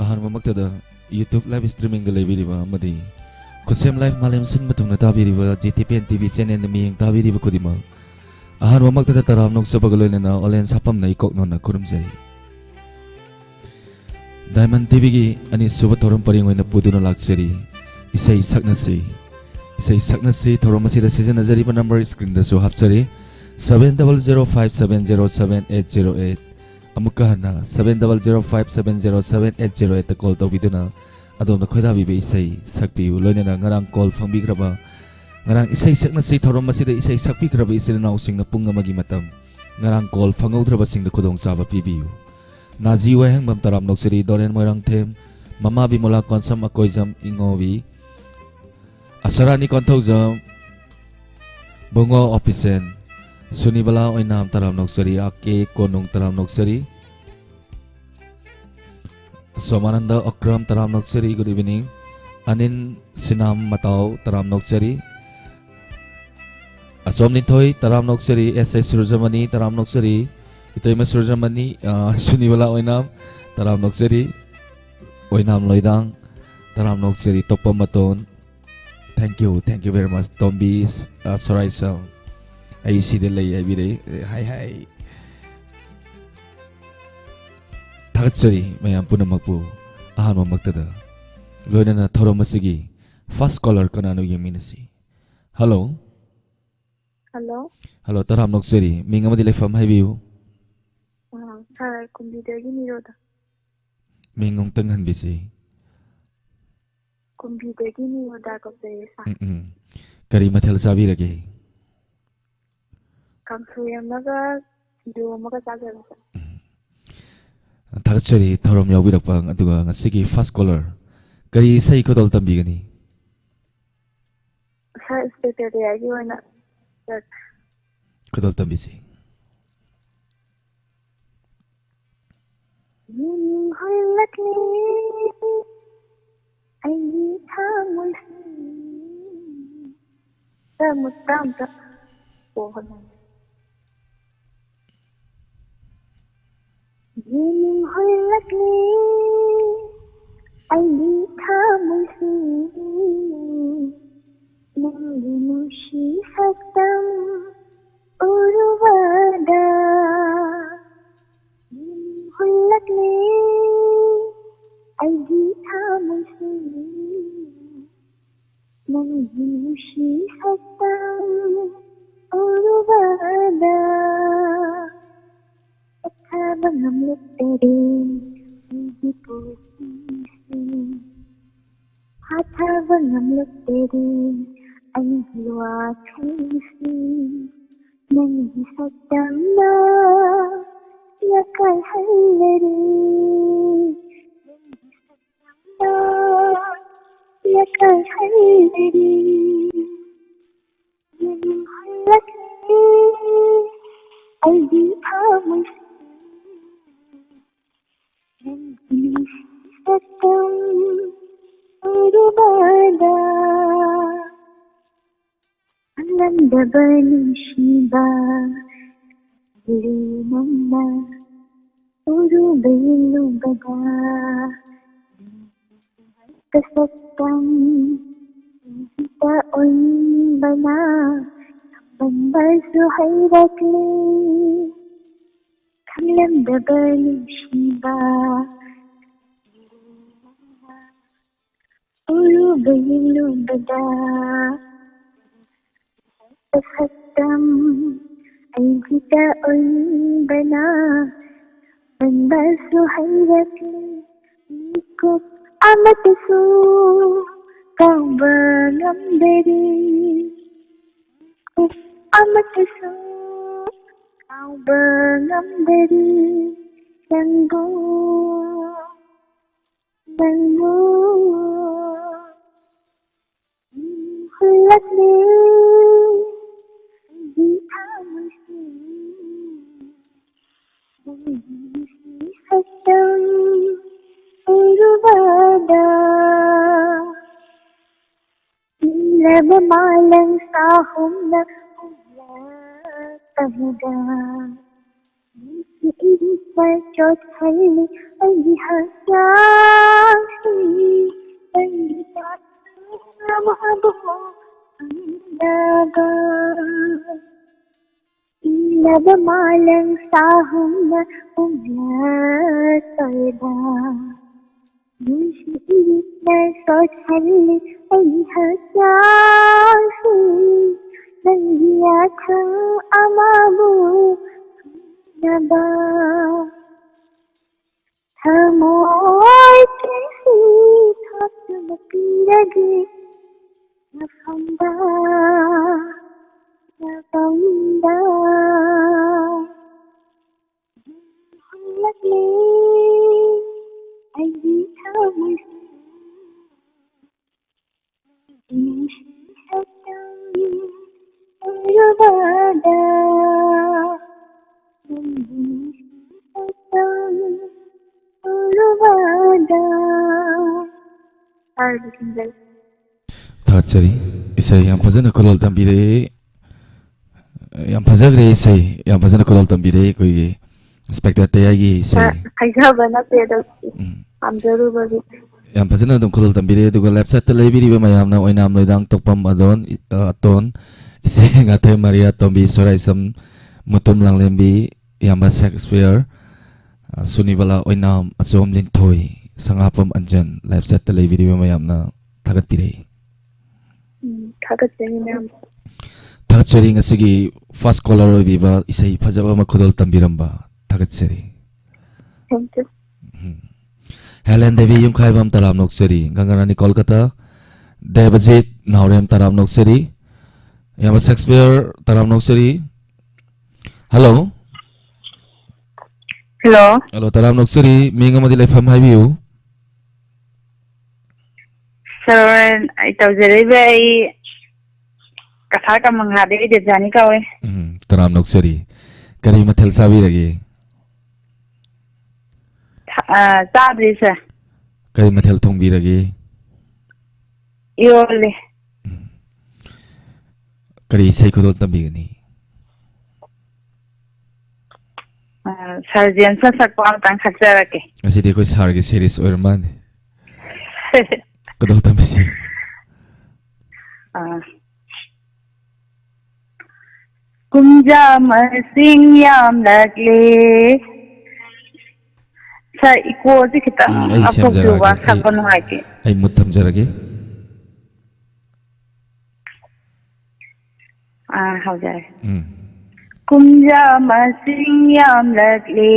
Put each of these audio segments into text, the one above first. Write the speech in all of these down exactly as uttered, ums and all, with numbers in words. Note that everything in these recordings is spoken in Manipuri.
ꯑꯍꯥꯟꯕꯃꯛꯇꯗ YouTube live streamingꯗ ꯂꯩꯕꯤꯔꯤꯕ ꯑꯃꯗꯤ ꯈꯨꯠꯁꯦꯝ Live ꯃꯥꯂꯦꯝ ꯁꯤꯟꯕ ꯊꯨꯡꯅ ꯇꯥꯕꯤꯔꯤꯕ GTPN TV channelꯅ ꯃꯤꯠꯌꯦꯡ ꯇꯥꯕꯤꯔꯤꯕ ꯈꯨꯗꯤꯡꯃꯛ, ꯑꯍꯥꯟꯕꯃꯛꯇꯗ ꯇꯔꯥꯝꯅ ꯑꯣꯛꯆꯕꯒ ꯂꯣꯏꯅꯅ ꯑꯣꯂꯦꯟ ꯁꯥꯐꯝꯅ ꯏꯀꯣꯛ ꯅꯣꯟꯅ ꯈꯨꯔꯨꯝꯖꯔꯤ꯫ Diamond TVꯒꯤ ꯑꯅꯤꯁꯨꯕ ꯊꯧꯔꯝ ꯄꯔꯦꯡ ꯑꯣꯏꯅ ꯄꯨꯗꯨꯅ ꯂꯥꯛꯆꯔꯤ, ꯏꯁꯩ ꯁꯛꯅꯁꯤ꯫ ꯏꯁꯩ ꯁꯛꯅꯁꯤ ꯊꯧꯔꯝ ꯑꯁꯤꯗ ꯁꯤꯖꯤꯟꯅꯖꯔꯤꯕ number screenꯗꯁꯨ ꯍꯥꯞꯆꯔꯤ, seven double zero five seven zero seven eight zero eight꯫ ꯑꯃꯨꯛꯀ ꯍꯟꯅ, seven double zero five seven zero seven eight zero eightꯇ call ꯇꯧꯕꯤꯗꯨꯅ ꯑꯗꯣꯝꯅ ꯈꯣꯏꯗꯥꯕꯤꯕ ꯏꯁꯩ ꯁꯛꯄꯤꯌꯨ꯫ ꯂꯣꯏꯅꯅ ꯉꯔꯥꯡ call ꯐꯪꯕꯤꯈ꯭ꯔꯕ, ꯉꯔꯥꯡ ꯏꯁꯩ ꯁꯛꯅꯁꯤ ꯊꯧꯔꯝ ꯑꯁꯤꯗ ꯏꯁꯩ ꯁꯛꯄꯤꯈ꯭ꯔꯕ ꯏꯆꯤꯜ ꯏꯅꯥꯎꯁꯤꯡꯅ ꯄꯨꯡ ꯑꯃꯒꯤ ꯃꯇꯝ ꯉꯔꯥꯡ call ꯐꯪꯍꯧꯗ꯭ꯔꯕꯁꯤꯡꯗ ꯈꯨꯗꯣꯡꯆꯥꯕ ꯄꯤꯕꯤꯌꯨ꯫ ꯅꯥꯖꯤ ꯋꯥꯍꯦꯡꯕꯝ ꯇꯔꯥꯝ ꯅꯣꯛꯆꯔꯤ, ꯗꯣꯔꯦꯟ ꯃꯣꯏꯔꯥꯡꯊꯦꯝ, ꯃꯃꯥ ꯕꯤꯃꯣꯂꯥ ꯀꯣꯟꯁꯝ ꯑꯀꯣꯏꯖꯝ ꯏꯉꯣꯕꯤ, ꯑꯁꯔꯥꯅꯤ ꯀꯣꯟꯊꯧꯖꯝ, ꯕꯨꯡꯉꯣ ꯑꯣꯄꯤꯁꯦꯟ, ꯁꯨꯅꯤꯕꯂꯥ ꯑꯣꯏꯅꯥꯝ ꯇꯔꯥꯝ ꯅꯣꯛꯆꯔꯤ, ꯑꯥ ꯀꯦ ꯀꯣꯅꯨꯡ ꯇꯔꯥꯝ ꯅꯣꯛꯆꯔꯤ, ꯁꯣꯃꯥꯅꯟꯗ ꯑꯣꯀ꯭ꯔꯝ ꯇꯔꯥꯝ ꯅꯣꯛꯆꯔꯤ, good evening꯫ ꯑꯅꯤꯟ ꯁꯤꯅꯥꯝ ꯃꯇꯥꯎ ꯇꯔꯥꯝ ꯅꯣꯛꯆꯔꯤ, ꯑꯆꯣꯝ ꯅꯤꯊꯣꯏ ꯇꯔꯥꯝ ꯅꯣꯛꯆꯔꯤ, ꯑꯦꯁ ꯑꯦꯁ ꯁꯨꯔꯖꯃꯅꯤ ꯇꯔꯥꯝ ꯅꯣꯛꯆꯔꯤ, ꯏꯇꯩꯃ ꯁꯨꯔꯖꯃꯅꯤ, ꯑ, ꯁꯨꯅꯤꯕꯂꯥ ꯑꯣꯏꯅꯥꯝ ꯇꯔꯥꯝ ꯅꯣꯛꯆꯔꯤ, ꯑꯣꯏꯅꯥꯝ ꯂꯣꯏꯗꯥꯡ ꯇꯔꯥꯝ ꯅꯣꯛꯆꯔꯤ, ꯇꯣꯞꯄ ꯃꯇꯣꯟ, thank you, thank you very much꯫ ꯇꯣꯝꯕꯤ, ꯑ, ꯁꯣꯔꯥꯏꯁꯝ, "ꯑꯩ ꯁꯤꯗ ꯂꯩ" ꯍꯥꯏꯕꯤꯔꯛꯏ꯫ ꯑꯦ, ꯍꯥꯏ, ꯍꯥꯏ꯫ ꯊꯥꯒꯠꯆꯔꯤ ꯃꯌꯥꯝ ꯄꯨꯝꯅꯃꯛꯄꯨ꯫ ꯑꯍꯥꯟꯕꯃꯛꯇꯗ ꯂꯣꯏꯅꯅ ꯊꯧꯔꯝ ꯑꯁꯤꯒꯤ first caller ꯀꯅꯥꯅꯣ ꯌꯦꯡꯃꯤꯟꯅꯁꯤ꯫ Hello꯫ Hello꯫ Hello, ꯇꯔꯥꯝ ꯅꯣꯛꯆꯔꯤ꯫ ꯃꯤꯡ ꯑꯃꯗꯤ ꯂꯩꯐꯝ ꯍꯥꯏꯕꯤꯌꯨ꯫ ꯑ, sir, ꯀꯨꯝꯕꯤꯗꯒꯤ ꯅꯤꯔꯣꯗ꯫ ꯃꯤꯡ ꯑꯃꯨꯛꯇꯪ ꯍꯟꯕꯤꯁꯤ꯫ ꯀꯨꯝꯕꯤꯗꯒꯤ ꯅꯤꯔꯣꯗ ꯀꯧꯖꯩꯌꯦ, sir꯫ ꯎꯝ, ꯎꯝ꯫ ꯀꯔꯤ ꯃꯊꯦꯜ ꯆꯥꯕꯤꯔꯒꯦ? ꯀꯥꯡꯁꯣꯏ ꯑꯃꯒ ꯁꯤꯡꯖꯨ ꯑꯃꯒ ꯆꯥꯖꯔꯦ, sir꯫ ꯎꯝ꯫ ꯊꯥꯒꯠꯆꯔꯤ ꯊꯧꯔꯝ ꯌꯥꯎꯕꯤꯔꯛꯄ, ꯑꯗꯨꯒ ꯉꯁꯤꯒꯤ first caller꯫ ꯀꯔꯤ ꯏꯁꯩ ꯈꯨꯗꯣꯜ ꯇꯝꯕꯤꯒꯅꯤ? Sir, Inspector ꯗꯌꯥꯒꯤ ꯑꯣꯏꯅ, sir꯫ ꯈꯨꯗꯣꯜ ꯇꯝꯕꯤꯁꯤ꯫ ꯌꯦꯡꯅꯤꯡꯍꯜꯂꯛꯂꯤ ꯑꯩꯒꯤ ꯊꯃꯣꯏꯁꯤ꯫ Sir, ꯃꯨꯠ-, ꯇꯥ ꯑꯝꯇ꯫ ꯑꯣ, ꯍꯣꯏ, ꯍꯣꯏ꯫ ꯌꯦꯡꯅꯤꯡꯍꯜꯂꯛꯂꯤ ꯍꯥꯊꯕ ꯉꯝꯂꯛꯇꯔꯦ ꯑꯩꯒꯤ ꯄꯨꯟꯁꯤ, ꯍꯥꯊꯕ ꯉꯝꯂꯛꯇꯔꯦ ꯑꯩꯒꯤ ꯋꯥꯈꯜꯁꯤ, ꯅꯪꯒꯤ ꯁꯛꯇꯝꯅ ꯌꯥꯀꯥꯏꯍꯜꯂꯔꯦ, ꯅꯪꯒꯤ ꯁꯛꯇꯝꯅ ꯌꯥꯀꯥꯏꯍꯜꯂꯔꯦ꯫ ꯌꯦꯡꯍꯜꯂꯛꯂꯦ ꯑꯩꯒꯤ ꯊꯃꯣꯏꯁꯤ, ꯅꯪꯒꯤ ꯁꯛꯇꯝ ꯎꯔꯨꯕꯗ꯫ ꯈꯪꯂꯝꯗꯕ ꯅꯨꯡꯁꯤꯕ ꯅꯪꯅ ꯎꯔꯨꯕ ꯌꯦꯡꯂꯨꯕꯗ꯫ ꯁꯛꯇꯝ ꯏꯪꯒꯤꯠꯇ ꯑꯣꯟꯕꯅ ꯈꯪꯕꯁꯨ ꯍꯩꯔꯛꯂꯦ꯫ ꯈꯪꯂꯝꯗꯕ ꯅꯨꯡꯁꯤꯕ ꯎꯔꯨꯕ ꯌꯦꯡꯂꯨꯕꯗ꯫ ꯁꯛꯇꯝ ꯑꯩꯒꯤꯗ ꯑꯣꯟꯕꯅ ꯈꯪꯕꯁꯨ ꯍꯩꯔꯛꯂꯦ꯫ ꯃꯤꯀꯨꯞ ꯑꯃꯇꯁꯨ ꯀꯥꯎꯕ ꯉꯝꯗꯔꯦ, ꯃꯤꯀꯨꯞ ꯑꯃꯇꯁꯨ ꯀꯥꯎꯕ ꯉꯝꯗꯔꯦ ꯅꯪꯕꯨ, ꯅꯪꯕꯨ꯫ ꯍꯨꯜꯂꯛꯂꯦ ꯑꯩꯒꯤ ꯊꯃꯣꯏꯁꯤ, ꯅꯪꯒꯤ ꯁꯛꯇꯝ ꯎꯔꯨꯕꯗ꯫ ꯅꯤꯜꯂꯕ ꯃꯥꯂꯪ ꯁꯥꯍꯨꯝꯅ ꯍꯨꯝꯂꯛꯄꯗ꯫ ꯅꯨꯡꯁꯤ ꯏꯔꯤꯛꯅ ꯆꯣꯠꯍꯜꯂꯤ ꯑꯩꯒꯤ ꯍꯛꯆꯥꯡꯁꯤ, ꯅꯪꯒꯤ ꯆꯥꯛꯁꯨ ꯑꯃꯕꯨ ꯐꯪꯗꯕ꯫ ꯏꯜꯂꯕ ꯃꯥꯂꯪ ꯁꯥꯍꯨꯝꯅ ꯍꯨꯝꯂꯛꯄꯗ꯫ ꯅꯨꯡꯁꯤ ꯏꯔꯤꯛꯅ ꯆꯣꯠꯍꯜꯂꯤ ꯑꯩꯒꯤ ꯍꯛꯆꯥꯡꯁꯤ, ꯅꯪꯒꯤ ꯌꯥꯊꯪ ꯑꯃꯕꯨ ꯐꯪꯅꯕ꯫ ꯍꯨꯜꯂꯛꯂꯦ ꯑꯩꯒꯤ ꯊꯃꯣꯏꯁꯦ꯫ ꯅꯨꯡꯁꯤ ꯁꯛꯇꯝ ꯎꯔꯨꯕꯗ, ꯅꯪꯒꯤ ꯅꯨꯡꯁꯤ ꯁꯛꯇꯝ ꯎꯔꯨꯕꯗ꯫ ꯇꯥꯔꯕ ꯈꯪꯖꯩ꯫ ꯊꯥꯒꯠꯆꯔꯤ꯫ ꯏꯁꯩ ꯌꯥꯝ ꯐꯖꯅ ꯈꯨꯗꯣꯜ ꯇꯝꯕꯤꯔꯛꯏ꯫ ꯌꯥꯝ ꯐꯖꯈ꯭ꯔꯦ ꯏꯁꯩ, ꯌꯥꯝ ꯐꯖꯅ ꯈꯨꯗꯣꯜ ꯇꯝꯕꯤꯔꯛꯏ ꯑꯩꯈꯣꯏꯒꯤ ꯏꯟꯁꯄꯦꯛꯇꯔ ꯇꯌꯥꯏꯒꯤ ꯏꯁꯩ꯫ ꯍꯥꯏꯖꯕ ꯅꯠꯇꯦ ꯑꯗꯣ, ꯎꯝ꯫ ꯄꯥꯝꯖꯔꯨꯕꯒꯤ꯫ ꯌꯥꯝ ꯐꯖꯅ ꯑꯗꯨꯝ ꯈꯨꯗꯣꯜ ꯇꯝꯕꯤꯔꯛꯑꯦ꯫ ꯑꯗꯨꯒ ꯂꯥꯏꯐ ꯁꯥꯏꯠꯇ ꯂꯩꯕꯤꯔꯤꯕ ꯃꯌꯥꯝꯅ ꯑꯣꯏꯅꯥꯝ ꯂꯣꯏꯗꯥꯡ ꯇꯣꯛꯄꯝ ꯑꯗꯣꯟ, ꯑ, ꯑꯇꯣꯟ, ꯏꯆꯦ ꯉꯥꯊꯦꯝ ꯃꯔꯤꯌꯥ ꯇꯣꯝꯕꯤ, ꯁꯣꯔꯥꯏꯁꯝ ꯃꯨꯇꯨꯝ ꯂꯥꯡꯂꯦꯝꯕꯤ, ꯏꯌꯥꯝꯕ ꯁꯦꯛꯁꯄꯤꯌꯔ, ꯑ, ꯁꯨꯅꯤꯕꯂꯥ ꯑꯣꯏꯅꯥꯝ, ꯑꯆꯣꯝ ꯂꯤꯟꯊꯣꯏ, ꯁꯉꯥꯄꯝ ꯑꯟꯖꯟ, ꯂꯥꯏꯐ ꯁꯥꯏꯠꯇ ꯂꯩꯕꯤꯔꯤꯕ ꯃꯌꯥꯝꯅ ꯊꯥꯒꯠꯄꯤꯔꯛꯏ꯫ ꯎꯝ, ꯊꯥꯒꯠꯆꯔꯤ ꯃꯌꯥꯝ꯫ ꯊꯥꯒꯠꯆꯔꯤ ꯉꯁꯤꯒꯤ ꯐꯥꯔꯁ ꯀꯣꯂꯔ ꯑꯣꯏꯕꯤꯕ, ꯏꯁꯩ ꯐꯖꯕ ꯑꯃ ꯈꯨꯗꯣꯜ ꯇꯝꯕꯤꯔꯝꯕ꯫ ꯊꯥꯒꯠꯆꯔꯤ꯫ Thank you꯫ Um. Helen Devi Yumkhaibam ꯇꯔꯥꯝ ꯅꯣꯛꯆꯔꯤ꯫ ꯒꯪꯒꯥꯔꯥꯅꯤ ꯀꯣꯜꯀꯇꯥ꯫ ꯗꯦꯕꯖꯤꯠ ꯅꯥꯎꯔꯦꯝ ꯇꯔꯥꯝ ꯅꯣꯛꯆꯔꯤ꯫ ꯏꯌꯥꯝꯕ ꯁꯦꯛꯁꯄꯤꯌꯔ ꯇꯔꯥꯝ ꯅꯣꯛꯆꯔꯤ꯫ ꯍꯜꯂꯣ꯫ ꯍꯜꯂꯣ꯫ ꯍꯜꯂꯣ, ꯇꯔꯥꯝ ꯅꯣꯛꯆꯔꯤ꯫ ꯃꯤꯡ ꯑꯃꯗꯤ ꯂꯩꯐꯝ ꯍꯥꯏꯕꯤꯌꯨ꯫ ꯁꯔ, ꯑꯩ ꯇꯧꯖꯔꯛꯏꯕ, ꯑꯩ ꯀꯁꯥꯔ ꯀꯃꯪꯍꯥꯗꯒꯤ ꯗꯦꯕꯖꯥꯅꯤ ꯀꯧꯋꯦ꯫ ꯎꯝ, ꯇꯔꯥꯝ ꯅꯣꯛꯆꯔꯤ꯫ ꯀꯔꯤ ꯃꯊꯦꯜ ꯆꯥꯕꯤꯔꯒꯦ? ꯊ-, ꯑ, ꯆꯥꯗ꯭ꯔꯤ, ꯁꯔ꯫ ꯀꯔꯤ ꯃꯊꯦꯜ ꯊꯣꯡꯕꯤꯔꯒꯦ? ꯏꯔꯣꯜꯂꯦ꯫ ꯎꯝ꯫ ꯀꯔꯤ ꯏꯁꯩ ꯈꯨꯗꯣꯜ ꯇꯝꯕꯤꯒꯅꯤ? ꯑ, ꯁꯥꯔ ꯖꯦꯝꯁꯅ ꯁꯛꯄ ꯑꯃꯇꯪ ꯁꯛꯆꯔꯛꯀꯦ꯫ ꯉꯁꯤꯗꯤ ꯑꯩꯈꯣꯏ ꯁꯥꯔꯒꯤ ꯁꯦꯔꯤꯁ ꯑꯣꯏꯔ ꯃꯥꯜꯂꯦ꯫ ꯈꯨꯗꯣꯜ ꯇꯝꯕꯤꯁꯤ꯫ ꯑ, ꯀꯨꯝꯖꯥ ꯃꯁꯤꯡ ꯌꯥꯝꯂꯛꯂꯦ꯫ ꯁꯥꯔ, ꯏꯀꯣꯁꯦ ꯈꯤꯇꯪ ꯎꯝ, ꯑꯩ ꯂꯥꯞꯊꯣꯛꯄꯤꯌꯨꯕ, ꯁꯦꯝꯖꯔꯛꯑꯒꯦ꯫ ꯑꯩ, ꯁꯛꯄ ꯅꯨꯡꯉꯥꯏꯇꯦ꯫ ꯑꯩ ꯃꯨꯠ ꯊꯝꯖꯔꯒꯦ꯫ ꯑꯥ, ꯍꯧꯖꯔꯦ꯫ ꯎꯝ꯫ ꯀꯨꯝꯖꯥ ꯃꯁꯤꯡ ꯌꯥꯝꯂꯛꯂꯦ,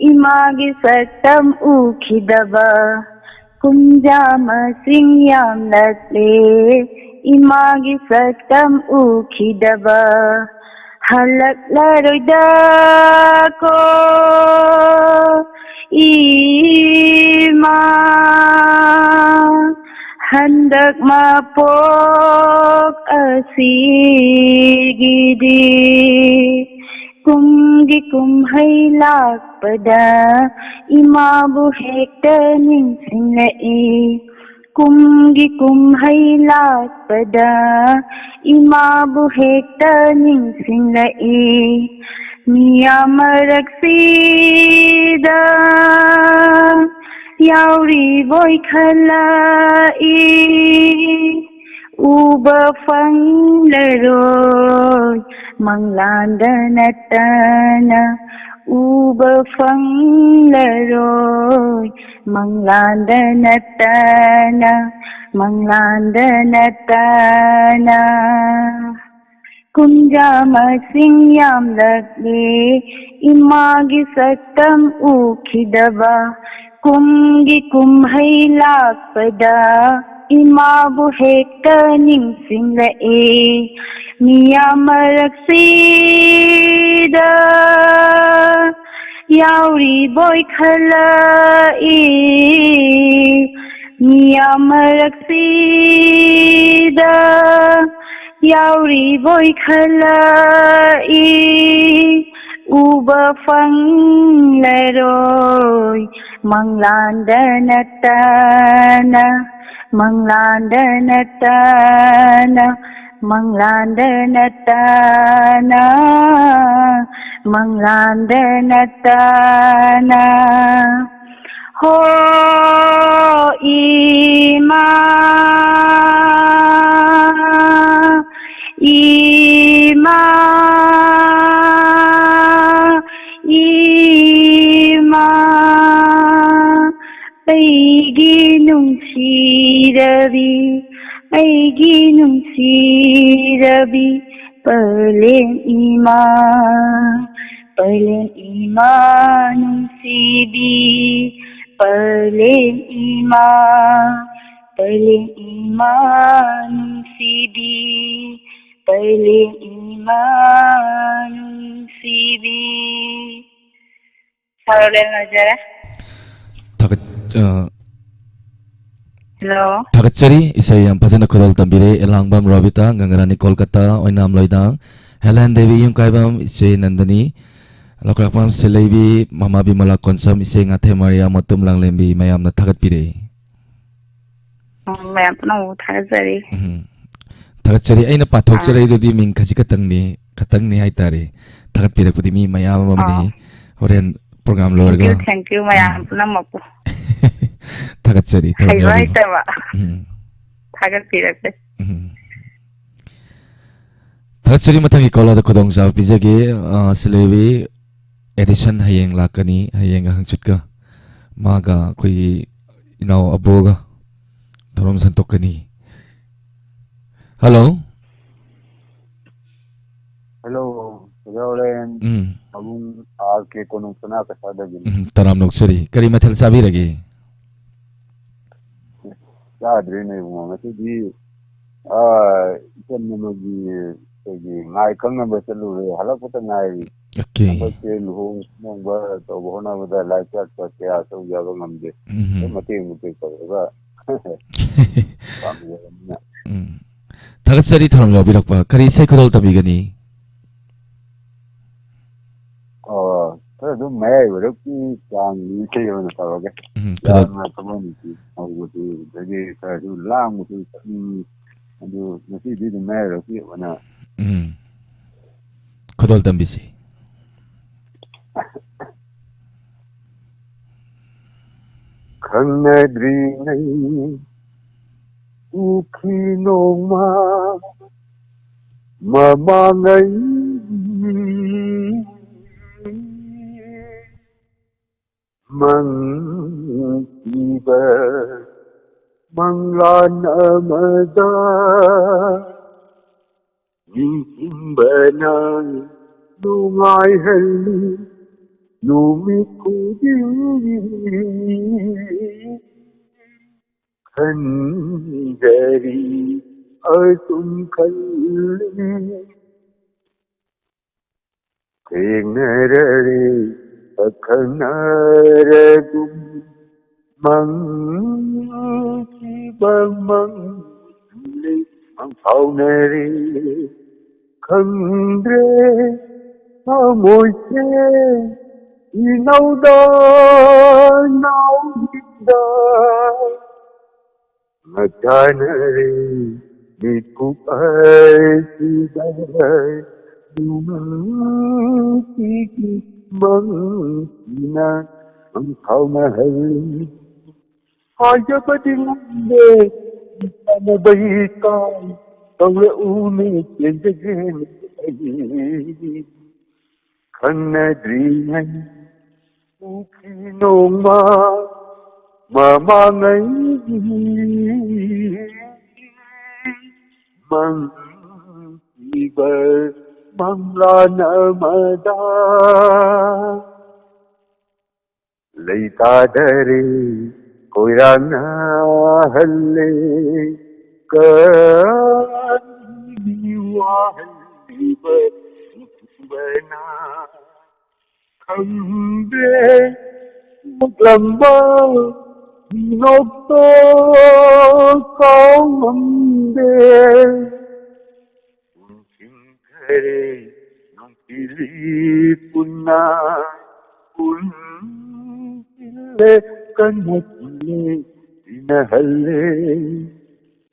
ꯏꯃꯥꯒꯤ ꯁꯛꯇꯝ ꯎꯈꯤꯗꯕ꯫ ꯀꯨꯝꯖꯥ ꯃꯁꯤꯡ ꯌꯥꯝꯂꯛꯂꯦ, ꯏꯃꯥꯒꯤ ꯁꯛꯇꯝ ꯎꯈꯤꯗꯕ꯫ ꯍꯜꯂꯛꯂꯔꯣꯏꯗ ꯀꯣ ꯏꯃꯥ, ꯍꯟꯗꯛ ꯃꯄꯣꯛ ꯑꯁꯤꯒꯤꯗꯤ ꯀꯨꯝꯒꯤ ꯀꯨꯝꯍꯩ ꯂꯥꯛꯄꯗ ꯏꯃꯥꯕꯨ ꯍꯦꯛꯇ ꯅꯤꯡꯁꯤꯡꯂꯛꯏ꯫ ꯀꯨꯝꯒꯤ ꯀꯨꯝꯍꯩ ꯂꯥꯛꯄꯗ ꯏꯃꯥꯕꯨ ꯍꯦꯛꯇ ꯅꯤꯡꯁꯤꯡꯂꯛꯏ꯫ ꯃꯤꯌꯥꯝ ꯃꯔꯛꯁꯤꯗ ꯌꯥꯎꯔꯤꯕꯣꯏ ꯈꯜꯂꯛꯏ꯫ ꯎꯕ ꯐꯪꯂꯔꯣꯏ ꯃꯪꯂꯥꯟꯗ ꯅꯠꯇꯅ, ꯎꯕ ꯐꯪꯂꯔꯣꯏ ꯃꯪꯂꯥꯟꯗ ꯅꯠꯇꯅ, ꯃꯪꯂꯥꯟꯗ ꯅꯠꯇꯅ꯫ ꯀꯨꯝꯖꯥ ꯃꯁꯤꯡ ꯌꯥꯝꯂꯛꯂꯦ ꯏꯃꯥꯒꯤ ꯁꯛꯇꯝ ꯎꯈꯤꯗꯕ꯫ ꯀꯨꯝꯒꯤ ꯀꯨꯝꯍꯩ ꯂꯥꯛꯄꯗ ꯏꯃꯥꯕꯨ ꯍꯦꯛꯇ ꯅꯤꯡꯁꯤꯡꯂꯛꯏ꯫ ꯃꯤꯌꯥꯝ ꯃꯔꯛꯁꯤꯗ ꯌꯥꯎꯔꯤꯕꯣꯏ ꯈꯜꯂꯛꯏ꯫ ꯃꯤꯌꯥꯝ ꯃꯔꯛꯁꯤꯗ ꯌꯥꯎꯔꯤꯕꯣꯏ ꯈꯜꯂꯛꯏ꯫ ꯎꯕ ꯐꯪꯂꯔꯣꯏ ꯃꯪꯂꯥꯟꯗ ꯅꯠꯇꯅ, ꯃꯪꯂꯥꯟꯗ ꯅꯠꯇꯅ, ꯃꯪꯂꯥꯟꯗ ꯅꯠꯇꯅ, ꯃꯪꯂꯥꯟꯗ ꯅꯠꯇꯅ꯫ ꯍꯣ ꯏꯃꯥ, ꯏꯃꯥ, ꯏꯃꯥ, ꯑꯩꯒꯤ ꯅꯨꯡꯁꯤꯔꯕꯤ, ꯑꯩꯒꯤ ꯅꯨꯡꯁꯤꯔꯕꯤ ꯄꯂꯦꯝ ꯏꯃꯥ, ꯄꯂꯦꯝ ꯏꯃꯥ ꯅꯨꯡꯁꯤꯕꯤ, ꯄꯂꯦꯝ ꯏꯃꯥ, ꯄꯂꯦꯝ ꯏꯃꯥ ꯅꯨꯡꯁꯤꯕꯤ, ꯄꯂꯦꯝ ꯏꯃꯥ ꯅꯨꯡꯁꯤꯕꯤ꯫ ꯁꯥꯔꯣ ꯂꯦꯟ ꯂꯣꯏꯖꯔꯦ꯫ ꯊꯥꯒꯠ-, ꯑ, Hello꯫ ꯊꯥꯒꯠꯆꯔꯤ꯫ ꯏꯁꯩ ꯌꯥꯝ ꯐꯖꯅ ꯈꯨꯗꯣꯜ ꯇꯝꯕꯤꯔꯦ꯫ ꯑꯦꯂꯥꯡꯕꯝ ꯔꯣꯕꯤꯇꯥ, ꯒꯪꯒꯔꯥꯅꯤ ꯀꯣꯜꯀꯇꯥ, ꯑꯣꯏꯅꯥꯝ ꯂꯣꯏꯗꯥꯡ, ꯍꯦꯂꯦꯟ ꯗꯦꯕꯤ ꯌꯨꯝꯀꯥꯏꯕꯝ, ꯏꯆꯦ ꯅꯟꯗꯅꯤ, ꯂꯧꯀꯥꯛꯄꯝ ꯁꯤꯂꯩꯕꯤ, ꯃꯃꯥ ꯕꯤꯃꯂꯥ ꯀꯣꯟꯁꯝ, ꯏꯆꯦ ꯉꯥꯊꯦꯝ ꯃꯥꯔꯤꯌꯥ ꯃꯣꯇꯨꯝ ꯂꯥꯡꯂꯦꯝꯕꯤ, ꯃꯌꯥꯝꯅ ꯊꯥꯒꯠꯄꯤꯔꯦ꯫ ꯎꯝ, ꯃꯌꯥꯝ ꯄꯨꯝꯅꯃꯛꯄꯨ ꯊꯥꯒꯠꯆꯔꯤ꯫ ꯎꯝ꯫ ꯊꯥꯒꯠꯆꯔꯤ꯫ ꯑꯩꯅ ꯑꯥ꯫ ꯄꯥꯊꯣꯛꯆꯔꯛꯏꯗꯨꯗꯤ ꯃꯤꯡ ꯈꯖꯤꯛ ꯈꯛꯇꯪꯅꯤ, ꯈꯛꯇꯪꯅꯤ ꯍꯥꯏꯇꯥꯔꯦ꯫ ꯊꯥꯒꯠꯄꯤꯔꯛꯄꯗꯤ ꯃꯤ ꯃꯌꯥꯝ ꯑꯃꯅꯤ꯫ ꯑꯥ꯫ ꯍꯣꯔꯦꯟ program ꯂꯣꯏꯔꯒ꯫ Thank you, thank you, ꯃꯌꯥꯝ ꯎꯝ꯫ ꯄꯨꯝꯅꯃꯛꯄꯨ꯫ ꯊꯥꯒꯠꯆꯔꯤ, ꯊꯧꯔꯝ ꯍꯩꯕ ꯌꯥꯕꯤꯕ꯫ ꯍꯩꯇꯕ ꯎꯝ꯫ ꯊꯥꯒꯠꯄꯤꯔꯛꯀꯦ꯫ ꯎꯝ꯫ ꯊꯥꯒꯠꯆꯔꯤ꯫ ꯃꯊꯪꯒꯤ caller-ꯗ ꯈꯨꯗꯣꯡꯆꯥꯕ ꯄꯤꯖꯒꯦ꯫ ꯑ, ꯁꯤꯂꯩꯕꯤ ꯑꯦꯗꯤꯁꯟ ꯍꯌꯦꯡ ꯂꯥꯛꯀꯅꯤ, ꯍꯌꯦꯡꯒ ꯍꯪꯆꯤꯠꯀ꯫ ꯃꯥꯒ ꯑꯩꯈꯣꯏꯒꯤ ꯏꯅꯥꯎ ꯑꯕꯣꯒ ꯊꯧꯔꯝ ꯁꯟꯗꯣꯛꯀꯅꯤ꯫ Hello꯫ Hello, ꯑꯣꯖꯥ ꯍꯣꯔꯦꯟ꯫ ꯎꯝ꯫ ꯄꯥꯕꯨꯡ ꯑꯥꯔ ꯀꯦ ꯀꯣꯅꯨꯡ ꯁꯅꯥ ꯀꯁꯥꯗꯒꯤꯅꯤ꯫ ꯎꯝ, ꯇꯔꯥꯝꯅ ꯑꯣꯛꯆꯔꯤ꯫ ꯀꯔꯤ ꯃꯊꯦꯜ ꯆꯥꯕꯤꯔꯒꯦ? ꯆꯥꯗ꯭ꯔꯤꯅꯦ ꯏꯕꯨꯡꯉꯣ꯫ ꯉꯁꯤꯗꯤ, ꯑꯥ, ꯏꯆꯟ ꯑꯃꯒꯤ ꯑꯩꯈꯣꯏꯒꯤ ꯉꯥꯏ ꯈꯪꯅꯕ ꯆꯠꯂꯨꯔꯦ꯫ ꯍꯜꯂꯛꯄꯇ ꯉꯥꯏꯔꯤ꯫ Okay꯫ ꯍꯟꯗꯛꯁꯦ ꯂꯨꯍꯣꯡ ꯈꯣꯡꯗꯣꯡꯕ ꯇꯧꯕ ꯍꯣꯠꯅꯕꯗ ꯂꯥꯏ ꯆꯠꯄ ꯀꯌꯥ ꯇꯧꯖꯕ ꯉꯝꯗꯦ꯫ ꯎꯝ꯫ ꯑꯗꯨꯝ ꯃꯇꯦꯛ ꯃꯇꯦꯛ ꯇꯧꯔꯒ ꯄꯥꯝꯖꯕꯅꯤꯅ꯫ ꯎꯝ꯫ ꯊꯥꯒꯠꯆꯔꯤ ꯊꯧꯔꯝ ꯌꯥꯎꯕꯤꯔꯛꯄ꯫ ꯀꯔꯤ ꯏꯁꯩ ꯈꯨꯗꯣꯜ ꯇꯝꯕꯤꯒꯅꯤ? ꯑꯣ, ꯈꯔ ꯑꯗꯨꯝ ꯃꯌꯥꯏ ꯑꯣꯏꯔꯞꯀꯤ ꯆꯥꯡꯒꯤ ꯏꯁꯩ ꯑꯣꯏꯅ ꯇꯧꯔꯒꯦ꯫ ꯎꯝ, ꯈꯨꯗꯣꯜ- ꯌꯥꯝꯅ ꯊꯃꯣꯏ ꯅꯨꯡꯁꯤ ꯍꯧꯕꯗꯨ, ꯑꯗꯒꯤ ꯈꯔꯁꯨ ꯂꯥꯡꯕꯁꯨ ꯆꯠꯅꯤꯡꯉꯤ꯫ ꯑꯗꯨ ꯉꯁꯤꯗꯤ ꯑꯗꯨꯝ ꯃꯌꯥꯏ ꯑꯣꯏꯔꯞꯀꯤ ꯑꯣꯏꯅ꯫ ꯎꯝ꯫ ꯈꯨꯗꯣꯜ ꯇꯝꯕꯤꯁꯤ꯫ ꯈꯪꯅꯗ꯭ꯔꯤꯉꯩ ꯎꯈꯤ ꯅꯣꯡꯃ ꯃꯃꯥꯡꯉꯩ꯫ ꯃꯪꯈꯤꯕ ꯃꯪꯂꯥꯟ ꯑꯃꯗ ꯅꯤꯡꯁꯤꯡꯕꯅ ꯅꯨꯡꯉꯥꯏꯍꯜꯂꯤ ꯅꯨꯃꯤꯠ ꯈꯨꯗꯤꯡ꯫ ꯈꯟꯖꯔꯤ ꯑꯁꯨꯝ ꯈꯜꯂꯤ꯫ ꯊꯦꯡꯅꯔꯔꯦ ꯁꯛꯈꯪꯅꯔꯒꯨꯝ ꯃꯪꯈꯤꯕ ꯃꯪꯂꯤ ꯃꯪꯐꯥꯎꯅꯔꯦ꯫ ꯈꯪꯗ꯭ꯔꯦ ꯊꯃꯣꯏꯁꯦ ꯏꯅꯧꯗ ꯅꯥꯎꯔꯤꯗ ꯉꯥꯇꯥꯅꯔꯦ꯫ ꯃꯤꯀꯨꯞ ꯑꯁꯤꯗ ꯅꯨꯡꯁꯤꯒꯤ ꯃꯪꯁꯤꯅ ꯃꯪꯐꯥꯎꯅꯍꯜꯂꯤ꯫ ꯍꯥꯏꯖꯕꯗꯤ ꯉꯝꯗꯦ, ꯏꯃꯥꯟꯅꯕ ꯏꯀꯥꯏ, ꯀꯧꯔꯛꯎꯅꯦ, ꯆꯦꯟꯖꯒꯦꯅꯦ ꯑꯩ꯫ ꯈꯪꯅꯗ꯭ꯔꯤꯉꯩ ꯎꯈꯤ ꯅꯣꯡꯃ ꯃꯃꯥꯡꯉꯩꯒꯤ ꯃꯪꯈꯤꯕ ꯃꯪꯂꯥꯟ ꯑꯃꯗ꯫ ꯂꯩꯇꯥꯗꯔꯦ ꯀꯣꯏꯔꯥꯡꯅ ꯍꯜꯂꯦ꯫ ꯀꯔꯤ ꯋꯥꯍꯜꯂꯤꯕ ꯅꯨꯡꯁꯤꯕꯅ? ꯈꯪꯗꯦ ꯅꯣꯛꯂꯝꯕ ꯅꯣꯛꯇꯣ ꯀꯥꯎꯉꯝꯗꯦ꯫ ꯄꯨꯟꯁꯤꯡꯈꯔꯦ ꯅꯨꯡꯁꯤꯔꯤ ꯄꯨꯟꯅ ꯄꯨꯟꯁꯤꯜꯂꯦ ꯀꯟꯅ ꯄꯨꯜꯂꯦ ꯇꯤꯟꯅꯍꯜꯂꯦ꯫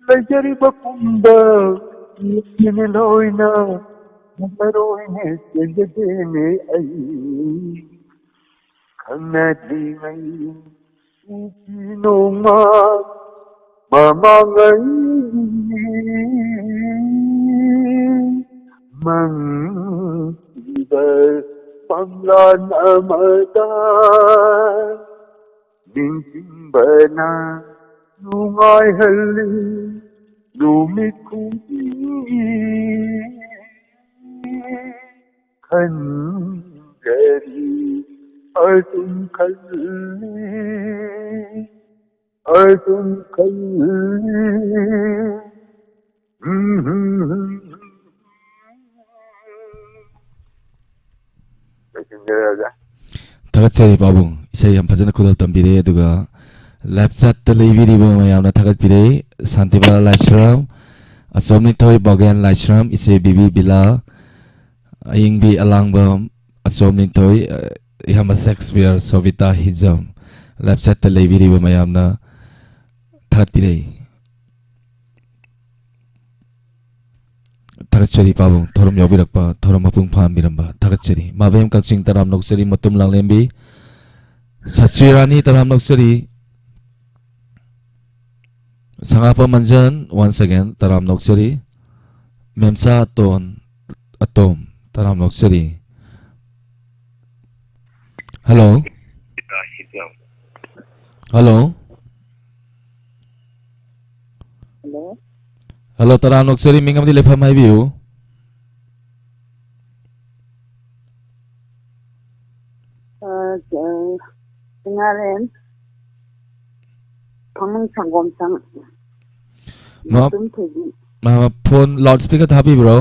ꯂꯩꯖꯔꯤꯕ ꯄꯨꯝꯕ ꯅꯨꯡꯁꯤꯅ ꯂꯣꯏꯅ ꯃꯔꯣꯏꯅꯦ ꯆꯦꯟꯖꯒꯦꯅꯦ ꯑꯩ꯫ ꯈꯪꯅꯗ꯭ꯔꯤꯉꯩ ꯎꯈꯤ ꯅꯣꯡꯃ ꯃꯃꯥꯡꯉꯩꯒꯤ ꯃꯪꯈꯤꯕ ꯃꯪꯂꯥꯟ ꯑꯃꯗ꯫ ꯅꯤꯡꯁꯤꯡꯕꯅ ꯅꯨꯡꯉꯥꯏꯍꯜꯂꯤ ꯅꯨꯃꯤꯠ ꯈꯨꯗꯤꯡꯒꯤ꯫ ꯈꯟꯖꯔꯤ ꯑꯗꯨꯝ ꯈꯜꯂꯤ ꯑꯗꯨꯝ ꯈꯜꯂꯤ꯫ ꯎꯝ꯫ ꯂꯣꯏꯁꯤꯟꯖꯔꯒꯦ꯫ ꯊꯥꯒꯠꯆꯔꯤ ꯄꯥꯕꯨꯡ, ꯏꯁꯩ ꯌꯥꯝ ꯐꯖꯅ ꯈꯨꯗꯣꯜ ꯇꯝꯕꯤꯔꯦ꯫ ꯑꯗꯨꯒ ꯂꯥꯏꯞ ꯆꯥꯠꯇ ꯂꯩꯕꯤꯔꯤꯕ ꯃꯌꯥꯝꯅ ꯊꯥꯒꯠꯄꯤꯔꯦ꯫ ꯁꯥꯟꯇꯤꯕꯂꯥ ꯂꯥꯏꯁ꯭ꯔꯝ, ꯑꯆꯣꯝꯅꯤꯊꯣꯏ ꯕꯣꯒꯦꯟ ꯂꯥꯏꯁ꯭ꯔꯝ, ꯏꯆꯦ ꯕꯤꯕꯤ ꯕꯤꯂꯥ, ꯑꯌꯤꯡꯕꯤ ꯑꯂꯥꯡꯕꯝ, ꯑꯆꯣꯝꯅꯤꯊꯣꯏ, ꯑ, ꯏꯌꯥꯝꯕ ꯁꯦꯛꯁꯄꯤꯌꯔ, ꯁꯣꯕꯤꯇꯥ ꯍꯤꯖꯝ, ꯂꯥꯏꯞ ꯆꯥꯠꯇ ꯂꯩꯕꯤꯔꯤꯕ ꯃꯌꯥꯝꯅ ꯊꯥꯒꯠꯄꯤꯔꯦ꯫ ꯊꯥꯒꯠꯆꯔꯤ ꯄꯥꯕꯨꯡ, ꯊꯧꯔꯝ ꯌꯥꯎꯕꯤꯔꯛꯄ, ꯊꯧꯔꯝ ꯃꯄꯨꯡ ꯐꯥꯍꯟꯕꯤꯔꯝꯕ ꯊꯥꯒꯠꯆꯔꯤ꯫ ꯃꯥꯕꯦꯝ ꯀꯛꯆꯤꯡ ꯇꯔꯥꯝ ꯅꯣꯛꯆꯔꯤ, ꯃꯇꯨꯝ ꯂꯥꯡꯂꯦꯝꯕꯤ ꯁꯆꯤ ꯔꯥꯅꯤ ꯇꯔꯥꯝ ꯅꯣꯛꯆꯔꯤ, ꯁꯉꯥꯄꯝ ꯃꯟꯖꯟ once again ꯇꯔꯥꯝ ꯅꯣꯛꯆꯔꯤ, ꯃꯦꯝꯆꯥ ꯑꯇꯣꯟ, ꯑꯇꯣꯝ ꯇꯔꯥꯝ ꯅꯣꯛꯆꯔꯤ꯫ ꯍꯜꯂꯣ꯫ ꯍꯜꯂꯣ꯫ ꯍꯜꯂꯣ꯫ ꯍꯜꯂꯣ, ꯇꯔꯥꯝ ꯅꯣꯛꯆꯔꯤ, ꯃꯤꯡ ꯑꯃꯗꯤ ꯂꯩꯐꯝ ꯍꯥꯏꯕꯤꯌꯨ꯫ ꯑ, ꯑ, ꯆꯤꯡꯉꯥꯔꯦꯟ꯫ ꯐꯃꯨꯡ ꯁꯪꯒꯣꯝ ꯁꯪ꯫ ꯃ-, ꯃꯇꯨꯝ ꯊꯣꯏꯕꯤ꯫ ꯃ-, ꯐꯣꯟ ꯂꯥꯎꯠ ꯁ꯭ꯄꯤꯀꯔ ꯊꯥꯕꯤꯕ꯭ꯔꯣ?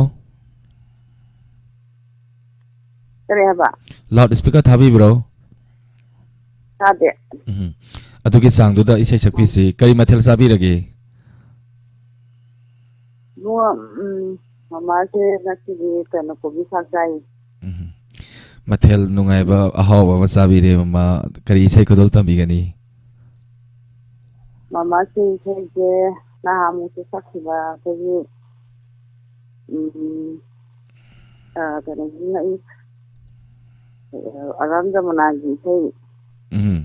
ꯀꯔꯤ ꯍꯥꯏꯕ? ꯂꯥꯎꯠ ꯁ꯭ꯄꯤꯀꯔ ꯊꯥꯕꯤꯕ꯭ꯔꯣ? ꯇꯥꯗꯦ꯫ ꯎꯝ꯫ ꯑꯗꯨꯒꯤ ꯆꯥꯡꯗꯨꯗ ꯏꯁꯩ ꯁꯛꯄꯤꯁꯤ꯫ ꯀꯔꯤ ꯃꯊꯦꯜ ꯆꯥꯕꯤꯔꯒꯦ? ꯏꯕꯨꯡꯉꯣ, ꯎꯝ, ꯃꯃꯥꯁꯦ ꯉꯁꯤꯗꯤ ꯀꯩꯅꯣ, ꯀꯣꯕꯤ ꯁꯥꯛ ꯆꯥꯏ꯫ ꯎꯝ꯫ ꯃꯊꯦꯜ ꯅꯨꯡꯉꯥꯏꯕ ꯑꯍꯥꯎꯕ ꯑꯃ ꯆꯥꯕꯤꯔꯦ, ꯃꯃꯥ꯫ ꯀꯔꯤ ꯏꯁꯩ ꯈꯨꯗꯣꯜ ꯇꯝꯕꯤꯒꯅꯤ? ꯃꯃꯥꯁꯦ ꯏꯁꯩꯁꯦ ꯅꯍꯥꯟꯃꯨꯛꯁꯨ ꯁꯛꯈꯤꯕ ꯑꯩꯈꯣꯏꯒꯤ, ꯎꯝ, ꯑ, ꯀꯩꯅꯣꯒꯤ ꯉꯛꯏ, ꯑ, ꯑꯔꯥꯝ ꯖꯃꯨꯅꯥꯒꯤ ꯏꯁꯩ, ꯎꯝ꯫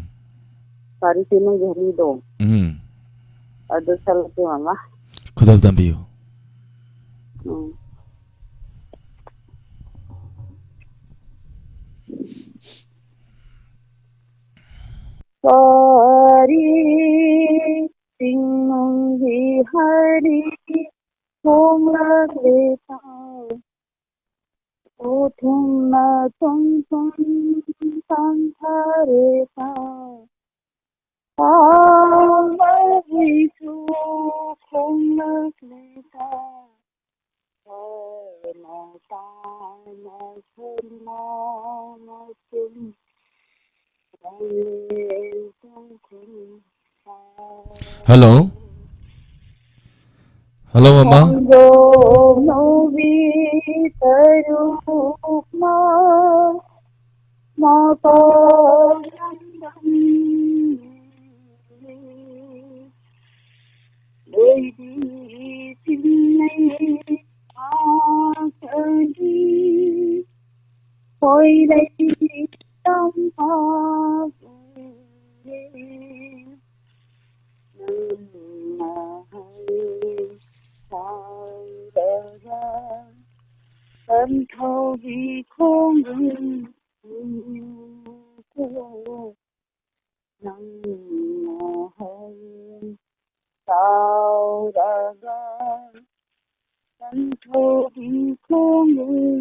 ꯄꯥꯔꯤ ꯆꯦꯅꯨꯒꯤ ꯍꯔꯤꯗꯣ꯫ ꯎꯝ꯫ ꯑꯗꯨ ꯁꯛꯂꯛꯀꯦ, ꯃꯃꯥ꯫ ꯈꯨꯗꯣꯜ ꯇꯝꯕꯤꯌꯨ꯫ ꯎꯝ꯫ ꯄꯥꯔꯤ ꯆꯤꯡꯅꯨꯡꯒꯤ ꯍꯔꯤ ꯈꯣꯡꯂꯛꯂꯦ ꯇꯥꯎ꯫ ꯎꯊꯨꯝꯅ ꯇꯨꯝ ꯇꯨꯝ ꯇꯥꯟꯊꯔꯦ ꯇꯥꯎ꯫ ꯇꯥꯎ ꯃꯩꯁꯨ ꯈꯣꯡꯂꯛꯂꯦ ꯇꯥꯎ꯫ ꯇꯥꯅ ꯇꯥꯅ ꯁꯨꯔꯃ ꯃꯆꯨꯝ ꯂꯩꯔꯦ ꯇꯨꯡ ꯈꯨꯟ Hello? Hello, Mama? ꯈꯣꯡꯗ꯭ꯔꯨꯝ ꯅꯨꯕꯤ ꯇꯔꯨꯛꯃ ꯃꯄꯥꯜ ꯂꯝꯗꯝ ꯂꯩꯔꯤ ꯆꯤꯡꯂꯩ ꯉꯥꯛꯇꯒꯤ ꯈꯣꯏꯔꯩ ꯇꯝꯄꯥꯛ ꯎꯔꯦ꯫ ꯅꯪꯅ ꯍꯩ ꯁꯥꯎꯔꯒ ꯀꯟꯊꯧꯕꯤ ꯈꯣꯡꯒꯨꯝ ꯅꯪꯅ ꯍꯩ ꯁꯥꯎꯔꯒ ꯀꯟꯊꯧꯕꯤ ꯈꯣꯡꯒꯨꯝ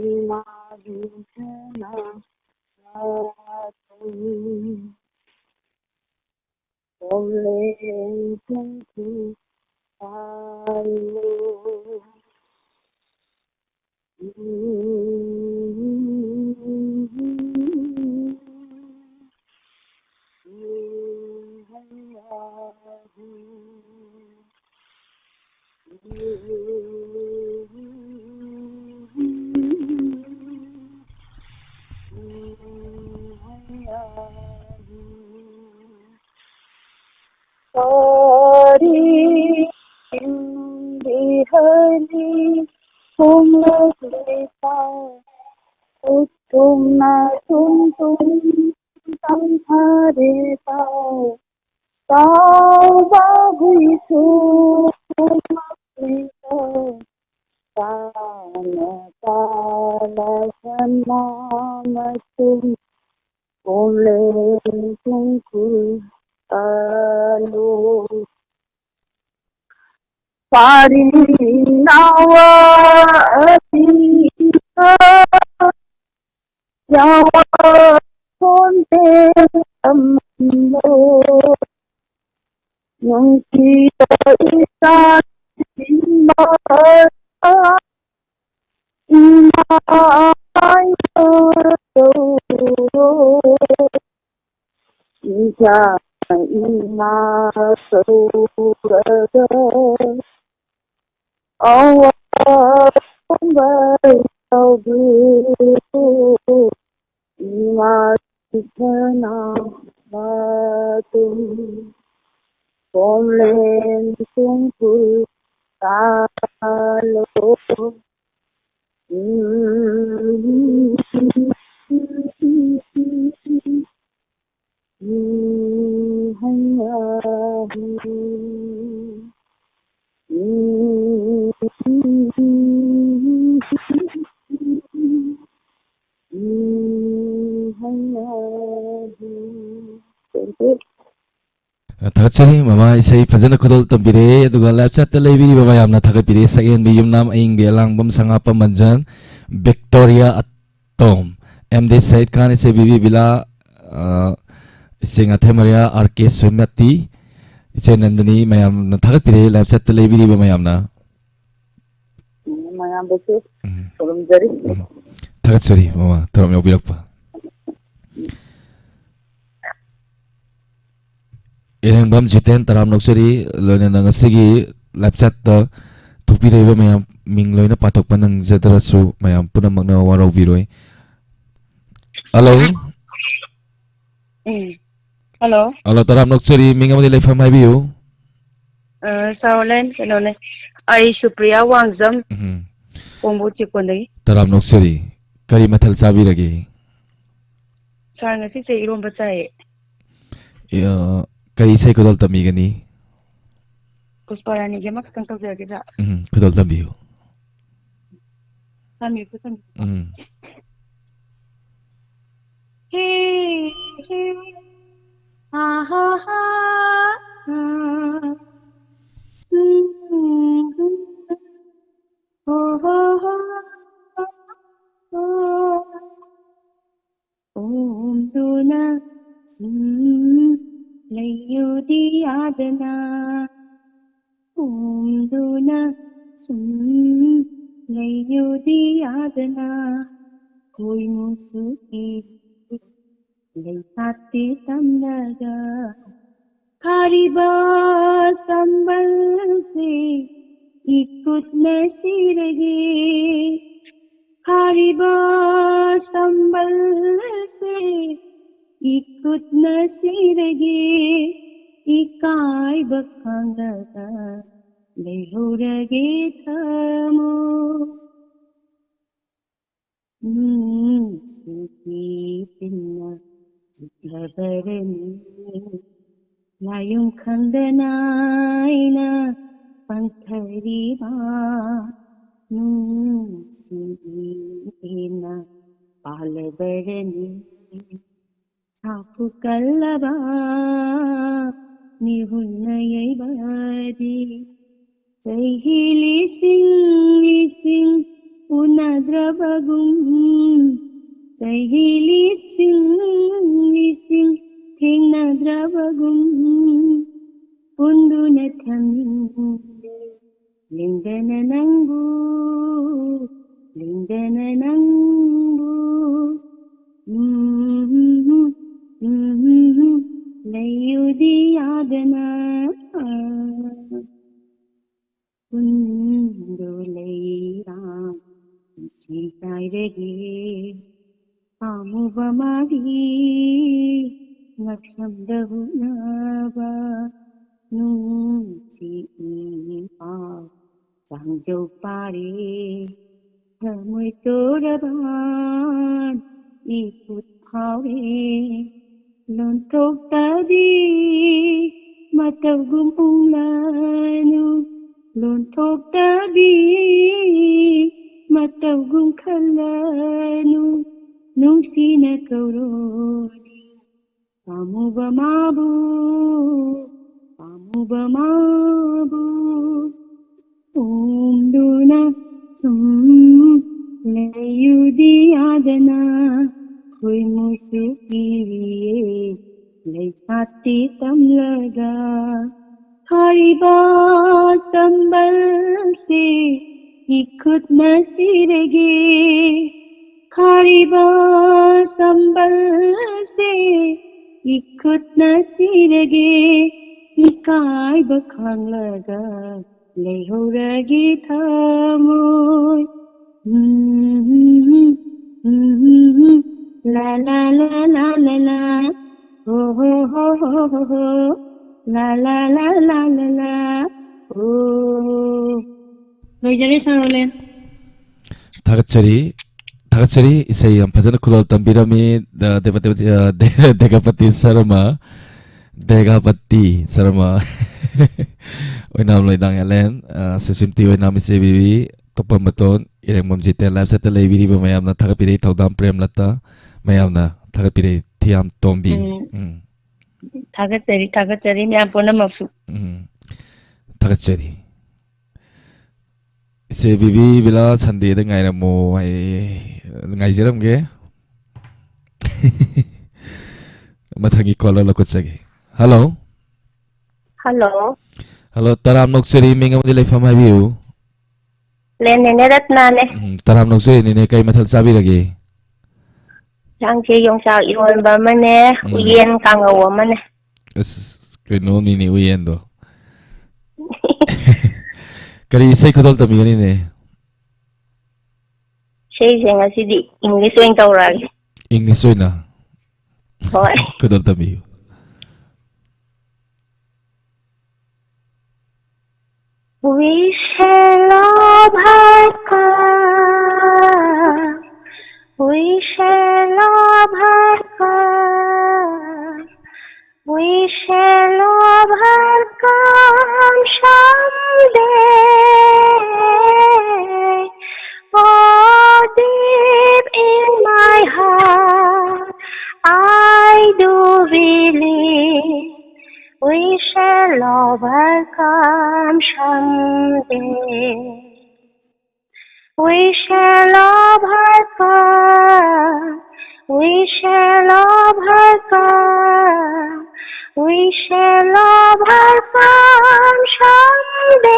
ꯏꯃꯥꯒꯤ ꯁꯅꯥ ꯁꯥꯇꯨꯝ ꯀꯣꯂꯦꯡ ꯇꯨꯡꯀꯨ ꯄꯥꯜꯂꯣ꯫ ꯀꯔꯤ ꯏꯟꯗꯤ ꯍꯅꯤ ꯍꯣꯡꯂꯛꯂꯤꯕ ꯎꯊꯨꯝꯅ ꯊꯨꯝ ꯊꯨꯝ ꯇꯝꯊꯔꯦꯕ꯫ ꯇꯥꯎꯕ ꯍꯨꯏꯁꯨ ꯈꯣꯡꯂꯛꯂꯤꯕ ꯇꯥꯅ ꯇꯥꯅ ꯁꯅꯥ ꯃꯇꯨꯝ ꯀꯣꯂꯦꯡ ꯇꯨꯡꯀꯨ ꯄꯥꯜꯂꯣ꯫ ꯄꯥꯔꯤ ꯅꯥꯋꯥ ꯑꯁꯤꯗ ꯌꯥꯋꯥ ꯈꯣꯟꯖꯦꯜ ꯇꯝꯂꯣ꯫ ꯅꯨꯡꯁꯤꯕ ꯏꯆꯥ ꯏꯃꯥ ꯏꯃꯥ ꯀꯧꯔꯣ꯫ ꯏꯆꯥꯅ ꯏꯃꯥ ꯀꯧꯔꯒ ꯑꯋꯥꯕ ꯌꯥꯎꯕꯤ ꯏꯃꯥ ꯁꯤꯗꯅ ꯃꯇꯨꯡ ꯈꯣꯝꯂꯦꯟ ꯇꯨꯡꯀꯨꯜ ꯇꯥꯂꯣ꯫ Thank you. ꯊꯥꯒꯠꯆꯔꯤ ꯃꯃꯥ, ꯏꯁꯩ ꯐꯖꯅ ꯈꯨꯗꯣꯜ ꯇꯝꯕꯤꯔꯛꯑꯦ꯫ ꯑꯗꯨꯒ live chatꯇ ꯂꯩꯕꯤꯔꯤꯕ ꯃꯌꯥꯝꯅ ꯊꯥꯒꯠꯄꯤꯔꯛꯑꯦ꯫ ꯁꯛꯍꯦꯟꯕꯤ ꯌꯨꯝꯅꯥꯝ, ꯑꯏꯪꯕꯤ ꯑꯂꯥꯡꯕꯝ, ꯁꯉꯥꯞꯄꯝ ꯃꯟꯖꯟ, ꯕꯤꯛꯇꯣꯔꯤꯌꯥ ꯑꯇꯣꯝ, ꯑꯦꯝ ꯗꯤ ꯁꯌꯤꯗ ꯈꯥꯟ, ꯏꯆꯦ ꯕꯤꯕꯤ ꯕꯤꯂꯥ, ꯑ, ꯏꯆꯦ ꯉꯥꯊꯦꯝ ꯃꯔꯤꯌꯥ, ꯑꯥꯔ ꯀꯦ ꯁꯨꯃꯇꯤ, ꯏꯆꯦ ꯅꯟꯗꯅꯤ, ꯃꯌꯥꯝꯅ ꯊꯥꯒꯠꯄꯤꯔꯛꯑꯦ live chatꯇ ꯂꯩꯕꯤꯔꯤꯕ ꯃꯌꯥꯝꯅ꯫ ꯃꯌꯥꯝꯗꯁꯨ ꯎꯝ, ꯈꯨꯔꯨꯝꯖꯔꯤ꯫ ꯎꯝ꯫ ꯊꯥꯒꯠꯆꯔꯤ ꯃꯃꯥ, ꯊꯧꯔꯝ ꯌꯥꯎꯕꯤꯔꯛꯄ꯫ ꯏꯔꯦꯡꯕꯝ ꯖꯤꯇꯦꯟ, ꯇꯔꯥꯝ ꯅꯣꯛꯆꯔꯤ꯫ ꯂꯣꯏꯅꯅ ꯉꯁꯤꯒꯤ live chatꯇ ꯊꯣꯛꯄꯤꯔꯛꯏꯕ ꯃꯌꯥꯝ, ꯃꯤꯡ ꯂꯣꯏꯅ ꯄꯥꯊꯣꯛꯄ ꯅꯪꯖꯗ꯭ꯔꯁꯨ ꯃꯌꯥꯝ ꯄꯨꯝꯅꯃꯛꯅ ꯋꯥꯔꯧꯕꯤꯔꯣꯏ꯫ ꯍꯜꯂꯣ꯫ ꯎꯝ꯫ ꯍꯜꯂꯣ꯫ ꯍꯜꯂꯣ, ꯇꯔꯥꯝ ꯅꯣꯛꯆꯔꯤ꯫ ꯃꯤꯡ ꯑꯃꯗꯤ ꯂꯩꯐꯝ ꯍꯥꯏꯕꯤꯌꯨ꯫ ꯑ, ꯁꯥꯔ ꯑꯣꯂꯦꯟ, ꯀꯩꯅꯣꯅꯦ꯫ ꯑꯩ ꯁꯨꯄ꯭ꯔꯤꯌꯥ ꯋꯥꯡꯖꯝ, ꯎꯝ꯫ ꯄꯣꯡꯕꯨ ꯆꯤꯀꯣꯟꯗꯒꯤ꯫ ꯇꯔꯥꯝ ꯅꯣꯛꯆꯔꯤ꯫ ꯀꯔꯤ ꯃꯊꯦꯜ ꯆꯥꯕꯤꯔꯒꯦ? ꯁꯥꯔ, ꯉꯁꯤꯁꯦ ꯏꯔꯣꯝꯕ ꯆꯥꯏꯌꯦ꯫ ꯑꯦ, ꯑ, ꯀꯔꯤ ꯏꯁꯩ ꯈꯨꯗꯣꯜ ꯇꯝꯕꯤꯒꯅꯤ? ꯄꯨꯁꯄꯥꯔꯥꯅꯤꯒꯤ ꯑꯃꯈꯛꯇꯪ ꯇꯧꯖꯔꯛꯀꯦ, ꯁꯥꯔ꯫ ꯎꯝ, ꯈꯨꯗꯣꯜ ꯇꯝꯕꯤꯌꯨ꯫ ꯁꯥꯔ, ꯃ꯭ꯌꯨꯠꯇ ꯊꯝꯕꯤꯌꯨ꯫ ꯎꯝ꯫ ꯍꯤ, ꯍꯤ, ꯍꯥ, ꯍꯥ, ꯍꯥ, ꯍꯥ꯫ ꯎꯝ, ꯎꯝ, ꯎꯝ꯫ ꯍꯣ, ꯍꯣ, ꯍꯣ, ꯍꯣ꯫ ꯑꯣꯝꯗꯨꯅ ꯁꯨꯝ ꯂꯩꯌꯨꯗꯤ ꯌꯥꯗꯅ, ꯑꯣꯝꯗꯨꯅ ꯁꯨꯝ ꯂꯩꯌꯨꯗꯤ ꯌꯥꯗꯅ, ꯈꯣꯏꯃꯨꯁꯨ ꯏ ꯂꯩꯄꯥꯛꯇꯤ ꯇꯝꯂꯒ ꯈꯥꯔꯤꯕ ꯁꯝꯕꯜꯁꯦ ꯏꯈꯨꯠꯅ ꯁꯤꯔꯒꯦ꯫ ꯈꯥꯔꯤꯕ ꯁꯝꯕꯜꯁꯦ ꯏꯈꯨꯠꯅ ꯁꯤꯔꯒꯦ꯫ ꯏꯀꯥꯏꯕ ꯈꯪꯂꯒ ꯂꯩꯍꯧꯔꯒꯦ ꯊꯃꯣꯏ꯫ ꯅꯨꯡꯁꯤꯕꯤ ꯇꯤꯟꯅ ꯆꯤꯛꯂꯕꯔꯅꯤ꯫ ꯂꯥꯏꯌꯨꯝ ꯈꯪꯗꯅ ꯑꯩꯅ ꯄꯪꯊꯔꯤꯕ ꯅꯨꯡꯁꯤꯕꯤ ꯇꯤꯟꯅ ꯄꯥꯜꯂꯕꯔꯅꯤ꯫ ꯁꯥꯐꯨ ꯀꯜꯂꯕ ꯃꯤꯍꯨꯟꯅ ꯌꯩꯕꯗꯤ ꯆꯍꯤ ꯂꯤꯁꯤꯡ ꯂꯤꯁꯤꯡ ꯎꯅꯗ꯭ꯔꯕꯒꯨꯝ, ꯆꯍꯤ ꯂꯤꯁꯤꯡ ꯂꯤꯁꯤꯡ ꯊꯦꯡꯅꯗ꯭ꯔꯕꯒꯨꯝ, ꯄꯨꯟꯗꯨꯅ ꯊꯝꯅꯤꯡꯂꯦ ꯂꯦꯡꯗꯅ ꯅꯪꯕꯨ, ꯂꯦꯡꯗꯅ ꯅꯪꯕꯨ꯫ ꯎꯝ, ꯎꯝ, ꯎꯝ, ꯂꯩꯌꯨꯗꯤ ꯌꯥꯗꯅ ꯄꯨꯟꯗꯨ ꯂꯩꯔꯥꯡ ꯁꯤ ꯀꯥꯏꯔꯒꯦ꯫ ꯄꯥꯝꯃꯨꯕ ꯃꯥꯒꯤ ꯉꯛꯁꯝꯗ ꯍꯨꯛꯅꯕ ꯅꯨꯡꯁꯤ ꯏ ꯄꯥꯎ ꯆꯥꯡꯖꯧ ꯄꯥꯔꯦ꯫ ꯊꯃꯣꯏ ꯇꯣꯔꯕꯥꯟ ꯏꯈꯨꯠ ꯐꯥꯎꯔꯦ꯫ ꯂꯣꯟꯊꯣꯛꯇꯕꯤ ꯃꯇꯧꯒꯨꯝ ꯎꯪꯂꯅꯨ, ꯂꯣꯟꯊꯣꯛꯇꯕꯤ ꯃꯇꯧꯒꯨꯝ ꯈꯜꯂꯅꯨ, ꯅꯨꯡꯁꯤꯅ ꯀꯧꯔꯣꯅꯦ ꯄꯥꯝꯃꯨꯕ ꯃꯥꯕꯨ, ꯄꯥꯝꯃꯨꯕ ꯃꯥꯕꯨ꯫ ꯎꯝꯗꯨꯅ ꯁꯨꯝ ꯂꯩꯌꯨꯗꯤ ꯌꯥꯗꯅ ꯈꯣꯏꯃꯨꯁꯨ ꯏꯔꯤꯌꯦ ꯂꯩꯁꯥꯠꯇꯤ ꯇꯝꯂꯒ꯫ ꯈꯥꯔꯤꯕ ꯁꯝꯕꯜꯁꯦ ꯏꯈꯨꯠꯅ ꯁꯤꯔꯒꯦ꯫ ꯈꯥꯔꯤꯕ ꯁꯝꯕꯜꯁꯦ ꯏꯈꯨꯠꯅ ꯁꯤꯔꯒꯦ, ꯏꯀꯥꯏꯕ ꯈꯥꯡꯂꯒ ꯂꯩꯍꯧꯔꯒꯦ ꯊꯃꯣꯏ꯫ ꯎꯝ, ꯎꯝ, ꯎꯝ, ꯂꯥ, ꯂꯥ, ꯂꯥ, ꯂꯥ, ꯂꯥ, ꯂꯥ꯫ ꯍꯣ, ꯍꯣ, ꯍꯣ, ꯍꯣ, ꯍꯣ, ꯍꯣ꯫ ꯂꯥ, ꯂꯥ, ꯂꯥ, ꯂꯥ, ꯂꯥ, ꯂꯥ꯫ ꯑꯣ꯫ ꯂꯣꯏꯖꯔꯦ, ꯁꯥꯔ ꯔꯣꯂꯦꯟ꯫ ꯊꯥꯒꯠꯆꯔꯤ, ꯊꯥꯒꯠꯆꯔꯤ꯫ ꯏꯁꯩ ꯌꯥꯝ ꯐꯖꯅ ꯈꯨꯗꯣꯜ ꯇꯝꯕꯤꯔꯝꯃꯤ, ꯗ-, ꯗꯦꯕ-, ꯗꯦꯕ-, ꯑ, ꯗꯦ-, ꯗꯦꯒꯄꯇꯤ ꯁꯔꯃ, ꯗꯦꯒꯄꯇꯤ ꯁꯔꯃ꯫ ꯑꯣꯏꯅꯥꯝ ꯂꯣꯏꯗꯥꯡ ꯑꯦꯂꯦꯟ, ꯑ, ꯁꯨꯁꯤꯝꯇꯤ ꯑꯣꯏꯅꯥꯝ ꯏꯆꯦ ꯕꯤꯕꯤ, ꯇꯣꯞꯄꯝ ꯕꯇꯣꯟ, ꯏꯔꯦꯡꯕꯝ ꯖꯤꯇꯦꯟ ꯂꯥꯏꯐ ꯁꯦꯠꯇ ꯂꯩꯕꯤꯔꯤꯕ ꯃꯌꯥꯝꯅ ꯊꯥꯒꯠꯄꯤꯔꯤ, ꯊꯧꯗꯥꯝ ꯄ꯭ꯔꯦꯝꯂꯇꯥ, ꯃꯌꯥꯝꯅ ꯊꯥꯒꯠꯄꯤꯔꯤ, ꯊꯤꯌꯥꯝ ꯇꯣꯝꯕꯤ꯫ ꯎꯝ꯫ ꯎꯝ꯫ ꯊꯥꯒꯠꯆꯔꯤ, ꯊꯥꯒꯠꯆꯔꯤ ꯃꯌꯥꯝ ꯄꯨꯝꯅꯃꯛꯁꯨ꯫ ꯎꯝ꯫ ꯊꯥꯒꯠꯆꯔꯤ꯫ ꯏꯆꯦ ꯕꯤꯕꯤ ꯕꯤꯂꯥ ꯁꯟꯗꯦꯗ ꯉꯥꯏꯔꯝꯃꯣ ꯍꯥꯏ꯫ ꯉꯥꯏꯖꯔꯝꯒꯦ꯫ ꯃꯊꯪꯒꯤ ꯀꯣꯂꯔ ꯂꯧꯈꯠꯆꯒꯦ꯫ ꯍꯜꯂꯣ꯫ ꯍꯜꯂꯣ꯫ ꯍꯜꯂꯣ, ꯇꯔꯥꯝ ꯅꯣꯛꯆꯔꯤ, ꯃꯤꯡ ꯑꯃꯗꯤ ꯂꯩꯐꯝ ꯍꯥꯏꯕꯤꯌꯨ꯫ ꯂꯦꯟ ꯅꯦꯅꯦ ꯔꯠꯅꯥꯅꯦ꯫ ꯎꯝ, ꯇꯔꯥꯝ ꯅꯣꯛꯆꯔꯤ ꯅꯦꯅꯦ, ꯀꯩ ꯃꯊꯦꯜ ꯆꯥꯕꯤꯔꯒꯦ? ꯌꯦꯟꯁꯥꯡꯁꯦ ꯌꯣꯡꯆꯥꯛ ꯏꯔꯣꯟꯕ ꯑꯃꯅꯦ, ꯎꯝ꯫ ꯎꯌꯦꯟ ꯀꯥꯡꯉꯧ ꯑꯃꯅꯦ꯫ ꯑꯁ, ꯀꯩꯅꯣꯝꯅꯤꯅꯦ ꯎꯌꯦꯟꯗꯣ꯫ ꯀꯔꯤ ꯏꯁꯩ ꯈꯨꯗꯣꯜ ꯇꯝꯕꯤꯒꯅꯤꯅꯦ? ꯏꯁꯩꯁꯦ ꯉꯁꯤꯗꯤ English ꯑꯣꯏꯅ ꯇꯧꯔꯛꯑꯒꯦ꯫ English ꯑꯣꯏꯅ? ꯍꯣꯏ꯫ ꯈꯨꯗꯣꯜ ꯇꯝꯕꯤꯌꯨ꯫ We shall overcome. We shall overcome. We shall overcome someday. Oh, deep in my heart, I do believe we shall overcome someday. We shall overcome. We shall overcome. We shall overcome someday.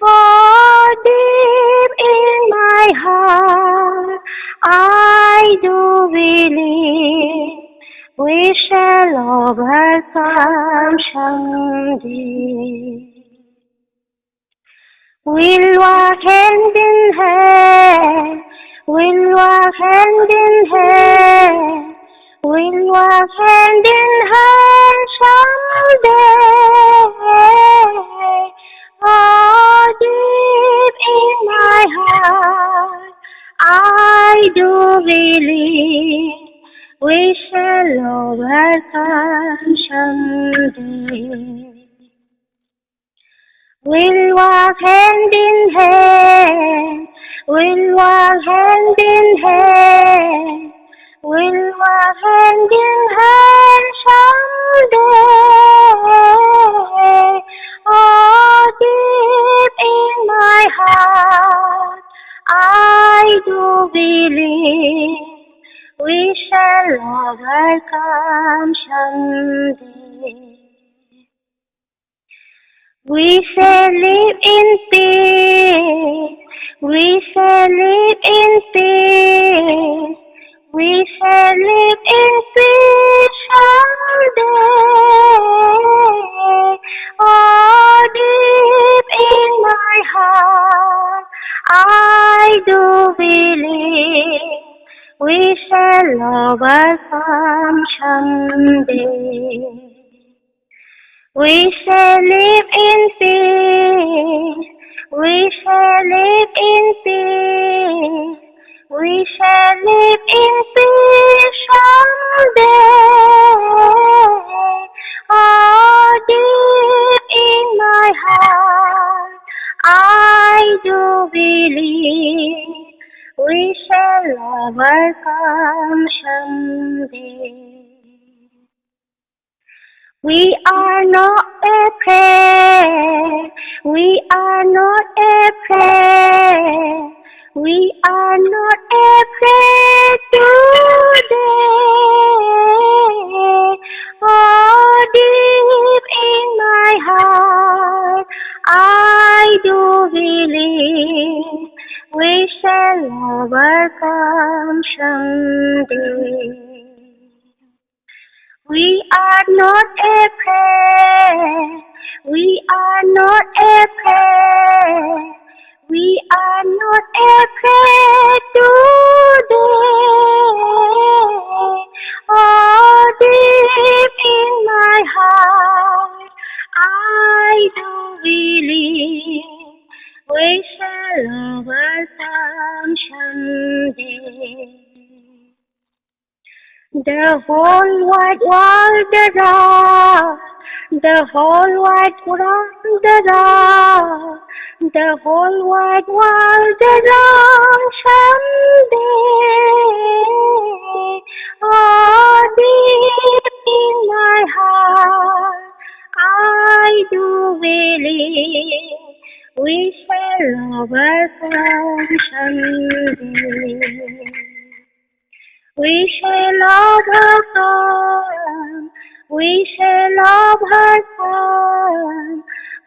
Oh, deep in my heart, I do believe we shall overcome someday. We'll walk hand in hand, we'll walk hand in hand, we'll walk hand in hand someday. Oh, deep in my heart, I do believe we shall overcome someday. We'll walk hand in hand, we'll walk hand in hand, we'll walk hand in hand someday. Oh, deep in my heart, I do believe we shall overcome someday. We shall live in peace, we shall live in peace, we shall live in peace someday. Oh, deep in my heart, I do believe we shall overcome someday. We shall live in peace, we shall live in peace, we shall live in peace someday. Oh, deep in my heart, I do believe we shall overcome someday. We are not afraid, we are not afraid, we are not afraid today. Oh, deep in my heart, I do believe we shall Welcome someday. We are not afraid. We are not afraid. We are not afraid today. Oh, deep in my heart, I do believe we shall overcome someday. The whole wide world around, the whole wide world around, the whole wide world around someday. Oh, deep in my heart, I do believe we shall overcome someday. We shall overcome. We shall overcome.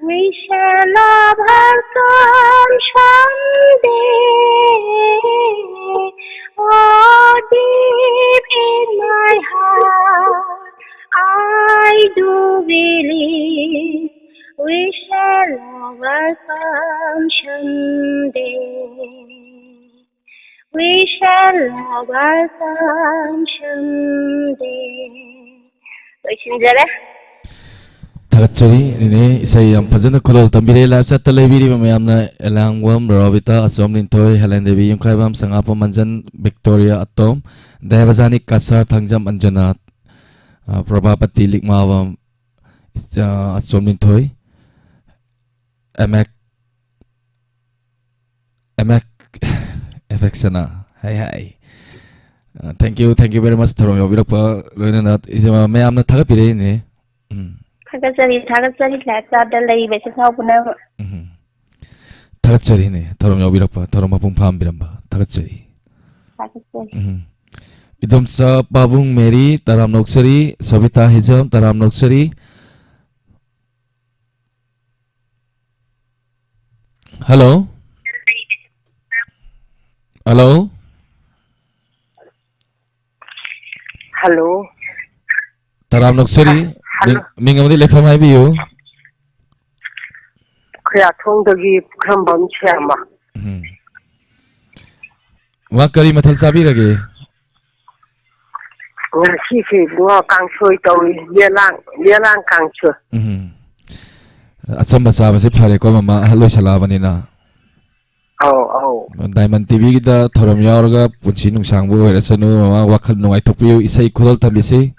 We shall overcome someday. Oh, deep in my heart, I do believe we shall overcome someday. We shall overcome someday. ꯂꯣꯏꯁꯤꯟꯖꯔꯦ꯫ ꯊꯥꯒꯠꯆꯔꯤ ꯏꯅꯦ, ꯏꯁꯩ ꯌꯥꯝ ꯐꯖꯅ ꯈꯨꯗꯣꯜ ꯇꯝꯕꯤꯔꯦ꯫ ꯂꯥꯏꯞ ꯆꯠꯇ ꯂꯩꯕꯤꯔꯤꯕ ꯃꯌꯥꯝꯅ ꯑꯦꯂꯥꯡꯕꯝ, ꯔꯣꯕꯤꯇꯥ, ꯑꯆꯣꯝ ꯂꯤꯟꯊꯣꯏ, ꯍꯦꯂꯦꯟ ꯗꯦꯕꯤ, ꯌꯨꯝꯈꯥꯏꯕꯝ, ꯁꯉꯥꯄꯝ ꯃꯟꯖꯟ, ꯕꯤꯛꯇꯣꯔꯤꯌꯥ ꯑꯇꯣꯝ, ꯗꯌꯥꯕꯖꯥꯅꯤ ꯀꯁꯥꯔ, ꯊꯥꯡꯖꯝ ꯑꯟꯖꯅꯥ, ꯑ, ꯄ꯭ꯔꯚꯥꯄꯇꯤ ꯂꯤꯛꯃꯥꯕꯝ, ꯑ, ꯑꯆꯣꯝ ꯂꯤꯟꯊꯣꯏ, ꯑꯦꯃꯦꯛ ꯑꯦꯃꯦꯛ ꯑꯦꯐꯦꯛꯁꯅ ꯍꯥꯏ ꯍꯥꯏ꯫ Thank you, thank you very much, ꯊꯧꯔꯝ ꯌꯥꯎꯕꯤꯔꯛꯄ ꯂꯣꯏꯅꯅ ꯏꯆꯦ ꯃꯌꯥꯝꯅ ꯊꯥꯒꯠꯄꯤꯔꯛꯏꯅꯦ꯫ ꯎꯝ꯫ ꯊꯥꯒꯠꯆꯔꯤ, ꯊꯥꯒꯠꯆꯔꯤ꯫ ꯂꯥꯏꯞ ꯆꯥꯠꯇ ꯂꯩꯔꯤꯕ ꯏꯆꯤꯟ ꯏꯅꯥꯎ ꯄꯨꯝꯅꯃꯛ꯫ ꯎꯝ꯫ ꯊꯥꯒꯠꯆꯔꯤꯅꯦ, ꯊꯧꯔꯝ ꯌꯥꯎꯕꯤꯔꯛꯄ, ꯊꯧꯔꯝ ꯃꯄꯨꯡ ꯐꯥꯍꯟꯕꯤꯔꯝꯕ ꯊꯥꯒꯠꯆꯔꯤ꯫ ꯊꯥꯒꯠꯆꯔꯤ꯫ ꯎꯝ꯫ ꯏꯗꯣꯝꯆꯥ ꯄꯥꯕꯨꯡ ꯃꯦꯔꯤ, ꯇꯔꯥꯝꯅ ꯑꯣꯛꯆꯔꯤ꯫ ꯁꯕꯤꯇꯥ ꯍꯤꯖꯝ, ꯇꯔꯥꯝꯅ ꯑꯣꯛꯆꯔꯤ꯫ ꯍꯜꯂꯣ꯫ ꯍꯜꯂꯣ꯫ ꯍꯜꯂꯣ꯫ ꯇꯔꯥꯝꯅ ꯑꯣꯛꯆꯔꯤ꯫ ꯍꯜꯂꯣ꯫ ꯃꯤꯡ, ꯃꯤꯡ ꯑꯃꯗꯤ ꯂꯩꯐꯝ ꯍꯥꯏꯕꯤꯌꯨ꯫ ꯈꯨꯌꯥꯊꯣꯡꯗꯒꯤ ꯄꯨꯈ꯭ꯔꯝꯕꯝ ꯁ꯭ꯌꯥꯃ꯫ ꯎꯝ꯫ ꯃꯥ, ꯀꯔꯤ ꯃꯊꯦꯜ ꯆꯥꯕꯤꯔꯒꯦ? ꯉꯁꯤꯁꯦ ꯏꯕꯨꯡꯉꯣ ꯀꯥꯡꯁꯣꯏ ꯇꯧꯏ, ꯌꯦꯂꯥꯡ, ꯌꯦꯂꯥꯡ ꯀꯥꯡꯁꯣꯏ꯫ ꯎꯝ꯫ ꯑꯆꯝꯕ ꯆꯥꯕꯁꯦ ꯐꯔꯦꯀꯣ, ꯃꯃꯥ, ꯑꯍꯜ ꯑꯣꯏꯁꯜꯂꯛꯑꯕꯅꯤꯅ꯫ ꯑꯧ, ꯑꯧ꯫ ꯗꯥꯏꯃꯟ ꯇꯤꯚꯤꯒꯤꯗ ꯊꯧꯔꯝ ꯌꯥꯎꯔꯒ ꯄꯨꯟꯁꯤ ꯅꯨꯡꯁꯥꯡꯕ ꯑꯣꯏꯔꯁꯅꯨ, ꯃꯃꯥ, ꯋꯥꯈꯜ ꯅꯨꯡꯉꯥꯏꯊꯣꯛꯄꯤꯌꯨ, ꯏꯁꯩ ꯈꯨꯗꯣꯜ ꯇꯝꯕꯤꯁꯤ꯫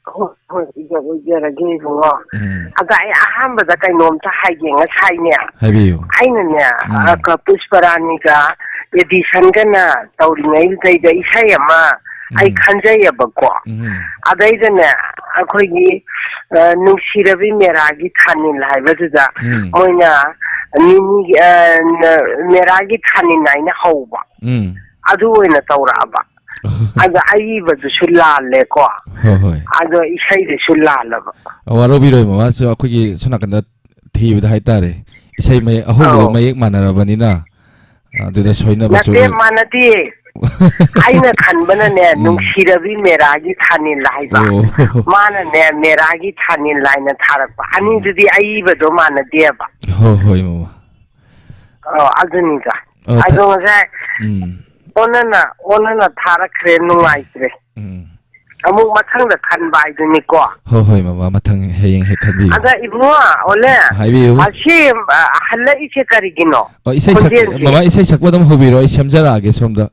ꯍꯣꯏ, ꯍꯣꯏ, ꯏꯖ-, ꯏꯖꯔꯒꯦ ꯏꯕꯨꯡꯉꯣ꯫ ꯎꯝ꯫ ꯑꯗ ꯑꯩ ꯑꯍꯥꯟꯕꯗ ꯀꯩꯅꯣꯝꯇ ꯍꯥꯏꯒꯦ, ꯉꯁꯥꯏꯅꯦ꯫ ꯍꯥꯏꯕꯤꯌꯨ꯫ ꯑꯩꯅꯅꯦ, ꯎꯝ꯫ ꯑ, ꯀ-, ꯄꯨꯁꯄꯔꯥꯅꯤꯒ ꯑꯦꯗꯤꯁꯟꯒꯅ ꯇꯧꯔꯤꯉꯩꯗꯩꯗ ꯏꯁꯩ ꯑꯃ ꯑꯩ ꯎꯝ꯫ ꯈꯟꯖꯩꯌꯦꯕꯀꯣ꯫ ꯎꯝ꯫ ꯑꯗꯩꯗꯅꯦ, ꯑꯩꯈꯣꯏꯒꯤ, ꯑ, ꯅꯨꯡꯁꯤꯔꯕꯤ ꯃꯦꯔꯥꯒꯤ ꯊꯥꯅꯤꯜ ꯍꯥꯏꯕꯗꯨꯗ ꯎꯝ꯫ ꯃꯣꯏꯅ ꯅꯤꯅꯤꯒꯤ, ꯑ, ꯅ-, ꯃꯦꯔꯥꯒꯤ ꯊꯥꯅꯤꯜ ꯍꯥꯏꯅ ꯍꯧꯕ꯫ ꯎꯝ꯫ ꯑꯗꯨ ꯑꯣꯏꯅ ꯇꯧꯔꯛꯑꯕ꯫ ꯑꯗ ꯑꯏꯕꯗꯨꯁꯨ ꯂꯥꯜꯂꯦꯀꯣ꯫ ꯍꯣꯏ, ꯍꯣꯏ꯫ ꯑꯗꯣ ꯏꯁꯩꯗꯨꯁꯨ ꯂꯥꯜꯂꯕ꯫ ꯋꯥꯔꯧꯕꯤꯔꯣꯏ ꯃꯃꯥꯁꯨ, ꯑꯩꯈꯣꯏꯒꯤ ꯁꯣꯝ ꯅꯥꯀꯟꯗ ꯊꯤꯕꯗ ꯍꯥꯏꯇꯥꯔꯦ꯫ ꯏꯁꯩ ꯃꯌꯦꯛ ꯑꯍꯧꯕꯗꯣ ꯑꯧ꯫ ꯃꯌꯦꯛ ꯃꯥꯟꯅꯔꯕꯅꯤꯅ, ꯑꯗꯨꯗ ꯁꯣꯏꯅꯕꯁꯨ ꯅꯠꯇꯦ, ꯑꯣꯏ-, ꯃꯥꯟꯅꯗꯦ꯫ ꯑꯩꯅ ꯈꯟꯕꯅꯅꯦ, ꯎꯝ꯫ ꯅꯨꯡꯁꯤꯔꯕꯤ ꯃꯦꯔꯥꯒꯤ ꯊꯥꯅꯤꯜ ꯍꯥꯏꯕ꯫ ꯑꯣ꯫ ꯃꯥꯅꯅꯦ, ꯃꯦꯔꯥꯒꯤ ꯊꯥꯅꯤꯜ ꯍꯥꯏꯅ ꯊꯥꯔꯛꯄ꯫ ꯎꯝ꯫ ꯑꯅꯤꯗꯨꯗꯤ ꯑꯏꯕꯗꯣ ꯃꯥꯟꯅꯗꯦꯕ꯫ ꯍꯣꯏ, ꯍꯣꯏ, ꯃꯃꯥ꯫ ꯑꯣ, ꯑꯗꯨꯅꯤꯗ꯫ ꯑꯣ, ꯊ-, ꯑꯗꯣ ꯉꯁꯥꯏ ꯎꯝ꯫ ꯑꯣꯟꯅꯅ, ꯑꯣꯟꯅꯅ ꯊꯥꯔꯛꯈ꯭ꯔꯦ, ꯅꯨꯡꯉꯥꯏꯇ꯭ꯔꯦ꯫ ꯎꯝ꯫ ꯑꯃꯨꯛ ꯃꯊꯪꯗ ꯈꯟꯕ ꯍꯥꯏꯗꯨꯅꯤꯀꯣ꯫ ꯍꯣꯏ, ꯍꯣꯏ, ꯃꯃꯥ, ꯃꯊꯪ ꯍꯌꯦꯡ ꯍꯦꯛ ꯈꯟꯕꯤꯌꯨ꯫ ꯑꯗ ꯏꯕꯨꯡꯉꯣ, ꯑꯣꯂꯦ, ꯍꯥꯏꯕꯤꯌꯨ꯫ ꯑꯁꯤ, ꯑ, ꯍꯜꯂꯛꯏꯁꯦ ꯀꯔꯤꯒꯤꯅꯣ? ꯑꯣ, ꯏꯁꯩ ꯁꯛ-, ꯈꯣꯟꯖꯦꯜꯁꯦ꯫ ꯃꯃꯥ, ꯏꯁꯩ ꯁꯛꯄ ꯑꯗꯨꯝ ꯍꯧꯕꯤꯔꯣ, ꯑꯩ ꯁꯦꯝꯖꯔꯛꯑꯒꯦ ꯁꯣꯝꯗ꯫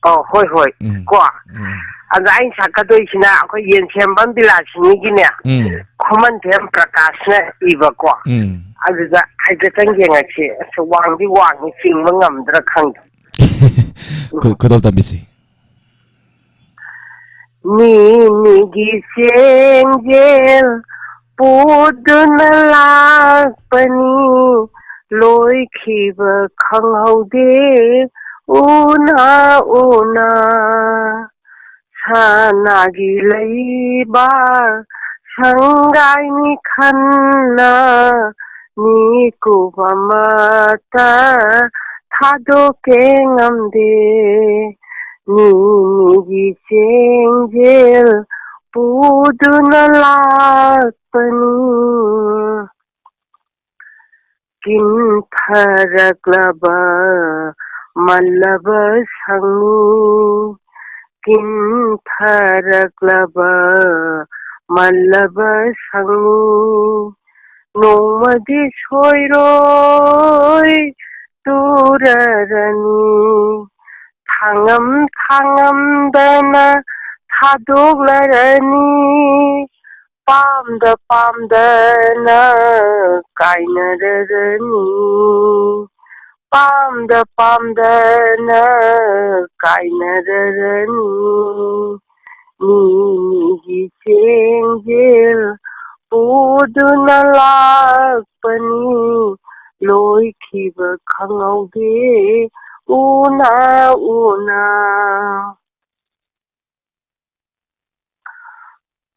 ꯑꯣ, ꯍꯣꯏ, ꯍꯣꯏ, ꯎꯝ, ꯀꯣ꯫ ꯎꯝ꯫ ꯑꯗ ꯑꯩꯅ ꯁꯛꯀꯗꯣꯏꯁꯤꯅ ꯑꯩꯈꯣꯏ ꯌꯦꯟꯁꯦꯝꯕꯝ ꯕꯤꯂꯥꯁꯤꯅꯤꯒꯤꯅꯦ, ꯎꯝ꯫ ꯈꯨꯃꯟꯊꯦꯝ ꯄ꯭ꯔꯀꯥꯁꯅ ꯏꯕꯀꯣ꯫ ꯎꯝ꯫ ꯑꯗꯨꯗ ꯍꯥꯏꯐꯦꯠꯇꯪ ꯌꯦꯡꯉꯛꯁꯤ꯫ ꯑꯁ, ꯋꯥꯡꯗꯤ ꯋꯥꯡꯉꯤ, ꯆꯤꯡꯕ ꯉꯝꯗ꯭ꯔꯥ ꯈꯪꯗꯦ꯫ ꯈꯨ-, ꯈꯨꯗꯣꯜ ꯇꯝꯕꯤꯁꯤ꯫ ꯃꯤ ꯃꯤꯒꯤ ꯆꯦꯡꯖꯦꯜ ꯄꯨꯗꯨꯅ ꯂꯥꯛꯄꯅꯤ, ꯂꯣꯏꯈꯤꯕ ꯈꯪꯍꯧꯗꯦ ꯎꯅ ꯎꯅ꯫ ꯁꯅꯥꯒꯤ ꯂꯩꯕꯥꯛ ꯁꯪꯒꯥꯏꯅꯤ ꯈꯟꯅ ꯃꯤꯀꯨꯞ ꯑꯃꯇ ꯊꯥꯗꯣꯛꯀꯦ ꯉꯝꯗꯦ, ꯃꯤ ꯃꯤꯒꯤ ꯆꯦꯡꯖꯦꯜ ꯄꯨꯗꯨꯅ ꯂꯥꯛꯄꯅꯤ꯫ ꯀꯤꯟꯊꯔꯛꯂꯕ ꯃꯜꯂꯕ ꯁꯪꯅꯤ, ꯀꯤꯟꯊꯔꯛꯂꯕ ꯃꯜꯂꯕ ꯁꯪꯅꯤ, ꯅꯣꯡꯃꯗꯤ ꯁꯣꯏꯔꯣꯏ ꯇꯨꯔꯔꯅꯤ, ꯊꯥꯉꯝ ꯊꯥꯉꯝꯗꯅ ꯊꯥꯗꯣꯛꯂꯔꯅꯤ, ꯄꯥꯝꯗ ꯄꯥꯝꯗꯅ ꯀꯥꯏꯅꯔꯔꯅꯤ, ꯄꯥꯝꯗ ꯄꯥꯝꯗꯅ ꯀꯥꯏꯅꯔꯔꯅꯤ, ꯃꯤ ꯃꯤꯒꯤ ꯆꯦꯡꯖꯦꯜ ꯄꯨꯗꯨꯅ ꯂꯥꯛꯄꯅꯤ, ꯂꯣꯏꯈꯤꯕ ꯈꯪꯍꯧꯗꯦ ꯎꯅ ꯎꯅ꯫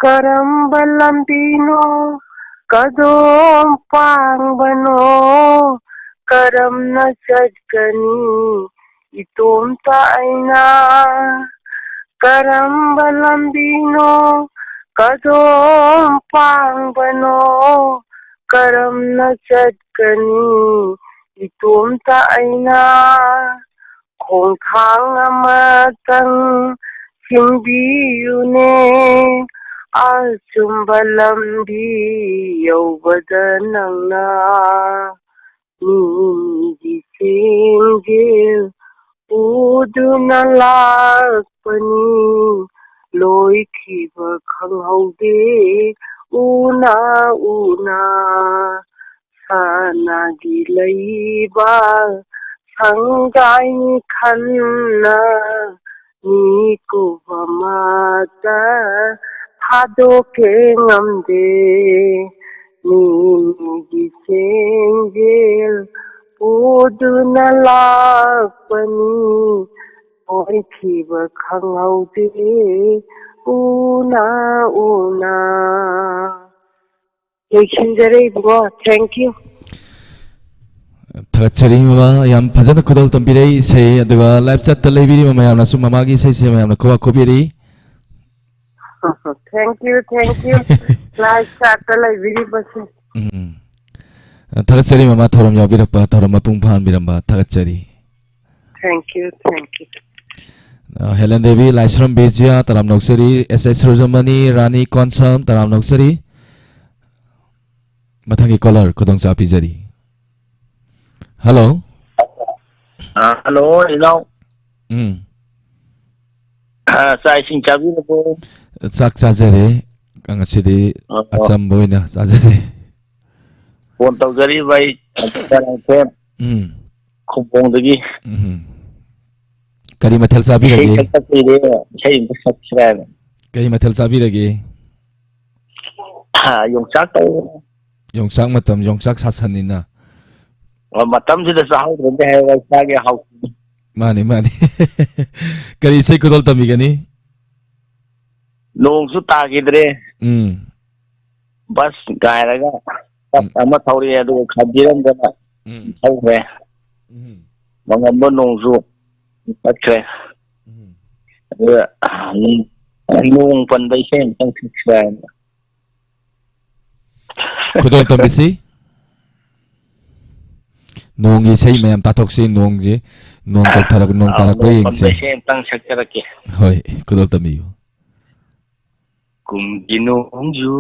ꯀꯔꯝꯕ ꯂꯝꯕꯤꯅꯣ ꯀꯗꯣꯝ ꯄꯥꯡꯕꯅꯣ, ꯀꯔꯝꯅ ꯆꯠꯀꯅꯤ ꯏꯇꯣꯝꯇ ꯑꯩꯅ? ꯀꯔꯝꯕ ꯂꯝꯕꯤꯅꯣ ꯀꯗꯣꯝ ꯄꯥꯡꯕꯅꯣ, ꯀꯔꯝꯅ ꯆꯠꯀꯅꯤ ꯏꯇꯣꯝꯇ ꯑꯩꯅ? ꯈꯣꯡꯊꯥꯡ ꯑꯃꯇꯪ ꯆꯤꯡꯕꯤꯌꯨꯅꯦ, ꯑꯆꯨꯝꯕ ꯂꯝꯕꯤ ꯌꯧꯕꯗ ꯅꯪꯅ꯫ ꯃꯤꯒꯤ ꯆꯦꯡꯖꯦꯜ ꯄꯨꯗꯨꯅ ꯂꯥꯛꯄꯅꯤ, ꯂꯣꯏꯈꯤꯕ ꯈꯪꯍꯧꯗꯦ ꯎꯅ ꯎꯅ꯫ ꯁꯅꯥꯒꯤ ꯂꯩꯕꯥꯛ ꯁꯪꯒꯥꯏꯅꯤ ꯈꯟꯅ, ꯃꯤꯀꯨꯞ ꯑꯃꯇ ꯊꯥꯗꯣꯛꯀꯦ ꯉꯝꯗꯦ꯫ ꯃꯤ ꯃꯤꯒꯤ ꯆꯦꯡꯖꯦꯜ ꯄꯨꯗꯨꯅ ꯂꯥꯛꯄꯅꯤ, ꯑꯣꯏꯈꯤꯕ ꯈꯪꯍꯧꯗꯦ ꯎꯅ ꯎꯅ꯫ ꯂꯣꯏꯁꯤꯟꯖꯔꯦ ꯏꯕꯨꯡꯉꯣ, thank you꯫ ꯊꯥꯒꯠꯆꯔꯤ ꯃꯃꯥ, ꯌꯥꯝ ꯐꯖꯅ ꯈꯨꯗꯣꯜ ꯇꯝꯕꯤꯔꯛꯏ ꯏꯁꯩ, ꯑꯗꯨꯒ live chat ꯇ ꯂꯩꯕꯤꯔꯤꯕ ꯃꯌꯥꯝꯅꯁꯨ ꯃꯃꯥꯒꯤ ꯏꯁꯩꯁꯦ ꯃꯌꯥꯝꯅ ꯈꯨꯋꯥ ꯈꯨꯕꯤꯔꯤ꯫ Thank you, thank you. Live chat ꯇ ꯂꯩꯕꯤꯔꯤꯕꯁꯦ꯫ ꯎꯝ꯫ ꯊꯥꯒꯠꯆꯔꯤ ꯃꯃꯥ, ꯊꯧꯔꯝ ꯌꯥꯎꯕꯤꯔꯛꯄ, ꯊꯧꯔꯝ ꯃꯄꯨꯡ ꯐꯥꯍꯟꯕꯤꯔꯝꯕ ꯊꯥꯒꯠꯆꯔꯤ꯫ Thank you, thank you. ꯑ, ꯍꯦꯂꯦꯟ ꯗꯦꯕꯤ, ꯂꯥꯏꯁ꯭ꯔꯝ ꯕꯤꯖꯤꯌꯥ, ꯇꯔꯥꯝꯅ ꯑꯣꯛꯆꯔꯤ꯫ ꯑꯦꯁ ꯑꯦꯁ ꯁꯨꯔꯖꯃꯅꯤ, ꯔꯥꯅꯤ ꯀꯣꯟꯁꯝ, ꯇꯔꯥꯝꯅ ꯑꯣꯛꯆꯔꯤ꯫ ꯃꯊꯪꯒꯤ caller ꯈꯨꯗꯣꯡꯆꯥꯕ ꯄꯤꯖꯔꯤ꯫ Hello꯫ ꯑ, hello, ꯏꯅꯥꯎ꯫ ꯎꯝ꯫ ꯑ, ꯆꯥꯛ ꯏꯁꯤꯡ ꯆꯥꯕꯤꯔꯕꯣ? ꯆꯥꯛ ꯆꯥꯖꯔꯦ꯫ ꯉꯁꯤꯗꯤ ꯑ, ꯑ꯫ ꯑꯆꯝꯕ ꯑꯣꯏꯅ ꯆꯥꯖꯔꯦ꯫ Phone ꯇꯧꯖꯔꯤꯕ ꯑꯩ ꯀꯔꯥꯡꯊꯦꯝ ꯎꯝ꯫ ꯈꯨꯝꯕꯣꯡꯗꯒꯤ꯫ ꯎꯝ꯫ ꯀꯔꯤ ꯃꯊꯦꯜ ꯏꯁꯩ ꯆꯥꯕꯤꯔꯒꯦ? ꯁꯛꯇ ꯀꯨꯏꯔꯦ, ꯏꯁꯩ ꯑꯝꯇ ꯁꯛꯁꯤꯔꯥꯅ꯫ ꯀꯔꯤ ꯃꯊꯦꯜ ꯆꯥꯕꯤꯔꯒꯦ? ꯍꯥ, ꯌꯣꯡꯆꯥꯛ ꯇꯧꯔꯦ꯫ ꯌꯣꯡꯆꯥꯛ ꯃꯇꯝ, ꯌꯣꯡꯆꯥꯛ ꯁꯥꯁꯟꯅꯤꯅ꯫ ꯑꯣ, ꯃꯇꯝꯁꯤꯗ ꯆꯥꯍꯧꯗ꯭ꯔꯗꯤ ꯍꯥꯏꯕ ꯏꯁꯥꯒꯤ ꯍꯥꯎꯇꯦ꯫ ꯃꯥꯅꯤ, ꯃꯥꯅꯤ꯫ ꯀꯔꯤ ꯏꯁꯩ ꯈꯨꯗꯣꯜ ꯇꯝꯕꯤꯒꯅꯤ? ꯅꯣꯡꯁꯨ ꯇꯥꯈꯤꯗ꯭ꯔꯦ꯫ ꯎꯝ꯫ Bus ꯉꯥꯏꯔꯒ bus ꯎꯝ꯫ ꯑꯃ ꯊꯧꯔꯛꯑꯦ, ꯑꯗꯨꯒ ꯈꯥꯝꯕꯤꯔꯝꯗꯅ ꯎꯝ꯫ ꯊꯧꯈ꯭ꯔꯦ꯫ ꯎꯝ꯫ ꯃꯉꯝꯕ ꯅꯣꯡꯁꯨ ꯆꯠꯈ꯭ꯔꯦ꯫ ꯎꯝ꯫ ꯑꯗꯨꯒ, ꯎꯝ, ꯅꯣꯡ ꯄꯟꯕ ꯏꯁꯩ ꯑꯃꯇꯪ ꯁꯛꯁꯤꯔꯥ ꯍꯥꯏꯅ꯫ ꯈꯨꯗꯣꯜ ꯇꯝꯕꯤꯁꯤ꯫ ꯅꯣꯡꯒꯤ ꯏꯁꯩ ꯃꯌꯥꯝ ꯇꯥꯊꯣꯛꯁꯤ, ꯅꯣꯡꯁꯤ, ꯅꯣꯡ ꯀꯧꯊꯔꯛ-, ꯅꯣꯡ ꯑꯥ, ꯇꯥꯔꯛꯄ ꯅꯣꯡ ꯄꯟꯕ ꯌꯦꯡꯁꯤ꯫ ꯏꯁꯩ ꯑꯃꯇꯪ ꯁꯛꯆꯔꯛꯀꯦ꯫ ꯍꯣꯏ, ꯈꯨꯗꯣꯜ ꯇꯝꯕꯤꯌꯨ꯫ ꯀꯨꯝꯒꯤ ꯅꯣꯡꯖꯨ,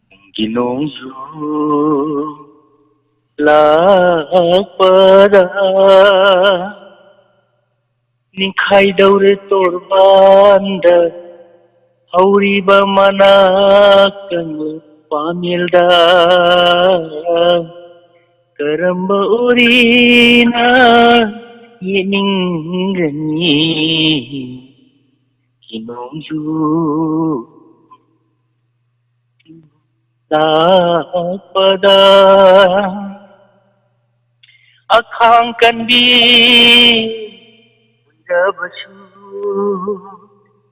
ꯀꯨꯝꯒꯤ ꯅꯣꯡꯖꯨ ꯂꯥꯛꯄꯗ ꯅꯤꯡꯈꯥꯏꯗꯧꯔꯦ ꯇꯣꯔꯕꯥꯟꯗ ꯍꯧꯔꯤꯕ ꯃꯅꯥ ꯀꯪꯂꯕ ꯄꯥꯃꯦꯜꯗ꯫ ꯀꯔꯝꯕ ꯎꯔꯤꯅ ꯌꯦꯠꯅꯤꯡꯒꯅꯤ ꯀꯨꯝꯒꯤ ꯅꯣꯡꯖꯨ ꯂꯥꯛꯄꯗ꯫ ꯑꯈꯥꯡ ꯀꯟꯕꯤ ꯀꯨꯏꯔꯕꯁꯨ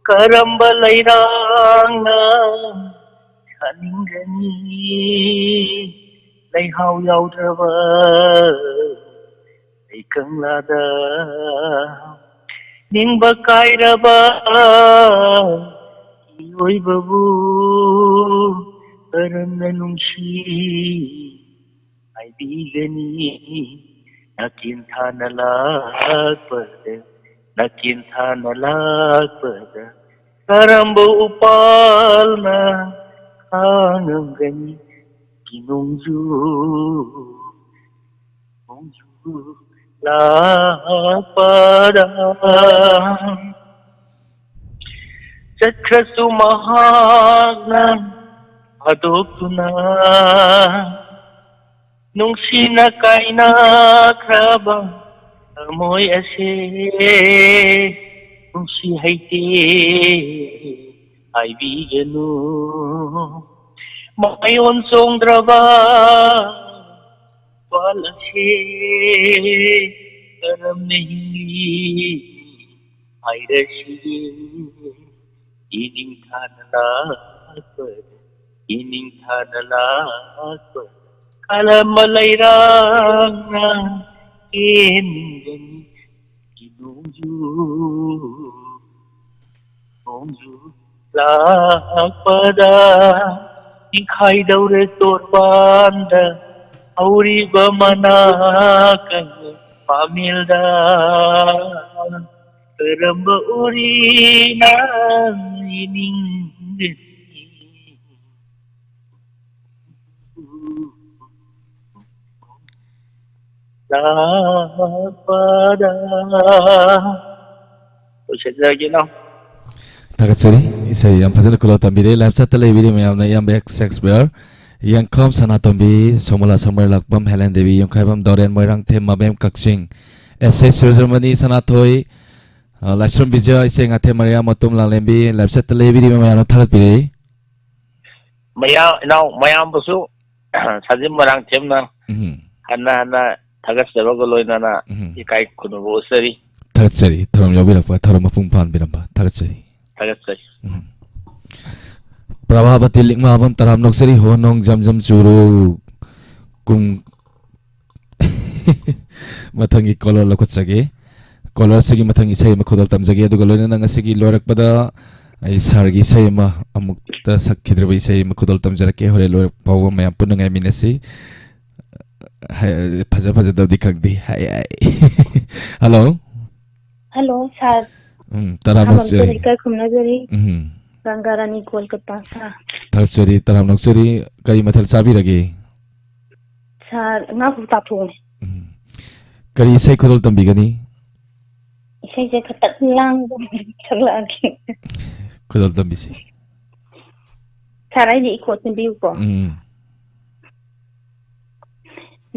ꯀꯔꯝꯕ ꯂꯩꯔꯥꯡꯅ ꯁꯥꯅꯤꯡꯒꯅꯤ ꯂꯩꯍꯥꯎ ꯌꯥꯎꯗ꯭ꯔꯕ ꯂꯩꯀꯪꯂꯥꯗ ꯅꯤꯡꯕ ꯀꯥꯏꯔꯕ ꯃꯤꯑꯣꯏꯕꯕꯨ ꯀꯔꯝꯅ ꯅꯨꯡꯁꯤ ꯍꯥꯏꯕꯤꯒꯅꯤ? ꯅꯥꯀꯦꯟ ꯊꯥꯅ ꯂꯥꯛꯄꯗ, ꯅꯥꯀꯦꯟ ꯊꯥꯅ ꯂꯥꯛꯄꯗ ꯀꯔꯝꯕ ꯎꯄꯥꯜꯅ ꯈꯥꯡꯉꯝꯒꯅꯤ? ꯅꯣꯡꯖꯨ, ꯅꯣꯡꯖꯨ ꯂꯥꯛꯄꯗ ꯆꯠꯈ꯭ꯔꯁꯨ ꯃꯍꯥꯛꯅ ꯍꯥꯗꯣꯛꯇꯨꯅ ꯅꯨꯡꯁꯤꯅ ꯀꯥꯏꯅꯈ꯭ꯔꯕ ꯊꯃꯣꯏ ꯑꯁꯦ ꯅꯨꯡꯁꯤ ꯍꯩꯇꯦ ꯍꯥꯏꯕꯤꯒꯅꯨ꯫ ꯃꯌꯣꯟ ꯆꯣꯡꯗ꯭ꯔꯕ ꯎꯄꯥꯜ ꯑꯁꯦ ꯀꯔꯝꯅ ꯍꯤꯡꯂꯤ ꯍꯥꯏꯔꯁꯤꯒꯦ? ꯏꯅꯤꯡꯊꯥꯅ ꯂꯥꯛꯄꯗ, ꯏꯅꯤꯡꯊꯥꯅ ꯂꯥꯛꯄꯗ ꯀꯔꯝꯕ ꯂꯩꯔꯥꯡꯅ ꯀꯦꯟꯒꯅꯤ? ꯅꯣꯡꯖꯨ, ꯅꯣꯡꯖꯨ ꯂꯥꯛꯄꯗ ꯅꯤꯡꯈꯥꯏꯗꯧꯔꯦ ꯇꯣꯔꯕꯥꯟꯗ ꯍꯧꯔꯤꯕ ꯃꯅꯥ ꯀꯩꯅꯣ ꯄꯥꯃꯦꯜꯗ ꯀꯔꯝꯕ ꯎꯔꯤꯅ ꯏꯅꯤꯡꯒꯅꯤ? ꯂꯥꯛꯄꯗ꯫ ꯂꯣꯏꯁꯤꯟꯖꯔꯒꯦ, ꯏꯅꯥꯎ꯫ ꯊꯥꯒꯠꯆꯔꯤ꯫ ꯏꯁꯩ ꯌꯥꯝ ꯐꯖꯅ ꯈꯨꯂꯣ ꯇꯝꯕꯤꯔꯦ꯫ Live chat ꯇ ꯂꯩꯕꯤꯔꯤ ꯃꯌꯥꯝꯅ ꯏꯌꯥꯝꯕ ꯑꯦꯛꯁ ꯁꯦꯛꯁꯄꯤꯌꯔ, ꯌꯦꯡꯈꯣꯝ ꯁꯅꯥꯇꯣꯝꯕꯤ, ꯁꯣꯃꯣꯂꯥ ꯁꯝꯃꯔ ꯂꯥꯛꯄꯝ, ꯍꯦꯂꯦꯟ ꯗꯦꯕꯤ, ꯌꯨꯝꯈꯥꯏꯕꯝ ꯗꯣꯔꯦꯟ, ꯃꯣꯏꯔꯥꯡꯊꯦꯝ ꯃꯕꯦꯝ ꯀꯛꯆꯤꯡ, ꯑꯦꯁ ꯑꯦꯁ ꯁꯨꯔꯖꯃꯅꯤ ꯁꯅꯥꯊꯣꯏ, ꯑ, ꯂꯥꯏꯁ꯭ꯔꯝ ꯕꯤꯖꯌ, ꯏꯆꯦ ꯉꯥꯊꯦꯝ ꯃꯔꯤꯌꯥ, ꯃꯇꯨꯝ ꯂꯥꯡꯂꯦꯝꯕꯤ, live chat ꯇ ꯂꯩꯕꯤꯔꯤꯕ ꯃꯌꯥꯝꯅ ꯊꯥꯒꯠꯄꯤꯔꯛꯏ꯫ ꯃꯌꯥ-, ꯏꯅꯥꯎ ꯃꯌꯥꯝꯕꯨꯁꯨ ꯁꯥꯖꯤꯟ ꯃꯣꯏꯔꯥꯡꯊꯦꯝꯅ ꯎꯝ꯫ ꯍꯟꯅ ꯍꯟꯅ ꯊꯥꯒꯠꯆꯕꯒ ꯂꯣꯏꯅꯅ ꯎꯝ꯫ ꯏꯀꯥꯏ ꯈꯨꯝꯅꯕ ꯎꯠꯆꯔꯤ꯫ ꯊꯥꯒꯠꯆꯔꯤ꯫ ꯊꯧꯔꯝ ꯌꯥꯎꯕꯤꯔꯛꯄ, ꯊꯧꯔꯝ ꯃꯄꯨꯡ ꯐꯥꯍꯟꯕꯤꯔꯝꯕ ꯊꯥꯒꯠꯆꯔꯤ꯫ ꯊꯥꯒꯠꯆꯔꯤ꯫ ꯎꯝ꯫ ꯄ꯭ꯔꯚꯥꯕꯇꯤ ꯂꯤꯛꯃꯥꯕꯝ ꯇꯔꯥꯝ ꯅꯣꯛꯆꯔꯤ, ꯍꯣ ꯅꯣꯡ ꯖꯝ ꯖꯝ ꯆꯨꯔꯨ꯫ ꯀꯨꯡ-, ꯃꯊꯪꯒꯤ caller ꯂꯧꯈꯠꯆꯒꯦ꯫ Callerꯁꯤꯒꯤ ꯃꯊꯪ ꯏꯁꯩ ꯑꯃ ꯈꯨꯗꯣꯜ ꯇꯝꯖꯒꯦ, ꯑꯗꯨꯒ ꯂꯣꯏꯅꯅ ꯉꯁꯤꯒꯤ ꯂꯣꯏꯔꯛꯄꯗ ꯑꯩ sirꯒꯤ ꯏꯁꯩ ꯑꯃ, ꯑꯃꯨꯛꯇ ꯁꯛꯈꯤꯗ꯭ꯔꯤꯕ ꯏꯁꯩ ꯑꯃ ꯈꯨꯗꯣꯜ ꯇꯝꯖꯔꯛꯀꯦ꯫ ꯍꯣꯔꯦꯟ ꯂꯣꯏꯔꯛ ꯐꯥꯎꯕ ꯃꯌꯥꯝ ꯄꯨꯟꯅ ꯉꯥꯏꯃꯤꯟꯅꯁꯤ꯫ ꯍꯥꯏ-, ꯐꯖ ꯐꯖꯗꯕꯗꯤ ꯈꯪꯗꯦ꯫ ꯍꯥꯏ, ꯍꯥꯏ꯫ Hello꯫ Hello, sir꯫ ꯎꯝ, ꯇꯔꯥꯝꯅ ꯑꯍꯥꯟꯕ ꯑꯣꯛꯆꯔꯤ꯫ ꯂꯩꯀꯥꯏ ꯈꯨꯝꯅꯖꯔꯤ꯫ ꯎꯝ꯫ ꯒꯪꯒꯥ ꯔꯥꯅꯤ ꯀꯣꯜꯀꯇꯥ, sir꯫ ꯊꯥꯒꯠꯆꯔꯤ, ꯇꯔꯥꯝꯅ ꯑꯣꯛꯆꯔꯤ꯫ ꯀꯔꯤ ꯃꯊꯦꯜ ꯆꯥꯕꯤꯔꯒꯦ? Sir, ꯉꯥ ꯀꯧꯇꯥ ꯊꯣꯡꯉꯦ꯫ ꯎꯝ꯫ ꯀꯔꯤ ꯏꯁꯩ ꯈꯨꯗꯣꯜ ꯇꯝꯕꯤꯒꯅꯤ? ꯏꯁꯩꯁꯦ ꯈꯇꯪ ꯂꯥꯡꯕ ꯁꯛꯂꯛꯑꯒꯦ꯫ ꯈꯨꯗꯣꯜ ꯇꯝꯕꯤꯁꯤ꯫ Sir, ꯑꯩꯒꯤ echo ꯁꯦꯝꯕꯤꯌꯨꯀꯣ꯫ ꯎꯝ꯫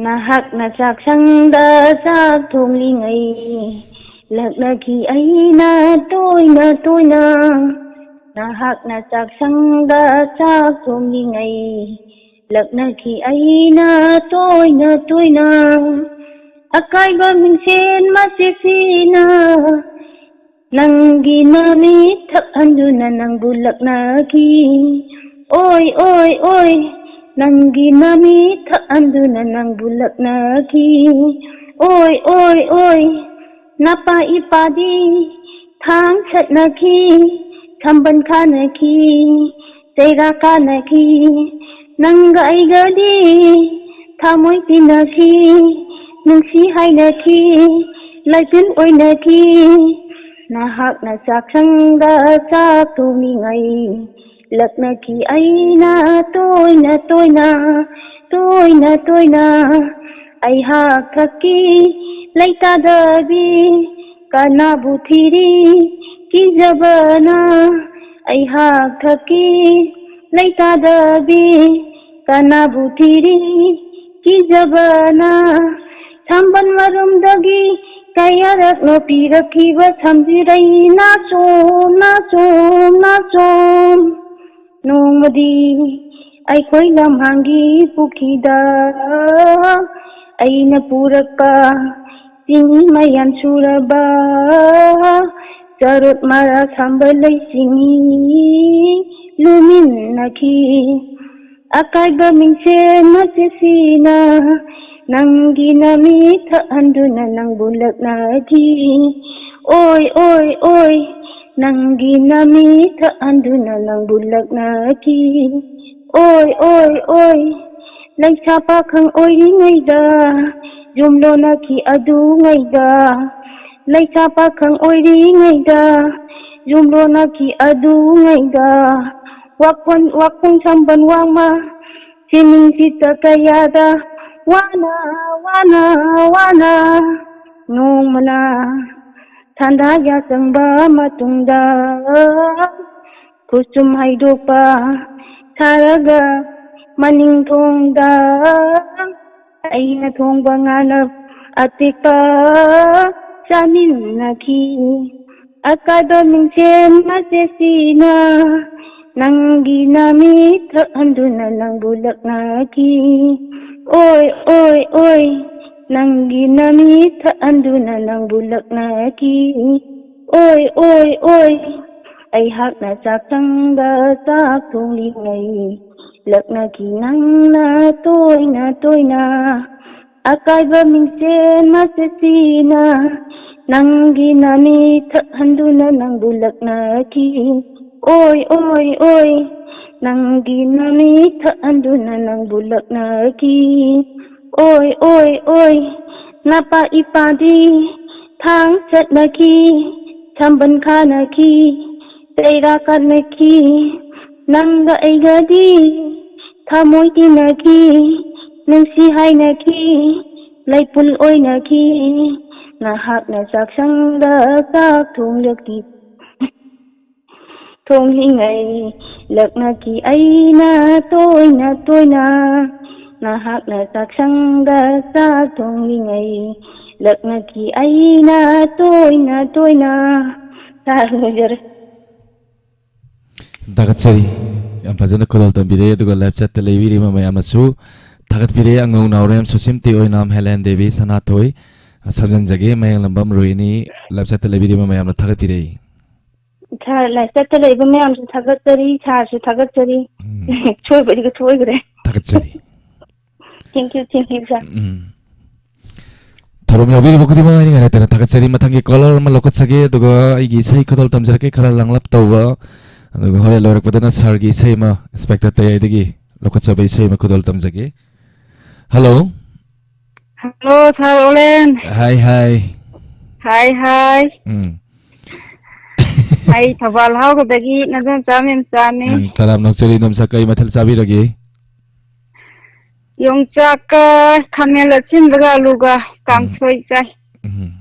ꯅꯍꯥꯛꯅ ꯆꯥꯛꯁꯪꯗ ꯆꯥꯛ ꯊꯣꯡꯂꯤꯉꯩ, ꯂꯛꯅꯈꯤ ꯑꯩꯅ ꯇꯣꯏꯅ ꯇꯣꯏꯅ꯫ ꯅꯍꯥꯛꯅ ꯆꯥꯛꯁꯪꯗ ꯆꯥꯛ ꯊꯣꯡꯂꯤꯉꯩ, ꯂꯛꯅꯈꯤ ꯑꯩꯅ ꯇꯣꯏꯅ ꯇꯣꯏꯅ꯫ ꯑꯀꯥꯏꯕ ꯃꯤꯡꯁꯦꯟ ꯃꯆꯦꯠꯁꯤꯅ ꯅꯪꯒꯤ ꯅꯃꯤꯠ ꯊꯛꯍꯟꯗꯨꯅ ꯅꯪꯕꯨ ꯂꯛꯅꯈꯤ꯫ ꯑꯣꯏ, ꯑꯣꯏ, ꯑꯣꯏ, ꯅꯪꯒꯤ ꯅꯃꯤꯠ ꯊꯛꯍꯟꯗꯨꯅ ꯅꯪꯕꯨ ꯂꯛꯅꯈꯤ꯫ ꯑꯣꯏ, ꯑꯣꯏ, ꯑꯣꯏ, ꯅꯄꯥ ꯏꯄꯥꯗꯤ ꯊꯥꯡ ꯁꯠꯅꯈꯤ, ꯈꯝꯕꯟ ꯈꯥꯅꯈꯤ, ꯆꯩꯔꯥ ꯀꯥꯅꯈꯤ꯫ ꯅꯪꯒ ꯑꯩꯒꯗꯤ ꯊꯃꯣꯏ ꯄꯤꯅꯈꯤ, ꯅꯨꯡꯁꯤ ꯍꯥꯏꯅꯈꯤ, ꯂꯥꯏꯐꯝ ꯑꯣꯏꯅꯈꯤ꯫ ꯅꯍꯥꯛꯅ ꯆꯥꯛꯁꯪꯗ ꯆꯥꯛ ꯊꯣꯡꯂꯤꯉꯩ, ꯂꯛꯅꯈꯤ ꯑꯩꯅ ꯇꯣꯏꯅ ꯇꯣꯏꯅ, ꯇꯣꯏꯅ ꯇꯣꯏꯅ꯫ ꯑꯩꯍꯥꯛ ꯊꯛꯀꯤ ꯂꯩꯇꯥꯗꯕꯤ ꯀꯅꯥꯕꯨ ꯊꯤꯔꯤ ꯀꯤꯖꯕꯅ? ꯑꯩꯍꯥꯛ ꯊꯛꯀꯤ ꯂꯩꯇꯥꯗꯕꯤ ꯀꯅꯥꯕꯨ ꯊꯤꯔꯤ ꯀꯤꯖꯕꯅ? ꯁꯝꯕꯜ ꯃꯔꯨꯝꯗꯒꯤ ꯀꯌꯥꯔꯛꯅꯣ ꯄꯤꯔꯛꯈꯤꯕ ꯁꯝꯖꯤꯔꯩ ꯅꯥꯆꯣꯝ, ꯅꯥꯆꯣꯝ, ꯅꯥꯆꯣꯝ꯫ ꯅꯣꯡꯃꯗꯤ ꯑꯩꯈꯣꯏ ꯂꯝꯍꯥꯡꯒꯤ ꯄꯨꯈ꯭ꯔꯤꯗ ꯑꯩꯅ ꯄꯨꯔꯛꯄ ꯆꯤꯡꯍꯤ ꯃꯌꯥꯟ ꯁꯨꯔꯕ ꯆꯔꯨꯠ ꯃꯔꯥ ꯁꯥꯝꯕ ꯂꯩꯁꯤꯡ ꯂꯨꯃꯤꯟꯅꯈꯤ꯫ ꯑꯀꯥꯏꯕ ꯃꯤꯡꯁꯦꯟ ꯃꯆꯦꯠꯁꯤꯅ ꯅꯪꯒꯤ ꯅꯃꯤꯠ ꯊꯛꯍꯟꯗꯨꯅ ꯅꯪꯕꯨ ꯂꯛꯅꯈꯤ꯫ ꯑꯣꯏ ꯑꯣꯏ ꯑꯣꯏ, ꯅꯪꯒꯤ ꯅꯃꯤꯠ ꯊꯛꯍꯟꯗꯨꯅ ꯅꯪꯕꯨ ꯂꯛꯅꯈꯤ꯫ ꯑꯣꯏ ꯑꯣꯏ ꯑꯣꯏ, ꯂꯩꯁꯥ ꯄꯥꯈꯪ ꯑꯣꯏꯔꯤꯉꯩꯗ ꯌꯨꯝ ꯂꯣꯟꯅꯈꯤ ꯑꯗꯨꯉꯩꯗ, ꯂꯩꯁꯥ ꯄꯥꯈꯪ ꯑꯣꯏꯔꯤꯉꯩꯗ ꯌꯨꯝ ꯂꯣꯟꯅꯈꯤ ꯑꯗꯨꯉꯩꯗ, ꯋꯥꯈꯣꯟ ꯋꯥꯈꯣꯡ ꯁꯝꯕꯟ ꯋꯥꯡꯃ ꯁꯤꯅꯤꯡꯁꯤꯠꯇ ꯀꯌꯥꯗ ꯋꯥꯅ ꯋꯥꯅ ꯋꯥꯅ ꯅꯣꯡꯃꯅ ꯊꯥꯟꯗꯥ ꯌꯥꯆꯪꯕ ꯃꯇꯨꯡꯗ ꯈꯨꯠꯁꯨꯝ ꯍꯩꯗꯣꯛꯄ ꯁꯥꯔꯒ ꯃꯅꯤꯡ ꯊꯣꯡꯗ ꯑꯩꯅ ꯊꯣꯡꯕ ꯉꯥꯅ ꯑꯇꯦꯛꯄ ꯆꯥꯃꯤꯟꯅꯈꯤ꯫ ꯑꯀꯥꯏꯕ ꯃꯤꯡꯁꯦꯟ ꯃꯆꯦꯠꯁꯤꯅ ꯅꯪꯒꯤ ꯅꯃꯤꯠ ꯊꯛꯍꯟꯗꯨꯅ ꯅꯪꯕꯨ ꯂꯛꯅꯈꯤ꯫ ꯑꯣꯏ ꯑꯣꯏ ꯑꯣꯏ, ꯅꯪꯒꯤ ꯅꯃꯤꯠ ꯊꯛꯍꯟꯗꯨꯅ ꯅꯪꯕꯨ ꯂꯛꯅꯈꯤ꯫ ꯑꯣꯏ ꯑꯣꯏ ꯑꯣꯏ, ꯑꯩꯍꯥꯛꯅ ꯆꯥꯛꯁꯪꯗ ꯆꯥꯛ ꯊꯣꯡꯂꯤꯉꯩ ꯂꯛꯅꯈꯤ ꯅꯪꯅ ꯇꯣꯏꯅ ꯇꯣꯏꯅ꯫ ꯑꯀꯥꯏꯕ ꯃꯤꯡꯁꯦꯟ ꯃꯆꯦꯠꯁꯤꯅ ꯅꯪꯒꯤ ꯅꯃꯤꯠ ꯊꯛꯍꯟꯗꯨꯅ ꯅꯪꯕꯨ ꯂꯛꯅꯈꯤ꯫ ꯑꯣꯏ ꯑꯣꯏ ꯑꯣꯏ, ꯅꯪꯒꯤ ꯅꯃꯤꯠ ꯊꯛꯍꯟꯗꯨꯅ ꯅꯪꯕꯨ ꯂꯛꯅꯈꯤ꯫ ꯑꯣꯏ ꯑꯣꯏ ꯑꯣꯏ, ꯅꯄꯥ ꯏꯄꯥꯗꯤ ꯊꯥꯡ ꯆꯠꯅꯈꯤ, ꯁꯝꯕꯟ ꯈꯥꯅꯈꯤ, ꯆꯩꯔꯥ ꯀꯠꯅꯈꯤ꯫ ꯅꯪꯒ ꯑꯩꯒꯗꯤ ꯊꯃꯣꯏ ꯇꯤꯟꯅꯈꯤ, ꯅꯨꯡꯁꯤ ꯍꯥꯏꯅꯈꯤ, ꯂꯩꯄꯨꯜ ꯑꯣꯏꯅꯈꯤ꯫ ꯅꯍꯥꯛꯅ ꯆꯥꯛꯁꯪꯗ ꯆꯥꯛ ꯊꯣꯡꯂꯛꯈꯤ, ꯊꯣꯡꯂꯤꯉꯩ ꯂꯛꯅꯈꯤ ꯑꯩꯅ ꯇꯣꯏꯅ ꯇꯣꯏꯅ꯫ ꯅꯍꯥꯛꯅ ꯆꯥꯛꯁꯪꯗ ꯆꯥꯛ ꯊꯣꯡꯂꯤꯉꯩ ꯂꯛꯅꯈꯤ ꯑꯩꯅ ꯇꯣꯏꯅ ꯇꯣꯏꯅ꯫ ꯁꯥꯔ, ꯂꯣꯏꯖꯔꯦ꯫ ꯊꯥꯒꯠꯆꯔꯤ꯫ ꯌꯥꯝ ꯐꯖꯅ ꯈꯨꯗꯣꯜ ꯇꯝꯕꯤꯔꯦ, ꯑꯗꯨꯒ live chat ꯇ ꯂꯩꯕꯤꯔꯤꯕ ꯃꯌꯥꯝꯅꯁꯨ ꯊꯥꯒꯠꯄꯤꯔꯦ꯫ ꯑꯉꯧ ꯅꯥꯎꯔꯦꯝ, ꯁꯨꯁꯤꯝꯇꯤ ꯑꯣꯏꯅꯥꯝ, ꯍꯦꯂꯦꯟ ꯗꯦꯕꯤ, ꯁꯅꯥꯊꯣꯏ, ꯁꯝꯖꯟꯖꯒꯦ, ꯃꯌꯥꯡꯂꯝꯕꯝ ꯔꯣꯍꯤꯅꯤ, live chat ꯇ ꯂꯩꯕꯤꯔꯤꯕ ꯃꯌꯥꯝꯅ ꯊꯥꯒꯠꯄꯤꯔꯦ꯫ ꯁꯥꯔ, ꯂꯥꯏꯁꯇ ꯂꯩꯕ ꯃꯌꯥꯝꯁꯨ ꯊꯥꯒꯠꯆꯔꯤ, ꯁꯥꯔꯁꯨ ꯊꯥꯒꯠꯆꯔꯤ꯫ ꯎꯝ꯫ ꯁꯣꯏꯕꯗꯤ ꯊꯣꯛꯑꯣꯏꯈ꯭ꯔꯦ꯫ ꯊꯥꯒꯠꯆꯔꯤ꯫ Thank you, thank you, ꯁꯥꯔ꯫ ꯎꯝ꯫ ꯊꯧꯔꯝ ꯌꯥꯎꯕꯤꯔꯤꯕ ꯈꯨꯗꯤꯡꯃꯛ ꯍꯥꯏꯅꯤꯡꯉꯥꯏ ꯂꯩꯇꯅ ꯊꯥꯒꯠꯆꯔꯤ꯫ ꯃꯊꯪꯒꯤ caller ꯑꯃ ꯂꯧꯈꯠꯆꯒꯦ, ꯑꯗꯨꯒ ꯑꯩꯒꯤ ꯏꯁꯩ ꯈꯨꯗꯣꯜ ꯇꯝꯖꯔꯛꯀꯦ, ꯈꯔ ꯂꯥꯡꯂꯞ ꯇꯧꯕ, ꯑꯗꯨꯒ ꯍꯣꯔꯦꯟ ꯂꯣꯏꯔꯛꯄꯗꯅ ꯁꯥꯔꯒꯤ ꯏꯁꯩ ꯑꯃ ꯏꯟꯁꯄꯦꯛꯇꯔ ꯇꯌꯥꯏꯗꯒꯤ ꯂꯧꯈꯠꯆꯕ ꯏꯁꯩ ꯑꯃ ꯈꯨꯗꯣꯜ ꯇꯝꯖꯒꯦ꯫ ꯍꯜꯂꯣ꯫ ꯍꯜꯂꯣ, ꯁꯥꯔ ꯑꯣꯂꯦꯟ꯫ ꯍꯥꯏ, ꯍꯥꯏ꯫ ꯍꯥꯏ, ꯍꯥꯏ꯫ ꯎꯝ꯫ ꯑꯩ ꯊꯧꯕꯥꯜ ꯍꯥꯎꯒꯗꯒꯤ ꯅꯗꯣꯝꯆꯥ ꯃꯦꯝꯆꯥꯅꯤ꯫ ꯎꯝ, ꯇꯔꯥꯝꯅ ꯑꯣꯛꯆꯔꯤ, ꯏꯗꯣꯝꯆꯥ꯫ ꯀꯩ ꯃꯊꯦꯜ ꯆꯥꯕꯤꯔꯒꯦ? ꯌꯣꯡꯆꯥꯛꯀ ꯈꯥꯃꯦꯟ ꯑꯁꯤꯟꯕꯒ ꯑꯂꯨꯒ ꯎꯝ꯫ ꯀꯥꯡꯁꯣꯏ ꯆꯥꯏ꯫ ꯎꯝ꯫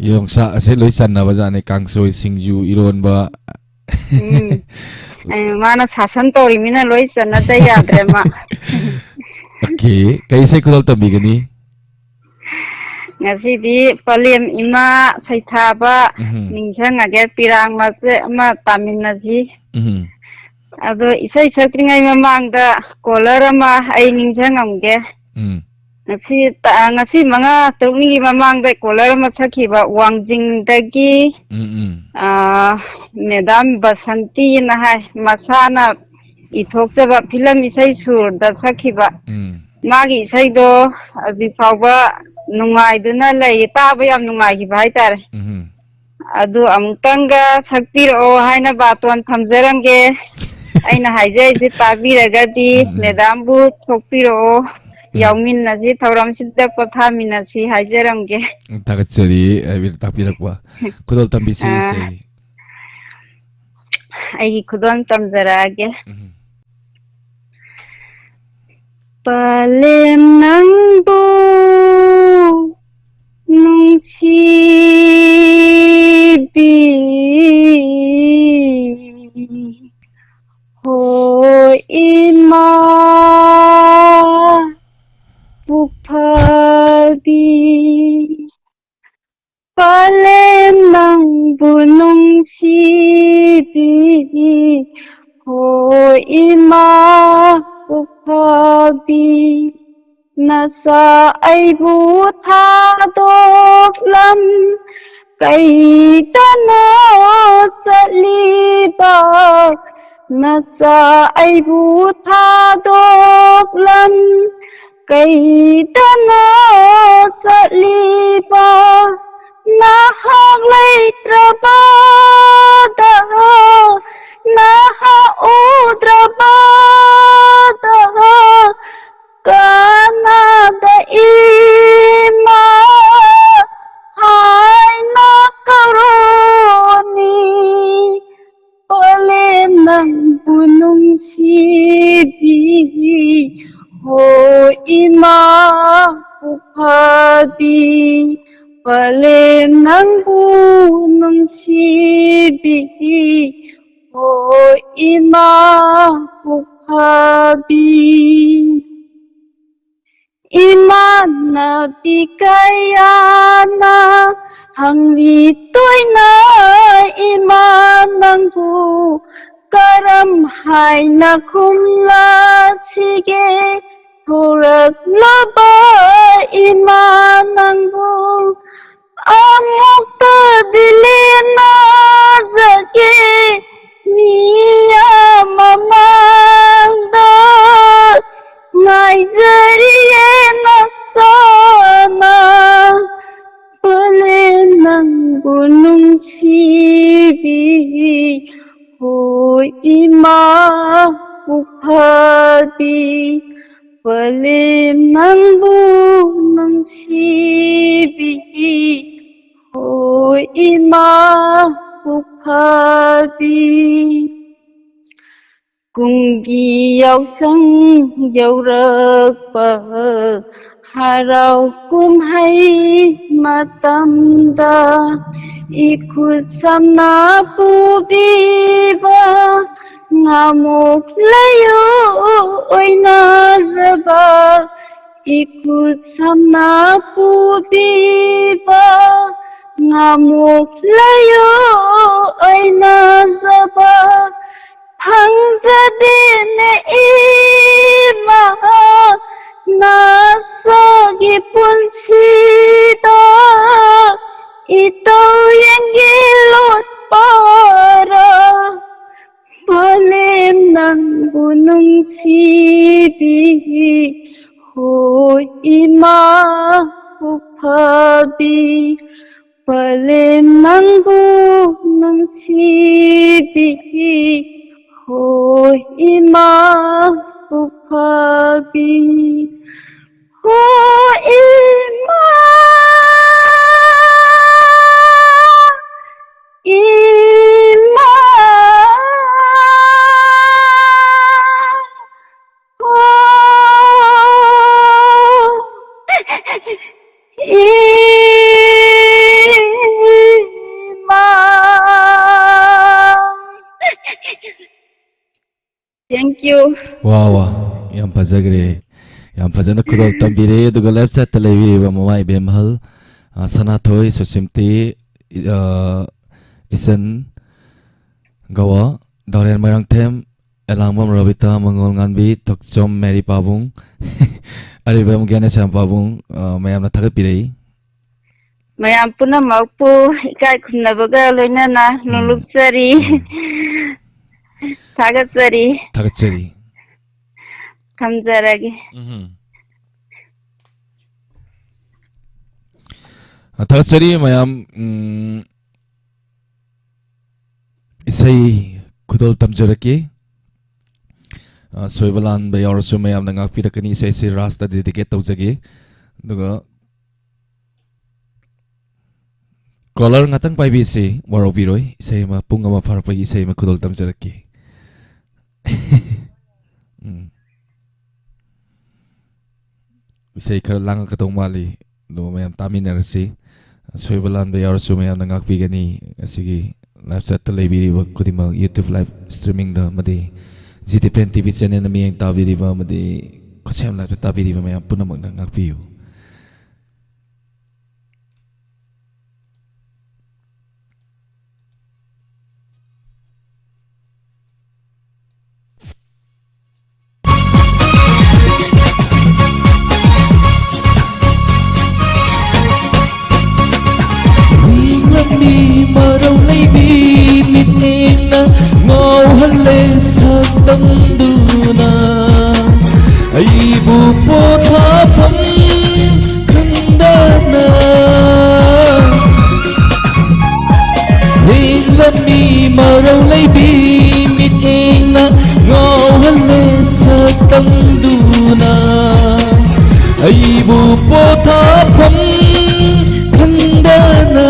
ꯌꯣꯡꯆꯥꯛ ꯑꯁꯦ ꯂꯣꯏ ꯆꯟꯅꯕ ꯖꯥꯠꯅꯤ, ꯀꯥꯡꯁꯣꯏ, ꯁꯤꯡꯖꯨ, ꯏꯔꯣꯟꯕ꯫ ꯎꯝ꯫ ꯑꯦ, ꯃꯥꯅ ꯁꯥꯁꯟ ꯇꯧꯔꯤꯃꯤꯅ ꯂꯣꯏ ꯆꯟꯅꯗ ꯌꯥꯗ꯭ꯔꯦ ꯃꯥ꯫ OK, ꯀꯩ ꯏꯁꯩ ꯈꯨꯗꯣꯜ ꯇꯝꯕꯤꯒꯅꯤ? ꯉꯁꯤꯗꯤ ꯄꯂꯦꯝ ꯏꯃꯥ ꯁꯩꯊꯥꯕ ꯎꯝ꯫ ꯅꯤꯡꯁꯤꯡꯉꯒꯦ, ꯄꯤꯔꯥꯡ ꯃꯆꯦꯠ ꯑꯃ ꯇꯥꯃꯤꯟꯅꯁꯤ꯫ ꯎꯝ꯫ ꯑꯗꯣ ꯏꯁꯩ ꯁꯛꯇ꯭ꯔꯤꯉꯩ ꯃꯃꯥꯡꯗ caller ꯑꯃ ꯑꯩ ꯅꯤꯡꯁꯤꯡꯉꯝꯒꯦ꯫ ꯎꯝ꯫ ꯉꯁꯤ ꯇ-, ꯉꯁꯤ ꯃꯉꯥ ꯇꯔꯨꯛꯅꯤꯒꯤ ꯃꯃꯥꯡꯗ caller ꯑꯃ ꯁꯛꯈꯤꯕ ꯋꯥꯡꯖꯤꯡꯗꯒꯤ, ꯎꯝ, ꯎꯝ꯫ ꯑꯥ, ꯃꯦꯗꯥꯝ ꯕꯁꯟꯇꯤꯅ ꯍꯥꯏ, ꯃꯁꯥꯅ ꯏꯊꯣꯛꯆꯕ ꯐꯤꯂꯝ ꯏꯁꯩ ꯁꯨꯔꯗ ꯁꯛꯈꯤꯕ꯫ ꯎꯝ꯫ ꯃꯥꯒꯤ ꯏꯁꯩꯗꯣ ꯍꯧꯖꯤꯛ ꯐꯥꯎꯕ ꯅꯨꯡꯉꯥꯏꯗꯨꯅ ꯂꯩ, ꯇꯥꯕ ꯌꯥꯝ ꯅꯨꯡꯉꯥꯏꯈꯤꯕ ꯍꯥꯏꯇꯥꯔꯦ꯫ ꯎꯝ꯫ ꯑꯗꯨ ꯑꯃꯨꯛꯇꯪꯒ ꯁꯛꯄꯤꯔꯛꯑꯣ ꯍꯥꯏꯅ ꯕꯥꯇꯣꯟ ꯊꯝꯖꯔꯝꯒꯦ꯫ ꯑꯩꯅ ꯍꯥꯏꯖꯔꯤꯁꯦ ꯇꯥꯕꯤꯔꯒꯗꯤ ꯎꯝ, ꯎꯝ꯫ ꯃꯦꯗꯥꯝꯕꯨ ꯊꯣꯛꯄꯤꯔꯛꯑꯣ, ꯎꯝ꯫ ꯌꯥꯎꯃꯤꯟꯅꯁꯤ, ꯊꯧꯔꯝꯁꯤꯗ ꯄꯣꯊꯥꯃꯤꯟꯅꯁꯤ ꯍꯥꯏꯖꯔꯝꯒꯦ꯫ ꯊꯥꯒꯠꯆꯔꯤ, ꯍꯥꯏꯕꯤ-, ꯇꯥꯛꯄꯤꯔꯛꯄ꯫ ꯈꯨꯗꯣꯜ ꯇꯝꯕꯤꯁꯤ ꯑꯥ, ꯏꯆꯦ꯫ ꯑꯩꯒꯤ ꯈꯨꯗꯣꯜ ꯇꯝꯖꯔꯛꯑꯒꯦ꯫ ꯎꯝ꯫ ꯄꯂꯦꯝ ꯅꯪꯕꯨ ꯅꯨꯡꯁꯤꯕꯤ ꯍꯣ ꯏꯃꯥ ꯄꯨꯛ ꯐꯕꯤ꯫ ꯄꯂꯦꯝ ꯅꯪꯕꯨ ꯅꯨꯡꯁꯤꯕꯤ ꯍꯣ ꯏꯃꯥ ꯄꯨꯛ ꯐꯕꯤ꯫ ꯅꯆꯥ ꯑꯩꯕꯨ ꯊꯥꯗꯣꯛꯂꯝ ꯀꯩꯗꯅꯣ ꯅꯆꯥ ꯑꯩꯕꯨ ꯊꯥꯗꯣꯛꯂꯝ ꯀꯩꯗꯅꯣ ꯆꯠꯂꯤꯕ? ꯅꯍꯥꯛ ꯂꯩꯇ꯭ꯔꯕꯗ, ꯅꯍꯥꯛ ꯎꯗ꯭ꯔꯕꯗ ꯀꯅꯥꯗ ꯏꯃꯥ ꯍꯥꯏꯅ ꯀꯧꯔꯨꯅꯤ? ꯄꯂꯦꯝ ꯅꯪꯕꯨ ꯅꯨꯡꯁꯤꯕꯤ, ꯍꯣ ꯏꯃꯥ ꯄꯨꯛꯐꯕꯤ꯫ ꯄꯂꯦꯝ ꯅꯪꯕꯨ ꯅꯨꯡꯁꯤꯕꯤ, ꯍꯣ ꯏꯃꯥ ꯄꯨꯛꯐꯕꯤ꯫ ꯏꯃꯥꯟꯅꯕꯤ ꯀꯌꯥꯅ ꯍꯪꯂꯤ ꯇꯣꯏꯅ, ꯏꯃꯥ ꯅꯪꯕꯨ ꯀꯔꯝ ꯍꯥꯏꯅ ꯈꯨꯝꯂꯁꯤꯒꯦ? ꯊꯣꯔꯛꯂꯕ ꯏꯃꯥ ꯅꯪꯕꯨ ꯑꯃꯨꯛꯇꯗꯤ ꯂꯦꯟꯅꯖꯒꯦ ꯃꯤꯌꯥꯝ ꯃꯃꯥꯡꯗ꯫ ꯉꯥꯏꯖꯔꯤꯌꯦ ꯅꯆꯥꯅ, ꯄꯂꯦꯝ ꯅꯪꯕꯨ ꯅꯨꯡꯁꯤꯕꯤ, ꯍꯣ ꯏꯃꯥ ꯄꯨꯛꯐꯕꯤ꯫ ꯄꯂꯦꯝ ꯅꯪꯕꯨ ꯅꯨꯡꯁꯤꯕꯤ, ꯍꯣ ꯏꯃꯥ ꯄꯨꯛꯐꯕꯤ꯫ ꯀꯨꯝꯒꯤ ꯌꯥꯎꯁꯪ ꯌꯧꯔꯛꯄ, ꯍꯔꯥꯎ ꯀꯨꯝꯍꯩ ꯃꯇꯝꯗ ꯏꯈꯨꯠ ꯁꯝꯅ ꯄꯨꯕꯤꯕ, ꯉꯥꯃꯨꯛ ꯂꯩꯌꯨ ꯑꯣꯏꯅꯖꯕ, ꯏꯈꯨꯠ ꯁꯝꯅ ꯄꯨꯕꯤꯕ, ꯉꯥꯃꯨꯛ ꯂꯩꯌꯨ ꯑꯣꯏꯅꯖꯕ ꯐꯪꯖꯗꯦꯅꯦ ꯏꯃꯥ꯫ ꯅꯆꯥꯒꯤ ꯄꯨꯟꯁꯤꯗ ꯏꯇꯧ ꯌꯦꯡꯒꯦ ꯂꯣꯠꯄꯔ? ꯐꯕꯤ, ꯄꯂꯦꯝ ꯅꯪꯕꯨ ꯅꯨꯡꯁꯤꯕꯤ, ꯍꯣ ꯏꯃꯥ ꯄꯨꯛꯐꯕꯤ, ꯍꯣ ꯏꯃꯥ, ꯏꯃꯥ, ꯍꯣ ꯏꯃꯥ꯫ Thank you. ꯋꯥ ꯋꯥ, ꯌꯥꯝ ꯐꯖꯈ꯭ꯔꯦ꯫ ꯌꯥꯝ ꯐꯖꯅ ꯈꯨꯗꯣꯜ ꯇꯝꯕꯤꯔꯦ꯫ ꯑꯗꯨꯒ left side ꯇ ꯂꯩꯕꯤꯔꯤꯕ ꯃꯃꯥ ꯏꯕꯦꯝꯍꯜ, ꯑ, ꯁꯅꯥꯊꯣꯏ, ꯁꯨꯁꯤꯝꯇꯤ, ꯏ-, ꯑ, ꯏꯆꯟ ꯒꯋꯥ, ꯗꯥꯎꯔꯦꯟ ꯃꯣꯏꯔꯥꯡꯊꯦꯝ, ꯑꯦꯂꯥꯡꯕꯝ ꯔꯣꯕꯤꯇꯥ, ꯃꯉꯣꯜ ꯉꯥꯟꯕꯤ, ꯊꯣꯛꯆꯣꯝ ꯃꯦꯔꯤ ꯄꯥꯕꯨꯡ, ꯑꯔꯤꯕꯝ ꯒ꯭ꯌꯥꯅꯦꯁ꯭ꯌꯥꯝ ꯄꯥꯕꯨꯡ, ꯑ, ꯃꯌꯥꯝꯅ ꯊꯥꯒꯠꯄꯤꯔꯛꯏ꯫ ꯃꯌꯥꯝ ꯄꯨꯝꯅꯃꯛꯄꯨ ꯏꯀꯥꯏ ꯈꯨꯝꯅꯕꯒ ꯂꯣꯏꯅꯅ ꯅꯣꯂꯨꯛꯆꯔꯤ꯫ ꯊꯥꯒꯠꯆꯔꯤ꯫ ꯊꯥꯒꯠꯆꯔꯤ꯫ ꯊꯝꯖꯔꯒꯦ꯫ ꯎꯝ꯫ ꯑ, ꯊꯥꯒꯠꯆꯔꯤ ꯃꯌꯥꯝ꯫ ꯎꯝ, ꯏꯁꯩ ꯈꯨꯗꯣꯜ ꯇꯝꯖꯔꯛꯀꯦ꯫ ꯑ, ꯁꯣꯏꯕ ꯂꯥꯟꯕ ꯌꯥꯎꯔꯁꯨ ꯃꯌꯥꯝꯅ ꯉꯥꯛꯄꯤꯔꯛꯀꯅꯤ꯫ ꯏꯁꯩꯁꯤ ꯔꯥꯖꯇ dedicate ꯇꯧꯖꯒꯦ꯫ ꯑꯗꯨꯒ caller ꯉꯥꯛꯇꯪ ꯄꯥꯏꯕꯤꯁꯤ, ꯋꯥꯔꯧꯕꯤꯔꯣꯏ꯫ ꯏꯁꯩ ꯑꯃ, ꯄꯨꯡ ꯑꯃ ꯐꯥꯔꯛꯄꯒꯤ ꯏꯁꯩ ꯑꯃ ꯈꯨꯗꯣꯜ ꯇꯝꯖꯔꯛꯀꯦ꯫ ꯎꯝ꯫ ꯏꯁꯩ ꯈꯔ ꯂꯥꯡꯉꯛꯀꯗꯧ ꯃꯥꯜꯂꯤ, ꯑꯗꯣ ꯃꯌꯥꯝ ꯇꯥꯃꯤꯟꯅꯔꯁꯤ꯫ ꯑꯁꯣꯏꯕ ꯂꯥꯟꯕ ꯌꯥꯎꯔꯁꯨ ꯃꯌꯥꯝꯅ ꯉꯥꯛꯄꯤꯒꯅꯤ꯫ ꯑꯁꯤꯒꯤ live chat ꯇ ꯂꯩꯕꯤꯔꯤꯕ ꯈꯨꯗꯤꯡꯃꯛ, YouTube live streaming ꯗ ꯑꯃꯗꯤ G T P N T V channel ꯅ ꯃꯤꯠꯌꯦꯡ ꯇꯥꯕꯤꯔꯤꯕ ꯑꯃꯗꯤ ꯈꯨꯠꯁꯦꯝ live ꯇ ꯇꯥꯕꯤꯔꯤꯕ ꯃꯌꯥꯝ ꯄꯨꯝꯅꯃꯛꯅ ꯉꯥꯛꯄꯤꯌꯨ꯫ ꯂꯝꯕꯤ ꯃꯔꯧ ꯂꯩꯕꯤ ꯃꯤꯠꯌꯦꯡꯅ ꯉꯥꯎꯍꯜꯂꯦ ꯁꯛꯇꯝꯗꯨꯅ ꯑꯩꯕꯨ ꯄꯣꯊꯥꯐꯝ ꯈꯪꯗꯅ ꯇꯝꯗꯨꯅ ꯑꯩꯕꯨ ꯄꯣꯊꯥꯐꯝ ꯈꯪꯗꯅ꯫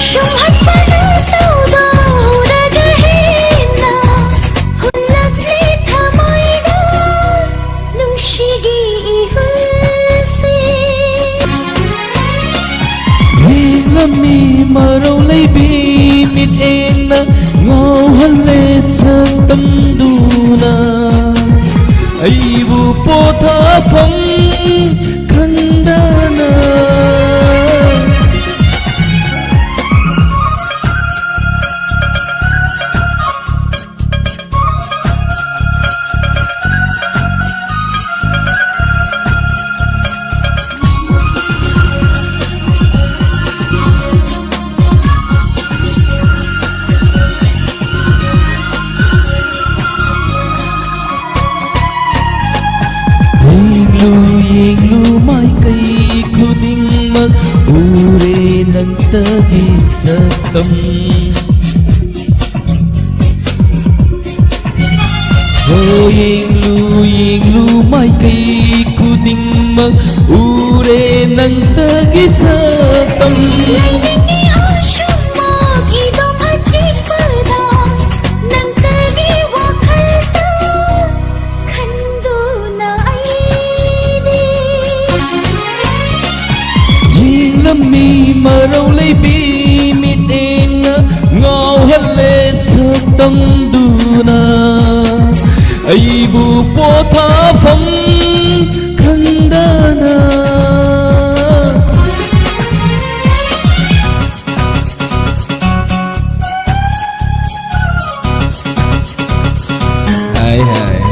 ꯁꯨꯝꯍꯠꯄꯗ ꯇꯧꯗꯧꯔꯒ ꯍꯦꯟꯅ ꯍꯨꯜꯂꯛꯂꯤ ꯊꯃꯣꯏꯗ ꯅꯨꯡꯁꯤꯒꯤ ꯏꯍꯨꯜꯁꯦ꯫ ꯌꯦꯡꯂꯝꯃꯤ ꯃꯔꯧ ꯂꯩꯕꯤ ꯃꯤꯠꯌꯦꯡꯅ ꯉꯥꯎꯍꯜꯂꯦ ꯁꯛꯇꯝꯗꯨꯅ ꯑꯩꯕꯨ ꯄꯣꯊꯥꯐꯝ ꯈꯪꯗꯅ꯫ ꯌꯦꯡꯂꯨ, ꯌꯦꯡꯂꯨ, ꯃꯥꯏꯀꯩ ꯈꯨꯗꯤꯡꯃꯛ ꯎꯔꯦ ꯅꯪꯇꯒꯤ ꯁꯛꯇꯝ꯫ ꯍꯣ, ꯌꯦꯡꯂꯨ, ꯌꯦꯡꯂꯨ, ꯃꯥꯏꯀꯩ ꯈꯨꯗꯤꯡꯃꯛ ꯎꯔꯦ ꯅꯪꯇꯒꯤ ꯁꯛꯇꯝ꯫ ꯂꯩꯅꯤꯡꯉꯤ ꯑꯁꯨꯝꯃꯛ ꯏꯗꯣꯝ ꯑꯆꯤꯛꯄꯗ ꯅꯪꯇꯒꯤ ꯋꯥꯈꯜꯇ ꯈꯟꯗꯨꯅ ꯑꯩꯗꯤ꯫ ꯌꯦꯡꯂꯝꯃꯤ ꯃꯔꯧ ꯂꯩꯕꯤ ꯃꯤꯠꯌꯦꯡꯅ ꯉꯥꯎꯍꯜꯂꯦ ꯁꯛꯇꯝꯗꯨꯅ ꯑꯩꯕꯨ ꯄꯣꯊꯥꯐꯝ ꯈꯪꯗꯅ꯫ ꯍꯥꯏ, ꯍꯥꯏ꯫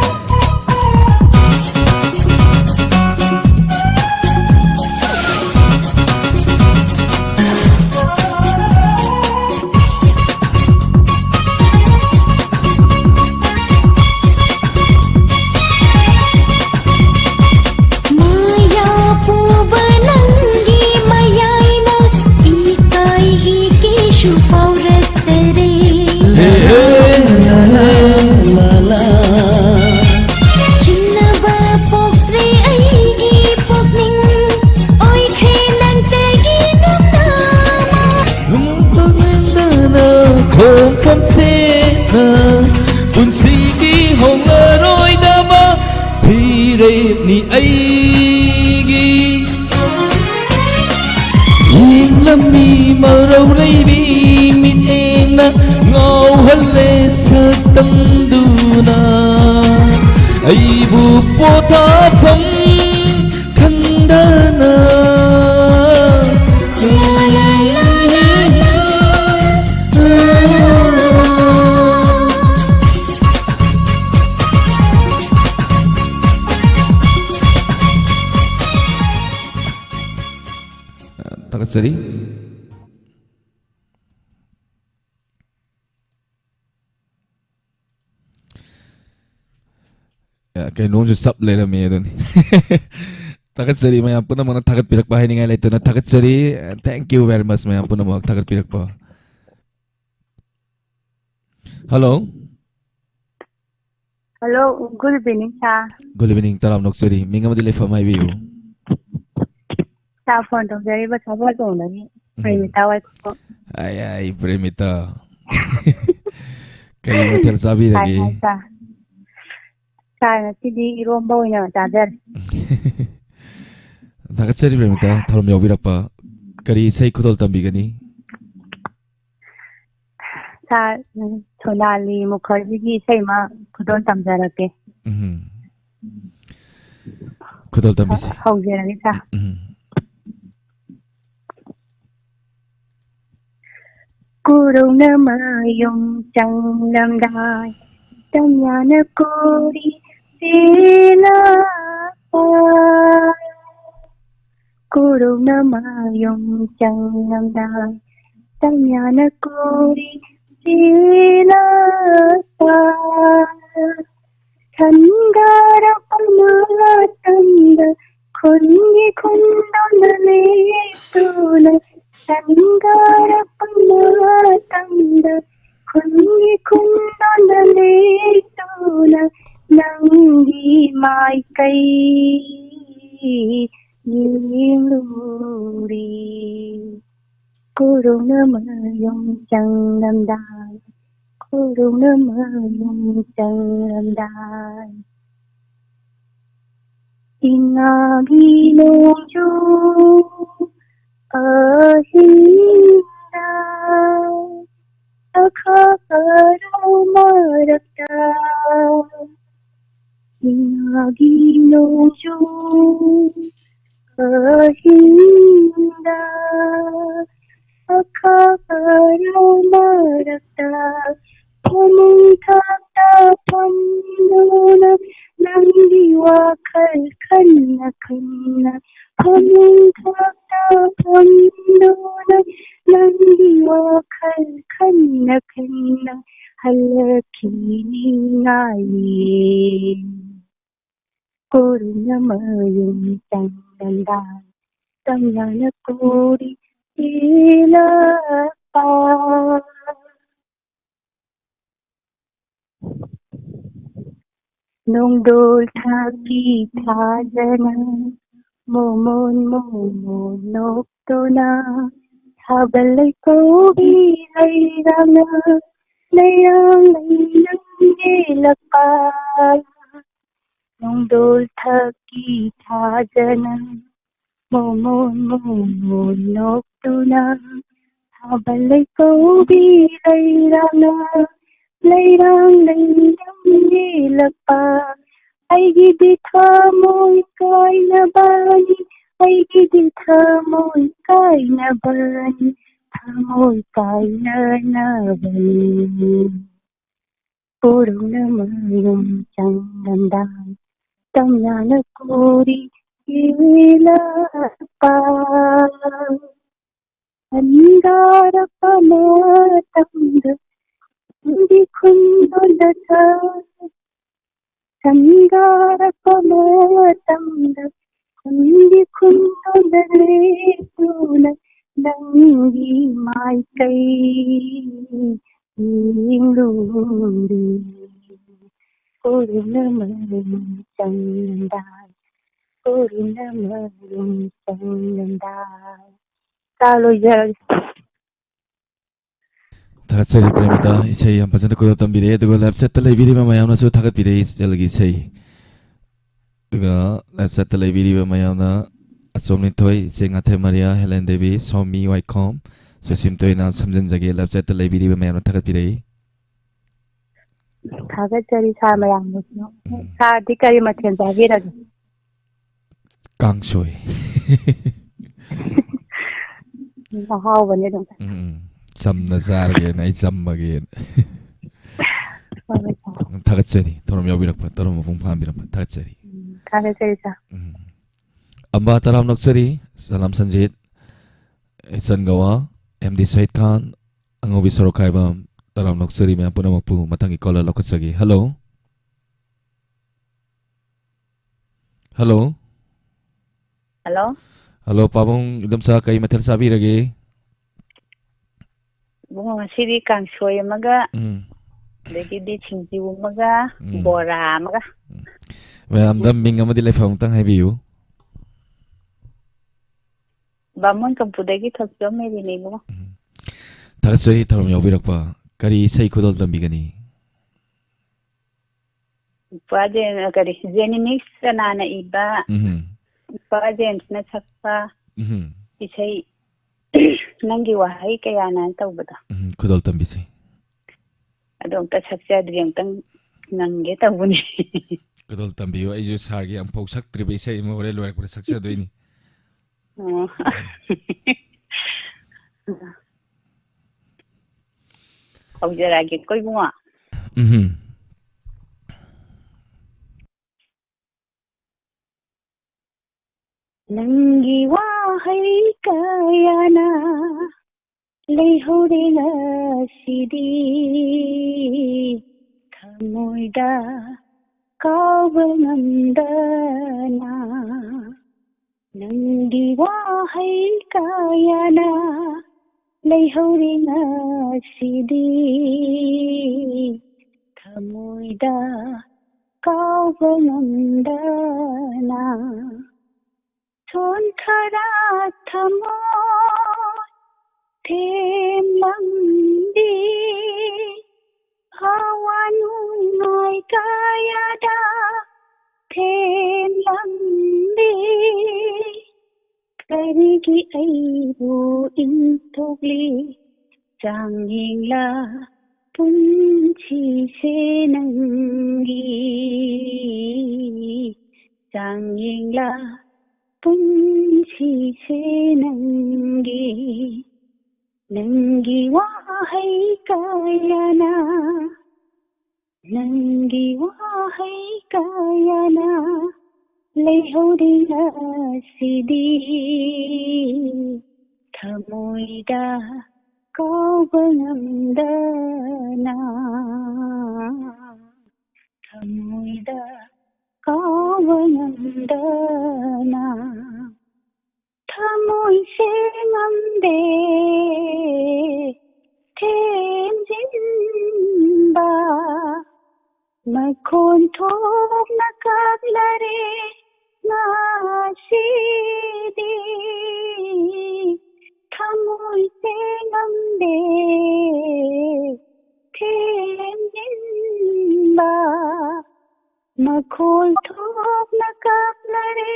ꯔꯦꯞꯅꯤ ꯑꯩꯒꯤ꯫ ꯌꯦꯡꯂꯝꯃꯤ ꯃꯔꯧ ꯂꯩꯕꯤ ꯃꯤꯠꯌꯦꯡꯅ ꯉꯥꯎꯍꯜꯂꯦ ꯁꯛꯇꯝꯗꯨꯅ ꯑꯩꯕꯨ ꯄꯣꯊꯥꯐꯝ ꯈꯪꯗꯅ꯫ ꯊꯥꯒꯠꯆꯔꯤ꯫ ꯑꯦ, ꯀꯩꯅꯣꯝꯁꯨ ꯆꯞ ꯂꯩꯔꯝꯃꯦ ꯑꯗꯨꯅꯤ꯫ ꯊꯥꯒꯠꯆꯔꯤ ꯃꯌꯥꯝ ꯄꯨꯝꯅꯃꯛꯅ ꯊꯥꯒꯠꯄꯤꯔꯛꯄ ꯍꯥꯏꯅꯤꯡꯉꯥꯏ ꯂꯩꯇꯅ ꯊꯥꯒꯠꯆꯔꯤ꯫ Thank you very much ꯃꯌꯥꯝ ꯄꯨꯝꯅꯃꯛ ꯊꯥꯒꯠꯄꯤꯔꯛꯄ꯫ Hello꯫ Hello, good evening, sir. Good evening, ꯇꯔꯥꯝꯅ ꯑꯣꯛꯆꯔꯤ꯫ ꯃꯤꯡ ꯑꯃꯗꯤ ꯂꯩꯐꯝ ꯍꯥꯏꯕꯤꯌꯨ꯫ Sir, phone ꯇꯧꯖꯔꯤꯕ ꯁꯒꯣꯜꯕꯟꯗꯒꯤ ꯎꯝ꯫ ꯄ꯭ꯔꯦꯃꯤꯇꯥ ꯋꯥꯏꯈꯣꯝ꯫ ꯑꯥꯏ, ꯑꯥꯏ, ꯄ꯭ꯔꯦꯃꯤꯇꯥ꯫ ꯀꯔꯤ ꯃꯊꯦꯜ ꯆꯥꯕꯤꯔꯒꯦ? ꯍꯥꯏ, ꯍꯥꯏ, sir꯫ Sir, ꯉꯁꯤꯗꯤ ꯏꯔꯣꯝꯕ ꯑꯣꯏꯅ ꯆꯥꯖꯔꯦ꯫ ꯊꯥꯒꯠꯆꯔꯤ ꯄ꯭ꯔꯦꯃꯤꯇꯥ, ꯊꯧꯔꯝ ꯌꯥꯎꯕꯤꯔꯛꯄ꯫ ꯀꯔꯤ ꯏꯁꯩ ꯈꯨꯗꯣꯜ ꯇꯝꯕꯤꯒꯅꯤ? Sir, ꯎꯝ, ꯁꯣꯅꯥꯂꯤ ꯃꯨꯈꯔꯖꯤꯒꯤ ꯏꯁꯩ ꯑꯃ ꯈꯨꯗꯣꯜ ꯇꯝꯖꯔꯛꯀꯦ꯫ ꯎꯝ꯫ ꯈꯨꯗꯣꯜ ꯇꯝꯕꯤꯁꯤ꯫ ꯍꯧꯖꯔꯒꯦ, sir꯫ ꯎꯝ꯫ ꯀꯣꯔꯧꯅ ꯃꯌꯨꯝ ꯆꯪꯂꯝꯗꯥꯏ, ꯇꯝꯌꯥꯅ ꯀꯣꯔꯤ ꯆꯦꯜꯂꯛꯄ꯫ ꯀꯣꯔꯧꯅ ꯃꯌꯨꯝ ꯆꯪꯂꯝꯗꯥꯏ, ꯇꯝꯌꯥꯅ ꯀꯣꯔꯤ ꯆꯦꯜꯂꯛꯄ꯫ ꯁꯟꯒꯥꯔ ꯄꯪꯃꯇꯝꯗ ꯈꯨꯟꯒꯤ ꯈꯨꯟꯗꯣꯅ ꯂꯦꯞꯇꯨꯅ, ꯁꯟꯒꯥꯔ ꯄꯪꯃꯇꯝꯗ ꯈꯨꯟꯒꯤ ꯈꯨꯟꯗꯣꯅ ꯂꯦꯞꯇꯨꯅ, ꯅꯪꯒꯤ ꯃꯥꯏꯀꯩ ꯌꯦꯡꯂꯨꯔꯤ꯫ ꯀꯣꯔꯧꯅ ꯃꯌꯨꯝ ꯆꯪꯂꯝꯗꯥꯏ, ꯀꯣꯔꯧꯅ ꯃꯌꯨꯝ ꯆꯪꯂꯝꯗꯥꯏ꯫ ꯏꯉꯥꯒꯤ ꯅꯣꯡꯖꯨ ꯑꯍꯤꯡꯗ ꯑꯈꯥꯛ ꯑꯔꯥꯎ ꯃꯔꯛꯇ, ꯏꯉꯥꯒꯤ ꯅꯣꯡꯖꯨ ꯑꯍꯤꯡꯗ ꯑꯈꯥꯛ ꯑꯔꯥꯎ ꯃꯔꯛꯇ, ꯐꯃꯨꯡ ꯊꯛꯇ ꯐꯝꯗꯨꯅ ꯅꯪꯒꯤ ꯋꯥꯈꯜ ꯈꯟꯅ ꯈꯟꯅ, ꯐꯃꯨꯡ ꯊꯛꯇ ꯐꯝꯗꯨꯅ ꯅꯪꯒꯤ ꯋꯥꯈꯜ ꯈꯟꯅ ꯈꯟꯅ ꯍꯜꯂꯛꯈꯤꯅꯤꯡꯉꯥꯏꯅꯤ꯫ ꯀꯣꯔꯨꯅ ꯃꯌꯨꯝ ꯆꯪꯂꯝꯗꯥꯏ ꯇꯝꯂꯥꯅ ꯀꯣꯔꯤ ꯆꯦꯜꯂꯛꯄ꯫ ꯅꯣꯡꯗꯣꯜ ꯊꯥꯛꯀꯤ ꯊꯥꯖꯅ ꯃꯣꯃꯣꯟ ꯃꯣꯃꯣꯟ ꯅꯣꯛꯇꯨꯅ ꯊꯥꯕꯜ ꯂꯩꯀꯧꯕꯤ ꯂꯩꯔꯥꯡꯅ ꯂꯩꯔꯥꯡ ꯂꯩꯅꯪ ꯌꯦꯜꯂꯛꯄ꯫ ꯅꯣꯡꯗꯣꯜ ꯊꯛꯀꯤ ꯊꯥꯖꯅ ꯃꯣꯃꯣꯟ ꯃꯣꯃꯣꯟ ꯅꯣꯛꯇꯨꯅ ꯊꯥꯕꯜ ꯂꯩꯀꯧꯕꯤ ꯂꯩꯔꯥꯡꯅ ꯂꯩꯔꯥꯡ ꯂꯩꯔꯥꯡ ꯌꯦꯜꯂꯛꯄ꯫ ꯑꯩꯒꯤꯗꯤ ꯊꯃꯣꯏ ꯀꯥꯏꯅꯕꯅꯤ, ꯑꯩꯒꯤꯗꯤ ꯊꯃꯣꯏ ꯀꯥꯏꯅꯕꯅꯤ, ꯊꯃꯣꯏ ꯀꯥꯏꯅꯅꯕꯅꯤ꯫ ꯀꯣꯔꯨꯅ ꯃꯌꯨꯝ ꯆꯪꯂꯝꯗꯥꯏ ꯇꯝꯂꯥꯅ ꯀꯣꯔꯤ ꯆꯦꯜꯂꯛꯄ꯫ ꯁꯟꯒꯥꯔꯛꯄ ꯃꯇꯝꯗ ꯈꯨꯟꯗꯤ ꯈꯨꯟꯗꯣꯟꯗ ꯁꯥ-, ꯁꯟꯒꯥꯔꯛꯄ ꯃꯇꯝꯗ ꯈꯨꯟꯗꯤ ꯈꯨꯟꯗꯣꯟꯗ ꯂꯦꯞꯇꯨꯅ ꯅꯪꯒꯤ ꯃꯥꯏꯀꯩ ꯌꯦꯡꯂꯨꯔꯦ꯫ ꯀꯣꯔꯨꯅ ꯃꯌꯨꯝ ꯆꯪꯂꯝꯗꯥꯏ, ꯀꯣꯔꯨꯅ ꯃꯌꯨꯝ ꯆꯪꯂꯝꯗꯥꯏ꯫ ꯆꯥ ꯂꯣꯏꯖꯔꯒꯦ꯫ ꯊꯥꯒꯠꯆꯔꯤ ꯄ꯭ꯔꯦꯃꯤꯇꯥ, ꯏꯁꯩ ꯌꯥꯝ ꯐꯖꯅ ꯈꯨꯗꯣꯜ ꯇꯝꯕꯤꯔꯛꯑꯦ, ꯑꯗꯨꯒ live chat ꯇ ꯂꯩꯕꯤꯔꯤꯕ ꯃꯌꯥꯝꯅꯁꯨ ꯊꯥꯒꯠꯄꯤꯔꯛꯏ ꯏꯆꯜꯒꯤ ꯏꯁꯩ꯫ ꯑꯗꯨꯒ live chatꯇ ꯂꯩꯕꯤꯔꯤꯕ ꯃꯌꯥꯝꯅ ꯑꯆꯣꯝ ꯅꯤꯊꯣꯏ, ꯏꯆꯦ ꯉꯥꯊꯦꯝ ꯃꯔꯤꯌꯥ, ꯍꯦꯂꯦꯟ ꯗꯦꯕꯤ, ꯁꯣꯃꯤ ꯋꯥꯏꯈꯣꯝ, ꯁꯨꯁꯤꯝꯇ ꯑꯣꯏꯅ ꯁꯝꯖꯤꯟꯖꯒꯦ꯫ Live chatꯇ ꯂꯩꯕꯤꯔꯤꯕ ꯃꯌꯥꯝꯅ ꯊꯥꯒꯠꯄꯤꯔꯛꯏ꯫ ꯊꯥꯒꯠꯆꯔꯤ ꯁꯥꯔ ꯃꯌꯥꯝꯕꯨꯁꯨ꯫ ꯎꯝ꯫ ꯁꯥꯔꯗꯤ ꯀꯔꯤ ꯃꯊꯦꯜ ꯆꯥꯕꯤꯔꯒꯦ? ꯀꯥꯡꯁꯣꯏ꯫ ꯑꯍꯥꯎꯕꯅꯦ ꯑꯗꯨꯝ꯫ ꯎꯝ, ꯎꯝ꯫ ꯆꯝꯅ ꯆꯥꯔꯒꯦꯅ ꯑꯩ ꯆꯝꯃꯒꯦꯅ꯫ ꯍꯣꯏ, ꯍꯣꯏ, ꯁꯥꯔ꯫ ꯊꯥꯒꯠꯆꯔꯤ꯫ ꯊꯧꯔꯝ ꯌꯥꯎꯕꯤꯔꯛꯄ, ꯊꯧꯔꯝ ꯃꯄꯨꯡ ꯐꯥꯍꯟꯕꯤꯔꯛꯄ ꯊꯥꯒꯠꯆꯔꯤ꯫ ꯎꯝ, ꯊꯥꯒꯠꯆꯔꯤ, ꯁꯥꯔ꯫ ꯎꯝ꯫ ꯑꯝꯕꯥ ꯇꯔꯥꯝ ꯅꯣꯛꯆꯔꯤ, ꯁꯂꯥꯝ ꯁꯟꯖꯤꯠ, ꯏꯆꯟ ꯒꯋꯥ, ꯑꯦꯝ ꯗꯤ ꯁꯍꯤꯗ ꯈꯥꯟ, ꯑꯉꯧꯕꯤ ꯁꯣꯔꯣꯛꯈꯥꯏꯕꯝ, ꯇꯔꯥꯝ ꯅꯣꯛꯆꯔꯤ ꯃꯌꯥꯝ ꯄꯨꯝꯅꯃꯛꯄꯨ꯫ ꯃꯊꯪꯒꯤ caller ꯂꯧꯈꯠꯆꯒꯦ꯫ Hello꯫ Hello꯫ Hello꯫ Hello, ꯄꯥꯕꯨꯡ, ꯏꯗꯣꯝꯆꯥ, ꯀꯔꯤ ꯃꯊꯦꯜ ꯆꯥꯕꯤꯔꯒꯦ? ꯏꯕꯨꯡꯉꯣ, ꯉꯁꯤꯗꯤ ꯀꯥꯡꯁꯣꯏ ꯑꯃꯒ, ꯎꯝ꯫ ꯑꯗꯒꯤꯗꯤ ꯁꯤꯡꯖꯨ ꯑꯃꯒ, ꯎꯝ꯫ ꯕꯣꯔꯥ ꯑꯃꯒ꯫ ꯎꯝ꯫ ꯃꯌꯥꯝꯗ ꯃꯤꯡ ꯑꯃꯗꯤ ꯂꯩꯐꯝ ꯑꯃꯇꯪ ꯍꯥꯏꯕꯤꯌꯨ꯫ ꯕꯥꯃꯣꯟ ꯀꯝꯄꯨꯗꯒꯤ ꯊꯣꯛꯆꯝ ꯃꯦꯔꯤꯅꯦ, ꯏꯕꯨꯡꯉꯣ꯫ ꯎꯝ꯫ ꯊꯥꯒꯠꯆꯔꯤ ꯊꯧꯔꯝ ꯌꯥꯎꯕꯤꯔꯛꯄ꯫ ꯀꯔꯤ ꯏꯁꯩ ꯈꯨꯗꯣꯜ ꯇꯝꯕꯤꯒꯅꯤ? ꯅꯨꯄꯥ ꯖꯦꯟ-, ꯀꯔꯤ, ꯖꯦꯅꯤꯃꯤꯛꯁ ꯆꯅꯥꯅ ꯏꯕ, ꯎꯝ꯫ ꯅꯨꯄꯥ ꯖꯦꯝꯁꯅ ꯁꯛꯄ ꯎꯝ꯫ ꯏꯁꯩ, "ꯅꯪꯒꯤ ꯋꯥꯍꯩ ꯀꯌꯥꯅ" ꯇꯧꯕꯗꯣ꯫ ꯎꯝ, ꯈꯨꯗꯣꯜ ꯇꯝꯕꯤꯁꯤ꯫ ꯑꯗꯣ ꯑꯝꯇ ꯁꯛꯆꯗ꯭ꯔꯤ, ꯑꯝꯇꯪ ꯉꯪꯒꯦ ꯇꯧꯕꯅꯤ꯫ ꯈꯨꯗꯣꯜ ꯇꯝꯕꯤꯌꯨ, ꯑꯩꯁꯨ ꯁꯥꯔꯒꯤ ꯑꯃꯨꯛꯐꯥꯎ ꯁꯛꯇ꯭ꯔꯤꯕ ꯏꯁꯩ ꯑꯃ ꯍꯣꯔꯦꯟ ꯂꯣꯏꯔꯛꯄꯗ ꯁꯛꯆꯗꯣꯏꯅꯤ꯫ ꯑꯣ꯫ ꯍꯧꯖꯔꯛꯑꯒꯦꯀꯣ, ꯏꯕꯨꯡꯉꯣ꯫ ꯎꯝ꯫ ꯅꯪꯒꯤ ꯋꯥꯍꯩ ꯀꯌꯥꯅ ꯂꯩꯍꯧꯔꯦ ꯉꯁꯤꯗꯤ ꯊꯃꯣꯏꯗ ꯀꯥꯎꯕ ꯉꯝꯗꯅ꯫ ꯅꯪꯒꯤ ꯋꯥꯍꯩ ꯀꯌꯥꯅ ꯂꯩꯍꯧꯔꯦ ꯉꯁꯤꯗꯤ ꯊꯃꯣꯏꯗ ꯀꯥꯎꯕ ꯉꯝꯗꯅ꯫ ꯁꯣꯟꯊꯔ ꯊꯃꯣꯏ ꯊꯦꯝꯂꯝꯕꯤ, ꯑꯋꯥ ꯅꯨꯡꯉꯥꯏ ꯀꯌꯥꯗ ꯊꯦꯝ ꯀꯔꯤꯒꯤ ꯑꯩꯕꯨ ꯏꯟꯊꯣꯛꯂꯤ? ꯆꯥꯡꯌꯦꯡꯂꯥ ꯄꯨꯟꯁꯤꯁꯦ ꯅꯪꯒꯤ? ꯆꯥꯡꯌꯦꯡꯂꯥ ꯄꯨꯟꯁꯤꯁꯦ ꯅꯪꯒꯤ? ꯅꯪꯒꯤ ꯋꯥꯍꯩ ꯀꯌꯥꯅ, ꯅꯪꯒꯤ ꯋꯥꯍꯩ ꯀꯌꯥꯅ ꯂꯩꯍꯧꯔꯤ ꯉꯁꯤꯗꯤ꯫ ꯊꯃꯣꯏꯗ ꯀꯥꯎꯕ ꯉꯝꯗꯅ, ꯊꯃꯣꯏꯗ ꯀꯥꯎꯕ ꯉꯝꯗꯅ, ꯊꯃꯣꯏꯁꯦ ꯉꯝꯗꯦ ꯊꯦꯝꯖꯤꯟꯕ꯫ ꯃꯈꯣꯟ ꯊꯣꯛꯅ ꯀꯞꯂꯔꯦ ꯉꯁꯤꯗꯤ꯫ ꯊꯃꯣꯏꯁꯦ ꯉꯝꯗꯦ ꯊꯦꯝꯖꯤꯟꯕ꯫ ꯃꯈꯣꯜ ꯊꯣꯛꯅ ꯀꯞꯂꯔꯦ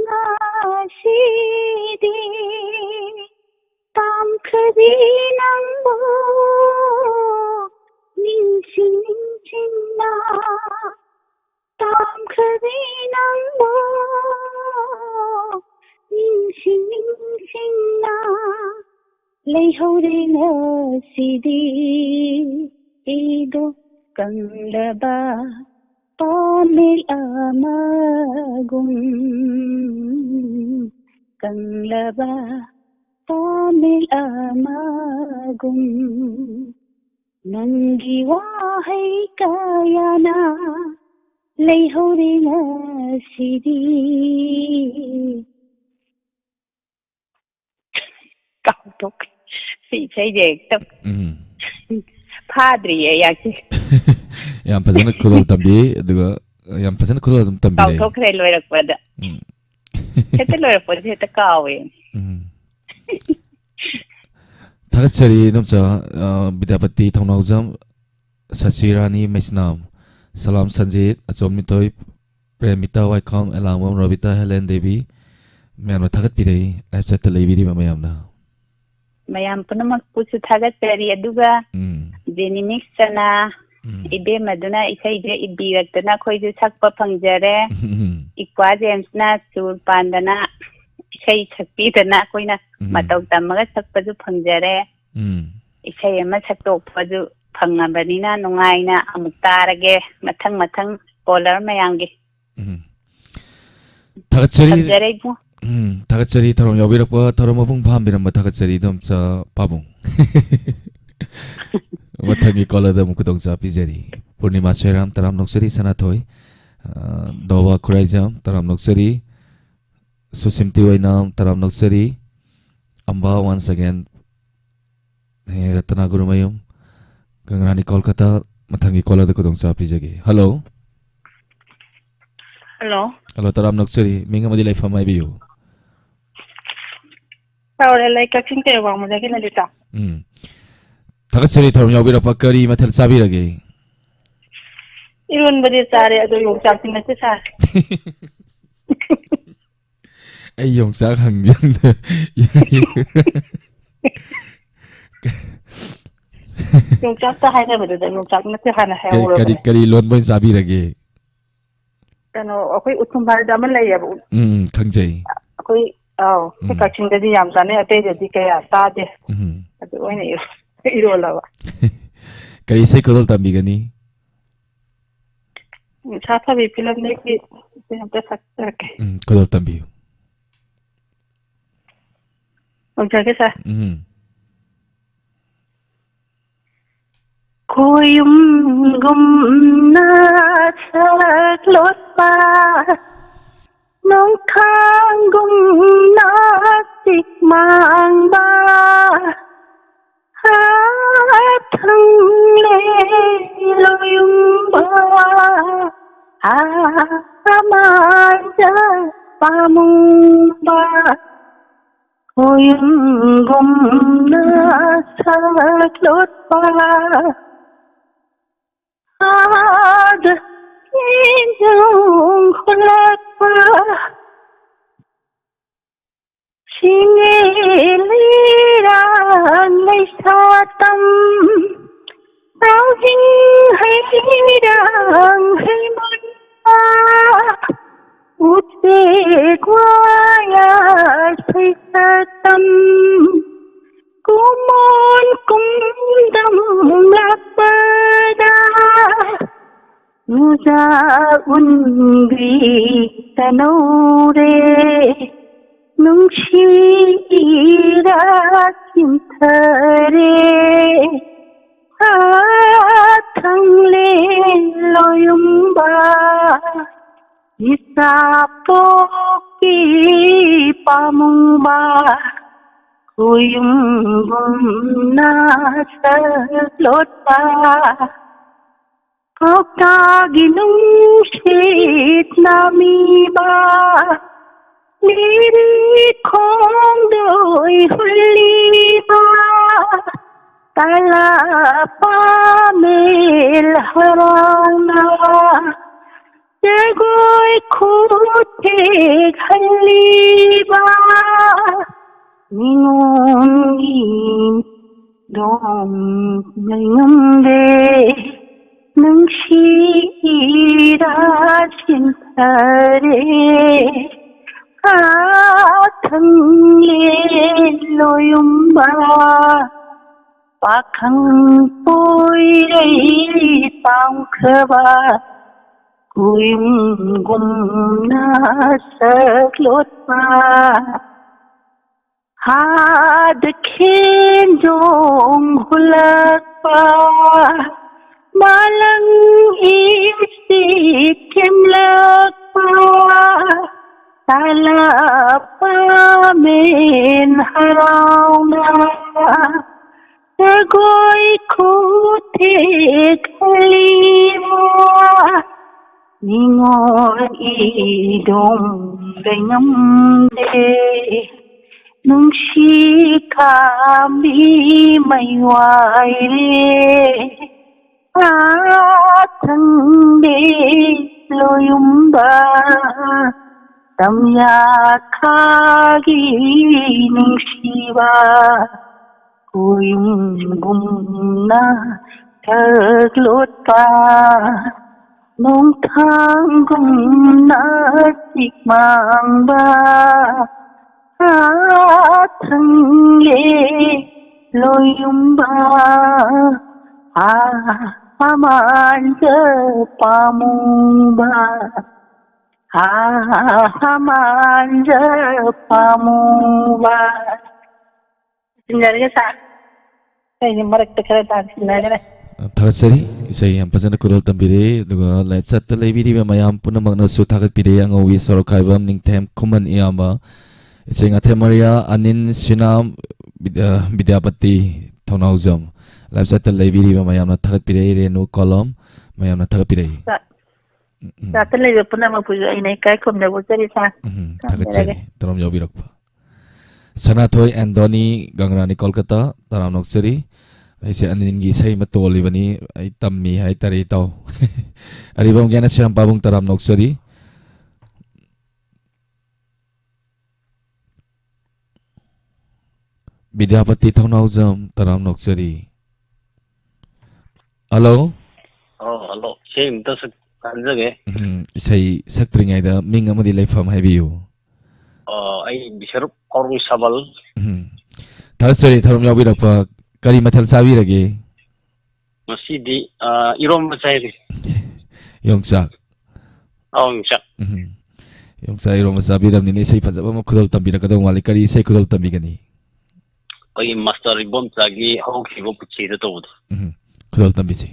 ꯉꯁꯤꯗꯤ꯫ ꯇꯥꯝꯈ꯭ꯔꯕꯤ ꯅꯪꯕꯨ ꯅꯤꯡꯁꯤꯡ ꯅꯤꯡꯁꯤꯡꯅ, ꯇꯥꯝꯈ꯭ꯔꯕꯤ ꯅꯪꯕꯨ ꯅꯤꯡꯁꯤꯡ ꯅꯤꯡꯁꯤꯡꯅ ꯂꯩꯍꯧꯔꯦ ꯉꯁꯤꯗꯤ꯫ ꯑꯩꯗꯣ ꯀꯪꯂꯕ ꯄꯥꯃꯦꯜ ꯑꯃꯒꯨꯝ, ꯀꯪꯂꯕ ꯄꯥꯃꯦꯜ ꯑꯃꯒꯨꯝ꯫ ꯅꯪꯒꯤ ꯋꯥꯍꯩ ꯀꯌꯥꯅ ꯂꯩꯍꯧꯔꯦ ꯉꯁꯤꯗꯤ꯫ ꯀꯥꯎꯊꯣꯛꯈ꯭ꯔꯦ꯫ ꯁꯤ ꯏꯁꯩꯁꯦ ꯍꯦꯛꯇ ꯎꯝ꯫ ꯐꯥꯗ꯭ꯔꯤꯌꯦ ꯑꯩꯍꯥꯛꯁꯦ꯫ ꯌꯥꯝ ꯐꯖꯅ ꯈꯨꯗꯣꯜ ꯇꯝꯕꯤ, ꯑꯗꯨꯒ ꯌꯥꯝ ꯐꯖꯅ ꯈꯨꯗꯣꯜ ꯑꯗꯨꯝ ꯇꯝꯕꯤꯔꯛꯑꯦ꯫ ꯀꯥꯎꯊꯣꯛꯈ꯭ꯔꯦ ꯂꯣꯏꯔꯛꯄꯗ꯫ ꯎꯝ꯫ ꯍꯦꯛꯇ ꯂꯣꯏꯔꯛꯄꯗ ꯍꯦꯛꯇ ꯀꯥꯎꯋꯦ꯫ ꯎꯝ꯫ ꯊꯥꯒꯠꯆꯔꯤ ꯏꯗꯣꯝꯆꯥ, ꯑ, ꯕꯤꯗ꯭ꯌꯥꯄꯇꯤ ꯊꯧꯅꯥꯎꯖꯝ, ꯁꯁꯤ ꯔꯥꯅꯤ ꯃꯩꯁꯅꯥꯝ, ꯁꯂꯥꯝ ꯁꯟꯖꯤꯠ, ꯑꯆꯣꯝ ꯃꯤꯊꯣꯏ, ꯄ꯭ꯔꯦꯃꯤꯇꯥ ꯋꯥꯏꯈꯣꯝ, ꯑꯦꯂꯥꯡꯕꯝ ꯔꯣꯕꯤꯇꯥ, ꯍꯦꯂꯦꯟ ꯗꯦꯕꯤ, ꯃꯌꯥꯝꯅ ꯊꯥꯒꯠꯄꯤꯔꯛꯏ, live chat ꯇ ꯂꯩꯕꯤꯔꯤꯕ ꯃꯌꯥꯝꯅ꯫ ꯃꯌꯥꯝ ꯄꯨꯝꯅꯃꯛꯄꯨꯁꯨ ꯊꯥꯒꯠꯆꯔꯤ꯫ ꯑꯗꯨꯒ ꯎꯝ꯫ Jenny Mix ꯆꯅ ꯎꯝ꯫ ꯏꯕꯦꯝꯃꯗꯨꯅ ꯏꯁꯩꯁꯦ ꯏꯕꯤꯔꯛꯇꯅ ꯑꯩꯈꯣꯏꯁꯨ ꯁꯛꯄ ꯐꯪꯖꯔꯦ꯫ ꯎꯝ꯫ ꯏꯀ꯭ꯋꯥ ꯖꯦꯝꯁꯅ ꯁꯨꯔ ꯄꯥꯟꯗꯅ ꯏꯁꯩ ꯁꯛꯄꯤꯗꯅ ꯑꯩꯈꯣꯏꯅ ꯎꯝ꯫ ꯃꯇꯧ ꯇꯝꯃꯒ ꯁꯛꯄꯁꯨ ꯐꯪꯖꯔꯦ꯫ ꯎꯝ꯫ ꯏꯁꯩ ꯑꯃ ꯁꯛꯇꯣꯛꯄꯁꯨ ꯐꯪꯉꯕꯅꯤꯅ ꯅꯨꯡꯉꯥꯏꯅ ꯑꯃꯨꯛ ꯇꯥꯔꯒꯦ꯫ ꯃꯊꯪ ꯃꯊꯪ caller ꯃꯌꯥꯝꯒꯤ꯫ ꯎꯝ꯫ ꯊꯥꯒꯠꯆꯔꯤ꯫ ꯊꯝꯖꯔꯦ ꯏꯕꯨꯡ꯫ ꯎꯝ, ꯊꯥꯒꯠꯆꯔꯤ꯫ ꯊꯧꯔꯝ ꯌꯥꯎꯕꯤꯔꯛꯄ, ꯊꯧꯔꯝ ꯃꯄꯨꯡ ꯐꯥꯍꯟꯕꯤꯔꯝꯕ ꯊꯥꯒꯠꯆꯔꯤ, ꯏꯗꯣꯝꯆꯥ ꯄꯥꯕꯨꯡ꯫ ꯃꯊꯪꯒꯤ caller ꯗ ꯑꯃꯨꯛ ꯈꯨꯗꯣꯡꯆꯥꯕ ꯄꯤꯖꯔꯤ꯫ ꯄꯨꯔꯅꯤꯃꯥ ꯁꯣꯏꯔꯥꯝ, ꯇꯔꯥꯝ ꯅꯣꯛꯆꯔꯤ꯫ ꯁꯅꯥꯊꯣꯏ, ꯑ, ꯗꯣꯕꯥ ꯈꯨꯔꯥꯏꯖꯝ, ꯇꯔꯥꯝ ꯅꯣꯛꯆꯔꯤ꯫ ꯁꯨꯁꯤꯝꯇꯤ ꯑꯣꯏꯅꯥꯝ, ꯇꯔꯥꯝ ꯅꯣꯛꯆꯔꯤ꯫ ꯑꯝꯕꯥ, once again, ꯍꯦ ꯔꯇꯅꯥ ꯒꯨꯔꯨꯃꯌꯨꯝ, ꯒꯪꯒ꯭ꯔꯥꯅꯤ ꯀꯣꯜꯀꯇꯥ, ꯃꯊꯪꯒꯤ caller ꯗ ꯈꯨꯗꯣꯡꯆꯥꯕ ꯄꯤꯖꯒꯦ꯫ Hello꯫ Hello꯫ Hello, ꯇꯔꯥꯝ ꯅꯣꯛꯆꯔꯤ꯫ ꯃꯤꯡ ꯑꯃꯗꯤ ꯂꯩꯐꯝ ꯍꯥꯏꯕꯤꯌꯨ꯫ ꯆꯥꯎꯔꯦꯜ ꯂꯩ, ꯀꯛꯆꯤꯡ ꯇꯦꯔꯥ ꯋꯥꯡꯃꯗꯒꯤ ꯂꯂꯤꯇꯥ꯫ ꯎꯝ꯫ ꯊꯥꯒꯠꯆꯔꯤ ꯊꯧꯔꯝ ꯌꯥꯎꯕꯤꯔꯛꯄ꯫ ꯀꯔꯤ ꯃꯊꯦꯜ ꯆꯥꯕꯤꯔꯒꯦ? ꯏꯔꯣꯟꯕꯗꯤ ꯆꯥꯔꯦ, ꯑꯗꯣ ꯌꯣꯡꯆꯥꯛꯇꯤ ꯉꯁꯤ ꯆꯥꯔꯦ꯫ ꯑꯩ ꯌꯣꯡꯆꯥꯛ ꯍꯪꯒꯦ ꯑꯝꯇ꯫ ꯌꯣꯡꯆꯥꯛꯇ ꯍꯥꯏꯅꯕꯗꯨꯗ ꯌꯣꯡꯆꯥꯛ ꯅꯠꯇꯦ ꯍꯥꯟꯅ ꯀꯔꯤ, ꯀꯔꯤ, ꯍꯥꯏꯍꯧꯔꯕꯅꯦ꯫ ꯀꯔꯤ ꯂꯣꯟꯕ ꯑꯣꯏꯅ ꯆꯥꯕꯤꯔꯒꯦ? ꯀꯩꯅꯣ, ꯑꯩꯈꯣꯏ ꯎꯊꯨꯝ ꯍꯥꯏꯗ ꯑꯃ ꯂꯩꯌꯦꯕ꯫ ꯎꯝ, ꯎꯝ, ꯈꯪꯖꯩ꯫ ꯑꯩꯈꯣꯏ, ꯑꯥꯎ, ꯑꯩꯈꯣꯏ ꯎꯝ꯫ ꯀꯛꯆꯤꯡꯗꯗꯤ ꯌꯥꯝ ꯆꯥꯅꯩ, ꯑꯇꯩꯗꯗꯤ ꯀꯌꯥ ꯆꯥꯗꯦ꯫ ꯎꯝ꯫ ꯑꯗꯨ ꯑꯣꯏꯅ ꯏꯔꯣ-, ꯏꯔꯣꯜꯂꯕ꯫ ꯀꯔꯤ ꯏꯁꯩ ꯈꯨꯗꯣꯜ ꯇꯝꯕꯤꯒꯅꯤ? ꯎꯝ, ꯁꯥꯐꯕꯤ ꯐꯤꯂꯝꯗꯒꯤ ꯏꯁꯩ ꯑꯝꯇ ꯁꯛꯆꯔꯛꯀꯦ꯫ ꯎꯝ, ꯈꯨꯗꯣꯜ ꯇꯝꯕꯤꯌꯨ꯫ ꯇꯧꯖꯒꯦ, ꯁꯥꯔ꯫ ꯎꯝ꯫ ꯈꯣꯌꯨꯝꯒꯨꯝꯅ ꯁꯛꯂꯣꯠꯄ, ꯅꯣꯡꯈꯥꯡꯒꯨꯝꯅ ꯆꯤꯛ ꯃꯥꯡꯕ, ꯍꯥꯊꯪ ꯂꯦ ꯂꯣꯌꯨꯝꯕ, ꯑꯃꯥꯡꯖ ꯄꯥꯃꯨꯡꯕ꯫ ꯈꯣꯌꯨꯝꯒꯨꯝꯅ ꯁꯛꯂꯣꯠꯄ, ꯑꯥꯗ ꯅꯤꯡꯖꯨꯡ ꯈꯨꯂꯛꯄ꯫ ꯁꯤꯡꯉꯦ ꯂꯩꯔꯥꯡ ꯂꯩꯁꯥ ꯇꯝ, ꯇꯥꯎꯖꯤꯡ ꯍꯩꯔꯥꯡ ꯍꯩꯃꯟꯕ, ꯎꯆꯦꯛ ꯋꯥꯌꯥ ꯁꯩꯁꯥ ꯇꯝ, ꯀꯨꯃꯣꯟ ꯀꯨꯝꯗꯝ ꯂꯥꯛꯄꯗ, ꯅꯨꯖꯥ ꯎꯟꯕꯤ ꯇꯅꯧꯔꯦ, ꯅꯨꯡꯁꯤ ꯏꯔꯥ ꯆꯤꯟꯊꯔꯦ꯫ ꯍꯥ, ꯊꯪꯂꯦ ꯂꯣꯌꯨꯝꯕ, ꯏꯆꯥ ꯄꯣꯛꯄꯤ ꯄꯥꯃꯨꯡꯕ, ꯈꯨꯌꯨꯝꯒꯨꯝꯅ ꯁꯛꯂꯣꯠꯄ꯫ ꯄꯥꯎꯇꯥꯛꯀꯤ ꯅꯨꯡꯁꯤꯠ ꯅꯥꯃꯤꯕ, ꯂꯤꯔꯤ ꯈꯣꯡꯗꯣꯏ ꯍꯨꯜꯂꯤꯕ, ꯇꯂꯥ ꯄꯥꯃꯦꯜ ꯍꯔꯥꯎꯅ ꯖꯒꯣꯏ ꯈꯨꯊꯦꯛ ꯍꯜꯂꯤꯕ, ꯅꯤꯉꯣꯜꯒꯤ ꯗꯣꯝ ꯂꯩꯉꯝꯗꯦ, ꯅꯨꯡꯁꯤ ꯏꯔꯥ ꯆꯤꯟꯊꯔꯦ꯫ ꯑꯥ, ꯊꯪꯂꯦ ꯂꯣꯌꯨꯝꯕ, ꯄꯥꯈꯪ ꯄꯣꯏꯔꯩ ꯄꯥꯝꯈ꯭ꯔꯕ, ꯀꯨꯌꯨꯝꯒꯨꯝꯅ ꯁꯛꯂꯣꯠꯄ꯫ ꯍꯥꯗ ꯈꯦꯟꯖꯣꯡ ꯍꯨꯜꯂꯛꯄ, ꯃꯥꯂꯪ ꯏꯁꯤꯛ ꯊꯦꯝꯂꯛꯄ, ꯇꯥꯂꯥ ꯄꯥꯃꯦꯟ ꯍꯔꯥꯎꯅ, ꯖꯒꯣꯏ ꯈꯨꯊꯦꯛ ꯍꯜꯂꯤꯕ, ꯅꯤꯉꯣꯜ ꯏꯗꯣꯝ ꯂꯩꯉꯝꯗꯦ, ꯅꯨꯡꯁꯤ ꯈꯥꯝꯕꯤ ꯃꯩ ꯋꯥꯏꯔꯦ꯫ ꯑꯥ, ꯊꯪꯗꯦ ꯂꯣꯌꯨꯝꯕ, ꯇꯝꯌꯥꯈꯥꯒꯤ ꯅꯨꯡꯁꯤꯕ ꯀꯣꯌꯨꯝꯒꯨꯝꯅ ꯁꯛꯂꯣꯠꯄ, ꯅꯣꯡꯊꯥꯡꯒꯨꯝꯅ ꯆꯤꯛꯃꯥꯡꯕ, ꯊꯪꯂꯦ ꯂꯣꯌꯨꯝꯕ, ꯑꯃꯥꯟꯖ ꯄꯥꯃꯨꯕ, ꯑꯃꯥꯟꯖ ꯄꯥꯃꯨꯕ꯫ ꯁꯤꯟꯅꯔꯒ ꯁꯥ-, ꯑꯩꯁꯦ ꯃꯔꯛꯇ ꯈꯔ ꯇꯥꯟꯁꯤꯟꯅꯈ꯭ꯔꯦ꯫ ꯊꯥꯒꯠꯆꯔꯤ꯫ ꯏꯁꯩ ꯌꯥꯝ ꯐꯖꯅ ꯈꯨꯗꯣꯜ ꯇꯝꯕꯤꯔꯦ꯫ ꯑꯗꯨꯒ live chat ꯇ ꯂꯩꯕꯤꯔꯤꯕ ꯃꯌꯥꯝ ꯄꯨꯝꯅꯃꯛꯅꯁꯨ ꯊꯥꯒꯠꯄꯤꯔꯦ꯫ ꯑꯉꯧꯕꯤ ꯁꯣꯔꯣꯛꯈꯥꯏꯕꯝ, ꯅꯤꯡꯊꯦꯝ ꯈꯨꯃꯟ ꯏꯌꯥꯝꯕ, ꯏꯆꯦ ꯉꯥꯊꯦꯝ ꯃꯔꯤꯌꯥ, ꯑꯅꯤꯟ ꯁꯤꯅꯥꯝ, ꯕꯤꯗ꯭ꯌꯥ-, ꯕꯤꯗ꯭ꯌꯥꯄꯇꯤ ꯊꯧꯅꯥꯎꯖꯝ꯫ Live chat ꯇ ꯂꯩꯕꯤꯔꯤꯕ ꯃꯌꯥꯝꯅ ꯊꯥꯒꯠꯄꯤꯔꯛꯏ꯫ ꯔꯦꯅꯨ ꯀꯣꯂꯝ, ꯃꯌꯥꯝꯅ ꯊꯥꯒꯠꯄꯤꯔꯛꯏ꯫ ꯆꯥ-, ꯎꯝ, ꯎꯝ꯫ Chat ꯇ ꯂꯩꯕ ꯄꯨꯝꯅꯃꯛꯄꯨꯁꯨ ꯑꯩꯅ ꯏꯀꯥꯏ ꯈꯨꯝꯅꯕ ꯎꯠꯆꯔꯤ, ꯁꯥꯔ꯫ ꯎꯝ, ꯊꯥꯒꯠꯆꯔꯤ꯫ ꯊꯝꯖꯔꯒꯦ꯫ ꯇꯔꯥꯝ ꯌꯥꯎꯕꯤꯔꯛꯄ꯫ ꯁꯅꯥꯊꯣꯏ ꯑꯦꯟꯗꯣꯅꯤ, ꯒꯪꯒ꯭ꯔꯥꯅꯤ, ꯀꯣꯜꯀꯇꯥ, ꯇꯔꯥꯝ ꯅꯣꯛꯆꯔꯤ꯫ ꯑꯩꯁꯦ ꯑꯅꯤꯜꯒꯤ ꯏꯁꯩ ꯑꯃ ꯇꯣꯜꯂꯤꯕꯅꯤ, ꯑꯩ ꯇꯝꯃꯤ ꯍꯥꯏꯇꯥꯔꯦ, ꯏꯇꯥꯎ꯫ ꯑꯔꯤꯕꯝ ꯒ꯭ꯌꯥꯅꯦꯁ꯭ꯋꯥꯝ ꯄꯥꯕꯨꯡ, ꯇꯔꯥꯝ ꯅꯣꯛꯆꯔꯤ꯫ ꯕꯤꯗ꯭ꯌꯥꯄꯇꯤ ꯊꯧꯅꯥꯎꯖꯝ, ꯇꯔꯥꯝ ꯅꯣꯛꯆꯔꯤ꯫ ꯍꯜꯂꯣ꯫ ꯑꯣ, ꯍꯜꯂꯣ꯫ ꯏꯁꯩ ꯑꯝꯇ ꯁꯛ-, ꯇꯥꯖꯒꯦ꯫ ꯎꯝ, ꯏꯁꯩ ꯁꯛꯇ꯭ꯔꯤꯉꯩꯗ ꯃꯤꯡ ꯑꯃꯗꯤ ꯂꯩꯐꯝ ꯍꯥꯏꯕꯤꯌꯨ꯫ ꯑꯣ, ꯑꯩ ꯕꯤꯁꯔꯨꯞ ꯑꯧꯔꯪꯁꯥꯕꯜ꯫ ꯎꯝ꯫ ꯊꯥꯒꯠꯆꯔꯤ, ꯊꯧꯔꯝ ꯌꯥꯎꯕꯤꯔꯛꯄ꯫ ꯀꯔꯤ ꯃꯊꯦꯜ ꯆꯥꯕꯤꯔꯒꯦ? ꯉꯁꯤꯗꯤ, ꯑ, ꯏꯔꯣꯝꯕ ꯆꯥꯏꯔꯤ꯫ ꯌꯣꯡꯆꯥꯛ꯫ ꯑꯧ, ꯌꯣꯡꯆꯥꯛ꯫ ꯎꯝ꯫ ꯌꯣꯡꯆꯥꯛ ꯏꯔꯣꯝꯕ ꯆꯥꯕꯤꯔꯕꯅꯤꯅ ꯏꯁꯩ ꯐꯖꯕ ꯑꯃ ꯈꯨꯗꯣꯜ ꯇꯝꯕꯤꯔꯛꯀꯗꯧ ꯃꯥꯜꯂꯤ꯫ ꯀꯔꯤ ꯏꯁꯩ ꯈꯨꯗꯣꯜ ꯇꯝꯕꯤꯒꯅꯤ? ꯑꯩꯈꯣꯏꯒꯤ ꯃꯥꯁꯇꯔ ꯏꯕꯣꯝꯆꯥꯒꯤ ꯍꯧꯈꯤꯕ ꯄꯨꯟꯁꯤꯗ ꯇꯧꯕꯗꯣ꯫ ꯎꯝ꯫ ꯈꯨꯗꯣꯜ ꯇꯝꯕꯤꯁꯤ꯫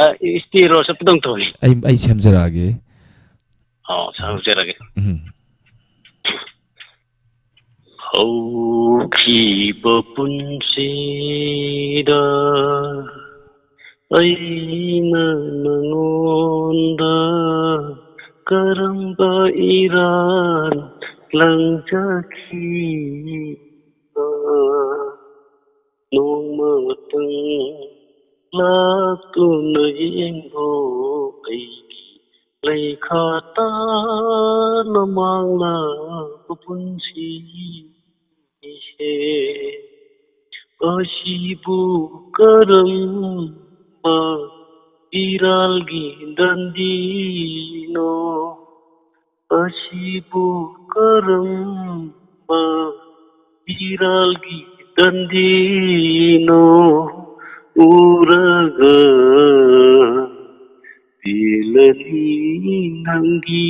ꯑ, ꯏꯁꯇꯤꯔꯣ ꯆꯠꯄꯗꯧ ꯇꯧꯏ꯫ ꯑꯩ, ꯑꯩ ꯁꯦꯝꯖꯔꯛꯑꯒꯦ꯫ ꯑꯣ, ꯁꯦꯝꯖꯔꯒꯦ꯫ ꯎꯝ꯫ ꯍꯧꯈꯤꯕ ꯄꯨꯟꯁꯤꯗ ꯑꯩꯅ ꯅꯉꯣꯟꯗ ꯀꯔꯝꯕ ꯏꯔꯥꯟ ꯂꯪꯖꯈꯤꯕ? ꯅꯣꯡꯃꯇꯪ ꯂꯥꯛꯇꯨꯅ ꯌꯦꯡꯉꯣ ꯑꯩꯒꯤ ꯂꯩꯈꯥ ꯇꯥꯅ ꯃꯥꯡꯂꯕ ꯄꯨꯟꯁꯤꯁꯦ, ꯑꯁꯤꯕꯨ ꯀꯔꯝꯕ ꯏꯔꯥꯜꯒꯤ ꯗꯟꯗꯤꯅꯣ? ꯑꯁꯤꯕꯨ ꯀꯔꯝꯕ ꯏꯔꯥꯜꯒꯤ ꯗꯟꯗꯤꯅꯣ? ꯎꯔꯒ ꯄꯦꯜꯂꯅꯤ ꯅꯪꯒꯤ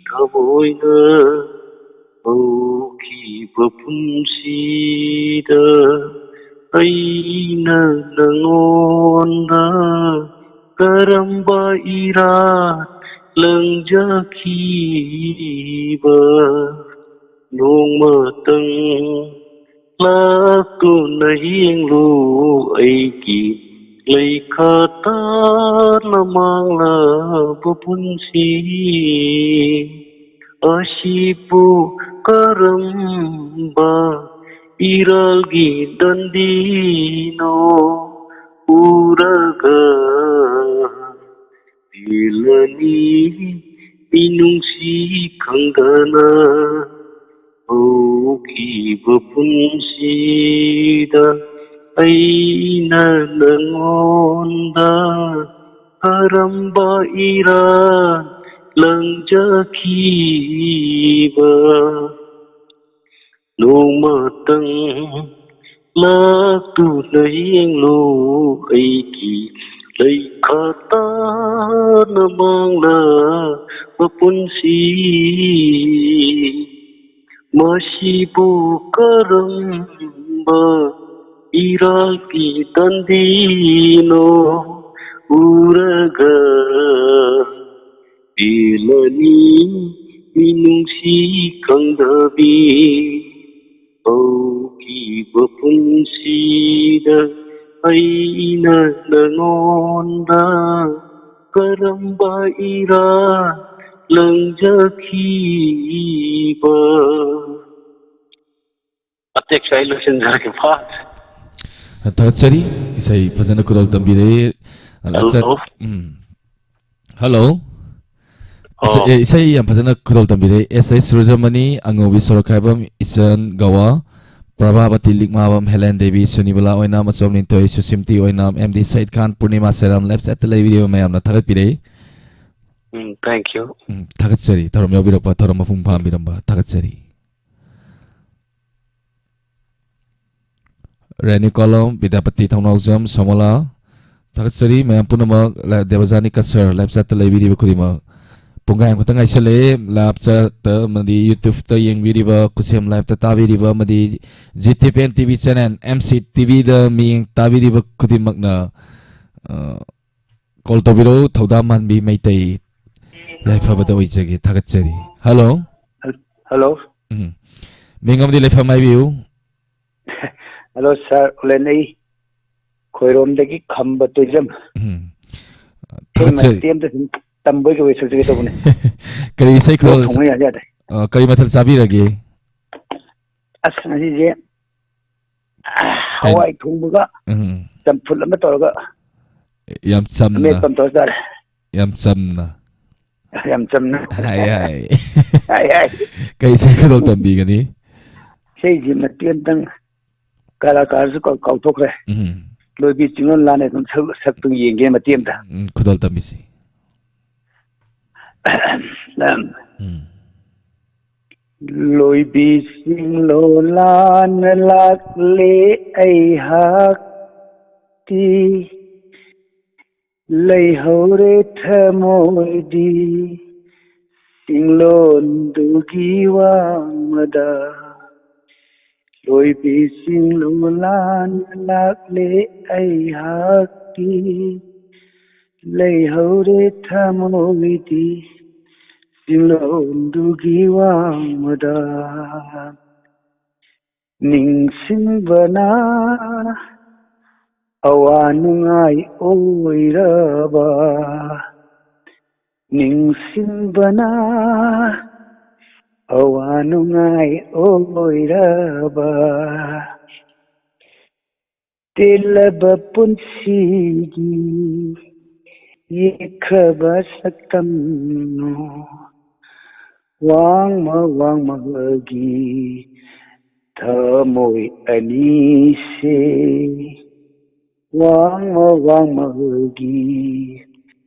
ꯊꯃꯣꯏꯅ꯫ ꯍꯧꯈꯤꯕ ꯄꯨꯟꯁꯤꯗ ꯑꯩꯅ ꯅꯉꯣꯟꯗ ꯀꯔꯝꯕ ꯏꯔꯥꯠ ꯂꯪꯖꯈꯤꯕ? ꯅꯣꯡꯃꯇꯪ ꯂꯥꯛꯇꯨꯅ ꯌꯦꯡꯂꯨ ꯑꯩꯒꯤ ꯂꯩꯈꯥ ꯇꯥꯅ ꯃꯥꯡꯂꯕ ꯄꯨꯟꯁꯤ꯫ ꯑꯁꯤꯕꯨ ꯀꯔꯝꯕ ꯏꯔꯥꯜꯒꯤ ꯗꯟꯗꯤꯅꯣ? ꯎꯔꯒ ꯄꯦꯜꯂꯅꯤ ꯃꯤꯅꯨꯡꯁꯤ ꯈꯪꯗꯅ꯫ ꯍꯧꯈꯤꯕ ꯄꯨꯟꯁꯤꯗ ꯑꯩꯅ ꯅꯉꯣꯟꯗ ꯀꯔꯝꯕ ꯏꯔꯥꯜ ꯂꯪꯖꯈꯤꯕ? ꯅꯣꯡꯃꯇꯪ ꯂꯥꯛꯇꯨꯅ ꯌꯦꯡꯂꯨ ꯑꯩꯒꯤ ꯂꯩꯈꯥ ꯇꯥꯅ ꯃꯥꯡꯂꯕ ꯄꯨꯟꯁꯤ꯫ ꯃꯁꯤꯕꯨ ꯀꯔꯝꯕ ꯏꯔꯥꯜꯒꯤ ꯗꯟꯗꯤꯅꯣ? ꯎꯔꯒ ꯄꯦꯜꯂꯅꯤ ꯃꯤꯅꯨꯡꯁꯤ ꯈꯪꯗꯕꯤ꯫ ꯍꯧꯈꯤꯕ ꯄꯨꯟꯁꯤꯗ ꯑꯩꯅ ꯅꯉꯣꯟꯗ ꯀꯔꯝꯕ ꯏꯔꯥꯜ ꯂꯪꯖꯈꯤꯕ? ꯑꯇꯦꯛꯁ ꯑꯩ ꯂꯣꯏꯁꯤꯟꯖꯔꯒꯦ, ꯐꯥꯗ꯭ꯔꯦ꯫ ꯊꯥꯒꯠꯆꯔꯤ꯫ ꯏꯁꯩ ꯐꯖꯅ ꯈꯨꯗꯣꯜ ꯇꯝꯕꯤꯔꯛꯑꯦ꯫ ꯂꯥꯛꯆ-, ꯍꯜꯂꯣ꯫ ꯎꯝ꯫ ꯍꯜꯂꯣ꯫ ꯏꯁꯩ, ꯑꯣ꯫ ꯑꯦ, ꯏꯁꯩ ꯌꯥꯝ ꯐꯖꯅ ꯈꯨꯗꯣꯜ ꯇꯝꯕꯤꯔꯦ꯫ ꯑꯦꯁ ꯑꯩꯁ ꯁꯨꯔꯖꯃꯅꯤ, ꯑꯉꯧꯕꯤ ꯁꯣꯔꯣꯛꯈꯥꯏꯕꯝ, ꯏꯆꯟ ꯒꯋꯥ, ꯄ꯭ꯔꯚꯥꯕꯇꯤ ꯂꯤꯛꯃꯥꯕꯝ, ꯍꯦꯂꯦꯟ ꯗꯦꯕꯤ, ꯁꯨꯅꯤꯕꯂꯥ ꯑꯣꯏꯅꯥꯝ, ꯑꯆꯣꯝ ꯅꯤꯡꯊꯣꯏ, ꯁꯨꯁꯤꯝꯇꯤ ꯑꯣꯏꯅꯥꯝ, ꯑꯦꯝ ꯗꯤ ꯁꯩꯗ ꯈꯥꯟ, ꯄꯨꯔꯅꯤꯃꯥ ꯁꯦꯔꯥꯝ, ꯂꯥꯏꯚ ꯆꯦꯠꯇ ꯂꯩꯕꯤꯔꯤꯕ ꯃꯌꯥꯝꯅ ꯊꯥꯒꯠꯄꯤꯔꯦ꯫ ꯎꯝ, thank you꯫ ꯎꯝ, ꯊꯥꯒꯠꯆꯔꯤ꯫ ꯊꯧꯔꯝ ꯌꯥꯎꯕꯤꯔꯛꯄ, ꯊꯧꯔꯝ ꯃꯄꯨꯡ ꯐꯥꯍꯟꯕꯤꯔꯝꯕ ꯊꯥꯒꯠꯆꯔꯤ꯫ ꯔꯦꯅꯤ ꯀꯣꯂꯝ, ꯕꯤꯗ꯭ꯌꯥꯄꯇꯤ ꯊꯧꯅꯥꯎꯖꯝ, ꯁꯣꯃꯣꯂꯥ, ꯊꯥꯒꯠꯆꯔꯤ꯫ ꯃꯌꯥꯝ ꯄꯨꯝꯅꯃꯛ, ꯂ-, ꯗꯦꯕꯖꯥꯅꯤ ꯀꯁꯔ ꯂꯥꯏꯚ ꯆꯦꯠꯇ ꯂꯩꯕꯤꯔꯤꯕ ꯈꯨꯗꯤꯡꯃꯛ, ꯄꯨꯡꯈꯥꯏ ꯑꯃꯈꯛꯇ ꯉꯥꯏꯁꯜꯂꯛꯑꯦ꯫ ꯂꯥꯏꯚ ꯆꯦꯠꯇ ꯑꯃꯗꯤ YouTube-ꯇ ꯌꯦꯡꯕꯤꯔꯤꯕ, ꯈꯨꯠꯁꯦꯝ ꯂꯥꯏꯚꯇ ꯇꯥꯕꯤꯔꯤꯕ ꯑꯃꯗꯤ G T P N T V channel M C T ꯚꯤꯗ ꯃꯤꯠꯌꯦꯡ ꯇꯥꯕꯤꯔꯤꯕ ꯈꯨꯗꯤꯡꯃꯛꯅ, ꯑ, ꯀꯣꯜ ꯇꯧꯕꯤꯔꯛꯎ, ꯊꯧꯗꯥ ꯃꯥꯟꯕꯤ ꯃꯩꯇꯩ꯫ ꯌꯥꯏꯐꯕꯗ ꯑꯣꯏꯖꯒꯦ, ꯊꯥꯒꯠꯆꯔꯤ꯫ ꯍꯜꯂꯣ꯫ ꯍꯜ-, ꯍꯜꯂꯣ꯫ ꯎꯝ꯫ ꯃꯤꯡ ꯑꯃꯗꯤ ꯂꯩꯐꯝ ꯍꯥꯏꯕꯤꯌꯨ꯫ ꯍꯜꯂꯣ ꯁꯥꯔ, ꯑꯣꯂꯦꯟ, ꯑꯩ ꯈꯣꯏꯔꯣꯝꯗꯒꯤ ꯈꯝꯕ ꯇꯣꯏꯖꯝ꯫ ꯎꯝ꯫ ꯏꯁꯩ ꯊꯥꯒꯠꯆꯔꯤ꯫ ꯃꯇꯦꯛ ꯑꯃꯇ ꯁꯨꯝ ꯇꯝꯕꯣꯏ ꯀꯩꯕꯣꯏ ꯁꯛꯆꯒꯦ ꯇꯧꯕꯅꯦ꯫ ꯀꯔꯤ ꯏꯁꯩ ꯂꯣꯛ ꯈꯨꯗꯣꯜ-, ꯊꯨꯡꯕ ꯌꯥꯗꯦ ꯌꯥꯗꯦ꯫ ꯑ, ꯀꯔꯤ ꯃꯊꯦꯜ ꯆꯥꯕꯤꯔꯒꯦ? ꯑꯁ, ꯉꯁꯤꯁꯦ, ꯑ, ꯀꯩ-, ꯍꯋꯥꯏ ꯊꯣꯡꯕꯒ ꯎꯝ꯫ ꯆꯝꯐꯨꯠ ꯑꯃ ꯇꯧꯔꯒ ꯌꯥꯝ ꯆꯝꯅ꯫ ꯑꯃꯦꯠꯄ ꯑꯃ ꯇꯧꯔ ꯆꯥꯔꯦ꯫ ꯌꯥꯝ ꯆꯝꯅ꯫ ꯌꯥꯝ ꯆꯝꯅ꯫ ꯍꯥꯏ, ꯍꯥꯏ꯫ ꯍꯥꯏ, ꯍꯥꯏ꯫ ꯀꯩ ꯏꯁꯩ ꯈꯨꯗꯣꯜ ꯇꯝꯕꯤꯒꯅꯤ? ꯏꯁꯩꯁꯤ ꯃꯇꯦꯛ ꯑꯃꯇꯪ, ꯀꯂꯥꯀꯥꯔꯁꯨ ꯀꯥꯎ-, ꯀꯥꯎꯊꯣꯛꯈ꯭ꯔꯦ꯫ ꯎꯝ꯫ ꯂꯣꯏꯕꯤ ꯆꯤꯡꯂꯣꯟ ꯂꯥꯟꯅ ꯑꯗꯨꯝ ꯁꯛ-, ꯁꯛꯇꯨ ꯌꯦꯡꯒꯦ ꯃꯇꯦꯛ ꯑꯃꯇ꯫ ꯎꯝ, ꯈꯨꯗꯣꯜ ꯇꯝꯕꯤꯁꯤ꯫ ꯎꯝ꯫ ꯂꯣꯏꯕꯤ ꯆꯤꯡꯂꯣꯟ ꯂꯥꯟꯅ ꯂꯥꯛꯂꯦ ꯑꯩꯍꯥꯛꯇꯤ꯫ ꯂꯩꯍꯧꯔꯦ ꯊꯃꯣꯏꯗꯤ ꯆꯤꯡꯂꯣꯟꯗꯨꯒꯤ ꯋꯥꯡꯃꯗ꯫ ꯂꯣꯏꯕꯤ ꯆꯤꯡꯂꯣꯟ ꯂꯥꯟꯅ ꯂꯥꯛꯂꯦ ꯑꯩꯍꯥꯛꯇꯤ꯫ ꯂꯩꯍꯧꯔꯦ ꯊꯃꯣꯏꯗꯤ ꯆꯤꯡꯂꯣꯟꯗꯨꯒꯤ ꯋꯥꯡꯃꯗ꯫ ꯅꯤꯡꯁꯤꯡꯕꯅ ꯑꯋꯥ ꯅꯨꯡꯉꯥꯏ ꯑꯣꯏꯔꯕ꯫ ꯅꯤꯡꯁꯤꯡꯕꯅ ꯑꯋꯥ ꯅꯨꯡꯉꯥꯏ ꯑꯣꯏꯔꯕ꯫ ꯇꯦꯜꯂꯕ ꯄꯨꯟꯁꯤꯒꯤ ꯌꯦꯛꯈ꯭ꯔꯕ ꯁꯛꯇꯝꯅꯣ ꯋꯥꯡꯃ ꯋꯥꯡꯃꯒꯤ ꯊꯃꯣꯏ ꯑꯅꯤꯁꯦ, ꯋꯥꯡꯃ ꯋꯥꯡꯃꯒꯤ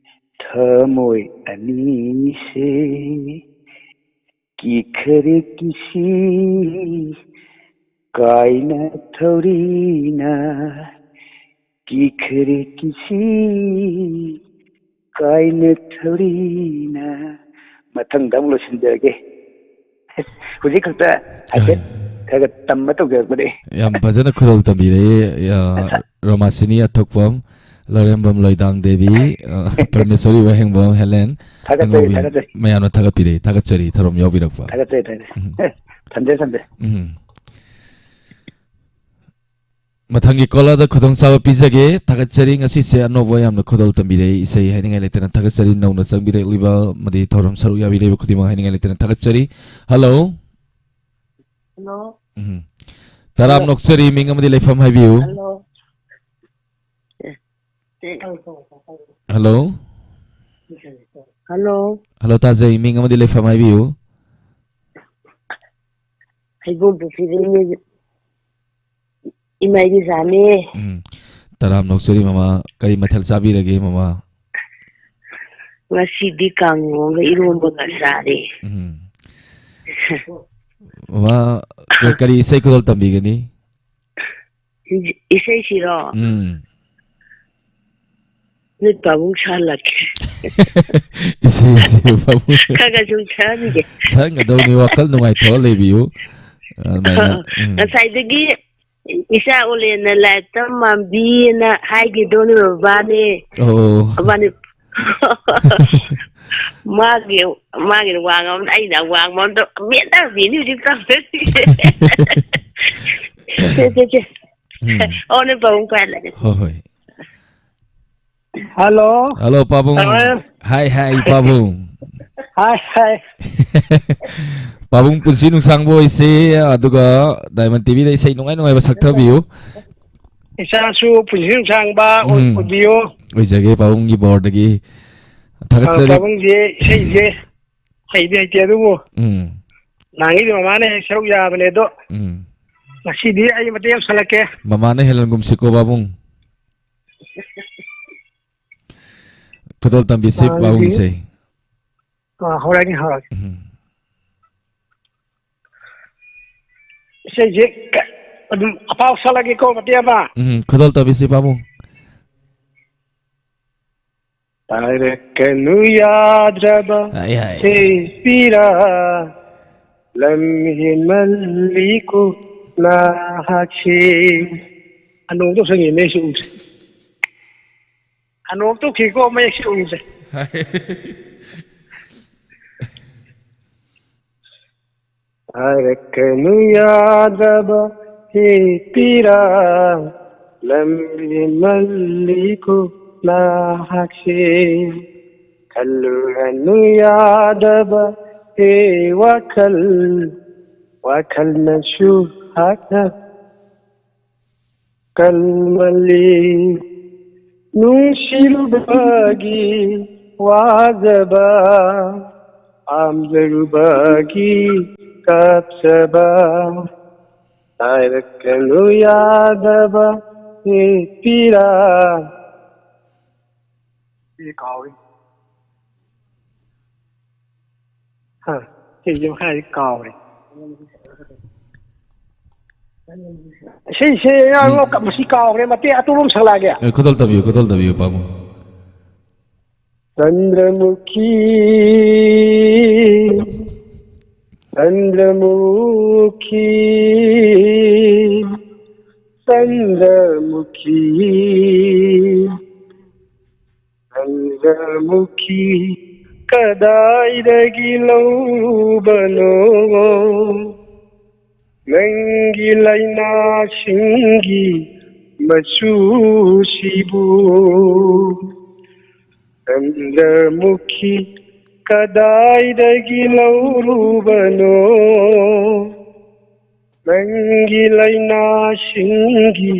ꯊꯃꯣꯏ ꯑꯅꯤꯁꯦ, ꯀꯤꯈꯔꯦ ꯀꯤꯁꯤ ꯀꯥꯏꯅ ꯊꯧꯔꯤꯅ, ꯀꯤꯈꯔꯦ ꯀꯤꯁꯤ ꯀꯥꯏꯅ ꯊꯧꯔꯤꯅ꯫ ꯃꯊꯪꯗ ꯑꯃꯨꯛ ꯂꯣꯏꯁꯤꯟꯖꯔꯒꯦ꯫ ꯍꯧꯖꯤꯛ ꯈꯛꯇ ꯍꯥꯏꯐꯦꯠ ꯈꯔ ꯈꯔ ꯇꯝꯕ ꯇꯧꯖꯔꯛꯄꯅꯦ꯫ ꯌꯥꯝ ꯐꯖꯅ ꯈꯨꯗꯣꯜ ꯇꯝꯕꯤꯔꯛꯑꯦ, ꯑ, ꯔꯣꯃꯥꯁꯤꯅꯤ ꯑꯊꯣꯛꯄꯝ, ꯂꯧꯔꯦꯝꯕꯝ ꯂꯣꯏꯗꯥꯡ ꯗꯦꯕꯤ, ꯑ, ꯄꯔꯃꯦꯁꯣꯔꯤ ꯋꯥꯍꯦꯡꯕꯝ ꯍꯦꯂꯦꯟ, ꯊꯥꯒꯠꯆꯔꯤ, ꯑꯉꯧꯕꯤ ꯊꯥꯒꯠꯆꯔꯤ꯫ ꯃꯌꯥꯝꯅ ꯊꯥꯒꯠꯄꯤꯔꯛꯏ, ꯊꯥꯒꯠꯆꯔꯤ, ꯊꯧꯔꯝ ꯌꯥꯎꯕꯤꯔꯛꯄ꯫ ꯊꯥꯒꯠꯆꯔꯤ, ꯊꯥꯒꯠꯆꯔꯤ꯫ ꯎꯝ꯫ ꯊꯝꯖꯔꯦ, ꯊꯝꯖꯔꯦ꯫ ꯎꯝ꯫ ꯃꯊꯪꯒꯤ ꯀꯣꯂꯔꯗ ꯈꯨꯗꯣꯡꯆꯥꯕ ꯄꯤꯖꯒꯦ꯫ ꯊꯥꯒꯠꯆꯔꯤ꯫ ꯉꯁꯤꯁꯦ ꯑꯅꯧꯕ ꯌꯥꯝꯅ ꯈꯨꯗꯣꯜ ꯇꯝꯕꯤꯔꯛꯏ꯫ ꯏꯁꯩ ꯍꯥꯏꯅꯤꯡꯉꯥꯏ ꯂꯩꯇꯅ ꯊꯥꯒꯠꯆꯔꯤ꯫ ꯅꯧꯅ ꯆꯪꯕꯤꯔꯛꯂꯤꯕ ꯑꯃꯗꯤ ꯊꯧꯔꯝ ꯁꯔꯨꯛ ꯌꯥꯕꯤꯔꯤꯕ ꯈꯨꯗꯤꯡꯃꯛ ꯍꯥꯏꯅꯤꯡꯉꯥꯏ ꯂꯩꯇꯅ ꯊꯥꯒꯠꯆꯔꯤ꯫ ꯍꯜꯂꯣ꯫ ꯍꯜꯂꯣ꯫ ꯎꯝ꯫ ꯇꯔꯥꯝ ꯍꯜꯂꯣ꯫ ꯅꯣꯛꯆꯔꯤ, ꯃꯤꯡ ꯑꯃꯗꯤ ꯂꯩꯐꯝ ꯍꯥꯏꯕꯤꯌꯨ꯫ ꯍꯜꯂꯣ꯫ ꯍꯜꯂꯣ꯫ ꯍꯜꯂꯣ꯫ ꯍꯜꯂꯣ, ꯇꯥꯖꯩ꯫ ꯃꯤꯡ ꯑꯃꯗꯤ ꯂꯩꯐꯝ ꯍꯥꯏꯕꯤꯌꯨ꯫ ꯍꯩꯕꯣꯡ ꯄꯨꯈ꯭ꯔꯤꯗꯩꯅꯦ꯫ ꯏꯃꯥ ꯏꯕꯦꯆꯥꯅꯦ꯫ ꯎꯝ꯫ ꯇꯔꯥꯝ ꯅꯣꯛꯆꯔꯤ ꯃꯃꯥ꯫ ꯀꯔꯤ ꯃꯊꯦꯜ ꯆꯥꯕꯤꯔꯒꯦ ꯃꯃꯥ? ꯉꯁꯤꯗꯤ ꯀꯥꯡꯉꯧꯒ ꯏꯔꯣꯝꯕꯒ ꯆꯥꯔꯦ꯫ ꯎꯝ꯫ ꯃꯃꯥ, ꯀ-, ꯀꯔꯤ ꯏꯁꯩ ꯈꯨꯗꯣꯜ ꯇꯝꯕꯤꯒꯅꯤ? ꯏꯁꯩꯁꯤꯔꯣ? ꯎꯝ꯫ ꯅꯣꯏ ꯄꯥꯕꯨꯡ ꯁꯥꯍꯜꯂꯛꯀꯦ꯫ ꯏꯁꯩꯁꯤ ꯄꯥꯕꯨꯡ ꯈꯔ ꯈꯔ ꯁꯨꯝ ꯁꯛꯍꯟꯒꯦ꯫ ꯁꯛꯍꯟꯒꯗꯧꯅꯤ, ꯋꯥꯈꯜ ꯅꯨꯡꯉꯥꯏꯊꯣꯛꯑ ꯂꯩꯕꯤꯌꯨ꯫ ꯑꯗꯨꯃꯥꯏꯅ, ꯎꯝ꯫ ꯉꯁꯥꯏꯗꯒꯤ ꯏꯆꯥ ꯑꯣꯂꯦꯟꯅ ꯂꯥꯏꯔꯤꯛ ꯇꯝ ꯃꯥꯟꯕꯤꯅ ꯍꯥꯏꯈꯤꯗꯣ ꯅꯣꯏ ꯕꯕꯥꯅꯦ꯫ ꯑꯣ꯫ ꯃꯕꯥꯅꯤ꯫ ꯃꯥꯒꯤ, ꯃꯥꯒꯤꯅ ꯋꯥꯡ ꯑꯃ, ꯑꯩꯅ ꯋꯥꯡꯕ ꯑꯝꯗ ꯃꯦꯠꯅꯕꯤꯅꯤ ꯍꯧꯖꯤꯛ ꯇꯧꯗꯣꯏꯁꯦ꯫ ꯁꯦ, ꯁꯦ, ꯁꯦ꯫ ꯎꯝ꯫ ꯑꯣ, ꯅꯣꯏ ꯄꯥꯕꯨꯡ ꯄꯥꯏꯍꯜꯂꯒꯦ꯫ ꯍꯣꯏ, ꯍꯣꯏ꯫ ꯍꯜꯂꯣ꯫ ꯍꯜꯂꯣ, ꯄꯥꯕꯨꯡ꯫ ꯍꯜꯂꯣ꯫ ꯍꯥꯏ, ꯍꯥꯏ, ꯄꯥꯕꯨꯡ꯫ ꯍꯥꯏ, ꯍꯥꯏ꯫ ꯄꯥꯕꯨꯡ ꯄꯨꯟꯁꯤ ꯅꯨꯡꯁꯥꯡꯕ ꯑꯣꯏꯁꯦ, ꯑꯗꯨꯒ ꯗꯥꯏꯃꯟ ꯇꯤꯚꯤꯗ ꯏꯁꯩ ꯅꯨꯡꯉꯥꯏ ꯅꯨꯡꯉꯥꯏꯕ ꯁꯛꯊꯕꯤꯌꯨ꯫ ꯏꯆꯥꯁꯨ ꯄꯨꯟꯁꯤ ꯅꯨꯡꯁꯥꯡꯕ ꯎꯝ꯫ ꯑꯣꯏꯕꯤꯌꯨ꯫ ꯑꯣꯏꯖꯒꯦ ꯄꯥꯕꯨꯡꯒꯤ ꯕꯣꯔꯗꯒꯤ꯫ ꯑ, ꯊꯥꯒꯠꯆꯔꯤ꯫ ꯄꯥꯕꯨꯡꯁꯦ ꯏꯁꯩꯁꯦ ꯍꯩꯗꯤ ꯍꯩꯇꯦ, ꯑꯗꯨꯕꯨ ꯎꯝ꯫ ꯅꯍꯥꯟꯒꯩꯗꯤ ꯃꯃꯥꯅ ꯍꯦꯛ ꯁꯔꯨꯛ ꯌꯥꯕꯅꯦ, ꯑꯗꯣ ꯎꯝ꯫ ꯉꯁꯤꯗꯤ ꯑꯩ ꯃꯇꯦꯛ ꯑꯃ ꯁꯛꯂꯛꯀꯦ꯫ ꯃꯃꯥꯅ ꯍꯦꯜꯍꯟꯒꯨꯝꯁꯤꯀꯣ ꯄꯥꯕꯨꯡ꯫ ꯈꯨꯗꯣꯜ ꯇꯝꯕꯤꯁꯤ ꯃꯃꯥꯡꯒꯤ ꯄꯥꯕꯨꯡ ꯏꯁꯩ꯫ ꯑ, ꯍꯧꯔꯛꯑꯒꯦ, ꯍꯧꯔꯛꯑꯒꯦ꯫ ꯎꯝ꯫ ꯏꯁꯩꯁꯦ ꯀ-, ꯑꯗꯨꯝ ꯑꯐꯥꯎ ꯁꯛꯂꯒꯦꯀꯣ, ꯃꯇꯦꯛ ꯑꯃ꯫ ꯎꯝ, ꯈꯨꯗꯣꯜ ꯇꯝꯕꯤꯁꯤ ꯄꯥꯕꯨꯡ꯫ ꯄꯥꯏꯔꯛꯀꯅꯨ ꯌꯥꯗ꯭ꯔꯕ ꯍꯥꯏ, ꯍꯥꯏ꯫ ꯍꯦ ꯄꯤꯔꯥ, ꯂꯝ ꯍꯦꯟꯃꯜꯂꯤꯀꯣ ꯅꯍꯥꯛꯁꯦ꯫ ꯑꯅꯣꯞꯇꯣ ꯁꯪꯉꯦ, ꯃꯌꯦꯛꯁꯦ ꯎꯗ꯭ꯔꯦ꯫ ꯑꯅꯣꯞꯇꯣ ꯈꯤꯀꯣ, ꯃꯌꯦꯛꯁꯦ ꯎꯗ꯭ꯔꯦ꯫ ꯍꯥꯏ꯫ ꯍꯥꯏꯔꯛꯀꯅꯨ ꯌꯥꯗ꯭ꯔꯕ ꯍꯦ ꯄꯤꯔꯥ, ꯂꯝ ꯍꯦꯟꯃꯜꯂꯤꯀꯣ ꯅꯍꯥꯛꯁꯦ꯫ ꯈꯜꯂꯨꯔꯅꯨ ꯌꯥꯗꯕ ꯍꯦ ꯋꯥꯈꯜ, ꯋꯥꯈꯜꯅꯁꯨ ꯍꯥꯠꯅ ꯀꯜꯃꯜꯂꯤ꯫ ꯅꯨꯡꯁꯤꯔꯨꯕꯒꯤ ꯋꯥꯖꯕ, ꯄꯥꯝꯖꯔꯨꯕꯒꯤ ꯀꯞꯆꯕ, ꯍꯥꯏꯔꯛꯀꯅꯨ ꯌꯥꯗꯕ ꯍꯦ ꯄꯤꯔꯥ꯫ ꯁꯤ ꯀꯥꯎꯔꯦ꯫ ꯍꯥ, ꯁꯤꯁꯦ ꯃꯈꯥꯗꯤ ꯀꯥꯎꯔꯦ꯫ ꯁꯤꯁꯦ ꯎꯝ꯫ ꯃꯁꯤ ꯀꯥꯎꯈ꯭ꯔꯦ, ꯃꯇꯦꯛ ꯑꯇꯣꯞꯄ ꯑꯃ ꯁꯛꯂꯛꯑꯒꯦ꯫ ꯑꯦ, ꯈꯨꯗꯣꯜ ꯇꯝꯕꯤꯌꯨ, ꯈꯨꯗꯣꯜ ꯇꯝꯕꯤꯌꯨ, ꯄꯥꯕꯨꯡ꯫ ꯆꯟꯗ꯭ꯔꯃꯨꯈꯤ, ꯆꯟꯗ꯭ꯔꯃꯨꯈꯤ, ꯆꯟꯗ꯭ꯔꯃꯨꯈꯤ꯫ ꯆꯟꯗ꯭ꯔꯃꯨꯈꯤ ꯀꯗꯥꯏꯗꯒꯤ ꯂꯧꯕꯅꯣ? ꯅꯪꯒꯤ ꯂꯥꯏꯅꯥꯁꯤꯡꯒꯤ ꯃꯆꯨꯁꯤꯕꯨ꯫ ꯆꯟꯗ꯭ꯔꯃꯨꯈꯤ ꯀꯗꯥꯏꯗꯒꯤ ꯂꯧꯔꯨꯕꯅꯣ? ꯅꯪꯒꯤ ꯂꯥꯏꯅꯥꯁꯤꯡꯒꯤ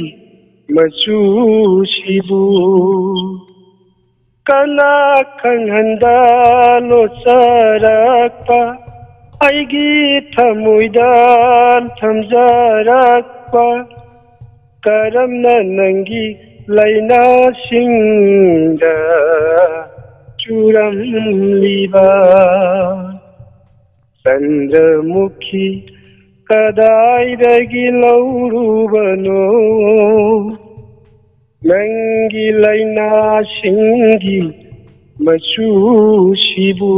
ꯃꯆꯨꯁꯤꯕꯨ ꯀꯅꯥ ꯈꯪꯍꯟꯗ ꯂꯣꯠꯆꯔꯛꯄ, ꯑꯩꯒꯤ ꯊꯃꯣꯏꯗ ꯊꯝꯖꯔꯛꯄ, ꯀꯔꯝꯅ ꯅꯪꯒꯤ ꯂꯥꯏꯅꯥꯁꯤꯡꯗ ꯆꯨꯔꯝꯂꯤꯕ? ꯆꯟꯗ꯭ꯔꯃꯨꯈꯤ ꯀꯗꯥꯏꯗꯒꯤ ꯂꯧꯔꯨꯕꯅꯣ ꯅꯪꯒꯤ ꯂꯥꯏꯅꯥꯁꯤꯡꯒꯤ ꯃꯆꯨꯁꯤꯕꯨ?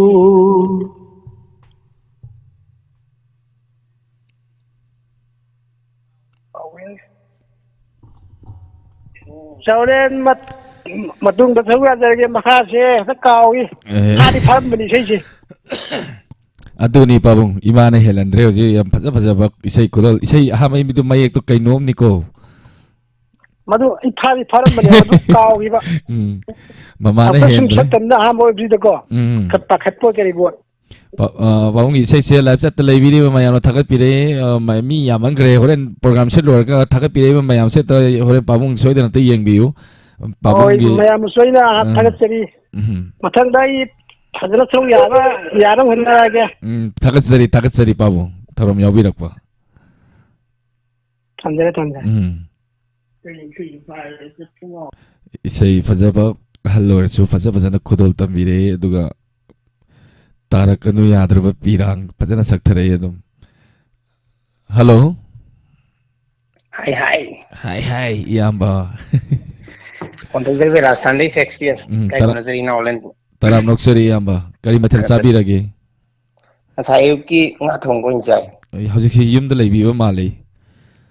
ꯍꯣꯔꯦꯟ ꯃꯠ-, ꯃꯇꯨꯡꯗ ꯁꯔꯨꯛ ꯌꯥꯖꯔꯒꯦ꯫ ꯃꯈꯥꯁꯦ ꯍꯦꯛꯇ ꯀꯥꯎꯏ꯫ ꯑꯦ꯫ ꯐꯥꯗꯤ ꯐꯥꯔꯝꯕꯅꯤ ꯏꯁꯩꯁꯦ꯫ ꯑꯗꯨꯅꯤ ꯄꯥꯕꯨꯡ, ꯏꯃꯥꯅ ꯍꯦꯜꯍꯟꯗ꯭ꯔꯦ ꯍꯧꯖꯤꯛ꯫ ꯌꯥꯝ ꯐꯖ ꯐꯖꯕ ꯏꯁꯩ ꯈꯨꯗꯣꯜ, ꯏꯁꯩ ꯑꯍꯥꯟꯕꯒꯤꯗꯨ ꯃꯌꯦꯛꯇꯣ ꯀꯩꯅꯣꯝꯅꯤꯀꯣ꯫ ꯃꯗꯨ ꯑꯩ ꯐꯥꯗꯤ ꯐꯥꯔꯝꯕꯅꯦ, ꯃꯗꯨ ꯀꯥꯎꯈꯤꯕ꯫ ꯎꯝ꯫ ꯃꯃꯥꯅ ꯑꯃꯨꯛꯀ ꯁꯨꯝ ꯍꯦꯟꯗ꯭ꯔꯦ꯫ ꯁꯛꯇꯝꯗ ꯑꯍꯥꯟꯕ ꯑꯣꯏꯕꯁꯤꯗꯀꯣ, ꯎꯝ꯫ ꯈꯔ ꯄꯥꯈꯠꯄ ꯀꯔꯤꯕꯣ꯫ ꯄꯥ-, ꯑ, ꯄꯥꯕꯨꯡꯒꯤ ꯏꯁꯩꯁꯦ live chat ꯇ ꯂꯩꯕꯤꯔꯤꯕ ꯃꯌꯥꯝꯅ ꯊꯥꯒꯠꯄꯤꯔꯛꯏ, ꯑ, ꯃ-, ꯃꯤ ꯌꯥꯝꯃꯟꯈ꯭ꯔꯦ꯫ ꯍꯣꯔꯦꯟ program ꯁꯤꯠ ꯂꯣꯏꯔꯒ ꯊꯥꯒꯠꯄꯤꯔꯛꯏꯕ ꯃꯌꯥꯝꯁꯦ ꯑꯝꯇ ꯍꯣꯔꯦꯟ ꯄꯥꯕꯨꯡ ꯁꯣꯏꯗꯅ ꯑꯝꯇ ꯌꯦꯡꯕꯤꯌꯨ꯫ ꯍꯣꯏ, ꯄꯥꯕꯨꯡꯒꯤ, ꯃꯌꯥꯝꯅꯁꯨ ꯑꯩꯅ ꯑ, ꯊꯥꯒꯠꯆꯔꯤ꯫ ꯎꯝ꯫ ꯃꯊꯪꯗ ꯑꯩ ꯐꯖꯅ ꯁꯔꯨꯛ ꯌꯥꯕ, ꯌꯥꯅꯕ ꯍꯣꯠꯅꯔꯒꯦ꯫ ꯎꯝ, ꯊꯥꯒꯠꯆꯔꯤ, ꯊꯥꯒꯠꯆꯔꯤ ꯄꯥꯕꯨꯡ, ꯊꯧꯔꯝ ꯌꯥꯎꯕꯤꯔꯛꯄ꯫ ꯊꯝꯖꯔꯦ, ꯊꯝꯖꯔꯦ꯫ ꯎꯝ꯫ ꯏꯁꯩ ꯐꯖꯕ, ꯑꯍꯜ ꯑꯣꯏꯔꯁꯨ ꯐꯖ ꯐꯖꯅ ꯈꯨꯗꯣꯜ ꯇꯝꯕꯤꯔꯛꯏ, ꯑꯗꯨꯒ ꯇꯥꯔꯛꯀꯅꯨ ꯌꯥꯗ꯭ꯔꯕ ꯄꯤꯔꯥꯡ ꯐꯖꯅ ꯁꯛꯊꯔꯛꯏ ꯑꯗꯨꯝ꯫ Hello꯫ ꯍꯥꯏ, ꯍꯥꯏ꯫ ꯍꯥꯏ, ꯍꯥꯏ, ꯏꯌꯥꯝꯕ꯫ ꯐꯣꯟ ꯇꯧꯖꯔꯤꯕ ꯔꯥꯖꯁꯊꯥꯟꯗꯩ ꯁꯦꯛꯁꯄꯤꯌꯔ꯫ ꯎꯝ, ꯀꯥꯏ ꯇꯔꯥ-, ꯀꯣꯟꯅꯖꯔꯤ ꯏꯅꯥꯎ ꯂꯦꯟꯕꯨ? ꯇꯔꯥꯝ ꯅꯣꯛꯆꯔꯤ ꯏꯌꯥꯝꯕ꯫ ꯀꯔꯤ ꯃꯊꯦꯜ ꯊꯥꯒꯠꯆꯔꯤ꯫ ꯆꯥꯕꯤꯔꯒꯦ? ꯉꯁꯥꯏ ꯑꯌꯨꯛꯀꯤ ꯉꯥ ꯊꯣꯡꯕ ꯑꯣꯏꯅ ꯆꯥꯏ꯫ ꯑꯩ ꯍꯧꯖꯤꯛꯁꯤ ꯌꯨꯝꯗ ꯂꯩꯕꯤꯕ ꯃꯥꯜꯂꯤ꯫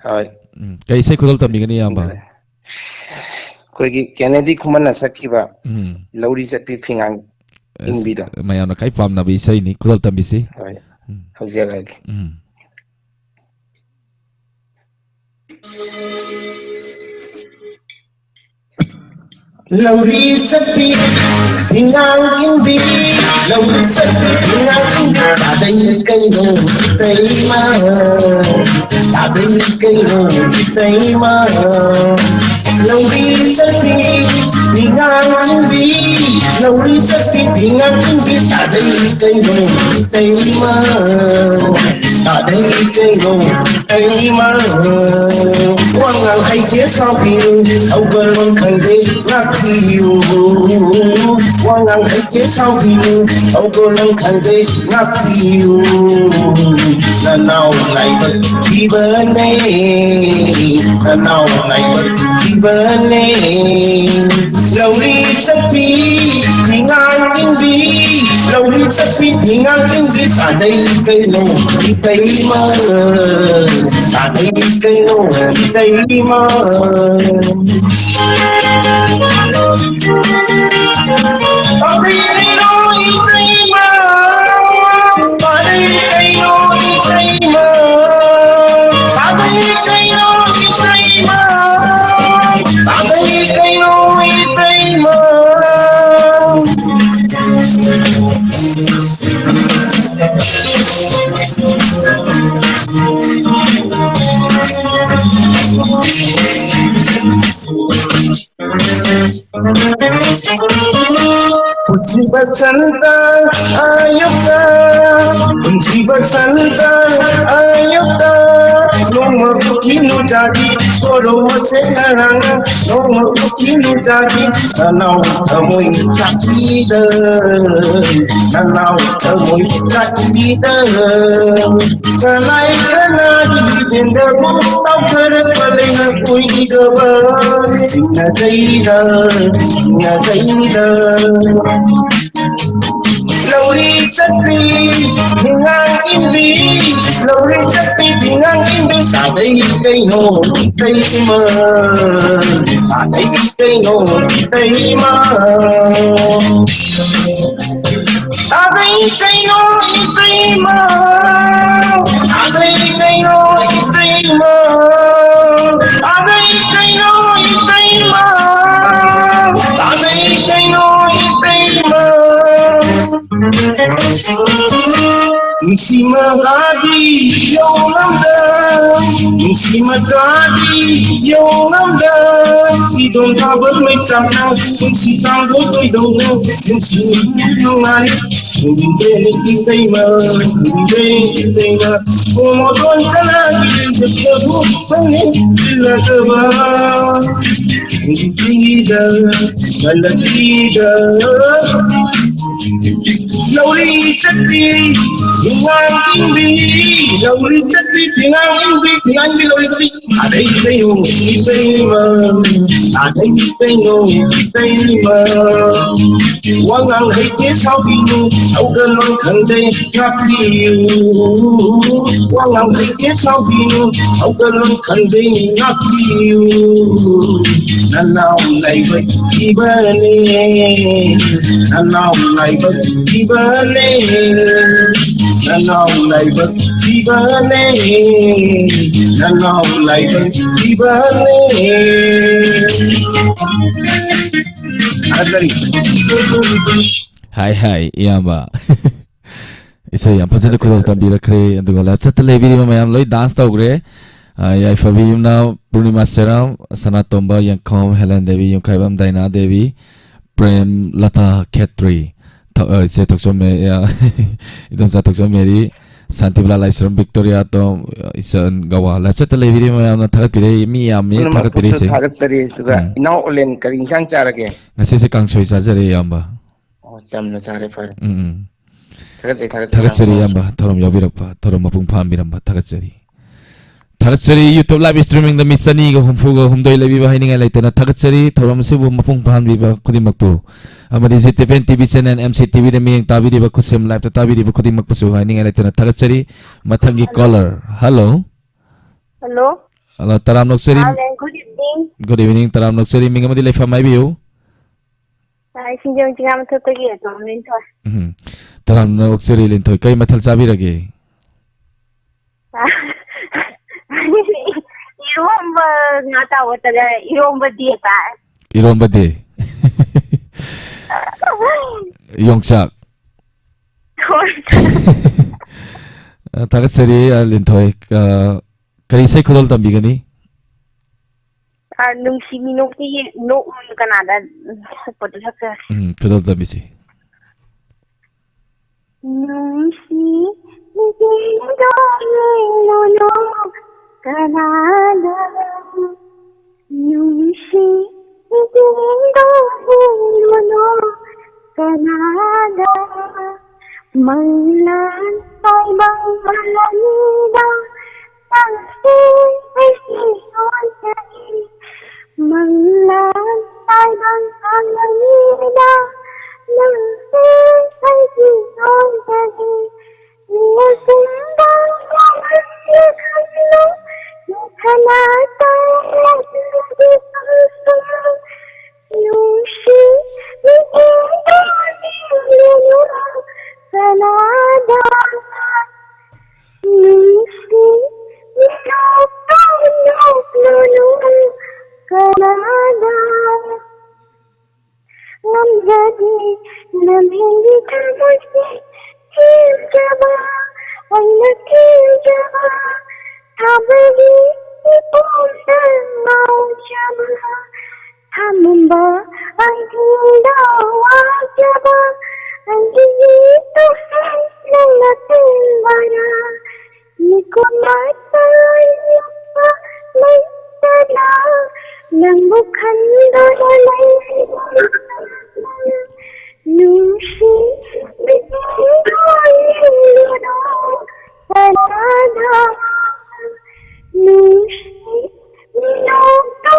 ꯍꯣꯏ꯫ ꯎꯝ, ꯀꯩ ꯏꯁꯩ ꯈꯨꯗꯣꯜ ꯇꯝꯕꯤꯒꯅꯤ ꯏꯌꯥꯝꯕ? ꯑꯩꯈꯣꯏꯒꯤ ꯀꯦꯅꯦꯗꯤ ꯈꯨꯃꯟꯅ ꯁꯛꯈꯤꯕ ꯎꯝ꯫ ꯂꯧꯔꯤ ꯆꯠꯄꯤ ꯐꯤꯉꯥꯟ ꯑꯁ, ꯏꯟꯕꯤꯗꯣ꯫ ꯃꯌꯥꯝꯅ ꯈ꯭ꯋꯥꯏ ꯄꯥꯝꯅꯕ ꯏꯁꯩꯅꯤ, ꯈꯨꯗꯣꯜ ꯇꯝꯕꯤꯁꯤ꯫ ꯍꯣꯏ꯫ ꯎꯝ꯫ ꯍꯧꯖꯔꯛꯑꯒꯦ꯫ ꯎꯝ꯫ ꯂꯧꯔꯤ ꯆꯠꯄꯤ ꯐꯤꯉꯥꯟ ꯏꯟꯕꯤ, ꯂꯧꯔꯤ ꯆꯠꯄꯤ ꯐꯤꯉꯥꯟ ꯏꯟꯕꯤ, ꯇꯥꯗꯩ ꯀꯩꯅꯣ ꯏꯇꯩꯃ, ꯇꯥꯗꯩ ꯀꯩꯅꯣ ꯏꯇꯩꯃ꯫ ꯂꯧꯔꯤ ꯆꯠꯄꯤ ꯐꯤꯉꯥꯡ ꯏꯟꯕꯤ, ꯂꯧꯔꯤ ꯆꯠꯄꯤ ꯐꯤꯉꯥꯡ ꯏꯟꯕꯤ, ꯇꯥꯗꯩ ꯀꯩꯅꯣ ꯏꯇꯩꯃ, ꯇꯥꯗꯩ ꯀꯩꯅꯣ ꯏꯇꯩꯃ꯫ ꯋꯥꯉꯥꯡ ꯍꯩꯇꯦ ꯁꯥꯎꯕꯤꯅꯨ, ꯍꯧꯒꯠꯂꯣꯟ ꯈꯪꯗꯦ ꯉꯥꯛꯄꯤꯌꯨ꯫ ꯋꯥꯉꯥꯡ ꯍꯩꯇꯦ ꯁꯥꯎꯕꯤꯅꯨ, ꯍꯧꯒꯠꯂꯣꯟ ꯈꯪꯗꯦ ꯉꯥꯛꯄꯤꯌꯨ꯫ ꯅꯅꯥꯎ ꯂꯥꯏꯕꯛ ꯊꯤꯕꯅꯦ, ꯅꯅꯥꯎ ꯂꯥꯏꯕꯛ ꯊꯤꯕꯅꯦ꯫ ꯂꯧꯔꯤ ꯆꯠꯄꯤ ꯐꯤꯉꯥꯡ ꯏꯟꯕꯤ, ꯂꯧꯔꯤ ꯆꯠꯄꯤ ꯐꯤꯉꯥꯡ ꯏꯟꯕꯤ, ꯇꯥꯗꯩ ꯀꯩꯅꯣ ꯏꯇꯩꯃ, ꯇꯥꯗꯩ ꯀꯩꯅꯣ ꯏꯇꯩꯃ꯫ ꯇꯥꯗꯩ ꯀꯩꯅꯣ ꯏꯇꯩꯃ, ꯇꯥꯗꯩ ꯀꯩꯅꯣ ꯏꯇꯩꯃ, ꯇꯥꯗꯩ ꯀꯩꯅꯣ ꯏꯇꯩꯃ, ꯇꯥꯗꯩ ꯀꯩꯅꯣ ꯏꯇꯩꯃ꯫ ꯄꯨꯟꯁꯤ ꯕꯁꯟꯇ ꯑꯌꯨꯛꯇ, ꯄꯨꯟꯁꯤ ꯕꯁꯟꯇ ꯑꯌꯨꯛꯇ, ꯅꯣꯡꯃ ꯄꯨꯈꯤ ꯅꯨꯡꯖꯥꯒꯤ ꯁꯣꯔꯣ ꯃꯁꯦꯛ ꯉꯔꯥꯡꯅ, ꯅꯣꯡꯃ ꯄꯨꯈꯤ ꯅꯨꯡꯖꯥꯒꯤ ꯅꯅꯥꯎ ꯊꯃꯣꯏ ꯆꯥꯛꯄꯤꯗ, ꯅꯅꯥꯎ ꯊꯃꯣꯏ ꯆꯥꯛꯄꯤꯗ꯫ ꯀꯅꯥꯏ ꯀꯅꯥꯒꯤ ꯇꯦꯟꯗꯕꯨ ꯇꯥꯎꯊꯔꯛꯄ ꯂꯩꯅ ꯀꯣꯏꯈꯤꯗꯕ ꯆꯤꯡꯅꯖꯩꯗ, ꯆꯤꯡꯅꯖꯩꯗ꯫ ꯂꯧꯔꯤ ꯆꯠꯄꯤ ꯅꯤꯡꯉꯥꯡ ꯏꯟꯕꯤ, ꯂꯧꯔꯤ ꯆꯠꯄꯤ ꯅꯤꯡꯉꯥꯡ ꯏꯟꯕꯤ, ꯇꯥꯗꯩ ꯀꯩꯅꯣ ꯏꯇꯩꯃ, ꯇꯥꯗꯩ ꯀꯩꯅꯣ ꯏꯇꯩꯃ꯫ ꯇꯥꯗꯩ ꯀꯩꯅꯣ ꯏꯇꯩꯃ, ꯇꯥꯗꯩ ꯀꯩꯅꯣ ꯏꯇꯩꯃ, ꯇꯥꯗꯩ ꯀꯩꯅꯣ ꯏꯇꯩꯃ, ꯇꯥꯗꯩ ꯀꯩꯅꯣ ꯏꯇꯩꯃ꯫ ꯅꯨꯡꯁꯤ ꯃꯉꯥꯗꯤ ꯌꯧꯉꯝꯗ, ꯅꯨꯡꯁꯤ ꯃꯉꯥꯗꯤ ꯌꯧꯉꯝꯗ, ꯁꯤꯗꯣꯝ ꯊꯥꯕꯜ ꯃꯩ ꯆꯥꯛꯅ, ꯅꯨꯡꯁꯤ ꯇꯥꯡꯕ ꯀꯩꯗꯧꯅ, ꯅꯨꯡꯁꯤ ꯅꯨꯡꯉꯥꯏ, ꯅꯨꯡꯗꯦ ꯅꯨꯡꯗꯦ ꯏꯇꯩꯃ, ꯅꯨꯡꯗꯦ ꯏꯇꯩꯃ, ꯃꯣꯃꯣꯗꯣꯟ ꯀꯅꯥꯒꯤ ꯂꯩꯖꯕꯕꯨ ꯈꯪꯉꯦ ꯆꯤꯜꯂꯒꯕ, ꯅꯨꯡꯇꯤꯗ, ꯃꯂꯛꯇꯤꯗ, ꯂꯧꯔꯤ ꯆꯠꯄꯤ, ꯅꯨꯡꯉꯥꯡ ꯏꯟꯕꯤ, ꯂꯧꯔꯤ ꯆꯠꯄꯤ, ꯅꯨꯡꯉꯥꯡ ꯏꯟꯕꯤ, ꯅꯨꯡꯉꯥꯡ ꯏꯟꯕꯤ, ꯂꯧꯔꯤ ꯆꯠꯄꯤ꯫ ꯑꯗꯩ ꯀꯩꯅꯣ ꯏꯇꯩꯃ, ꯑꯗꯩ ꯀꯩꯅꯣ ꯏꯇꯩꯃ꯫ ꯋꯥꯉꯥꯡ ꯍꯩꯇꯦ ꯁꯥꯎꯕꯤꯅꯨ, ꯍꯧꯒꯠꯂꯣꯟ ꯈꯪꯗꯦ ꯉꯥꯛꯄꯤꯌꯨ꯫ ꯋꯥꯉꯥꯡ ꯍꯩꯇꯦ ꯁꯥꯎꯕꯤꯅꯨ, ꯍꯧꯒꯠꯂꯣꯟ ꯈꯪꯗꯦ ꯉꯥꯛꯄꯤꯌꯨ꯫ ꯅꯅꯥꯎ ꯂꯥꯏꯕꯛ ꯊꯤꯕꯅꯦ, ꯅꯅꯥꯎ ꯂꯥꯏꯕꯛ ꯊꯤꯕꯅꯦ, ꯅꯅꯥꯎ ꯂꯥꯏꯕꯛ ꯊꯤꯕꯅꯦ, ꯅꯅꯥꯎ ꯂꯥꯏꯕꯛ ꯊꯤꯕꯅꯦ꯫ ꯊꯥꯒꯠꯆꯔꯤ꯫ ꯍꯥꯏ ꯍꯥꯏ, ꯏꯌꯥꯝꯕ꯫ ꯏꯁꯩ ꯌꯥꯝ ꯐꯖꯅ ꯊꯥꯒꯠꯆꯔꯤ, ꯈꯨꯗꯣꯜ ꯊꯥꯒꯠꯆꯔꯤ꯫ ꯇꯝꯕꯤꯔꯛꯈ꯭ꯔꯦ, ꯑꯗꯨꯒ ꯂꯥꯏꯞ ꯆꯠꯇ ꯂꯩꯕꯤꯔꯤꯕ ꯃꯌꯥꯝ ꯂꯣꯏ ꯗꯥꯟꯁ ꯇꯧꯈ꯭ꯔꯦ꯫ ꯑ, ꯌꯥꯏꯐꯕꯤ ꯌꯨꯝꯅꯥꯝ, ꯄꯨꯔꯅꯤꯃꯥ ꯁꯦꯔꯥꯝ, ꯁꯅꯥꯇꯣꯝꯕ ꯌꯦꯡꯈꯣꯝ, ꯍꯦꯂꯦꯟ ꯗꯦꯕꯤ, ꯌꯨꯝꯈꯥꯏꯕꯝ ꯗꯥꯏꯅꯥ ꯗꯦꯕꯤ, ꯄ꯭ꯔꯦꯝ ꯂꯇꯥ ꯈꯦꯇ꯭ꯔꯤ, ꯊ-, ꯑ, ꯏꯆꯦ ꯊꯣꯛꯆꯣꯝ ꯃꯦ-, ꯑ, ꯏꯗꯣꯝꯆꯥ ꯊꯣꯛꯆꯣꯝ ꯃꯦꯔꯤ, ꯁꯥꯟꯇꯤꯕꯂꯥ ꯂꯥꯏꯁ꯭ꯔꯝ, ꯕꯤꯛꯇꯣꯔꯤꯌꯥ ꯇꯣꯝ, ꯏꯆꯟ ꯒꯋꯥ, ꯂꯥꯏꯞ ꯆꯠꯇ ꯂꯩꯕꯤꯔꯤꯕ ꯃꯌꯥꯝꯅ ꯊꯥꯒꯠꯄꯤꯔꯛꯏ, ꯃꯤ ꯌꯥꯝꯃꯤ, ꯄꯨꯝꯅꯃꯛꯄꯨꯁꯨ ꯊꯥꯒꯠꯄꯤꯔꯛꯏꯁꯦ꯫ ꯊꯥꯒꯠꯆꯔꯤ꯫ ꯑꯗꯨꯒ ꯎꯝ꯫ ꯏꯅꯥꯎ ꯑꯣꯂꯦꯟ ꯀꯔꯤ ꯏꯟꯁꯥꯡ ꯆꯥꯔꯒꯦ? ꯉꯁꯤꯁꯦ ꯀꯥꯡꯁꯣꯏ ꯆꯥꯖꯔꯦ, ꯏꯌꯥꯝꯕ꯫ ꯑꯣ, ꯆꯝꯅ ꯆꯥꯔꯦ, ꯐꯔꯦ꯫ ꯎꯝ, ꯎꯝ꯫ ꯊꯥꯒꯠꯆꯩ, ꯊꯥꯒꯠꯆꯩ, ꯊꯥꯒꯠꯆꯔꯤ, ꯏꯌꯥꯝꯕ꯫ ꯏꯌꯥꯝꯕ, ꯊꯧꯔꯝ ꯌꯥꯎꯕꯤꯔꯛꯄ, ꯊꯧꯔꯝ ꯃꯄꯨꯡ ꯐꯥꯍꯟꯕꯤꯔꯝꯕ ꯊꯥꯒꯠꯆꯔꯤ꯫ ꯊꯥꯒꯠꯆꯔꯤ꯫ YouTube live streaming ꯗ ꯃꯤ ꯆꯅꯤꯒ ꯍꯨꯝꯐꯨꯒ ꯍꯨꯝꯗꯣꯏ ꯂꯩꯕꯤꯕ ꯍꯥꯏꯅꯤꯡꯉꯥꯏ ꯂꯩꯇꯅ ꯊꯥꯒꯠꯆꯔꯤ꯫ ꯊꯧꯔꯝ ꯑꯁꯤꯕꯨ ꯃꯄꯨꯡ ꯐꯥꯍꯟꯕꯤꯕ ꯈꯨꯗꯤꯡꯃꯛꯄꯨ ꯑꯃꯗꯤ G T V channel, M C T V ꯗ ꯃꯤꯠꯌꯦꯡ ꯇꯥꯕꯤꯔꯤꯕ, ꯈꯨꯠꯁꯦꯝ ꯂꯥꯏꯞꯇ ꯇꯥꯕꯤꯔꯤꯕ ꯈꯨꯗꯤꯡꯃꯛꯄꯨꯁꯨ ꯍꯥꯏꯅꯤꯡꯉꯥꯏ ꯂꯩꯇꯅ ꯊꯥꯒꯠꯆꯔꯤ꯫ ꯃꯊꯪꯒꯤ hello. Caller. Hello. Hello. Hello, ꯇꯔꯥꯝ ꯅꯣꯛꯆꯔꯤ꯫ ꯍꯥꯎ, ma'am, good evening. Good evening, ꯇꯔꯥꯝ ꯅꯣꯛꯆꯔꯤ꯫ ꯃꯤꯡ ꯑꯃꯗꯤ ꯂꯩꯐꯝ ꯍꯥꯏꯕꯤꯌꯨ꯫ ꯑ, ꯁꯤꯡꯖꯃꯩ ꯆꯤꯡꯉꯥ ꯃꯊꯛꯇꯒꯤ ꯑꯇꯣꯝ ꯂꯤꯟꯊꯣꯏ꯫ ꯎꯝ꯫ ꯇꯔꯥꯝꯅ ꯑꯣꯛꯆꯔꯤ, ꯂꯤꯟꯊꯣꯏ꯫ ꯀꯔꯤ ꯃꯊꯦꯜ ꯆꯥꯕꯤꯔꯒꯦ? ꯏꯔꯣꯝꯕ, ꯉꯥ ꯇꯥꯎꯕ ꯇꯒ ꯏꯔꯣꯝꯕ ꯗꯦ ꯇꯥꯏ꯫ ꯏꯔꯣꯝꯕ ꯗꯦ꯫ ꯌꯣꯡꯆꯥꯛ꯫ ꯍꯣꯏ꯫ ꯑ, ꯊꯥꯒꯠꯆꯔꯤ, ꯑ, ꯂꯤꯟꯊꯣꯏ꯫ ꯑ, ꯀꯔꯤ ꯏꯁꯩ ꯈꯨꯗꯣꯜ ꯇꯝꯕꯤꯒꯅꯤ? ꯑ, ꯅꯨꯡꯁꯤ ꯃꯤꯅꯣꯛꯀꯤ ꯅꯣꯛ ꯀꯅꯥꯗ ꯁꯛꯄꯗꯣ ꯁꯛꯆꯔꯦ꯫ ꯎꯝ, ꯈꯨꯗꯣꯜ ꯇꯝꯕꯤꯁꯤ꯫ ꯅꯨꯡꯁꯤ ꯃꯤꯠꯌꯦꯡꯗꯣ ꯌꯦꯡꯂꯨꯅꯨ ꯀꯅꯥꯗ, ꯅꯨꯡꯁꯤ ꯃꯤꯠꯌꯦꯡꯗꯣ ꯌꯦꯡꯂꯨꯅꯨ ꯀꯅꯥꯗ, ꯃꯪꯂꯥꯟ ꯇꯥꯏꯕꯪ ꯃꯥꯂꯪꯗ ꯅꯪꯁꯦ ꯑꯩꯒꯤ ꯌꯣꯟꯖꯔꯤ, ꯃꯪꯂꯥꯟ ꯇꯥꯏꯕꯪ ꯃꯥꯂꯪꯗ ꯅꯪꯁꯦ ꯑꯩꯒꯤ ꯌꯣꯟꯖꯔꯤ꯫ ꯅꯆꯤꯟꯗ ꯋꯥꯍꯪꯁꯤ ꯈꯜꯂꯨ, ꯅꯊꯅꯥꯇ ꯂꯩꯔꯗꯤ ꯐꯪꯁꯨ, ꯅꯨꯡꯁꯤ ꯃꯤꯠꯌꯦꯡꯗ ꯌꯦꯡꯂꯨꯅꯨ ꯀꯅꯥꯗ, ꯅꯨꯡꯁꯤ ꯃꯤꯅꯣꯛꯇ ꯅꯣꯛꯂꯨꯅꯨ ꯀꯅꯥꯗ꯫ ꯉꯝꯖꯗꯦ ꯂꯝꯍꯦꯟꯒꯤ ꯊꯃꯣꯏꯁꯦ ꯊꯦꯝꯖꯕ, ꯑꯩꯅ ꯊꯦꯝꯖꯕ ꯊꯥꯕꯒꯤ ꯏꯄꯣꯝꯗ ꯉꯥꯎꯖꯕ, ꯊꯝꯃꯝꯕ ꯑꯍꯤꯡꯗ ꯋꯥꯖꯕ ꯑꯩꯒꯤ ꯏꯇꯣꯝꯇ ꯅꯪꯅ ꯄꯦꯟꯕꯔꯥ? ꯃꯤꯀꯨꯞ ꯃꯇꯥ ꯌꯦꯡꯕ ꯂꯩꯇꯅ ꯅꯪꯕꯨ ꯈꯟꯗꯨꯅ ꯂꯩꯔꯤꯕ ꯅꯨꯡꯁꯤ ꯃꯤꯠꯌꯦꯡꯗꯣ ꯌꯦꯡꯂꯨꯅꯨ ꯀꯅꯥꯗ, ꯅꯨꯡꯁꯤ ꯃꯤꯅꯣꯛꯇ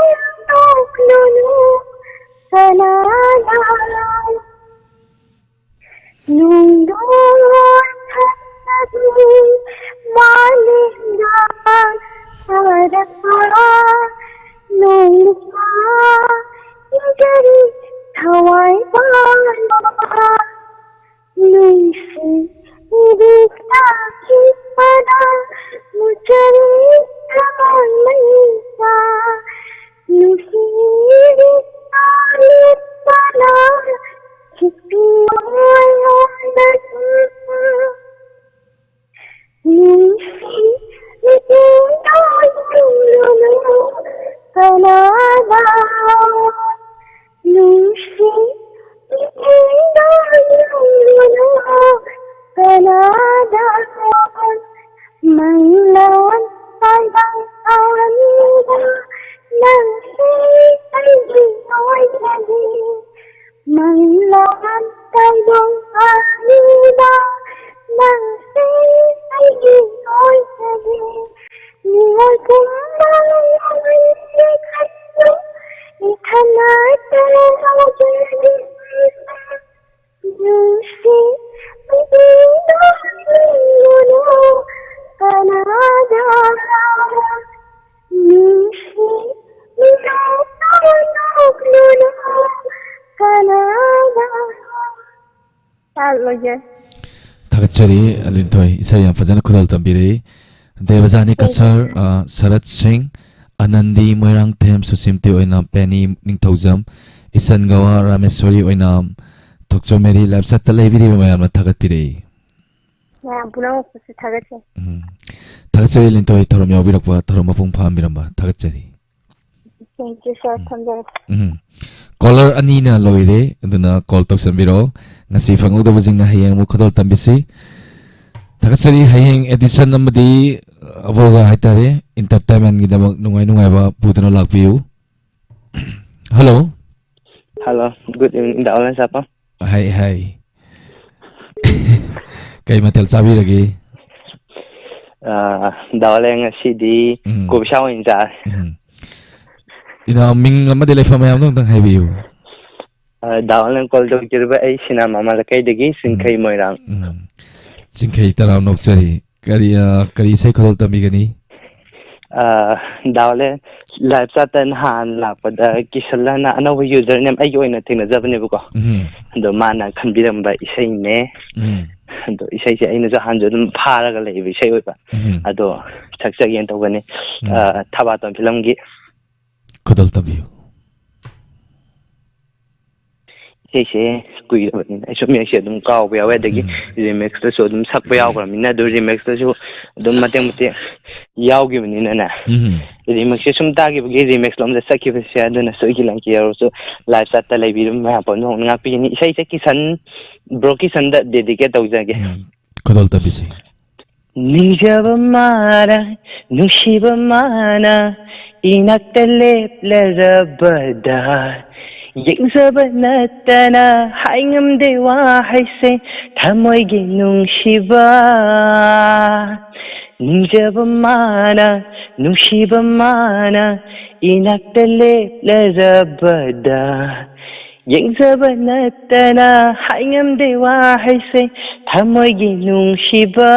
ꯅꯣꯛꯂꯨꯅꯨ ꯀꯅꯥꯗ꯫ ꯅꯣꯡꯗꯣ ꯊꯥꯔꯛꯄꯒꯤ ꯃꯥꯂꯦꯝꯗ ꯇꯥꯔꯛꯄ ꯅꯣꯡ ꯅꯨꯄꯥ ꯏꯪꯖꯔꯤ ꯊꯋꯥꯏ ꯄꯥꯟꯕ ꯅꯨꯡꯁꯤ ꯏꯔꯤꯛꯇ ꯈꯤꯛꯄꯗ ꯃꯨꯠꯆꯔꯤ ꯊꯃꯣꯏ ꯃꯩꯁꯥ ꯅꯨꯡꯁꯤ ꯏꯔꯤꯛꯇ ꯂꯤꯠꯄꯅ ꯈꯤꯛꯄꯤꯌꯣ ꯑꯩꯉꯣꯟꯗꯁꯨ꯫ ꯅꯨꯡꯁꯤ ꯏꯊꯤꯟꯗ ꯌꯨꯝꯂꯨꯅꯨ ꯀꯅꯥꯗ ꯃꯪꯂꯥꯟ ꯇꯥꯏꯕꯪ ꯑꯅꯤꯗ ꯅꯪꯁꯤ ꯑꯩꯒꯤ ꯑꯣꯏꯖꯒꯦ ꯃꯪꯂꯥꯟ ꯇꯥꯏꯕꯪ ꯑꯅꯤꯗ ꯅꯪꯁꯤ ꯑꯩꯒꯤ ꯑꯣꯏꯖꯒꯦ ꯅꯤꯡꯉꯣꯜ ꯄꯨꯝꯕ ꯂꯩꯔꯤ ꯈꯟꯕ ꯏꯊꯟ ꯉꯥꯛꯇ ꯂꯧꯖꯒꯦ ꯅꯨꯡꯁꯤ ꯏꯊꯤꯟꯗ ꯌꯨꯝꯂꯨꯅꯨ ꯀꯅꯥꯗ ꯅꯨꯡꯁꯤ ꯏꯊꯤꯟꯗ ꯌꯨꯝꯂꯨꯅꯨ ꯀꯅꯥꯗ ꯇꯥꯛꯂꯣꯏꯒꯦ꯫ ꯊꯥꯒꯠꯆꯔꯤ, ꯂꯤꯟꯊꯣꯏ꯫ ꯏꯁꯩ ꯌꯥꯝ ꯐꯖꯅ ꯈꯨꯗꯣꯜ ꯇꯝꯕꯤꯔꯛꯏ꯫ ꯗꯦꯕꯖꯥꯅꯤ ꯀꯁꯔ, ꯑ, ꯁꯔꯠ ꯁꯤꯡ, ꯑꯅꯟꯗꯤ ꯃꯣꯏꯔꯥꯡꯊꯦꯝ, ꯁꯨꯁꯤꯝꯇꯤ ꯑꯣꯏꯅꯥꯝ, ꯄꯦꯅꯤ ꯅꯤꯡꯊꯧꯖꯝ, ꯏꯆꯟ ꯒꯋꯥ, ꯔꯥꯃꯦꯁꯣꯔꯤ ꯑꯣꯏꯅꯥꯝ, ꯊꯣꯛꯆꯣꯝ ꯃꯦꯔꯤ, live chat ꯇ ꯂꯩꯕꯤꯔꯤꯕ ꯃꯌꯥꯝꯅ ꯊꯥꯒꯠꯄꯤꯔꯛꯏ꯫ ꯃꯌꯥꯝ ꯄꯨꯝꯅꯃꯛꯄꯨꯁꯨ ꯊꯥꯒꯠꯆꯔꯤ꯫ ꯎꯝ꯫ ꯊꯥꯒꯠꯆꯔꯤ, ꯂꯤꯟꯊꯣꯏ, ꯊꯧꯔꯝ ꯌꯥꯎꯕꯤꯔꯛꯄ, ꯊꯧꯔꯝ ꯃꯄꯨꯡ ꯐꯥꯍꯟꯕꯤꯔꯝꯕ꯫ ꯊꯥꯒꯠꯆꯔꯤ꯫ Thank you, sir. ꯎꯝ꯫ ꯊꯝꯖꯔꯒꯦ꯫ ꯎꯝ꯫ Caller ꯑꯅꯤꯅ ꯂꯣꯏꯔꯦ, ꯑꯗꯨꯅ call ꯇꯧꯁꯟꯕꯤꯔꯛꯑꯣ꯫ ꯉꯁꯤ ꯐꯪꯍꯧꯗꯕꯁꯤꯡꯅ ꯍꯌꯦꯡ ꯑꯃꯨꯛ ꯈꯨꯗꯣꯜ ꯇꯝꯕꯤꯁꯤ꯫ ꯊꯥꯒꯠꯆꯔꯤ꯫ ꯍꯌꯦꯡ edition ꯑꯃꯗꯤ ꯑꯕꯣꯒ ꯍꯥꯏꯇꯥꯔꯦ, entertainment ꯒꯤꯗꯃꯛ ꯅꯨꯡꯉꯥꯏ ꯅꯨꯡꯉꯥꯏꯕ ꯄꯨꯗꯨꯅ ꯂꯥꯛꯄꯤꯌꯨ꯫ Hello꯫ Hello, good evening, ꯗꯥ ꯑꯣꯂꯦꯟ ꯁꯥꯄꯝ꯫ ꯍꯥꯏ, ꯍꯥꯏ꯫ ꯀꯩ ꯃꯊꯦꯜ ꯆꯥꯕꯤꯔꯒꯦ? ꯑꯥ, ꯗꯥ ꯑꯣꯂꯦꯟ ꯉꯁꯤꯗꯤ ꯎꯝ꯫ ꯀꯣꯕꯤ ꯁꯥꯛ ꯑꯣꯏꯅ ꯆꯥꯔꯦ꯫ ꯎꯝ꯫ ꯏꯅꯥꯎ, ꯃꯤꯡ ꯑꯃꯗꯤ ꯂꯩꯐꯝ ꯃꯌꯥꯝꯗꯣ ꯑꯝꯇꯪ ꯍꯥꯏꯕꯤꯌꯨ꯫ ꯑꯥ, ꯗꯥ ꯑꯣꯂꯦꯟ call ꯇꯧꯖꯔꯤꯕ ꯑꯩ ꯁꯤꯅꯥꯃꯥꯃ ꯂꯩꯀꯥꯏꯗꯒꯤ ꯎꯝ꯫ ꯆꯤꯡꯈꯩ ꯃꯣꯏꯔꯥꯡ꯫ ꯎꯝ꯫ ꯆꯤꯡꯈꯩ ꯇꯔꯥꯝ ꯅꯣꯛꯆꯔꯤ꯫ ꯀꯔꯤ, ꯑ, ꯀꯔꯤ ꯏꯁꯩ ꯈꯨꯗꯣꯜ ꯇꯝꯕꯤꯒꯅꯤ? ꯑ, ꯗꯥ ꯑꯣꯂꯦꯟ, live chat ꯇ ꯅꯍꯥꯟ ꯂꯥꯛꯄꯗ ꯀꯤꯁꯜ ꯍꯥꯏꯅ ꯑꯅꯧꯕ user name ꯑꯩꯒꯤ ꯑꯣꯏꯅ ꯊꯦꯡꯅꯖꯕꯅꯦꯕꯀꯣ꯫ ꯎꯝ꯫ ꯑꯗꯣ ꯃꯥꯅ ꯈꯟꯕꯤꯔꯝꯕ ꯏꯁꯩꯅꯦ꯫ ꯎꯝ꯫ ꯑꯗꯣ ꯏꯁꯩꯁꯦ ꯑꯩꯅꯁꯨ ꯍꯥꯟꯅꯁꯨ ꯑꯗꯨꯝ ꯐꯥꯔꯒ ꯂꯩꯕ ꯏꯁꯩ ꯑꯣꯏꯕ꯫ ꯎꯝ꯫ ꯑꯗꯣ ꯁꯛꯆꯒꯦꯅ ꯇꯧꯕꯅꯦ꯫ ꯎꯝ꯫ ꯑ, ꯊꯕꯥꯇꯣꯟ ꯐꯤꯂꯝꯒꯤ꯫ ꯈꯨꯗꯣꯜ ꯇꯝꯕꯤꯌꯨ꯫ ꯏꯁꯩꯁꯦ ꯀꯨꯏꯔꯕꯅꯤꯅ ꯑꯩꯁꯨ ꯃꯌꯦꯛꯁꯦ ꯑꯗꯨꯝ ꯀꯥꯎꯕ ꯌꯥꯎꯋꯦ, ꯑꯗꯒꯤ ꯎꯝ꯫ Remix ꯇꯁꯨ ꯑꯗꯨꯝ ꯁꯛꯄ ꯌꯥꯎꯈ꯭ꯔꯕꯅꯤꯅ, ꯑꯗꯨ remix ꯇꯁꯨ ꯑꯗꯨꯝ ꯃꯇꯦꯛ ꯃꯇꯦꯛ ꯌꯥꯎꯈꯤꯕꯅꯤꯅꯅꯦ, ꯎꯝ꯫ ꯔꯤꯃꯤꯛꯁꯁꯦ ꯁꯨꯝ ꯇꯥꯈꯤꯕꯒꯤ ꯔꯤꯃꯤꯛꯁ ꯂꯣꯝꯗ ꯆꯠꯈꯤꯕꯁꯦ, ꯑꯗꯨꯅꯁꯨ ꯑꯩꯒꯤ ꯂꯪꯀꯤ ꯌꯥꯎꯔꯁꯨ ꯂꯥꯏꯚ ꯆꯠꯇ ꯂꯩꯕꯤꯔꯝ ꯃꯌꯥꯝ ꯄꯨꯝꯅꯃꯛ ꯉꯥꯛꯄꯤꯒꯅꯤ꯫ ꯏꯁꯩꯁꯦ ꯀꯤꯁꯟ, ꯕ꯭ꯔꯣ ꯀꯤꯁꯟꯗ ꯗꯦꯗꯤꯀꯦꯠ ꯇꯧꯖꯒꯦ꯫ ꯎꯝ, ꯈꯨꯗꯣꯜ ꯇꯝꯕꯤꯁꯤ꯫ ꯅꯤꯡꯖꯕ ꯃꯥꯅ, ꯅꯨꯡꯁꯤꯕ ꯃꯥꯅ, ꯏꯅꯥꯛꯇ ꯂꯦꯞꯂꯔꯕꯗ, ꯌꯦꯡꯖꯕ ꯅꯠꯇꯅ ꯍꯥꯏꯉꯝꯗꯦ ꯋꯥꯍꯩꯁꯦ, ꯊꯃꯣꯏꯒꯤ ꯅꯨꯡꯁꯤꯕ꯫ ꯅꯤꯡꯖꯕ ꯃꯥꯅ, ꯅꯨꯡꯁꯤꯕ ꯃꯥꯅ, ꯏꯅꯥꯛꯇ ꯂꯦꯞꯂꯔꯕꯗ, ꯌꯦꯡꯖꯕ ꯅꯠꯇꯅ ꯍꯥꯏꯉꯝꯗꯦ ꯋꯥꯍꯩꯁꯦ, ꯊꯃꯣꯏꯒꯤ ꯅꯨꯡꯁꯤꯕ꯫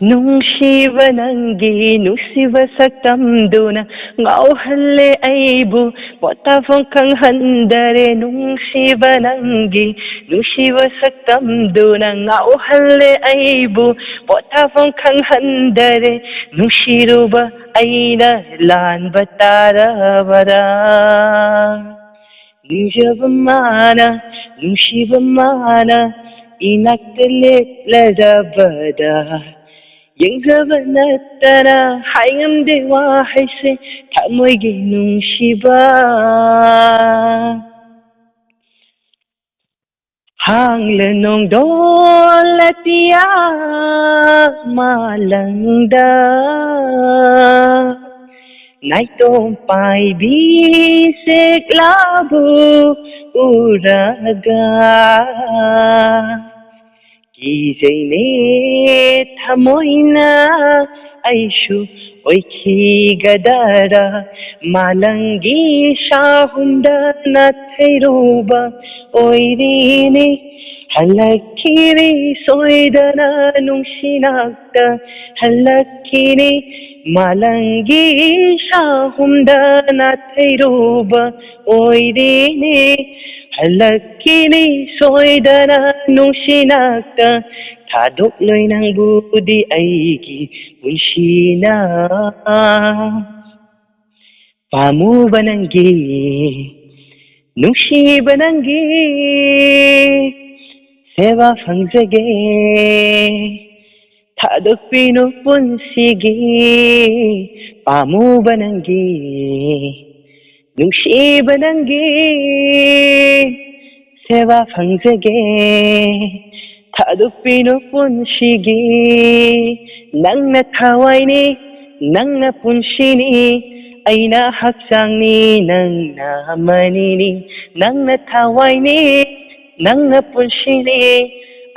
ꯅꯨꯡꯁꯤꯕ ꯅꯪꯒꯤ ꯅꯨꯡꯁꯤꯕ ꯁꯛꯇꯝꯗꯨꯅ ꯉꯥꯎꯍꯜꯂꯦ ꯑꯩꯕꯨ, ꯄꯣꯊꯥꯐꯝ ꯈꯪꯍꯟꯗꯔꯦ꯫ ꯅꯨꯡꯁꯤꯕ ꯅꯪꯒꯤ ꯅꯨꯡꯁꯤꯕ ꯁꯛꯇꯝꯗꯨꯅ ꯉꯥꯎꯍꯜꯂꯦ ꯑꯩꯕꯨ, ꯄꯣꯊꯥꯐꯝ ꯈꯪꯍꯟꯗꯔꯦ꯫ ꯅꯨꯡꯁꯤꯔꯨꯕ ꯑꯩꯅ ꯂꯥꯟꯕ ꯇꯥꯔꯕꯔꯥ? ꯅꯤꯡꯖꯕ ꯃꯥꯅ, ꯅꯨꯡꯁꯤꯕ ꯃꯥꯅ, ꯏꯅꯥꯛꯇ ꯂꯦꯞꯂꯔꯕꯗ, ꯌꯦꯡꯖꯕ ꯅꯠꯇꯅ ꯍꯥꯏꯉꯝꯗꯦ ꯋꯥꯍꯩꯁꯦ, ꯊꯃꯣꯏꯒꯤ ꯅꯨꯡꯁꯤꯕ꯫ ꯍꯥꯡꯂ ꯅꯣꯡꯗꯣꯜ ꯑꯇꯤꯌꯥ ꯃꯥꯂꯪꯗ, ꯅꯥꯏꯇꯣꯝ ꯄꯥꯏꯕꯤ ꯁꯦꯛꯂꯥꯕꯨ ꯎꯔꯒ, ꯀꯤꯖꯩꯅꯦ ꯊꯃꯣꯏꯅ ꯑꯩꯁꯨ ꯑꯣꯏꯈꯤꯒꯗꯔꯥ꯫ ꯃꯥꯂꯪꯒꯤ ꯁꯥꯍꯨꯝꯗ ꯅꯥꯊꯩꯔꯨꯕ ꯑꯣꯏꯔꯤꯅꯤ꯫ ꯍꯜꯂꯛꯈꯤꯅꯤ ꯁꯣꯏꯗꯅ ꯅꯨꯡꯁꯤꯅꯥꯛꯇ ꯍꯜꯂꯛꯈꯤꯅꯤ꯫ ꯃꯥꯂꯪꯒꯤ ꯁꯥꯍꯨꯝꯗ ꯅꯥꯊꯩꯔꯨꯕ ꯑꯣꯏꯔꯤꯅꯤ꯫ ꯍꯜꯂꯛꯈꯤꯅꯤ ꯁꯣꯏꯗꯅ ꯅꯨꯡꯁꯤꯅꯥꯛꯇ, ꯊꯥꯗꯣꯛꯂꯣꯏ ꯅꯪꯕꯨꯗꯤ ꯑꯩꯒꯤ ꯄꯨꯟꯁꯤꯅ꯫ ꯄꯥꯝꯃꯨꯕ ꯅꯪꯒꯤ, ꯅꯨꯡꯁꯤꯕ ꯅꯪꯒꯤ ꯁꯦꯕꯥ ꯐꯪꯖꯒꯦ꯫ ꯊꯥꯗꯣꯛꯄꯤꯅꯨ ꯄꯨꯟꯁꯤꯒꯤ ꯄꯥꯝꯃꯨꯕ ꯅꯪꯒꯤ, ꯅꯨꯡꯁꯤꯕ ꯅꯪꯒꯤ ꯁꯦꯕꯥ ꯐꯪꯖꯒꯦ꯫ ꯊꯥꯗꯣꯛꯄꯤꯅꯨ ꯄꯨꯟꯁꯤꯒꯤ, ꯅꯪꯅ ꯊꯋꯥꯏꯅꯤ, ꯅꯪꯅ ꯄꯨꯟꯁꯤꯅꯤ, ꯑꯩꯅ ꯍꯛꯆꯥꯡꯅꯤ, ꯅꯪꯅ ꯃꯅꯤꯅꯤ, ꯅꯪꯅ ꯊꯋꯥꯏꯅꯤ, ꯅꯪꯅ ꯄꯨꯟꯁꯤꯅꯤ,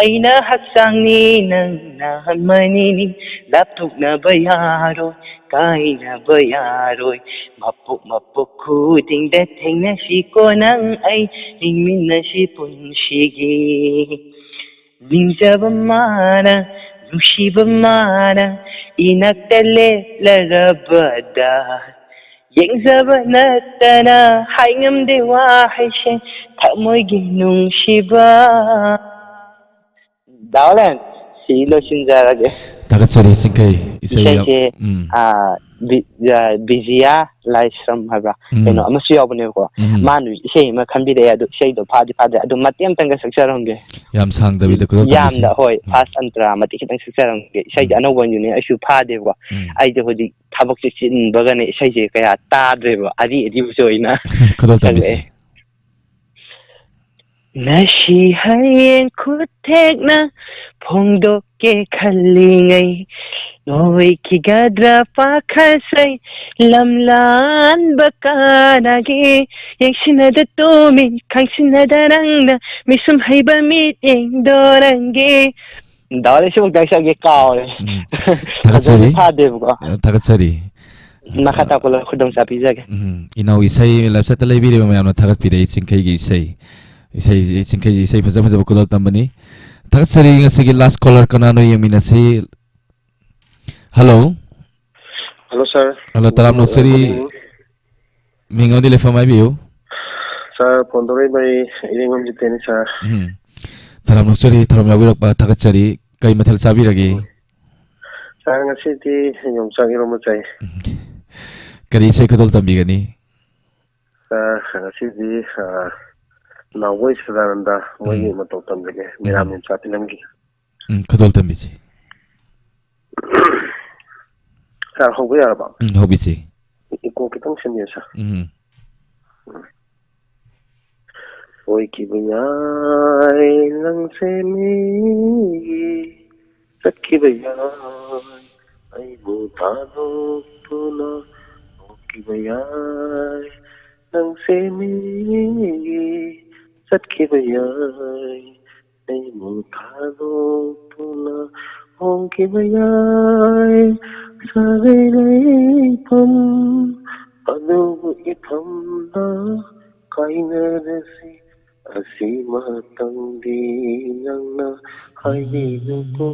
ꯑꯩꯅ ꯍꯛꯆꯥꯡꯅꯤ, ꯅꯪꯅ ꯃꯅꯤꯅꯤ, ꯂꯥꯞꯊꯣꯛꯅꯕ ꯌꯥꯔꯣꯏ, ꯀꯥꯏꯅꯕ ꯌꯥꯔꯣꯏ, ꯃꯄꯣꯛ ꯃꯄꯣꯛ ꯈꯨꯗꯤꯡꯗ ꯊꯦꯡꯅꯁꯤꯀꯣ ꯅꯪ ꯑꯩ, ꯍꯤꯡꯃꯤꯟꯅꯁꯤ ꯄꯨꯟꯁꯤꯒꯤ꯫ ꯅꯤꯡꯖꯕ ꯃꯥꯅ, ꯅꯨꯡꯁꯤꯕ ꯃꯥꯅ, ꯏꯅꯥꯛꯇ ꯂꯦꯞꯂꯔꯕꯗ, ꯌꯦꯡꯖꯕ ꯅꯠꯇꯅ ꯍꯥꯏꯉꯝꯗꯦ ꯋꯥꯍꯩꯁꯦ, ꯊꯃꯣꯏꯒꯤ ꯅꯨꯡꯁꯤꯕ꯫ ꯗꯥꯎꯂꯦꯟ, ꯁꯤ ꯂꯣꯏꯁꯤꯟꯖꯔꯒꯦ꯫ ꯊꯥꯒꯠꯆꯔꯤ ꯆꯤꯡꯈꯩ꯫ ꯏꯁꯩ ꯌꯥꯝ, ꯏꯁꯩꯁꯦ, ꯎꯝ꯫ ꯑꯥ, ꯕꯤ-, ꯑꯥ, ꯕꯤꯖꯤꯌꯥ ꯂꯥꯏꯁ꯭ꯔꯝ ꯍꯥꯏꯕ꯭ꯔꯥ? ꯎꯝ꯫ ꯀꯩꯅꯣ ꯑꯃꯁꯨ ꯌꯥꯎꯕꯅꯦꯕꯀꯣ꯫ ꯎꯝ꯫ ꯃꯥꯅ ꯏꯁꯩ ꯑꯃ ꯈꯟꯕꯤꯔꯛꯑꯦ, ꯑꯗꯨ ꯏꯁꯩꯗꯣ ꯐꯥꯗꯤ ꯐꯥꯗ꯭ꯔꯦ, ꯑꯗꯨ ꯃꯇꯦꯛ ꯑꯃꯇꯪꯒ ꯁꯛꯆꯔꯝꯒꯦ꯫ ꯌꯥꯝ ꯁꯥꯡꯗꯕꯤꯗ ꯈꯨꯗꯣꯜ ꯇꯝꯕꯤꯁꯤ꯫ ꯌꯥꯝꯅ, ꯍꯣꯏ, ꯎꯝ꯫ First ꯑꯟꯇ꯭ꯔꯥ ꯃꯇꯦꯛ ꯈꯤꯇꯪ ꯁꯛꯆꯔꯝꯒꯦ꯫ ꯏꯁꯩꯗꯤ ꯎꯝ꯫ ꯑꯅꯧꯕ ꯑꯣꯏꯅ ꯑꯩꯁꯨ ꯐꯥꯗꯦꯕꯀꯣ꯫ ꯎꯝ꯫ ꯑꯩꯗꯤ ꯍꯧꯖꯤꯛ ꯊꯕꯛꯁꯦ ꯆꯤꯟꯕꯒꯅꯦ ꯏꯁꯩꯁꯦ ꯀꯌꯥ ꯇꯥꯗ꯭ꯔꯦꯕ, ꯑꯔꯤ ꯑꯔꯤꯕꯁꯨ ꯑꯣꯏꯅ ꯈꯨꯗꯣꯜ ꯇꯝꯕꯤꯁꯤ꯫ ꯈꯜꯂꯛꯑꯦ꯫ ꯉꯁꯤ ꯍꯌꯦꯡ ꯈꯨꯠ ꯊꯦꯛꯅ ꯐꯣꯡꯗꯣꯛꯀꯦ ꯈꯜꯂꯤꯉꯩ, ꯂꯣꯏꯈꯤꯒꯗ꯭ꯔꯥ ꯄꯥꯈꯠꯆꯩ, ꯂꯝꯂꯥꯟꯕ ꯀꯅꯥꯒꯤ? ꯌꯦꯡꯁꯤꯟꯅꯗ ꯇꯨꯃꯤꯟ ꯈꯪꯁꯤꯟꯅꯗ ꯅꯪꯅ, ꯃꯤꯁꯨꯝ ꯍꯩꯕ ꯃꯤꯠꯌꯦꯡꯗꯣ ꯅꯪꯒꯤ꯫ ꯗꯥ ꯍꯣꯔꯦꯟ ꯁꯤꯃꯨꯛꯇꯪ ꯁꯛꯑꯒꯦ, ꯀꯥꯎꯔꯦ꯫ ꯎꯝ꯫ ꯐꯖꯅ ꯊꯥꯒꯠꯆꯔꯤ꯫ ꯐꯥꯗꯦꯕꯀꯣ꯫ ꯑ, ꯊꯥꯒꯠꯆꯔꯤ꯫ ꯃꯈꯥ ꯇꯥꯛꯄ ꯂꯣꯏ ꯈꯨꯗꯣꯡꯆꯥꯕ ꯄꯤꯖꯒꯦ꯫ ꯎꯝ꯫ ꯏꯅꯥꯎ ꯏꯁꯩ ꯂꯥꯏꯐ ꯁꯥꯏꯠꯇ ꯂꯩꯕꯤꯔꯤꯕ ꯃꯌꯥꯝꯅ ꯊꯥꯒꯠꯄꯤꯔꯛꯏ ꯆꯤꯡꯈꯩꯒꯤ ꯏꯁꯩ꯫ ꯏꯁꯩ, ꯆꯤꯡꯈꯩꯒꯤ ꯏꯁꯩ ꯐꯖ ꯐꯖꯕ ꯈꯨꯗꯣꯜ ꯇꯝꯕꯅꯤ꯫ ꯊꯥꯒꯠꯆꯔꯤ꯫ ꯉꯁꯤꯒꯤ last caller ꯀꯅꯥꯅꯣ ꯌꯦꯡꯃꯤꯟꯅꯁꯤ꯫ Hello꯫ Hello, sir꯫ Hello, ꯇꯔꯥꯝ ꯅꯣꯛꯆꯔꯤ꯫ Good evening꯫ ꯃꯤꯡ ꯑꯃꯗꯤ ꯂꯩꯐꯝ ꯍꯥꯏꯕꯤꯌꯨ꯫ Sir, phone ꯇꯧꯔꯛꯏꯕ ꯑꯩ ꯏꯔꯦꯡꯕꯝ ꯖꯤꯇꯦꯟꯅꯤ, sir꯫ ꯎꯝ꯫ ꯇꯔꯥꯝ ꯅꯣꯛꯆꯔꯤ, ꯊꯧꯔꯝ ꯌꯥꯎꯕꯤꯔꯛꯄ ꯊꯥꯒꯠꯆꯔꯤ꯫ ꯀꯩ ꯃꯊꯦꯜ ꯆꯥꯕꯤꯔꯒꯦ? Sir, ꯉꯁꯤꯗꯤ ꯌꯣꯡꯆꯥꯛ ꯏꯔꯣꯝꯕ ꯆꯥꯏ꯫ ꯎꯝ꯫ ꯀꯔꯤ ꯏꯁꯩ ꯈꯨꯗꯣꯜ ꯇꯝꯕꯤꯒꯅꯤ? Sir, ꯉꯁꯤꯗꯤ, ꯑ, ꯅꯥꯎꯕꯣꯏ ꯁꯗꯥꯅꯟꯗ ꯃꯣꯏꯒꯤ ꯎꯝ꯫ ꯃꯇꯧ ꯇꯝꯖꯒꯦ, ꯎꯝ꯫ ꯃꯤꯔꯥ ꯃꯤꯝꯆꯥ ꯐꯤꯂꯝꯒꯤ꯫ ꯎꯝ, ꯈꯨꯗꯣꯜ ꯇꯝꯕꯤꯁꯤ꯫ ꯁꯥꯔ, ꯍꯧꯕ ꯌꯥꯔꯕ? ꯎꯝ, ꯍꯧꯕꯤꯁꯤ꯫ ꯏꯀꯣ ꯈꯤꯇꯪ ꯁꯦꯝꯕꯤꯌꯨ, ꯁꯥꯔ꯫ ꯎꯝ꯫ ꯑꯣꯏꯈꯤꯕ ꯌꯥꯏ ꯅꯪꯁꯦ ꯃꯤꯒꯤ, ꯆꯠꯈꯤꯕ ꯌꯥꯏ ꯑꯩꯕꯨ ꯊꯥꯗꯣꯛꯇꯨꯅ꯫ ꯑꯣꯏꯈꯤꯕ ꯌꯥꯏ ꯅꯪꯁꯦ ꯃꯤꯒꯤ, ꯆꯠꯈꯤꯕ ꯌꯥꯏ ꯑꯩꯕꯨ ꯊꯥꯗꯣꯛꯇꯨꯅ꯫ ꯍꯣꯡꯈꯤꯕ ꯌꯥꯏ ꯁꯥꯒꯩ ꯂꯩꯐꯝ, ꯑꯗꯨꯕꯨ ꯏꯐꯝꯗ ꯀꯥꯏꯅꯔꯁꯤ꯫ ꯑꯁꯤꯃꯇꯪꯗꯤ ꯅꯪꯅ ꯍꯥꯏꯕꯤꯌꯨꯀꯣ꯫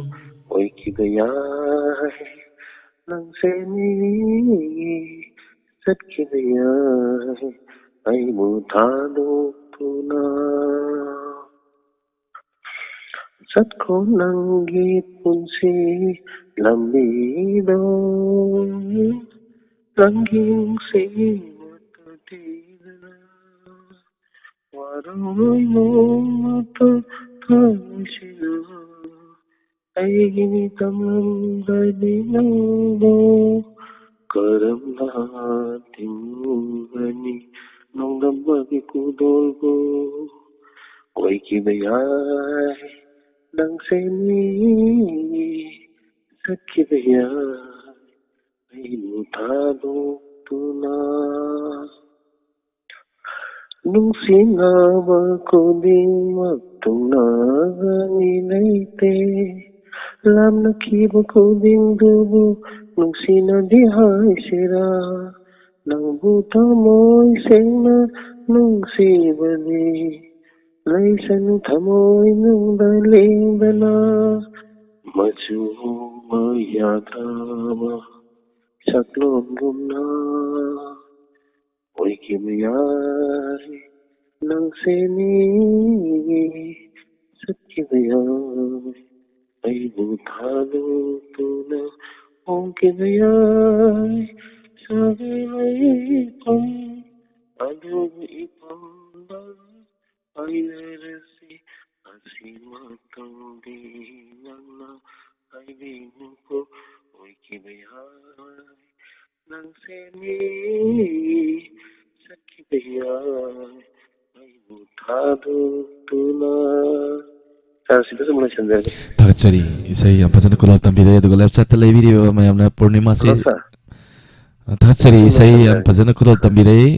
ꯑꯣꯏꯈꯤꯕ ꯌꯥꯏ ꯅꯪꯁꯦ ꯃꯤꯒꯤ, ꯆꯠꯈꯤꯕ ꯌꯥꯏ ꯑꯩꯕꯨ ꯊꯥꯗꯣꯛꯇꯨꯅ꯫ ꯆꯠꯈꯣ ꯅꯪꯒꯤ ꯄꯨꯟꯁꯤ ꯂꯝꯕꯤꯗꯣ, ꯅꯪꯒꯤ ꯅꯨꯡꯁꯤꯕ ꯇꯨꯇꯤꯗꯨꯅ ꯋꯥꯔꯧꯔꯣꯏ ꯅꯣꯡꯃꯇ ꯊꯃꯣꯏꯁꯤꯅ꯫ ꯑꯩꯒꯤ ꯃꯤꯇꯝꯂꯝꯗꯗꯤ ꯅꯪꯕꯨ ꯀꯔꯝꯅ ꯊꯤꯡꯒꯅꯤ? ꯅꯣꯡꯗꯝꯕꯒꯤ ꯈꯨꯗꯣꯜꯕꯨ ꯑꯣꯏꯈꯤꯕ ꯌꯥꯏ ꯅꯪꯁꯦ ꯃꯤꯒꯤ, ꯆꯠꯈꯤꯕ ꯌꯥꯏ ꯑꯩꯕꯨ ꯊꯥꯗꯣꯛꯇꯨꯅ꯫ ꯅꯨꯡꯁꯤꯅꯕ ꯈꯨꯗꯤꯡꯃꯛ ꯇꯨꯡꯅꯒꯅꯤ ꯂꯩꯇꯦ꯫ ꯂꯥꯞꯅꯈꯤꯕ ꯈꯨꯗꯤꯡꯗꯨꯕꯨ ꯅꯨꯡꯁꯤꯅꯗꯦ ꯍꯥꯏꯁꯤꯔꯥ? ꯅꯪꯕꯨ ꯊꯃꯣꯏ ꯁꯦꯡꯅ ꯅꯨꯡꯁꯤꯕꯗꯤ ꯂꯩꯁꯅꯨ ꯊꯃꯣꯏꯅꯨꯡꯗ ꯂꯦꯡꯗꯅ꯫ ꯃꯆꯨ ꯍꯣꯡꯕ ꯌꯥꯗ꯭ꯔꯕ ꯁꯛꯂꯣꯟꯒꯨꯝꯅ ꯑꯣꯏꯈꯤꯕ ꯌꯥꯏ ꯅꯪꯁꯦ ꯃꯤꯒꯤ, ꯆꯠꯈꯤꯕ ꯌꯥꯏ ꯑꯩꯕꯨ ꯊꯥꯗꯣꯛꯇꯨꯅ꯫ ꯍꯣꯡꯈꯤꯕ ꯌꯥꯏ ꯁꯥꯒꯩ ꯂꯩꯐꯝ, ꯑꯗꯨꯕꯨ ꯏꯐꯝꯗ ꯄꯥꯏꯅꯔꯁꯤ꯫ ꯑꯁꯤꯃꯇꯪꯗꯤ ꯅꯪꯅ ꯍꯥꯏꯕꯤꯅꯨꯀꯣ, ꯑꯣꯏꯈꯤꯕ ꯌꯥꯏ, ꯅꯪꯁꯦ ꯃꯤ ꯆꯠꯈꯤꯕ ꯌꯥꯏ, ꯑꯩꯕꯨ ꯊꯥꯗꯣꯛꯇꯨꯅ꯫ ꯁꯥꯔ, ꯁꯤꯗ ꯁꯨꯝ ꯂꯣꯏꯁꯤꯟꯖꯔꯒꯦ꯫ ꯊꯥꯒꯠꯆꯔꯤ꯫ ꯏꯁꯩ ꯌꯥꯝ ꯐꯖꯅ ꯈꯨꯗꯣꯜ ꯇꯝꯕꯤꯔꯦ꯫ ꯑꯗꯨꯒ ꯂꯦꯐ ꯁꯥꯏꯗꯇ ꯂꯩꯕꯤꯔꯤꯕ ꯃꯌꯥꯝꯅ ꯄꯨꯔꯅꯤꯃꯥꯁꯤ ꯍꯜꯂꯣ, ꯁꯥꯔ꯫ ꯊꯥꯒꯠꯆꯔꯤ꯫ ꯏꯁꯩ ꯌꯥꯝ ꯐꯖꯅ ꯈꯨꯗꯣꯜ ꯇꯝꯕꯤꯔꯛꯏ꯫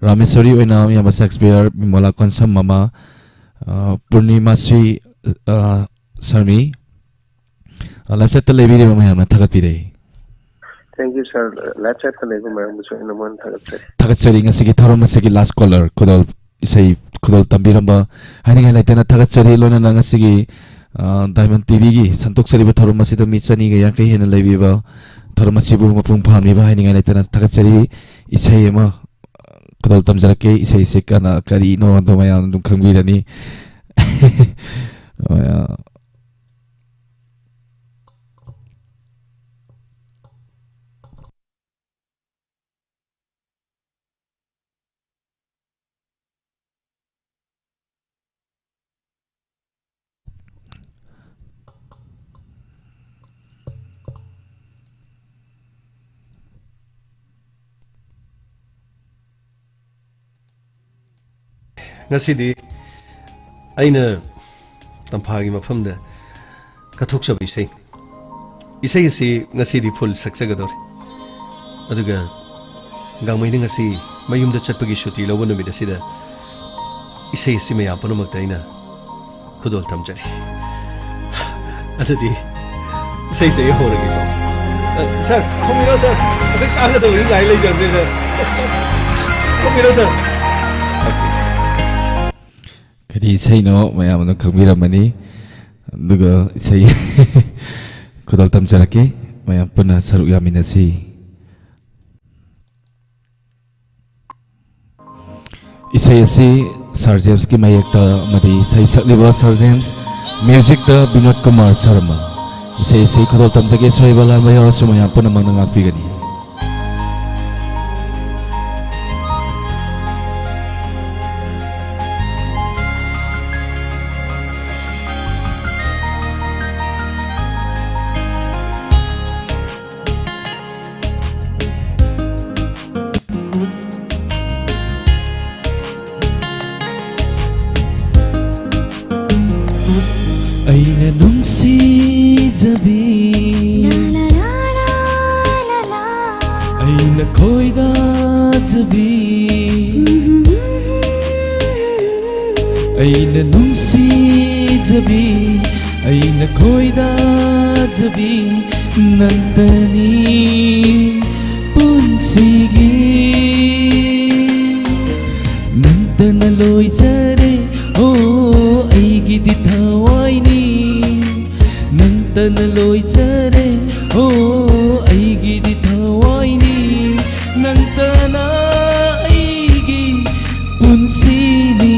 ꯔꯥꯃꯦꯁꯣꯔꯤ ꯑꯣꯏꯅ ꯌꯥꯝꯕ ꯁꯦꯛꯁꯄꯤꯌꯔ, ꯕꯤꯃꯣꯂꯥ ꯀꯣꯟꯁꯝ ꯑꯃ, ꯑ, ꯄꯨꯔꯅꯤꯃꯥꯁ꯭ꯔꯤ, ꯑ, ꯁꯔꯃꯤ꯫ ꯑ, ꯂꯦꯐ ꯁꯥꯏꯗꯇ ꯂꯩꯕꯤꯔꯤꯕ ꯃꯌꯥꯝꯅ ꯊꯥꯒꯠꯄꯤꯔꯛꯏ꯫ Thank you, sir꯫ ꯂꯦꯐ ꯁꯥꯏꯗꯇ ꯂꯩꯕ ꯃꯌꯥꯝꯕꯨꯁꯨ ꯑꯩꯅ ꯃꯣꯏꯅ ꯊꯥꯒꯠꯆꯔꯤ꯫ ꯊꯥꯒꯠꯆꯔꯤ꯫ ꯉꯁꯤꯒꯤ ꯊꯧꯔꯝ ꯑꯁꯤꯒꯤ ꯂꯥꯁ ꯀꯣꯂꯔ ꯈꯨꯗꯣꯜ, ꯏꯁꯩ ꯈꯨꯗꯣꯜ ꯇꯝꯕꯤꯔꯝꯕ ꯍꯥꯏꯅꯤꯡꯉꯥꯏ ꯂꯩꯇꯅ ꯊꯥꯒꯠꯆꯔꯤ꯫ ꯂꯣꯏꯅꯅ ꯉꯁꯤꯒꯤ, ꯑ, ꯗꯥꯏꯃꯟ ꯇꯤꯚꯤꯒꯤ ꯁꯟꯗꯣꯛꯆꯔꯤꯕ ꯊꯧꯔꯝ ꯑꯁꯤꯗ ꯃꯤ ꯆꯅꯤꯒ ꯌꯥꯡꯈꯩ ꯍꯦꯟꯅ ꯂꯩꯕꯤꯕ ꯊꯧꯔꯝ ꯑꯁꯤꯕꯨ ꯃꯄꯨꯡ ꯐꯥꯍꯟꯕꯤꯕ ꯍꯥꯏꯅꯤꯡꯉꯥꯏ ꯂꯩꯇꯅ ꯊꯥꯒꯠꯆꯔꯤ꯫ ꯏꯁꯩ ꯑꯃ ꯈꯨꯗꯣꯜ ꯇꯝꯖꯔꯛꯀꯦ꯫ ꯏꯁꯩꯁꯦ ꯀꯅꯥ-, ꯀꯔꯤꯅꯣ ꯑꯗꯣ ꯃꯌꯥꯝ ꯑꯗꯨꯝ ꯈꯪꯕꯤꯔꯅꯤ꯫ ꯉꯁꯤꯗꯤ ꯑꯩꯅ ꯇꯝꯐꯥꯒꯤ ꯃꯐꯝꯗ ꯀꯠꯊꯣꯛꯆꯕ ꯏꯁꯩ, ꯏꯁꯩ ꯑꯁꯤ ꯉꯁꯤꯗꯤ ꯐꯨꯜ ꯁꯛꯆꯒꯗꯧꯔꯤ꯫ ꯑꯗꯨꯒ ꯒꯥꯡꯃꯩꯅ ꯉꯁꯤ ꯃꯌꯨꯝꯗ ꯆꯠꯄꯒꯤ ꯁꯨꯇꯤ ꯂꯧꯕ ꯅꯨꯃꯤꯠ ꯑꯁꯤꯗ ꯏꯁꯩ ꯑꯁꯤ ꯃꯌꯥꯝ ꯄꯨꯝꯅꯃꯛꯇ ꯑꯩꯅ ꯈꯨꯗꯣꯜ ꯇꯝꯖꯔꯤ꯫ ꯑꯗꯨꯗꯤ ꯏꯁꯩꯁꯦ ꯑꯩ ꯍꯧꯔꯒꯦꯀꯣ꯫ ꯑ, ꯁꯥꯔ, ꯈꯨꯝꯕꯤꯔꯣ, ꯁꯥꯔ꯫ ꯑꯩꯈꯣꯏ ꯇꯥꯒꯗꯕꯒꯤ ꯉꯥꯏ ꯂꯩꯖꯕꯅꯦ, ꯁꯥꯔ꯫ ꯈꯨꯝꯕꯤꯔꯣ, ꯁꯥꯔ꯫ ꯀꯔꯤ ꯏꯁꯩꯅꯣ ꯃꯌꯥꯝ ꯑꯗꯨꯝ ꯈꯪꯕꯤꯔꯝꯃꯅꯤ꯫ ꯑꯗꯨꯒ ꯏꯁꯩ ꯈꯨꯗꯣꯜ ꯇꯝꯖꯔꯛꯀꯦ꯫ ꯃꯌꯥꯝ ꯄꯨꯟꯅ ꯁꯔꯨꯛ ꯌꯥꯃꯤꯟꯅꯁꯤ꯫ ꯏꯁꯩ ꯑꯁꯤ ꯁꯥꯔ ꯖꯦꯝꯁꯀꯤ ꯃꯌꯦꯛꯇ ꯑꯃꯗꯤ ꯏꯁꯩ ꯁꯛꯂꯤꯕ ꯁꯥꯔ ꯖꯦꯝꯁ, ꯃ꯭ꯌꯨꯖꯤꯛꯇ ꯕꯤꯅꯣꯗ ꯀꯨꯃꯥꯔ ꯁꯔꯃ꯫ ꯏꯁꯩ ꯑꯁꯤ ꯈꯨꯗꯣꯜ ꯇꯝꯖꯒꯦ, ꯁꯣꯏꯕ ꯂꯥꯟꯕ ꯌꯥꯎꯔꯁꯨ ꯃꯌꯥꯝ ꯄꯨꯝꯅꯃꯛꯅ ꯉꯥꯛꯄꯤꯒꯅꯤ꯫ ꯑꯩꯅ ꯈꯣꯏꯗꯥꯖꯕꯤ, ꯑꯩꯅ ꯅꯨꯡꯁꯤꯖꯕꯤ, ꯑꯩꯅ ꯈꯣꯏꯗꯥꯖꯕꯤ ꯅꯪꯇꯅꯤ ꯄꯨꯟꯁꯤꯒꯤ꯫ ꯅꯪꯇꯅ ꯂꯣꯏꯖꯔꯦ, ꯑꯣ, ꯑꯩꯒꯤꯗꯤ ꯊꯋꯥꯏꯅꯤ꯫ ꯅꯪꯇꯅ ꯂꯣꯏꯖꯔꯦ, ꯑꯣ, ꯑꯩꯒꯤꯗꯤ ꯊꯋꯥꯏꯅꯤ꯫ ꯅꯪꯇꯅ ꯑꯩꯒꯤ ꯄꯨꯟꯁꯤꯅꯤ,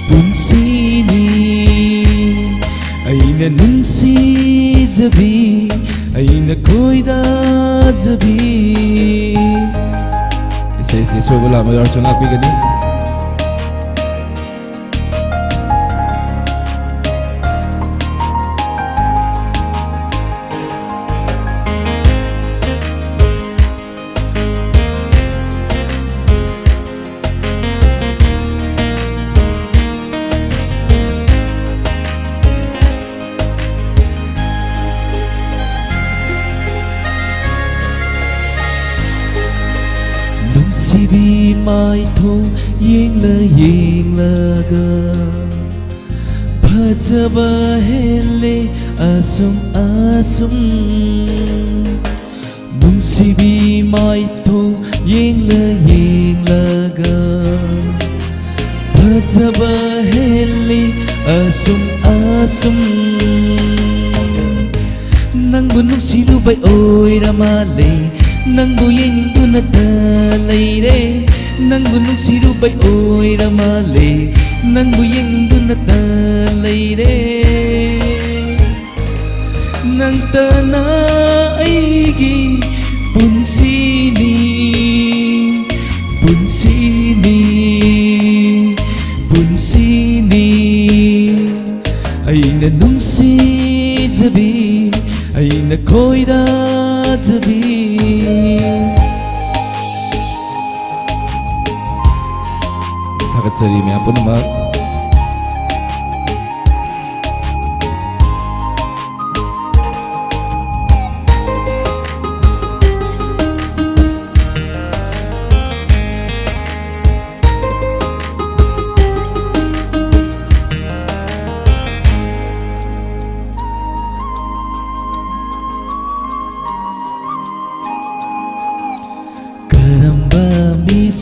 ꯄꯨꯟꯁꯤꯅꯤ꯫ ꯑꯩꯅ ꯅꯨꯡꯁꯤꯖꯕꯤ, ꯑꯩꯅ ꯈꯣꯏꯗꯥꯖꯕꯤ꯫ ꯏꯁꯩꯁꯤ ꯁꯣꯏꯕ ꯂꯥꯟꯕ ꯌꯥꯎꯔꯁꯨ ꯉꯥꯛꯄꯤꯒꯅꯤ꯫ ꯅꯨꯡꯁꯤꯕꯤ ꯃꯥꯏꯊꯣꯡ ꯌꯦꯡꯂ ꯌꯦꯡꯂꯒ ꯐꯖꯕ ꯍꯦꯜꯂꯦ ꯑꯁꯨꯝ ꯑꯁꯨꯝ꯫ ꯅꯨꯡꯁꯤꯕꯤ ꯃꯥꯏꯊꯣꯡ ꯌꯦꯡꯂ ꯌꯦꯡꯂꯒ ꯐꯖꯕ ꯍꯦꯜꯂꯤ ꯑꯁꯨꯝ ꯑꯁꯨꯝ꯫ ꯅꯪꯕꯨ ꯅꯨꯡꯁꯤꯔꯨꯕꯩ ꯑꯣꯏꯔ ꯃꯥꯜꯂꯦ, ꯅꯪꯕꯨ ꯌꯦꯡꯅꯤꯡꯗꯨꯅꯇ ꯂꯩꯔꯦ꯫ ꯅꯪꯕꯨ ꯅꯨꯡꯁꯤꯔꯨꯕꯩ ꯑꯣꯏꯔ ꯃꯥꯜꯂꯦ, ꯅꯪꯕꯨ ꯌꯦꯡꯅꯤꯡꯗꯨꯅꯇ ꯂꯩꯔꯦ꯫ ꯅꯪꯇꯅ ꯑꯩꯒꯤ ꯄꯨꯟꯁꯤꯅꯤ, ꯄꯨꯟꯁꯤꯅꯤ, ꯄꯨꯟꯁꯤꯅꯤ꯫ ꯑꯩꯅ ꯅꯨꯡꯁꯤꯖꯕꯤ, ꯑꯩꯅ ꯈꯣꯏꯗꯥꯖꯕꯤ꯫ ꯊꯥꯒꯠꯆꯔꯤ ꯃꯌꯥꯝ ꯄꯨꯝꯅꯃꯛ꯫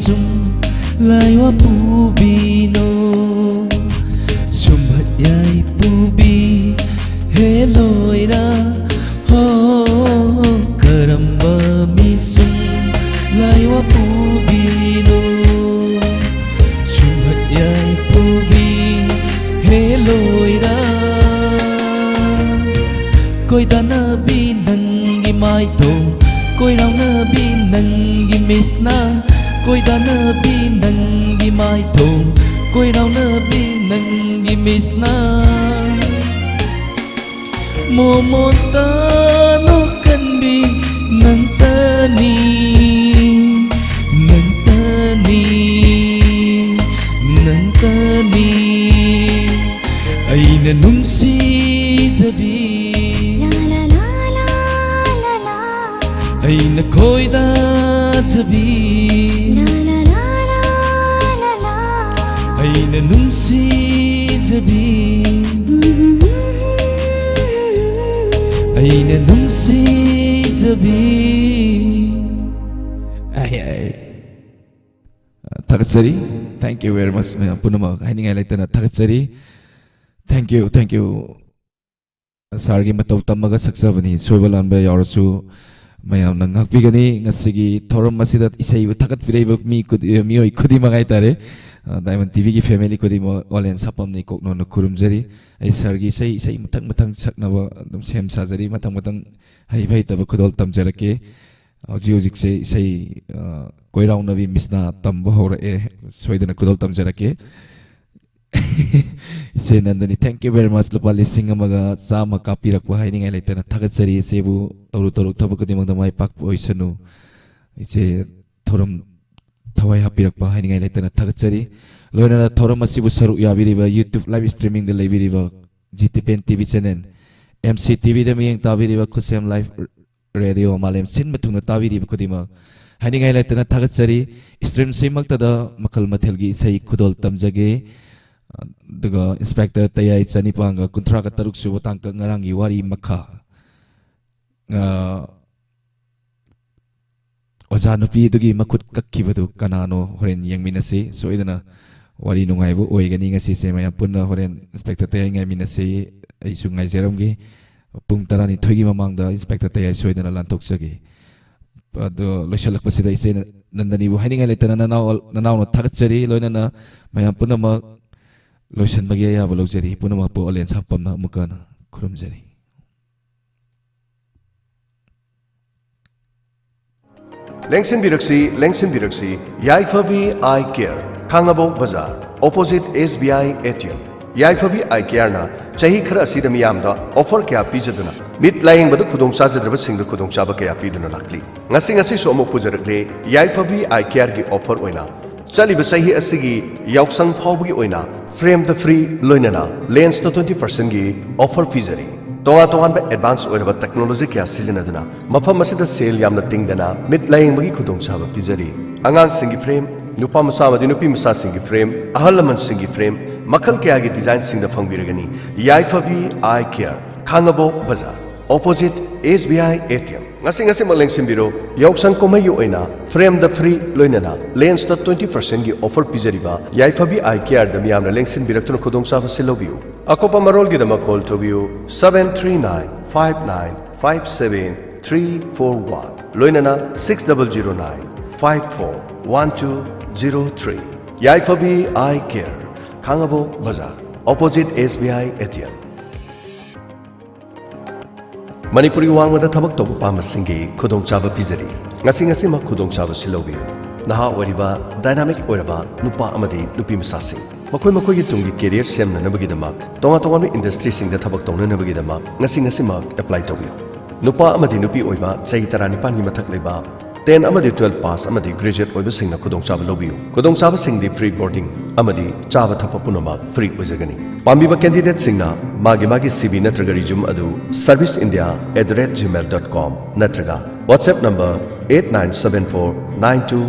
ꯁꯨꯝ ꯂꯥꯏꯋꯥ ꯄꯨꯕꯤꯅꯣ, ꯁꯨꯝꯍꯠ ꯌꯥꯏ ꯄꯨꯕꯤ ꯍꯦ ꯂꯣꯏꯔ꯫ ꯍꯣ, ꯀꯔꯝꯕ ꯃꯤꯁꯨꯝ ꯂꯥꯏꯋꯥ ꯄꯨꯕꯤꯅꯣ, ꯁꯨꯝꯍꯠ ꯌꯥꯏ ꯄꯨꯕꯤ ꯍꯦ ꯂꯣꯏꯔ꯫ ꯀꯣꯏꯗꯥꯅꯕꯤ ꯅꯪꯒꯤ ꯃꯥꯏꯊꯣꯡ, ꯀꯣꯏꯔꯥꯎꯅꯕꯤ ꯅꯪꯒꯤ ꯃꯤꯁꯅ, ꯀꯣꯏꯗꯥꯅꯕꯤ ꯅꯪꯒꯤ ꯃꯥꯏꯊꯣꯡ, ꯀꯣꯏꯔꯥꯎꯅꯕꯤ ꯅꯪꯒꯤ ꯃꯤꯁꯅ꯫ ꯃꯣꯃꯣꯟꯇ ꯅꯣꯛꯀꯟꯕꯤ ꯅꯪꯇꯅꯤ, ꯅꯪꯇꯅꯤ, ꯅꯪꯇꯅꯤ꯫ ꯑꯩꯅ ꯅꯨꯡꯁꯤꯖꯕꯤ, ꯑꯩꯅ ꯈꯣꯏꯗꯥꯖꯕꯤ, ꯑꯩꯅ ꯅꯨꯡꯁꯤꯖꯕꯤ, ꯑꯩꯅ ꯅꯨꯡꯁꯤꯖꯕꯤ꯫ ꯑꯩ, ꯑꯩ, ꯊꯥꯒꯠꯆꯔꯤ꯫ Thank you very much, ꯃꯌꯥꯝ ꯄꯨꯝꯅꯃꯛ꯫ ꯍꯥꯏꯅꯤꯡꯉꯥꯏ ꯂꯩꯇꯅ ꯊꯥꯒꯠꯆꯔꯤ꯫ Thank you, thank you꯫ ꯁꯥꯔꯒꯤ ꯃꯇꯧ ꯇꯝꯃꯒ ꯁꯛꯆꯕꯅꯤ꯫ ꯁꯣꯏꯕ ꯂꯥꯟꯕ ꯌꯥꯎꯔꯁꯨ ꯃꯌꯥꯝꯅ ꯉꯥꯛꯄꯤꯒꯅꯤ꯫ ꯉꯁꯤꯒꯤ ꯊꯧꯔꯝ ꯑꯁꯤꯗ ꯏꯁꯩꯕꯨ ꯊꯥꯒꯠꯄꯤꯔꯛꯏꯕ ꯃꯤ ꯈꯨꯗꯤ-, ꯃꯤꯑꯣꯏ ꯈꯨꯗꯤꯡꯃꯛ ꯍꯥꯏꯇꯥꯔꯦ, ꯑ, ꯗꯥꯏꯃꯟ ꯇꯤꯚꯤꯒꯤ family ꯈꯨꯗꯤꯡꯃꯛ ꯑꯣꯂꯦꯟ ꯁꯥꯄꯝꯅꯤ ꯀꯣꯛꯅꯣꯟꯅ ꯈꯨꯔꯨꯝꯖꯔꯤ꯫ ꯑꯩ ꯁꯥꯔꯒꯤ ꯏꯁꯩ, ꯏꯁꯩ ꯃꯊꯪ ꯃꯊꯪ ꯁꯛꯅꯕ ꯑꯗꯨꯝ ꯁꯦꯝ ꯁꯥꯖꯔꯤ꯫ ꯃꯊꯪ ꯃꯊꯪ ꯍꯩꯕ ꯍꯩꯇꯕ ꯈꯨꯗꯣꯜ ꯇꯝꯖꯔꯛꯀꯦ꯫ ꯍꯧꯖꯤꯛ ꯍꯧꯖꯤꯛꯁꯦ ꯏꯁꯩ, ꯑ, ꯀꯣꯏꯔꯥꯎꯅꯕꯤ ꯃꯤꯁꯅꯥ ꯇꯝꯕ ꯍꯧꯔꯛꯑꯦ꯫ ꯁꯣꯏꯗꯅ ꯈꯨꯗꯣꯜ ꯇꯝꯖꯔꯛꯀꯦ꯫ ꯏꯆꯦ ꯅꯟꯗꯅꯤ, thank you very much꯫ ꯂꯨꯄꯥ ꯂꯤꯁꯤꯡ ꯑꯃꯒ ꯆꯥꯝꯃ ꯀꯥꯞꯄꯤꯔꯛꯄ ꯍꯥꯏꯅꯤꯡꯉꯥꯏ ꯂꯩꯇꯅ ꯊꯥꯒꯠꯆꯔꯤ꯫ ꯏꯆꯦꯕꯨ ꯇꯧꯔꯨ ꯇꯧꯔꯨ ꯊꯕꯛ ꯈꯨꯗꯤꯡꯃꯛꯇ ꯃꯥꯏ ꯄꯥꯛꯄ ꯑꯣꯏꯁꯅꯨ꯫ ꯏꯆꯦ ꯊꯧꯔꯝ ꯊꯋꯥꯏ ꯍꯥꯞꯄꯤꯔꯛꯄ ꯍꯥꯏꯅꯤꯡꯉꯥꯏ ꯂꯩꯇꯅ ꯊꯥꯒꯠꯆꯔꯤ꯫ ꯂꯣꯏꯅꯅ ꯊꯧꯔꯝ ꯑꯁꯤꯕꯨ ꯁꯔꯨꯛ ꯌꯥꯕꯤꯔꯤꯕ YouTube live streamingꯗ ꯂꯩꯕꯤꯔꯤꯕ G T P N T V channel, M C T ꯚꯤꯗ ꯃꯤꯠꯌꯦꯡ ꯇꯥꯕꯤꯔꯤꯕ ꯈꯨꯠꯁꯦꯝ live radio ꯃꯥꯂꯦꯝ ꯁꯤꯟꯕ ꯊꯨꯡꯅ ꯇꯥꯕꯤꯔꯤꯕ ꯈꯨꯗꯤꯡꯃꯛ ꯍꯥꯏꯅꯤꯡꯉꯥꯏ ꯂꯩꯇꯅ ꯊꯥꯒꯠꯆꯔꯤ꯫ Streamꯁꯤꯃꯛꯇꯗ ꯃꯈꯜ ꯃꯊꯦꯜꯒꯤ ꯏꯁꯩ ꯈꯨꯗꯣꯜ ꯇꯝꯖꯒꯦ꯫ ꯑꯗꯨꯒ Inspector ꯇꯌꯥꯏ ꯆꯅꯤꯄꯥꯟꯒ ꯀꯨꯟꯊ꯭ꯔꯥꯒ ꯇꯔꯨꯛ ꯁꯨꯕ ꯇꯥꯡꯀꯛ ꯉꯔꯥꯡꯒꯤ ꯋꯥꯔꯤ ꯃꯈꯥ, ꯑ, ꯑꯣꯖꯥ ꯅꯨꯄꯤ ꯑꯗꯨꯒꯤ ꯃꯈꯨꯠ ꯀꯛꯈꯤꯕꯗꯨ ꯀꯅꯥꯅꯣ? ꯍꯣꯔꯦꯟ ꯌꯦꯡꯃꯤꯟꯅꯁꯤ꯫ ꯁꯣꯏꯗꯅ ꯋꯥꯔꯤ ꯅꯨꯡꯉꯥꯏꯕ ꯑꯣꯏꯒꯅꯤ ꯉꯁꯤꯁꯦ꯫ ꯃꯌꯥꯝ ꯄꯨꯟꯅ ꯍꯣꯔꯦꯟ ꯏꯟꯁꯄꯦꯛꯇꯔ ꯇꯌꯥꯏ ꯉꯥꯏꯃꯤꯟꯅꯁꯤ꯫ ꯑꯩꯁꯨ ꯉꯥꯏꯖꯔꯝꯒꯦ꯫ ꯄꯨꯡ ꯇꯔꯥꯅꯤꯊꯣꯏꯒꯤ ꯃꯃꯥꯡꯗ ꯏꯟꯁꯄꯦꯛꯇꯔ ꯇꯌꯥꯏ ꯁꯣꯏꯗꯅ ꯂꯥꯟꯊꯣꯛꯆꯒꯦ꯫ ꯑꯗꯣ ꯂꯣꯏꯁꯤꯜꯂꯛꯄꯁꯤꯗ ꯏꯆꯦ ꯅꯟꯗꯅꯤꯕꯨ ꯍꯥꯏꯅꯤꯡꯉꯥꯏ ꯂꯩꯇꯅ ꯅꯅꯥꯎ-, ꯅꯅꯥꯎꯅ ꯊꯥꯒꯠꯆꯔꯤ꯫ ꯂꯣꯏꯅꯅ ꯃꯌꯥꯝ ꯄꯨꯝꯅꯃꯛ ꯂꯣꯏꯁꯤꯟꯕꯒꯤ ꯑꯌꯥꯕ ꯂꯧꯖꯔꯤ꯫ ꯄꯨꯝꯅꯃꯛꯄꯨ ꯑꯣꯂꯦꯟ ꯁꯥꯄꯝꯅ ꯑꯃꯨꯛꯀ ꯍꯟꯅ ꯈꯨꯔꯨꯝꯖꯔꯤ꯫ ꯂꯦꯡꯁꯤꯟꯕꯤꯔꯛꯁꯤ, ꯂꯦꯡꯁꯤꯟꯕꯤꯔꯛꯁꯤ꯫ ꯌꯥꯏꯐꯕꯤ I care, Khangabok Bazar, opposite S B I A T M. ꯌꯥꯏꯐꯕꯤ ꯑꯥꯏ ꯀꯦꯌꯔꯅ ꯆꯍꯤ ꯈꯔ ꯑꯁꯤꯗ ꯃꯤꯌꯥꯝꯗ ꯑꯣꯐꯔ ꯀꯌꯥ ꯄꯤꯖꯗꯨꯅ ꯃꯤꯠ ꯂꯥꯌꯦꯡꯕꯗ ꯈꯨꯗꯣꯡ ꯆꯥꯖꯗ꯭ꯔꯕꯁꯤꯡꯗ ꯈꯨꯗꯣꯡꯆꯥꯕ ꯀꯌꯥ ꯄꯤꯗꯨꯅ ꯂꯥꯛꯂꯤ꯫ ꯉꯁꯤ, ꯉꯁꯤꯁꯨ ꯑꯃꯨꯛ ꯄꯨꯖꯔꯛꯂꯦ ꯌꯥꯏꯐꯕꯤ ꯑꯥꯏ ꯀꯦꯌꯔꯒꯤ ꯑꯣꯐꯔ ꯑꯣꯏꯅ꯫ ꯆꯠꯂꯤꯕ ꯆꯍꯤ ꯑꯁꯤꯒꯤ ꯌꯥꯎꯁꯪ ꯐꯥꯎꯕꯒꯤ ꯑꯣꯏꯅ ꯐ꯭ꯔꯦꯝꯗ ꯐ꯭ꯔꯤ, ꯂꯣꯏꯅꯅ ꯂꯦꯟꯁꯇ ꯇ꯭ꯋꯦꯟꯇꯤ ꯄꯥꯔꯁꯦꯟꯒꯤ ꯑꯣꯐꯔ ꯄꯤꯖꯔꯤ꯫ ꯇꯣꯉꯥꯟ ꯇꯣꯉꯥꯟꯕ ꯑꯦꯗꯚꯥꯟꯁ ꯑꯣꯏꯔꯕ ꯇꯦꯛꯅꯣꯂꯣꯖꯤ ꯀꯌꯥ ꯁꯤꯖꯤꯟꯅꯗꯨꯅ ꯃꯐꯝ ꯑꯁꯤꯗ ꯁꯦꯜ ꯌꯥꯝꯅ ꯇꯤꯡꯗꯅ ꯃꯤꯠ ꯂꯥꯌꯦꯡꯕꯒꯤ ꯈꯨꯗꯣꯡꯆꯥꯕ ꯄꯤꯖꯔꯤ꯫ ꯑꯉꯥꯡꯁꯤꯡꯒꯤ ꯐ꯭ꯔꯦꯝ, ꯅꯨꯄꯥ ꯃꯆꯥ ꯑꯃꯗꯤ ꯅꯨꯄꯤ ꯃꯆꯥꯁꯤꯡꯒꯤ ꯐ꯭ꯔꯦꯝ, ꯑꯍꯜ ꯂꯃꯟꯁꯤꯡꯒꯤ ꯐ꯭ꯔꯦꯝ, ꯃꯈꯜ ꯀꯌꯥꯒꯤ ꯗꯤꯖꯥꯏꯟꯁꯤꯡꯗ ꯐꯪꯕꯤꯔꯒꯅꯤ꯫ ꯌꯥꯏꯐꯕꯤ I care, Khangabok Bazar, opposite S B I A T M. ꯉꯁꯤ, ꯉꯁꯤꯃꯛ ꯂꯦꯡꯁꯤꯟꯕꯤꯔꯣ꯫ ꯌꯥꯎꯁꯪ ꯀꯨꯝꯍꯩꯒꯤ ꯑꯣꯏꯅ ꯐ꯭ꯔꯦꯝꯗ ꯐ꯭ꯔꯤ, ꯂꯣꯏꯅꯅ ꯂꯦꯟꯁꯇ ꯇ꯭ꯋꯦꯟꯇꯤ ꯄꯥꯔꯁꯦꯟꯒꯤ ꯑꯣꯐꯔ ꯄꯤꯖꯔꯤꯕ ꯌꯥꯏꯐꯕꯤ ꯑꯥꯏ ꯀꯦꯌꯔꯗ ꯃꯤꯌꯥꯝꯅ ꯂꯦꯡꯁꯤꯟꯕꯤꯔꯛꯇꯨꯅ ꯈꯨꯗꯣꯡꯆꯥꯕꯁꯤ ꯂꯧꯕꯤꯌꯨ꯫ ꯑꯀꯨꯞꯄ ꯃꯔꯣꯜꯒꯤꯗꯃꯛ ꯀꯣꯜ ꯇꯧꯕꯤꯌꯨ, seven three nine five nine five seven three four one, ꯂꯣꯏꯅꯅ six double zero nine five four one two zero three. ꯌꯥꯏꯐꯕꯤ I care, Khangabok Bazar, opposite S B I A T M. ꯃꯅꯤꯄꯨꯔꯒꯤ ꯋꯥꯡꯃꯗ ꯊꯕꯛ ꯇꯧꯕ ꯄꯥꯝꯕꯁꯤꯡꯒꯤ ꯈꯨꯗꯣꯡꯆꯥꯕ ꯄꯤꯖꯔꯤ꯫ ꯉꯁꯤ, ꯉꯁꯤꯃꯛ ꯈꯨꯗꯣꯡꯆꯥꯕꯁꯤ ꯂꯧꯕꯤꯌꯨ꯫ ꯅꯍꯥ ꯑꯣꯏꯔꯤꯕ, ꯗꯥꯏꯅꯥꯃꯤꯛ ꯑꯣꯏꯔꯕ ꯅꯨꯄꯥ ꯑꯃꯗꯤ ꯅꯨꯄꯤ ꯃꯆꯥꯁꯤꯡ, ꯃꯈꯣꯏ ꯃꯈꯣꯏꯒꯤ ꯇꯨꯡꯒꯤ ꯀꯦꯔꯤꯌꯔ ꯁꯦꯝꯅꯅꯕꯒꯤꯗꯃꯛ, ꯇꯣꯉꯥꯟ ꯇꯣꯉꯥꯟꯕ ꯏꯟꯗꯁꯇ꯭ꯔꯤꯁꯤꯡꯗ ꯊꯕꯛ ꯇꯧꯅꯅꯕꯒꯤꯗꯃꯛ ꯉꯁꯤ, ꯉꯁꯤꯃꯛ ꯑꯦꯄ꯭ꯂꯥꯏ ꯇꯧꯕꯤꯌꯨ꯫ ꯅꯨꯄꯥ ꯑꯃꯗꯤ ꯅꯨꯄꯤ ꯑꯣꯏꯕ, ꯆꯍꯤ ꯇꯔꯥꯅꯤꯄꯥꯟꯒꯤ ꯃꯊꯛ ꯂꯩꯕ, ꯇꯦꯟ ꯑꯃꯗꯤ ꯇꯨꯋꯦꯜꯐ ꯄꯥꯁ ꯑꯃꯗꯤ ꯒ꯭ꯔꯦꯖꯨꯑꯦꯠ ꯑꯣꯏꯕꯁꯤꯡꯅ ꯈꯨꯗꯣꯡꯆꯥꯕ ꯂꯧꯕꯤꯌꯨ꯫ ꯈꯨꯗꯣꯡꯆꯥꯕꯁꯤꯡꯗꯤ ꯐ꯭ꯔꯤ ꯕꯣꯔꯗꯤꯡ ꯑꯃꯗꯤ ꯆꯥꯕ ꯊꯛꯄ ꯄꯨꯝꯅꯃꯛ ꯐ꯭ꯔꯤ ꯑꯣꯏꯖꯒꯅꯤ꯫ ꯄꯥꯝꯕꯤꯕ ꯀꯦꯟꯗꯤꯗꯦꯠꯁꯤꯡꯅ ꯃꯥꯒꯤ ꯃꯥꯒꯤ ꯁꯤ ꯚꯤ ꯅꯠꯇ꯭ꯔꯒ ꯔꯤꯖ꯭ꯌꯨꯝ ꯑꯗꯨ service india at the rate gmail dot com ꯅꯠꯇ꯭ꯔꯒ WhatsApp number eight nine seven four nine two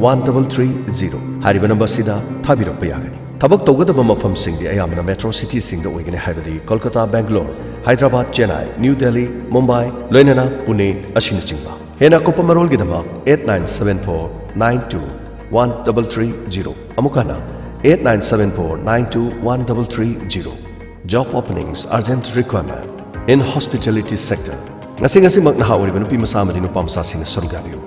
one double three zero ꯍꯥꯏꯔꯤꯕ ꯅꯝꯕꯔꯁꯤꯗ ꯊꯥꯕꯤꯔꯛꯄ ꯌꯥꯒꯅꯤ꯫ ꯊꯕꯛ ꯇꯧꯒꯗꯕ ꯃꯐꯝꯁꯤꯡꯗꯤ ꯑꯌꯥꯝꯕꯅ ꯃꯦꯇ꯭ꯔꯣ ꯁꯤꯇꯤꯁꯤꯡꯗ ꯑꯣꯏꯒꯅꯤ, ꯍꯥꯏꯕꯗꯤ ꯀꯣꯜꯀꯇꯥ, ꯕꯦꯡꯒꯂꯣꯔ, ꯍꯥꯏꯗ꯭ꯔꯕꯥꯗ, ꯆꯦꯟꯅꯥꯏ, ꯅ꯭ꯌꯨ ꯗꯦꯜꯂꯤ, ꯃꯨꯝꯕꯥꯏ, ꯂꯣꯏꯅꯅ ꯄꯨꯅꯦ ꯑꯁꯤꯅꯆꯤꯡꯕ꯫ ꯍꯦꯟꯅ ꯑꯀꯨꯞꯄ ꯃꯔꯣꯜꯒꯤꯗꯃꯛ eight nine seven four nine two one double three zero, ꯑꯃꯨꯛ ꯍꯟꯅ eight nine seven four nine two one double three zero꯫ Job openings, urgent requirement in hospitality sector꯫ ꯉꯁꯤ ꯉꯁꯤꯃꯛ ꯅꯍꯥ ꯑꯣꯏꯔꯤꯕ ꯅꯨꯄꯤ ꯃꯆꯥ ꯑꯃꯗꯤ ꯅꯨꯄꯥ ꯃꯆꯥꯁꯤꯡꯅ ꯁꯔꯨꯛ ꯌꯥꯕꯤꯌꯨ꯫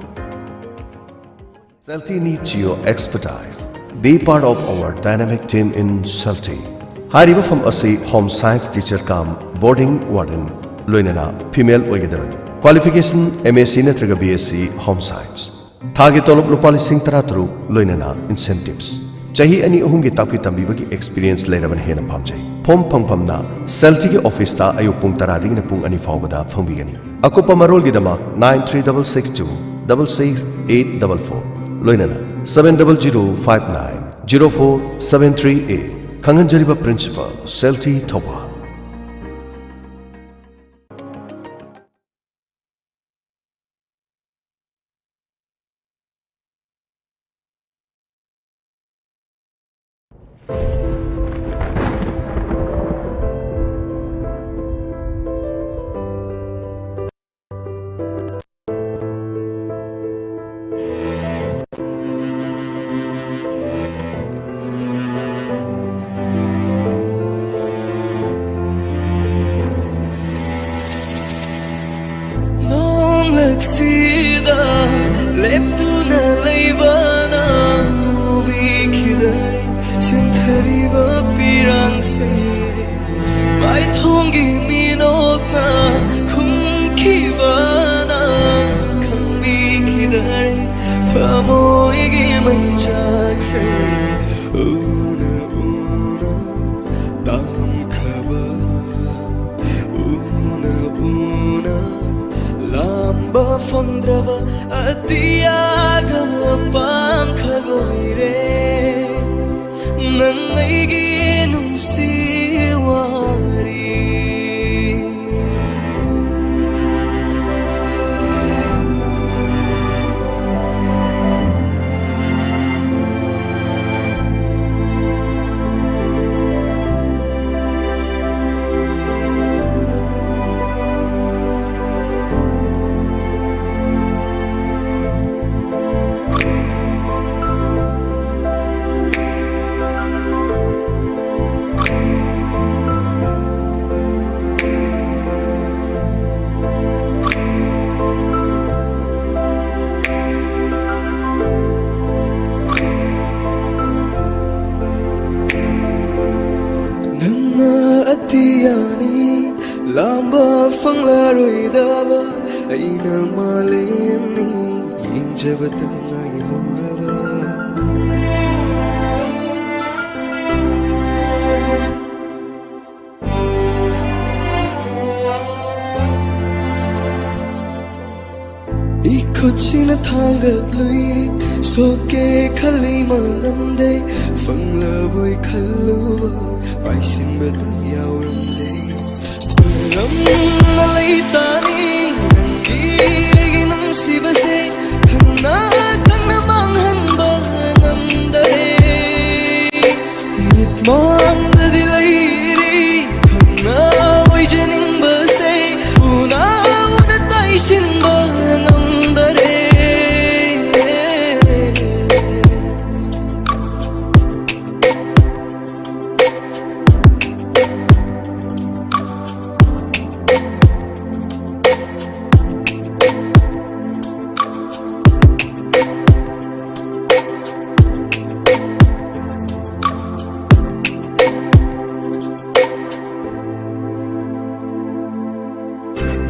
Celti needs your expertise. Be part of our dynamic team in Celti. ꯍꯥꯏꯔꯤꯕ ꯐꯝ ꯑꯁꯤ Home Science teacher cum boarding warden, ꯂꯣꯏꯅꯅ female ꯑꯣꯏꯒꯗꯕꯅꯤ꯫ Qualification M S C ꯅꯠꯇ꯭ꯔꯒ B S C Home Science꯫ ꯊꯥꯒꯤ ꯇꯣꯂꯣꯞ ꯂꯨꯄꯥ ꯂꯤꯁꯤꯡ ꯇꯔꯥ ꯇꯔꯨꯛ, ꯂꯣꯏꯅꯅ incentives꯫ ꯆꯍꯤ ꯑꯅꯤ ꯑꯍꯨꯝꯒꯤ ꯇꯥꯛꯄꯤ ꯇꯝꯕꯤꯕꯒꯤ experience ꯂꯩꯔꯕꯅ ꯍꯦꯟꯅ ꯄꯥꯝꯖꯩ꯫ Form ꯐꯪꯐꯝꯅ Celtiꯒꯤ officeꯇ ꯑꯌꯨꯛ ꯄꯨꯡ ꯇꯔꯥꯗꯒꯤꯅ ꯄꯨꯡ ꯑꯅꯤ ꯐꯥꯎꯕꯗ ꯐꯪꯕꯤꯒꯅꯤ꯫ ꯑꯀꯨꯞꯄ ꯃꯔꯣꯜꯒꯤꯗꯃꯛ nine three double six two double six eight double four, ꯂꯣꯏꯅꯅ seven double zero five nine zero four seven three eight꯫ ꯈꯪꯍꯟꯖꯔꯤꯕ principal, Celti Thoubal. ꯅꯣꯡꯂꯛꯁꯤꯗ ꯂꯦꯞꯇꯨꯅ ꯂꯩꯕꯅ ꯎꯕꯤꯈꯤꯗꯔꯦ ꯁꯤꯟꯊꯔꯤꯕ ꯄꯤꯔꯥꯡꯁꯦ꯫ ꯃꯥꯏꯊꯣꯡꯒꯤ ꯃꯤꯅꯣꯛꯅ ꯈꯨꯝꯈꯤꯕꯅ ꯈꯪꯕꯤꯈꯤꯗꯔꯦ ꯊꯃꯣꯏꯒꯤ ꯃꯩꯆꯥꯛꯁꯦ꯫ ꯎꯅ ꯎꯅ ꯇꯝꯈ꯭ꯔꯕ, ꯎꯅ ꯎꯅ ꯂꯥꯝꯕ ꯐꯪꯗ꯭ꯔꯕ ꯑꯇꯤꯌꯥꯒ ꯄꯥꯡꯈꯛ ꯑꯣꯏꯔꯦ ꯅꯪ ꯑꯩꯒꯤ ꯅꯨꯡꯁꯤ ꯋꯥꯔꯤ꯫ ꯑꯩꯅ ꯃꯥꯂꯦꯝꯅꯤ ꯌꯦꯡꯖꯕꯇ ꯉꯥꯏꯍꯧꯔꯕ꯫ ꯏꯈꯨꯠꯁꯤꯅ ꯊꯥꯡꯒꯠꯂꯨꯏ, ꯁꯣꯛꯀꯦ ꯈꯜꯂꯤ ꯃꯥ ꯉꯝꯗꯦ, ꯐꯪꯂꯕꯣꯏ ꯈꯜꯂꯨꯕ ꯄꯥꯏꯁꯤꯟꯕꯗ ꯌꯥꯎꯔꯝꯗꯦ꯫ ꯀꯔꯝꯅ ꯂꯩꯇꯥꯅꯤ ꯅꯪꯒꯤ ꯑꯩꯒꯤ ꯅꯨꯡꯁꯤꯕꯁꯦ, ꯈꯪꯅ ꯈꯪꯅ ꯃꯥꯡꯍꯟꯕ ꯉꯝꯗꯔꯦ꯫ ꯃꯤꯠꯃꯥꯡꯗꯗꯤ ꯂꯩꯔꯤ ꯈꯪꯅ ꯑꯣꯏꯖꯅꯤꯡꯕꯁꯦ, ꯎꯅ ꯎꯅ ꯇꯥꯏꯁꯤꯟꯕ ꯉꯝꯗꯔꯦ꯫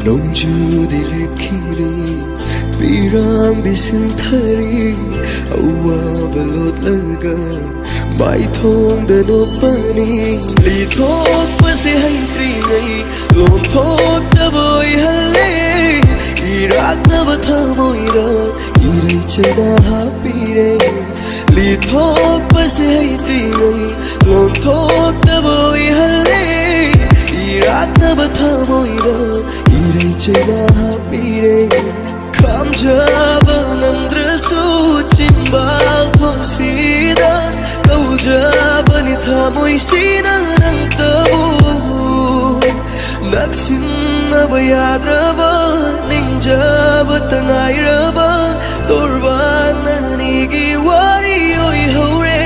ꯅꯣꯡꯖꯨꯗꯤ ꯂꯦꯞꯈꯤꯔꯦ, ꯄꯤꯔꯥꯡꯗꯤ ꯁꯤꯟꯊꯔꯤ, ꯑꯋꯥꯕ ꯂꯣꯠꯂꯒ ꯃꯥꯏꯊꯣꯡꯗ ꯅꯣꯛꯄꯅꯤ꯫ ꯂꯤꯊꯣꯛꯄꯁꯦ ꯍꯩꯇ꯭ꯔꯤꯉꯩ ꯂꯣꯟꯊꯣꯛꯇꯕ ꯑꯣꯏꯍꯜꯂꯦ, ꯏꯔꯥꯛꯅꯕ ꯊꯃꯣꯏꯗ ꯏꯔꯩꯆꯩꯅ ꯍꯥꯞꯄꯤꯔꯦ꯫ ꯂꯤꯊꯣꯛꯄꯁꯦ ꯍꯩꯇ꯭ꯔꯤꯉꯩ ꯂꯣꯟꯊꯣꯛꯇꯕ ꯑꯣꯏꯍꯜꯂꯦ, ꯏꯔꯥꯛꯅꯕ ꯊꯃꯣꯏꯗ ꯏꯔꯩꯆꯩꯅ ꯍꯥꯞꯄꯤꯔꯦ꯫ ꯈꯥꯝꯖꯕ ꯉꯝꯗ꯭ꯔꯁꯨ ꯆꯤꯝꯕꯥꯜ ꯊꯣꯡꯁꯤꯗ ꯀꯧꯖꯕꯅꯤ ꯊꯃꯣꯏꯁꯤꯅ ꯅꯪꯇꯕꯨ꯫ ꯅꯛꯁꯤꯟꯅꯕ ꯌꯥꯗ꯭ꯔꯕ, ꯅꯤꯡꯖꯕꯇ ꯉꯥꯏꯔꯕ ꯇꯣꯔꯕꯥꯟ ꯑꯅꯤꯒꯤ ꯋꯥꯔꯤ ꯑꯣꯏꯍꯧꯔꯦ꯫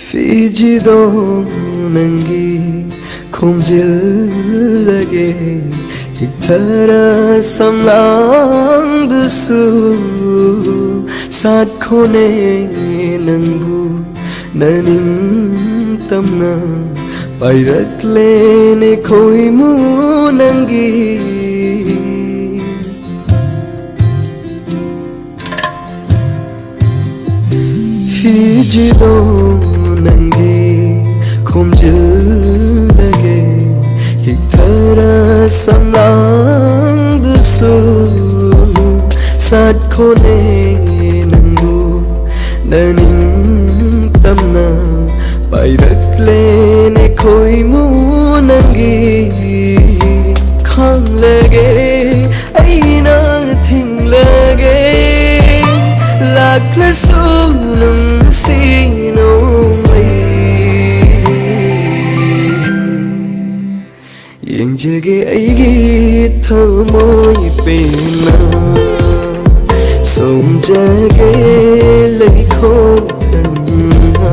ꯐꯤꯖꯤꯗꯣ ꯅꯪꯒꯤ ꯈꯣꯝꯖꯤꯜꯂꯒꯦ, ꯍꯤꯛꯊꯔ ꯁꯝꯂꯥꯡꯗꯨꯁꯨ ꯁꯥꯠꯈꯣꯅꯦ ꯅꯪꯕꯨ ꯅꯅꯤꯡꯇꯝꯅ ꯄꯥꯏꯔꯛꯂꯦꯅꯦ ꯈꯣꯏꯃꯨ ꯅꯪꯒꯤ꯫ ꯐꯤꯖꯤꯗꯣ ꯅꯪꯒꯤ ꯈꯣꯝꯖꯤꯜꯂꯒꯦ, ꯍꯤꯛꯊꯔ ꯁꯝꯂꯥꯡꯗꯨꯁꯨ ꯁꯥꯠꯈꯣꯅꯦ ꯅꯪꯕꯨ ꯅꯅꯤꯡꯇꯝꯅ ꯄꯥꯏꯔꯛꯂꯦꯅꯦ ꯈꯣꯏꯃꯨ ꯅꯪꯒꯤ꯫ ꯈꯥꯡꯂꯒꯦ ꯑꯩꯅ ꯊꯤꯡꯂꯒꯦ, ꯂꯥꯛꯂꯁꯨ ꯅꯨꯡꯁꯤ ꯅꯣꯡꯃꯩ꯫ ꯌꯦꯡꯖꯒꯦ ꯑꯩꯒꯤ ꯊꯃꯣꯏ ꯄꯦꯟꯅ, ꯁꯣꯝꯖꯒꯦ ꯂꯩꯈꯣꯡ ꯊꯟꯅ꯫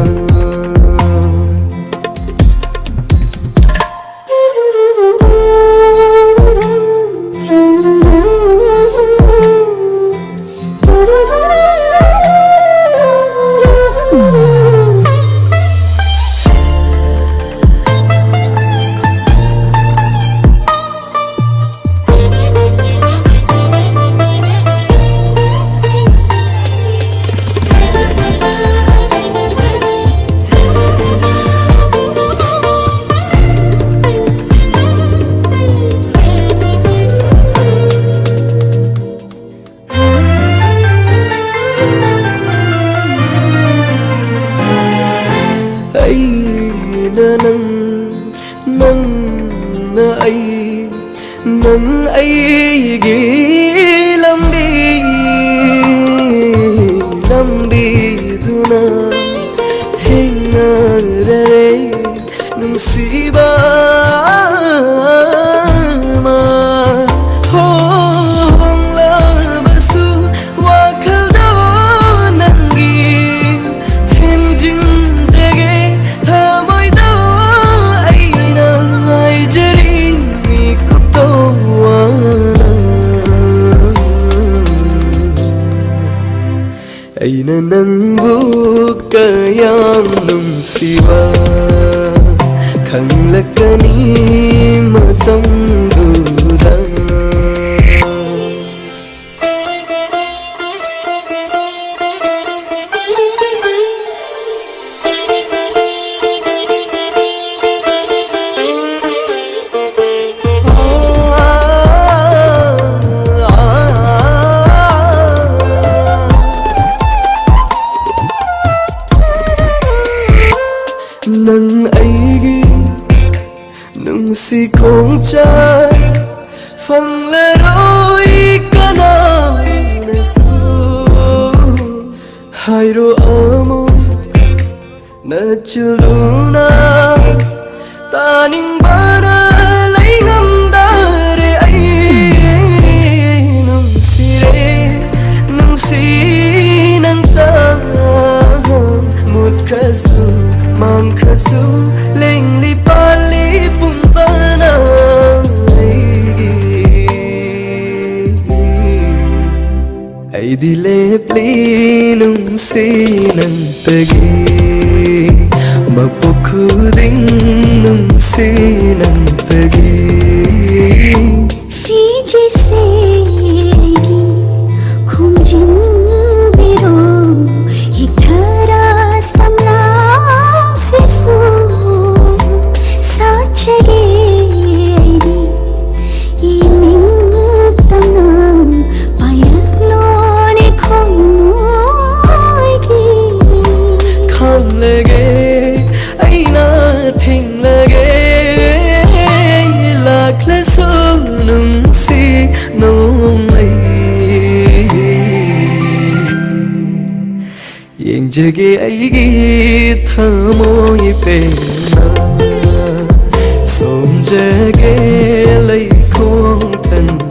ꯑꯩꯅ ꯅꯪ, ꯅꯪꯅ ꯑꯩ, ꯅꯪ ꯑꯩꯒꯤ ꯂꯝꯕꯤ ꯂꯝꯕꯤꯗꯨꯅ꯫ ꯔꯦ ꯅꯨꯡꯁꯤꯕ ꯑꯃ ꯍꯣꯡꯂꯕꯁꯨ ꯋꯥꯈꯜꯗꯣ ꯅꯪꯒꯤ ꯊꯦꯝꯖꯤꯟꯖꯒꯦ ꯊꯃꯣꯏꯗꯣ ꯑꯩꯅ ꯉꯥꯏꯖꯔꯤ ꯃꯤꯀꯨꯞꯇꯣ ꯋꯥꯅ ꯑꯩꯅ ꯅꯪꯕꯨ ꯀꯌꯥꯝ ꯅꯨꯡꯁꯤꯕ ꯈꯪꯂꯛꯀꯅꯤ ꯃꯇꯝꯗꯨꯗ ꯅꯪ ꯑꯩꯒꯤ ꯅꯨꯡꯁꯤ ꯈꯣꯡꯆꯠ ꯐꯪꯂꯔꯣꯏ ꯀꯅꯥꯅꯁꯨ ꯍꯥꯏꯔꯣ ꯑꯃꯨꯛ ꯅꯆꯤꯜꯗꯨꯅ ꯇꯥꯅꯤꯡꯕꯅ ꯂꯩꯉꯝꯗꯔꯦ ꯑꯩ ꯅꯨꯡꯁꯤꯔꯦ ꯅꯨꯡꯁꯤ ꯅꯪꯇ ꯃꯨꯠꯈ꯭ꯔꯁꯨ ꯃꯥꯡꯈ꯭ꯔꯁꯨ ꯂꯦꯡꯂꯤ ꯄꯥꯜꯂꯤ ꯄꯨꯝꯕꯅ ꯑꯩꯒꯤ ꯑꯩꯗꯤ ꯂꯦꯞꯂꯤ ꯅꯨꯡꯁꯤ ꯅꯪꯇꯒꯤ ꯃꯄꯣꯛ ꯈꯨꯗꯤꯡ ꯅꯨꯡꯁꯤ ꯅꯪꯇꯒꯤ ꯐꯤꯖꯤꯁꯦ ꯑꯩꯒꯤ ꯈꯣꯝꯖꯤꯟꯕꯤꯔꯣ ꯍꯤꯛꯊꯔ ꯁꯝꯂꯥꯡꯁꯤꯁꯨ ꯁꯥꯠꯆꯒꯦ ꯑꯩꯗꯤ ꯏꯅꯤꯡꯇꯝꯅ ꯄꯥꯏꯔꯛꯂꯣꯅꯦ ꯈꯣꯡꯃꯣꯏꯒꯤ ꯈꯥꯝꯂꯒꯦ ꯑꯩꯅ ꯊꯤꯡꯂꯒꯦ ꯂꯥꯛꯂꯁꯨ ꯅꯨꯡꯁꯤ ꯅꯣꯡꯃꯩ ꯌꯦꯡ ꯄꯥꯝꯖꯒꯦ ꯑꯩꯒꯤ ꯊꯃꯣꯏ ꯄꯦꯟꯅ, ꯁꯣꯝꯖꯒꯦ ꯂꯩꯈꯣꯡ ꯊꯟꯅ꯫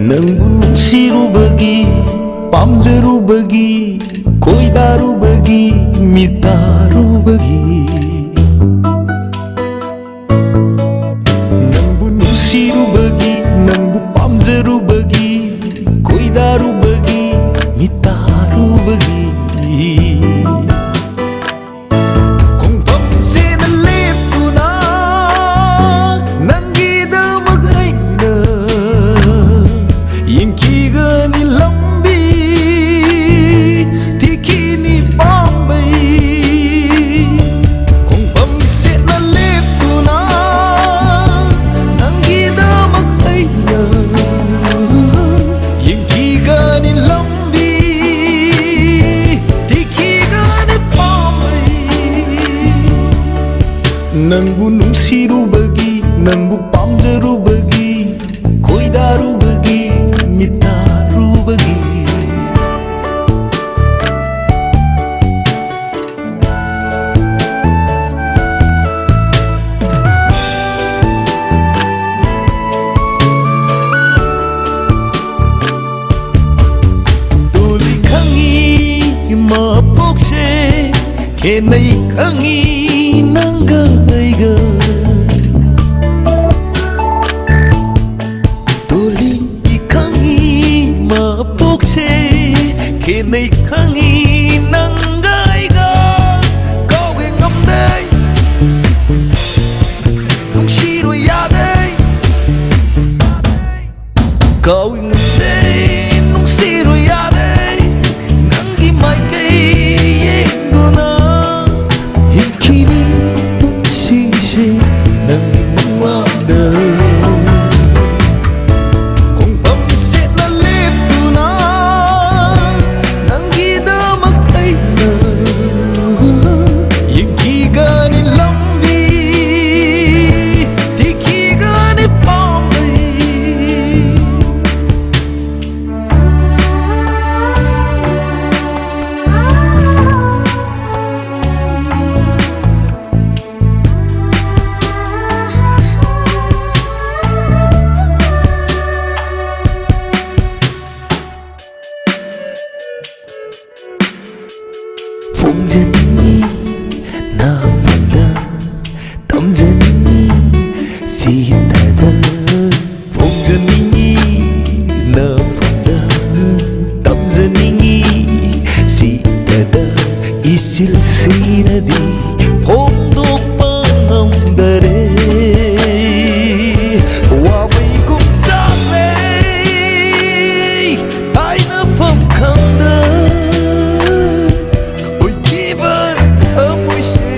ꯅꯪꯕꯨ ꯅꯨꯡꯁꯤꯔꯨꯕꯒꯤ, ꯄꯥꯝꯖꯔꯨꯕꯒꯤ, ꯀꯣꯏꯗꯥꯔꯨꯕꯒꯤ, ꯃꯤꯇꯥꯔꯨꯕꯒꯤ꯫ ꯅꯪꯕꯨ ꯅꯨꯡꯁꯤꯔꯨꯕꯒꯤ, ꯅꯪꯕꯨ ꯄꯥꯝꯖꯔꯨꯕꯒꯤ, ꯀꯣꯏꯗꯥꯔꯨꯕꯒꯤ, ꯃꯤꯇꯥꯔꯨꯕꯒꯤ꯫ ꯈꯣꯡꯐꯝꯁꯤꯗ ꯂꯦꯞꯇꯨꯅ ꯅꯪꯒꯤꯗꯃꯛ ꯑꯩꯅ ꯌꯦꯡꯈꯤꯒꯅꯤ ꯂꯝꯕꯤ, ꯊꯤꯈꯤꯅꯤ ꯄꯥꯝꯕꯩ꯫ ꯈꯣꯡꯐꯝꯁꯤꯗ ꯂꯦꯞꯇꯨꯅ ꯅꯪꯒꯤꯗꯃꯛ ꯑꯩꯅ ꯌꯦꯡꯈꯤꯒꯅꯤ ꯂꯝꯕꯤ, ꯊꯤꯈꯤꯒꯅꯤ ꯄꯥꯝꯕꯩ꯫ ꯅꯪꯕꯨ ꯅꯨꯡꯁꯤꯔꯨꯕꯒꯤ, ꯅꯪꯕꯨ ꯄꯥꯝꯖꯔꯨꯕꯒꯤ, ꯈꯣꯏꯗꯥꯔꯨꯕꯒꯤ, ꯃꯤꯇꯥꯔꯨꯕꯒꯤ꯫ ꯇꯣꯜꯂꯤ ꯈꯪꯉꯤ ꯃꯄꯣꯛꯁꯦ ꯈꯦꯠꯅꯩ ꯈꯪꯉꯤ ꯅꯪꯒ ꯑꯩꯒ꯫ ꯇꯣꯜꯂꯤ ꯈꯪꯉꯤ ꯃꯄꯣꯛꯁꯦ ꯈꯦꯠꯅꯩ ꯈꯪꯉꯤ ꯅꯪꯒ ꯑꯩꯒ꯫ ꯀꯥꯎꯒꯦ ꯉꯝꯗꯦ ꯅꯨꯡꯁꯤꯔꯣꯏ ꯌꯥꯗꯦ ꯊꯤꯅꯗꯤ ꯐꯣꯡꯗꯣꯛꯄ ꯉꯝꯗꯔꯦ꯫ ꯋꯥꯕꯩꯒꯨꯝ ꯆꯥꯛꯂꯦ ꯍꯥꯏꯅꯐꯝ ꯈꯪꯗ ꯑꯣꯏꯈꯤꯕ ꯊꯃꯣꯏꯁꯦ,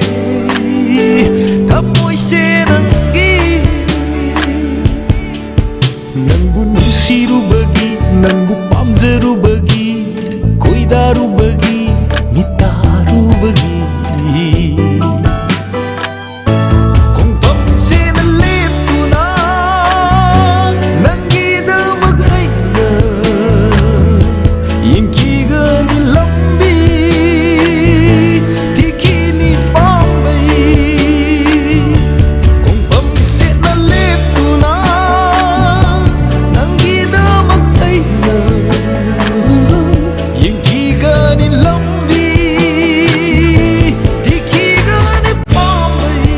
ꯊꯃꯣꯏꯁꯦ ꯅꯪꯒꯤ꯫ ꯅꯪꯕꯨ ꯅꯨꯡꯁꯤꯔꯨꯕꯒꯤ, ꯅꯪꯕꯨ ꯄꯥꯝꯖꯔꯨꯕꯒꯤ, ꯈꯣꯏꯗꯥꯔꯨꯕꯒꯤ, ꯃꯤꯇꯥꯔꯨꯕꯒꯤ ꯈꯣꯡꯐꯝꯁꯤꯅ ꯂꯦꯞꯇꯨꯅ ꯅꯪꯒꯤꯗꯃꯛ ꯑꯩꯅ ꯌꯦꯡꯈꯤꯒꯅꯤ ꯂꯝꯕꯤ, ꯊꯤꯈꯤꯅꯤ ꯄꯥꯝꯕꯩ꯫ ꯈꯣꯡꯐꯝꯁꯤꯅ ꯂꯦꯞꯇꯨꯅ ꯅꯪꯒꯤꯗꯃꯛ ꯑꯩꯅ ꯌꯦꯡꯈꯤꯒꯅꯤ ꯂꯝꯕꯤ, ꯊꯤꯈꯤꯒꯅꯤ ꯄꯥꯝꯕꯩ꯫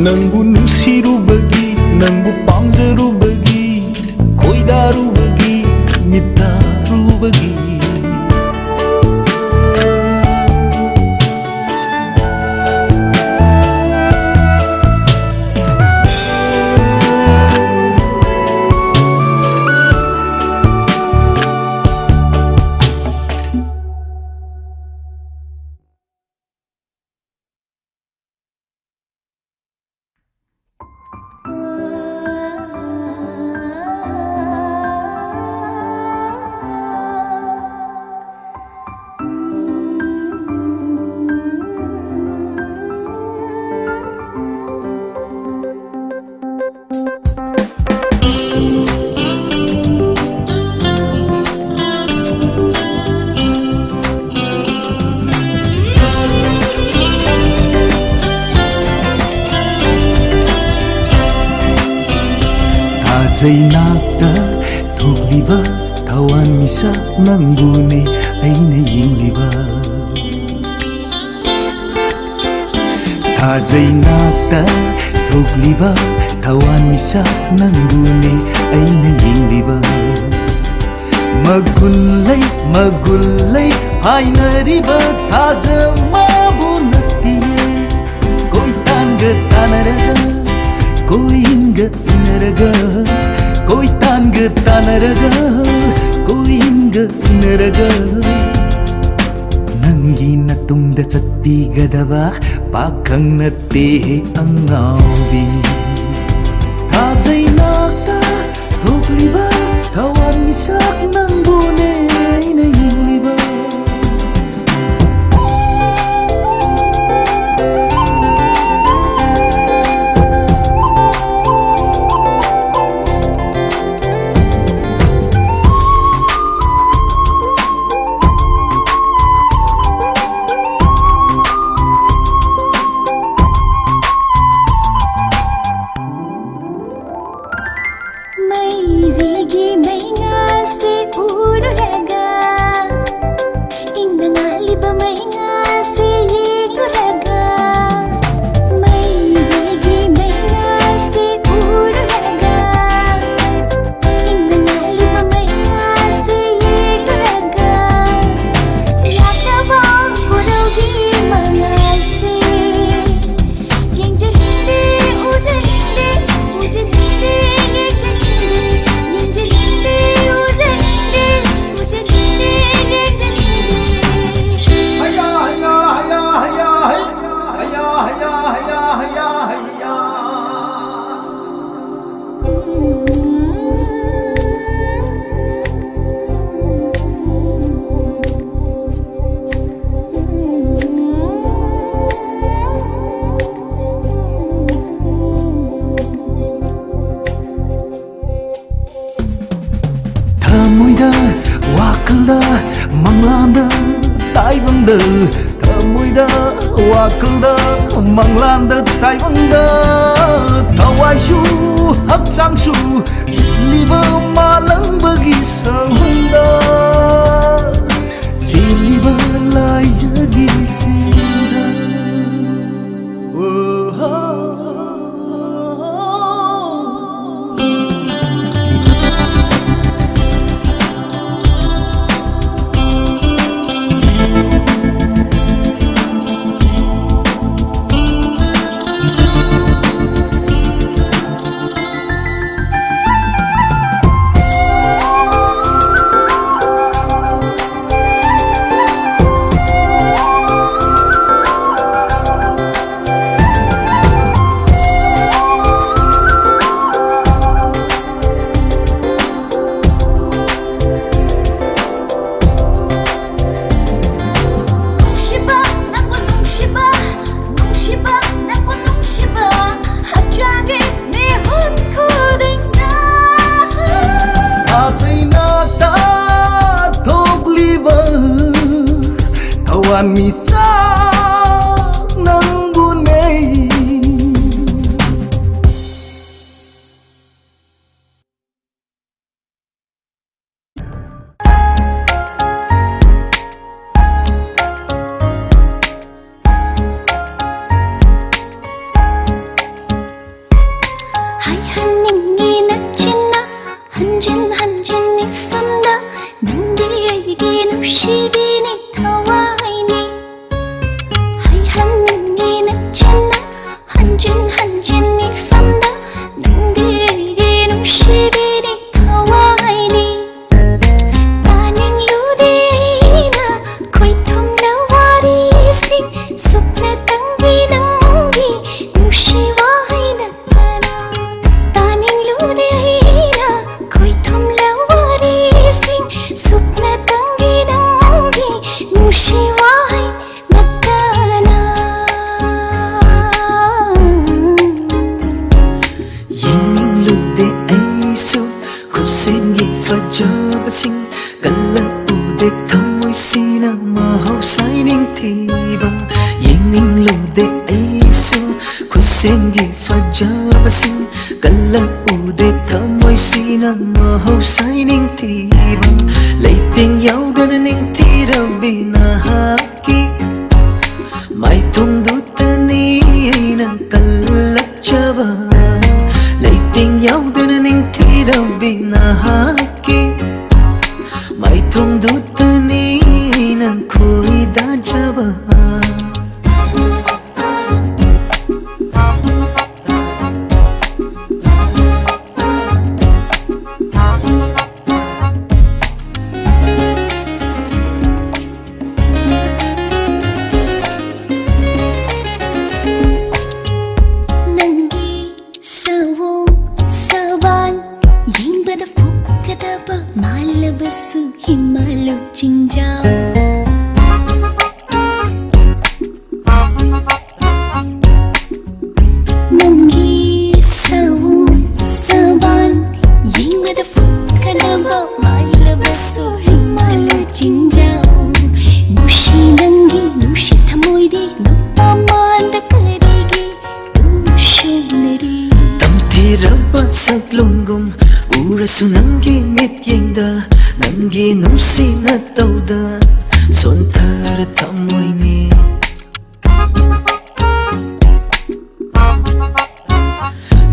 ꯅꯪꯕꯨ ꯅꯨꯡꯁꯤꯔꯨꯕꯒꯤ, ꯅꯪꯕꯨ ꯄꯥꯝꯖꯔꯨꯕꯒꯤ, ꯈꯣꯏꯗꯥꯔꯨꯕꯒꯤ, ꯃꯤꯇꯥꯔꯨꯕꯒꯤ꯫ ꯊꯥꯖꯩ ꯅꯥꯛꯇ ꯊꯣꯛꯂꯤꯕ ꯊꯋꯥꯟꯃꯤꯆꯥꯛ ꯅꯪꯕꯨꯅꯦ ꯑꯩꯅ ꯌꯦꯡꯂꯤꯕ꯫ ꯊꯥꯖꯩ ꯅꯥꯛꯇ ꯊꯣꯛꯂꯤꯕ ꯊꯋꯥꯟꯃꯤꯆꯥꯛ ꯅꯪꯕꯨꯅꯦ ꯑꯩꯅ ꯌꯦꯡꯂꯤꯕ꯫ ꯃꯒꯨꯟ ꯂꯩ, ꯃꯒꯨꯟ ꯂꯩ, ꯍꯥꯏꯅꯔꯤꯕ ꯊꯥꯖ ꯃꯥꯕꯨ ꯅꯠꯇꯤꯌꯦ꯫ ꯀꯣꯏ ꯇꯥꯟꯒ ꯇꯥꯟꯅꯔꯒ, ꯀꯣꯏ ꯏꯟꯒ ꯏꯟꯅꯔꯒ, ꯀꯣꯏ ꯇꯥꯟꯒ ꯇꯥꯟꯅꯔꯒ, ꯀꯣꯏ ꯏꯟꯒ ꯏꯟꯅꯔꯒ, ꯅꯪꯒꯤ ꯅꯇꯨꯡꯗ ꯆꯠꯄꯤꯒꯗꯕ ꯄꯥꯈꯪ ꯅꯠꯇꯦ ꯑꯉꯥꯎꯕꯤ꯫ ꯊꯥꯖꯩ ꯅꯥꯛꯇ ꯊꯣꯛꯂꯤꯕ ꯊꯋꯥꯟ ꯃꯤꯁꯛ ꯅꯪꯕꯨꯅꯦ ꯑꯩꯅ ꯌꯦꯡꯂꯤꯕ꯫ ꯃꯩꯔꯤꯒꯤ ꯃꯩꯉꯥꯁꯦ ꯎꯔꯨꯔꯒ, ꯏꯪꯅ ꯉꯥꯜꯂꯤꯕ ꯃꯩꯉꯥꯁꯦ ꯌꯦꯡꯂꯨꯔꯒ, ꯃꯩꯔꯤꯒꯤ ꯃꯩꯉꯥꯁꯦ ꯎꯔꯨꯔꯒ, ꯏꯪꯅ ꯉꯥꯜꯂꯤꯕ ꯃꯩꯉꯥꯁꯦ ꯌꯦꯡꯂꯨꯔꯒ, ꯂꯥꯛꯂꯕ ꯀꯣꯔꯧꯒꯤ ꯃꯉꯥꯜꯁꯦ ꯌꯦꯡꯖꯅꯤꯡꯗꯦ, ꯎꯖꯅꯤꯡꯗꯦ, ꯎꯖꯅꯤꯡꯗꯦ, ꯌꯦꯡꯖꯅꯤꯡꯗꯦ, ꯌꯦꯡꯖꯅꯤꯡꯗꯦ, ꯎꯖꯅꯤꯡꯗꯦ, ꯎꯖꯅꯤꯡꯗꯦ, ꯌꯦꯡꯖꯅꯤꯡꯗꯦ꯫ ꯍꯩꯌꯥ, ꯍꯩꯌꯥ, ꯍꯩꯌꯥ, ꯍꯩꯌꯥ, ꯍꯩ꯫ ꯍꯩꯌꯥ, ꯍꯩꯌꯥ, ꯍꯩꯌꯥ, ꯍꯩꯌꯥ, ꯍꯩꯌꯥ꯫ ꯊꯃꯣꯏꯗ, ꯋꯥꯈꯜꯗ, ꯃꯪꯂꯥꯟꯗ, ꯇꯥꯏꯕꯪꯗ, ꯊꯃꯣꯏꯗ, ꯋꯥꯈꯜꯗ, ꯃꯪꯂꯥꯟꯗ, ꯇꯥꯏꯕꯪꯗ, ꯊꯋꯥꯏꯁꯨ, ꯍꯛꯆꯥꯡꯁꯨ, ꯆꯤꯜꯂꯤꯕ ꯃꯥꯂꯪꯕꯒꯤ ꯁꯪꯗ, ꯆꯦꯜꯂꯤꯕ ꯂꯥꯏꯖꯒꯤ ꯁꯤꯟꯗ꯫ ꯄꯥꯝꯃꯤꯁꯦ ꯅꯪꯕꯨꯅꯦ꯫ ꯍꯥꯏꯍꯟꯅꯤꯡꯉꯤ ꯅꯆꯤꯟꯅ ꯍꯟꯖꯤꯟ ꯍꯟꯖꯤꯟ ꯏꯐꯝꯗ, ꯅꯪꯗꯤ ꯑꯩꯒꯤ ꯅꯨꯡꯁꯤꯕꯤꯅꯤ ꯊꯋꯥꯏꯅꯤ꯫ ꯍꯥꯏꯍꯟꯅꯤꯡꯉꯤ ꯅꯆꯤꯟꯅ ꯍꯟꯖꯤꯟ ꯍꯟꯖꯤꯟ ꯏꯐꯝꯗ, ꯅꯪꯗꯤ ꯑꯩꯒꯤ ꯅꯨꯡꯁꯤꯕꯤꯅꯤ ꯊꯋꯥꯏꯅꯤ꯫ ꯇꯥꯅꯤꯡꯂꯨꯗꯦ ꯑꯩꯅ ꯈꯣꯏꯊꯨꯝꯅ ꯋꯥꯔꯤꯁꯤꯡ, ꯁꯨꯞꯅꯇꯪꯒꯤ ꯅꯪꯒꯤ ꯅꯨꯡꯁꯤ ꯋꯥꯍꯩ ꯅꯠꯇꯅ꯫ ꯇꯥꯅꯤꯡꯂꯨꯗꯦ ꯑꯩꯅ ꯈꯣꯏꯊꯨꯝꯅ ꯋꯥꯔꯤꯁꯤꯡ, ꯁꯨꯞꯅꯇꯪꯒꯤ ꯅꯪꯒꯤ ꯅꯨꯡꯁꯤ ꯋꯥꯍꯩ ꯅꯠꯇꯅ꯫ ꯌꯦꯡꯅꯤꯡꯂꯨꯗꯦ ꯑꯩꯁꯨ ꯈꯨꯠꯁꯦꯝꯒꯤ ꯐꯖꯕꯁꯤꯡ, ꯀꯜꯂꯛꯎꯗꯦ ꯊꯃꯣꯏꯁꯤꯅ ꯃꯍꯧꯁꯥꯏ ꯅꯤꯡꯊꯤꯕ꯫ ꯌꯦꯡꯅꯤꯡꯂꯨꯗꯦ ꯑꯩꯁꯨ ꯈꯨꯠꯁꯦꯝꯒꯤ ꯐꯖꯕꯁꯤꯡ, ꯀꯜꯂꯛꯎꯗꯦ ꯊꯃꯣꯏꯁꯤꯅ ꯃꯍꯧꯁꯥꯏ ꯅꯤꯡꯊꯤꯕ꯫ ꯂꯩꯇꯦꯡ ꯌꯥꯎꯗꯅ ꯅꯤꯡꯊꯤꯔꯕꯤ ꯅꯍꯥꯛꯀꯤ ꯃꯥꯏꯊꯣꯡꯗꯨꯇꯅꯤ ꯑꯩꯅ ꯀꯜꯂꯛꯆꯕ꯫ ꯂꯩꯇꯦꯡ ꯌꯥꯎꯗꯅ ꯅꯤꯡꯊꯤꯔꯕꯤ ꯅꯍꯥꯛꯀꯤ ꯃꯥꯏꯊꯣꯡꯗꯨꯇꯅꯤ ꯑꯩꯅ ꯈꯣꯏꯗꯥꯖꯕ꯫ ꯅꯪꯒꯤ ꯁꯑꯣꯡ ꯁꯕꯥꯟ ꯌꯦꯡꯕꯗ ꯐꯨꯒꯗꯕ ꯃꯥꯜꯂꯕꯁꯨ ꯍꯤꯃꯥꯂꯨ ꯆꯤꯡꯖꯥꯎ꯫ ꯅꯪꯒꯤ ꯁꯑꯣꯡ ꯁꯕꯥꯟ ꯌꯦꯡꯕꯗ ꯐꯨꯒꯗꯕ ꯃꯥꯜꯂꯕꯁꯨ ꯍꯤꯃꯥꯂꯨ ꯆꯤꯡꯖꯥꯎ꯫ ꯅꯨꯡꯁꯤ ꯅꯪꯒꯤ ꯎꯔꯁꯨ ꯅꯪꯒꯤ ꯃꯤꯠꯌꯦꯡꯗ, ꯅꯪꯒꯤ ꯅꯨꯡꯁꯤ ꯅꯇꯧꯗ ꯁꯣꯟꯊꯔ ꯊꯝꯃꯣꯏꯅꯤ꯫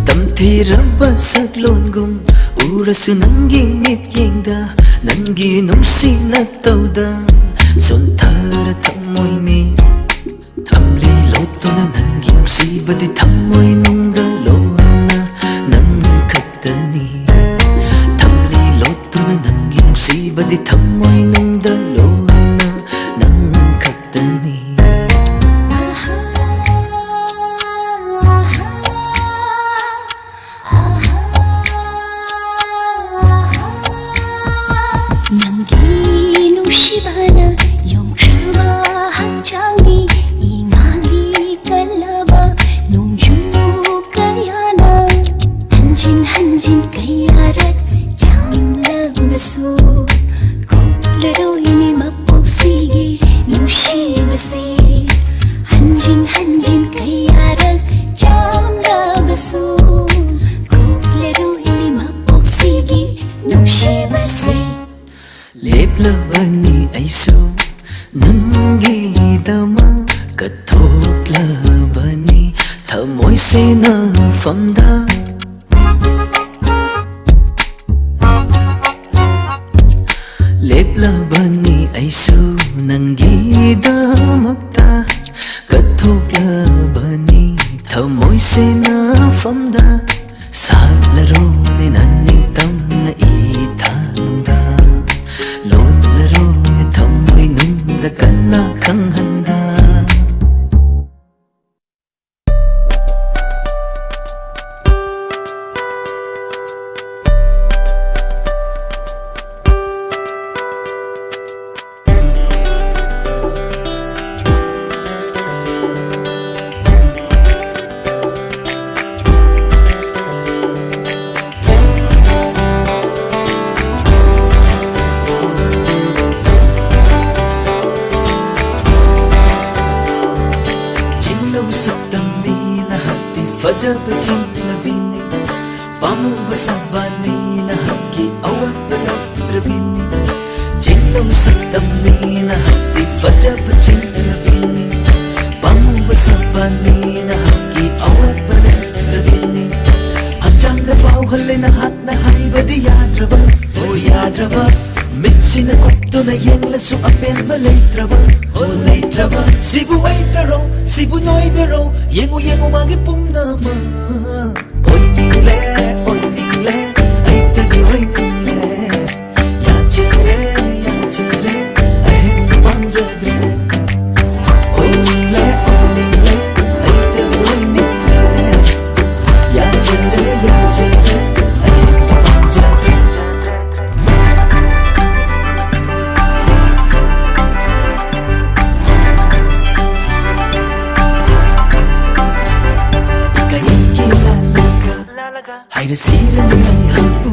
ꯇꯝꯊꯤꯔꯕ ꯁꯛꯂꯣꯟꯒꯨꯝ ꯎꯔꯁꯨ ꯅꯪꯒꯤ ꯃꯤꯠꯌꯦꯡꯗ, ꯅꯪꯒꯤ ꯅꯨꯡꯁꯤ ꯅꯇꯧꯗ ꯁꯣꯟꯊꯔ ꯊꯝꯃꯣꯏꯅꯤ꯫ ꯊꯝꯂꯤ ꯂꯣꯠꯇꯨꯅ ꯅꯪꯒꯤ ꯅꯨꯡꯁꯤꯕꯗꯤ ꯊꯝꯃꯣꯏ ꯅꯨꯡꯗ ꯂꯣꯟꯅ ꯅꯪ ꯈꯛꯇꯅꯤ꯫ ꯊꯝꯂꯤ ꯂꯣꯠꯇꯨꯅ ꯅꯪꯒꯤ ꯅꯨꯡꯁꯤꯕꯗꯤ ꯊꯝꯃꯣꯏ ꯅꯨꯡꯗ ꯂꯣꯟꯅ ꯅꯪ ꯈꯛꯇꯅꯤ꯫ ꯅꯪꯒꯤ ꯅꯨꯡꯁꯤꯕꯅ ꯌꯣꯝꯈ꯭ꯔꯕ ꯍꯛꯆꯥꯡꯒꯤ ꯏꯉꯥꯒꯤ ꯀꯜꯂꯕ ꯅꯣꯡꯖꯨ ꯀꯌꯥꯅ ꯍꯟꯖꯤꯟ ꯍꯟꯖꯤꯟ ꯀꯌꯥꯔꯛ ꯆꯥꯝꯂꯕꯁꯨ ꯀꯣꯛꯂꯔꯣꯏꯅꯦ ꯃꯄꯣꯛꯁꯤꯒꯤ ꯅꯨꯡꯁꯤꯕꯁꯦ꯫ ꯍꯟꯖꯤꯟ ꯍꯟꯖꯤꯟ ꯀꯌꯥꯔꯛ ꯆꯥꯝꯂꯕꯁꯨ ꯀꯣꯛꯂꯔꯣꯏꯅꯦ ꯃꯄꯣꯛꯁꯤꯒꯤ ꯅꯨꯡꯁꯤꯕꯁꯦ꯫ ꯂꯦꯞꯂꯕꯅꯤ ꯑꯩꯁꯨ ꯅꯪꯒꯤꯗꯃꯛ, ꯀꯠꯊꯣꯛꯂꯕꯅꯤ ꯊꯃꯣꯏ ꯁꯦꯟꯅꯐꯝꯗ꯫ ꯂꯦꯞꯂꯕꯅꯤ ꯑꯩꯁꯨ ꯅꯪꯒꯤꯗꯃꯛꯇ, ꯀꯠꯊꯣꯛꯂꯕꯅꯤ ꯊꯃꯣꯏ ꯁꯦꯟꯅꯐꯝꯗ꯫ ꯁꯥꯠꯂꯔꯣꯅꯦ ꯅꯪ ꯅꯤꯡꯇꯝꯅ ꯏꯊꯥꯅꯨꯡꯗ, ꯂꯣꯠꯂꯔꯣꯅꯦ ꯊꯃꯣꯏ ꯅꯨꯡꯗ ꯀꯟꯅ ꯈꯪꯍꯟꯗ꯫ ꯂꯩꯇ꯭ꯔꯕꯤꯅꯤ꯫ ꯆꯤꯡꯂꯧ ꯁꯛꯇꯝꯅꯤ ꯅꯍꯥꯛꯇꯤ ꯐꯖꯕ ꯆꯤꯡꯂꯕꯤꯅꯤ꯫ ꯄꯥꯝꯃꯨꯕ ꯁꯥꯄꯥꯟꯅꯤ ꯅꯍꯥꯛꯀꯤ ꯑꯋꯥꯠꯄ ꯂꯩꯇ꯭ꯔꯕꯤꯅꯤ꯫ ꯍꯛꯆꯥꯡꯗ ꯐꯥꯎꯍꯜꯂꯦ ꯅꯍꯥꯛꯅ ꯍꯥꯏꯕꯗꯤ ꯌꯥꯗ꯭ꯔꯕ, ꯑꯣ ꯌꯥꯗ꯭ꯔꯕ꯫ ꯃꯤꯠꯁꯤꯅ ꯀꯨꯞꯇꯨꯅ ꯌꯦꯡꯂꯁꯨ ꯑꯄꯦꯟꯕ ꯂꯩꯇ꯭ꯔꯕ, ꯑꯣ ꯂꯩꯇ꯭ꯔꯕ꯫ ꯁꯤꯕꯨ ꯑꯩꯇꯔꯣ, ꯁꯤꯕꯨ ꯅꯣꯏꯗꯔꯣ, ꯌꯦꯡꯉꯨ ꯌꯦꯡꯉꯨ ꯃꯥꯒꯤ ꯄꯨꯝꯅꯃꯛ꯫ ꯑꯣꯏꯅꯤꯡꯂꯦ, ꯑꯣꯏꯅꯤꯡꯂꯦ, ꯑꯩꯇꯒꯤ ꯑꯣꯏꯅꯤꯡꯂꯦ꯫ ꯌꯥꯖꯔꯦ, ꯌꯥꯖꯔꯦ, ꯑꯍꯦꯟꯕ ꯄꯥꯝꯖꯗ꯭ꯔꯦ꯫ ꯑꯣꯏꯅꯤꯡꯂꯦ, ꯑꯣꯏꯅꯤꯡꯂꯦ, ꯑꯩꯇꯒꯤ ꯑꯣꯏꯅꯤꯡꯂꯦ꯫ ꯌꯥꯖꯔꯦ, ꯌꯥꯖꯔꯦ, ꯑꯍꯦꯟꯕ ꯄꯥꯝꯖꯗ꯭ꯔꯦ꯫ ꯀꯌꯦꯛꯀꯤ ꯂꯥꯜꯂꯒ ꯍꯥꯏꯔꯁꯤꯔꯅꯤ ꯑꯩꯍꯥꯛꯄꯨ꯫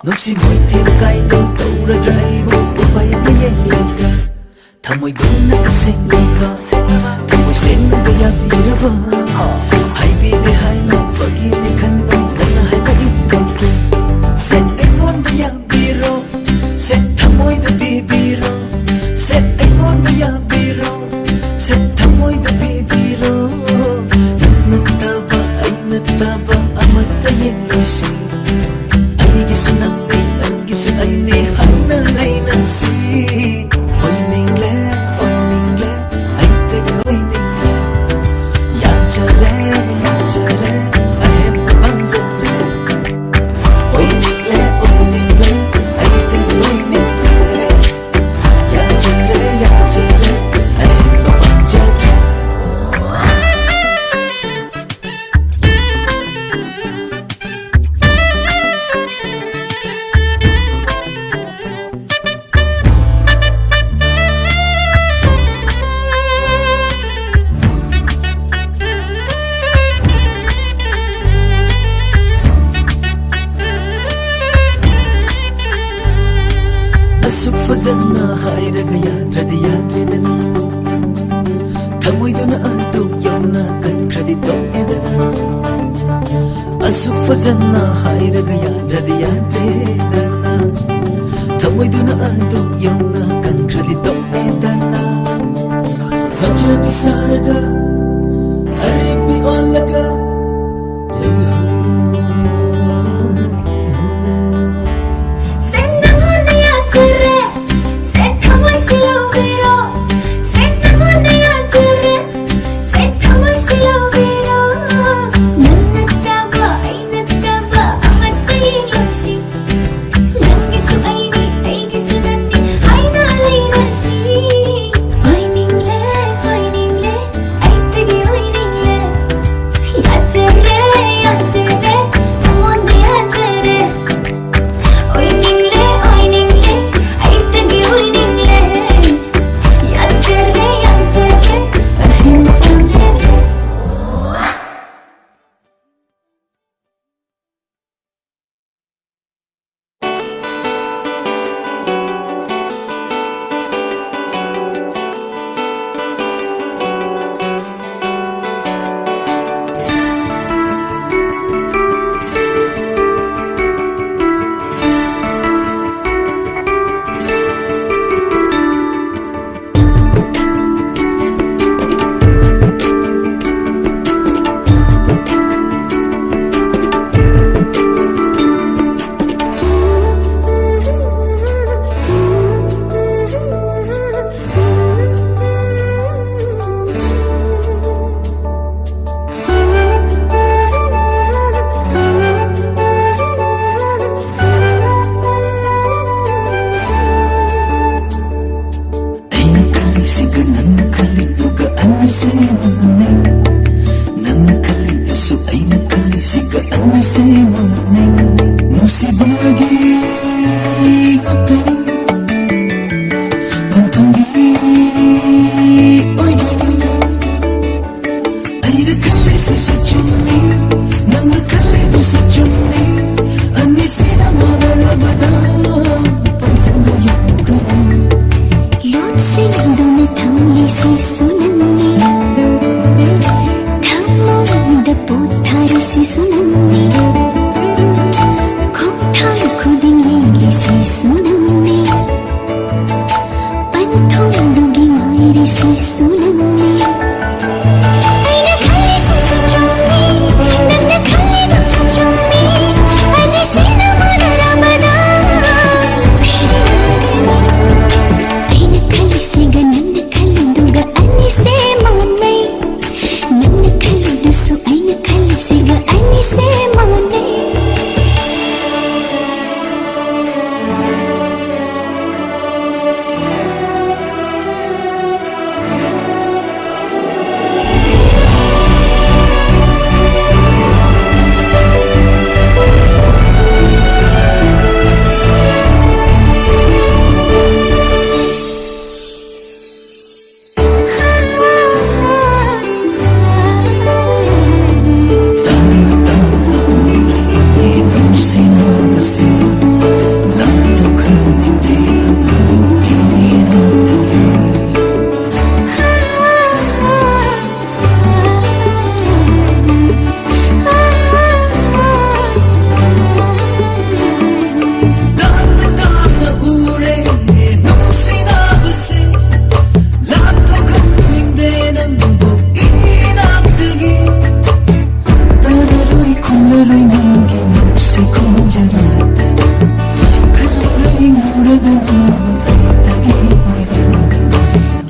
ꯅꯨꯡꯁꯤ ꯃꯣꯏꯊꯦꯝ ꯀꯥꯏꯗꯣ ꯇꯧꯔꯗ꯭ꯔꯥ ꯑꯩꯕꯨ ꯎꯄꯥꯏ ꯑꯃ ꯌꯦꯡꯂꯒ꯫ ꯊꯃꯣꯏꯗꯨꯅ ꯑꯁꯦꯡꯕ, ꯊꯃꯣꯏ ꯁꯦꯡꯅꯒ ꯌꯥꯕꯤꯔꯕ꯫ ꯍꯥꯏꯕꯤꯗꯦ ꯍꯥꯏꯅ ꯐꯥꯒꯤꯅꯤ ꯈꯟꯗꯨꯅ ꯅꯪꯅ ꯍꯥꯏꯕ ꯏꯟꯊꯣꯛꯀꯦ꯫ ꯁꯦ ꯑꯩꯉꯣꯟꯗ ꯌꯥꯕꯤꯔꯣ, ꯁꯦ ꯊꯃꯣꯏꯗ ꯄꯤꯕꯤꯔꯣ, ꯁꯦ ꯑꯩꯉꯣꯟꯗ ꯌꯥꯕꯤꯔꯣ, ꯁꯦ ꯊꯃꯣꯏꯗ ꯄꯤꯕꯤꯔꯣ꯫ ꯅꯪ ꯅꯠꯇꯕ, ꯑꯩ ꯅꯠꯇꯕ ꯑꯃꯠꯇ ꯌꯦꯡꯂꯨꯁꯤ꯫ ꯑꯩꯒꯤꯁꯨ ꯅꯪꯅꯤ, ꯅꯪꯒꯤꯁꯨ ꯑꯩꯅꯤ ꯍꯥꯏꯅ ꯂꯩꯅꯁꯤ꯫ ꯑꯣꯏꯅꯤꯡꯂꯦ, ꯑꯣꯏꯅꯤꯡꯂꯦ, ꯑꯩꯇꯒꯤ ꯑꯣꯏꯅꯤꯡꯂꯦ꯫ ꯌꯥꯖꯔꯦ, ꯌꯥꯖꯔꯦ, ꯑꯍꯦꯟꯕ ꯄꯥꯝꯖꯗ꯭ꯔꯦ꯫ ꯑꯣꯏꯅꯤꯡꯂꯦ, ꯑꯣꯏꯅꯤꯡꯂꯦ, ꯑꯩꯇꯒꯤ ꯑꯣꯏꯅꯤꯡꯂꯦ꯫ ꯌꯥꯖꯔꯦ, ꯌꯥꯖꯔꯦ, ꯑꯍꯦꯟꯕ ꯄꯥꯝꯖꯗ꯭ꯔꯦ꯫ ꯑꯁꯨꯛ ꯐꯖꯅ ꯍꯥꯏꯔꯒ ꯌꯥꯗ꯭ꯔꯗꯤ ꯌꯥꯗ꯭ꯔꯦꯗꯅ꯫ ꯊꯃꯣꯏꯗꯨꯅ ꯑꯗꯨ ꯌꯧꯅ ꯀꯟꯈ꯭ꯔꯗꯤ ꯇꯣꯛꯑꯦꯗꯅ꯫ ꯑꯁꯨꯛ ꯐꯖꯅ ꯍꯥꯏꯔꯒ ꯌꯥꯗ꯭ꯔꯗꯤ ꯌꯥꯗ꯭ꯔꯦꯗꯅ꯫ ꯊꯃꯣꯏꯗꯨꯅ ꯑꯗꯨ ꯌꯧꯅ ꯀꯟꯈ꯭ꯔꯗꯤ ꯇꯣꯛꯑꯦꯗꯅ꯫ ꯐꯖꯕꯤ ꯁꯥꯔꯒ ꯑꯔꯦꯝꯕꯤ ꯑꯣꯜꯂꯒ ꯂꯩꯍꯧꯔꯣ꯫ ꯁꯦ ꯅꯪꯉꯣꯟꯗ ꯌꯥꯖꯔꯦ, ꯁꯦ ꯊꯃꯣꯏꯁꯤ ꯂꯧꯕꯤꯔꯣ, ꯁꯦ ꯅꯪꯉꯣꯟꯗ ꯌꯥꯖꯔꯦ, ꯁꯦ ꯊꯃꯣꯏꯁꯤ ꯂꯧꯕꯤꯔꯣ꯫ ꯅꯪꯅ ꯇꯥꯕ, ꯑꯩꯅ ꯇꯥꯕ, ꯑꯃꯠꯇ ꯌꯦꯡꯂꯣꯏꯁꯤ꯫ ꯅꯪꯒꯤꯁꯨ ꯑꯩꯅꯤ, ꯑꯩꯒꯤꯁꯨ ꯅꯪꯅꯤ ꯍꯥꯏꯅ ꯂꯩꯔꯁꯤ꯫ ꯍꯥꯏꯅꯤꯡꯂꯦ, ꯍꯥꯏꯅꯤꯡꯂꯦ, ꯑꯩ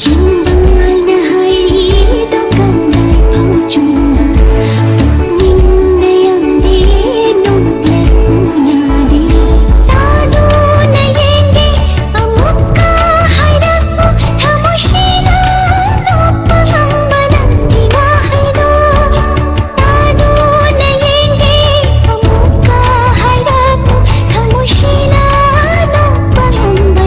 ꯆꯤꯟꯕꯥꯜꯅ ꯍꯥꯏꯔꯤ ꯗꯣꯀꯜꯗ ꯐꯥꯎ ꯆꯨꯝꯅ, ꯄꯨꯛꯅꯤꯡꯅ ꯌꯥꯝꯗꯦ ꯅꯣꯛꯂꯛꯄ ꯌꯥꯗꯦ꯫ ꯇꯥꯗꯨꯅ ꯌꯦꯡꯒꯦ ꯑꯃꯨꯛꯀ ꯍꯥꯏꯔꯛꯎ ꯊꯃꯣꯏꯁꯤꯅ ꯂꯣꯛꯄ ꯉꯝꯕ ꯅꯪꯒꯤ ꯋꯥꯍꯩꯗꯣ꯫ ꯇꯥꯗꯨꯅ ꯌꯦꯡꯒꯦ ꯑꯃꯨꯛꯀ ꯍꯥꯏꯔꯛꯎ ꯊꯃꯣꯏꯁꯤꯅ ꯂꯣꯛꯄ ꯉꯝꯕ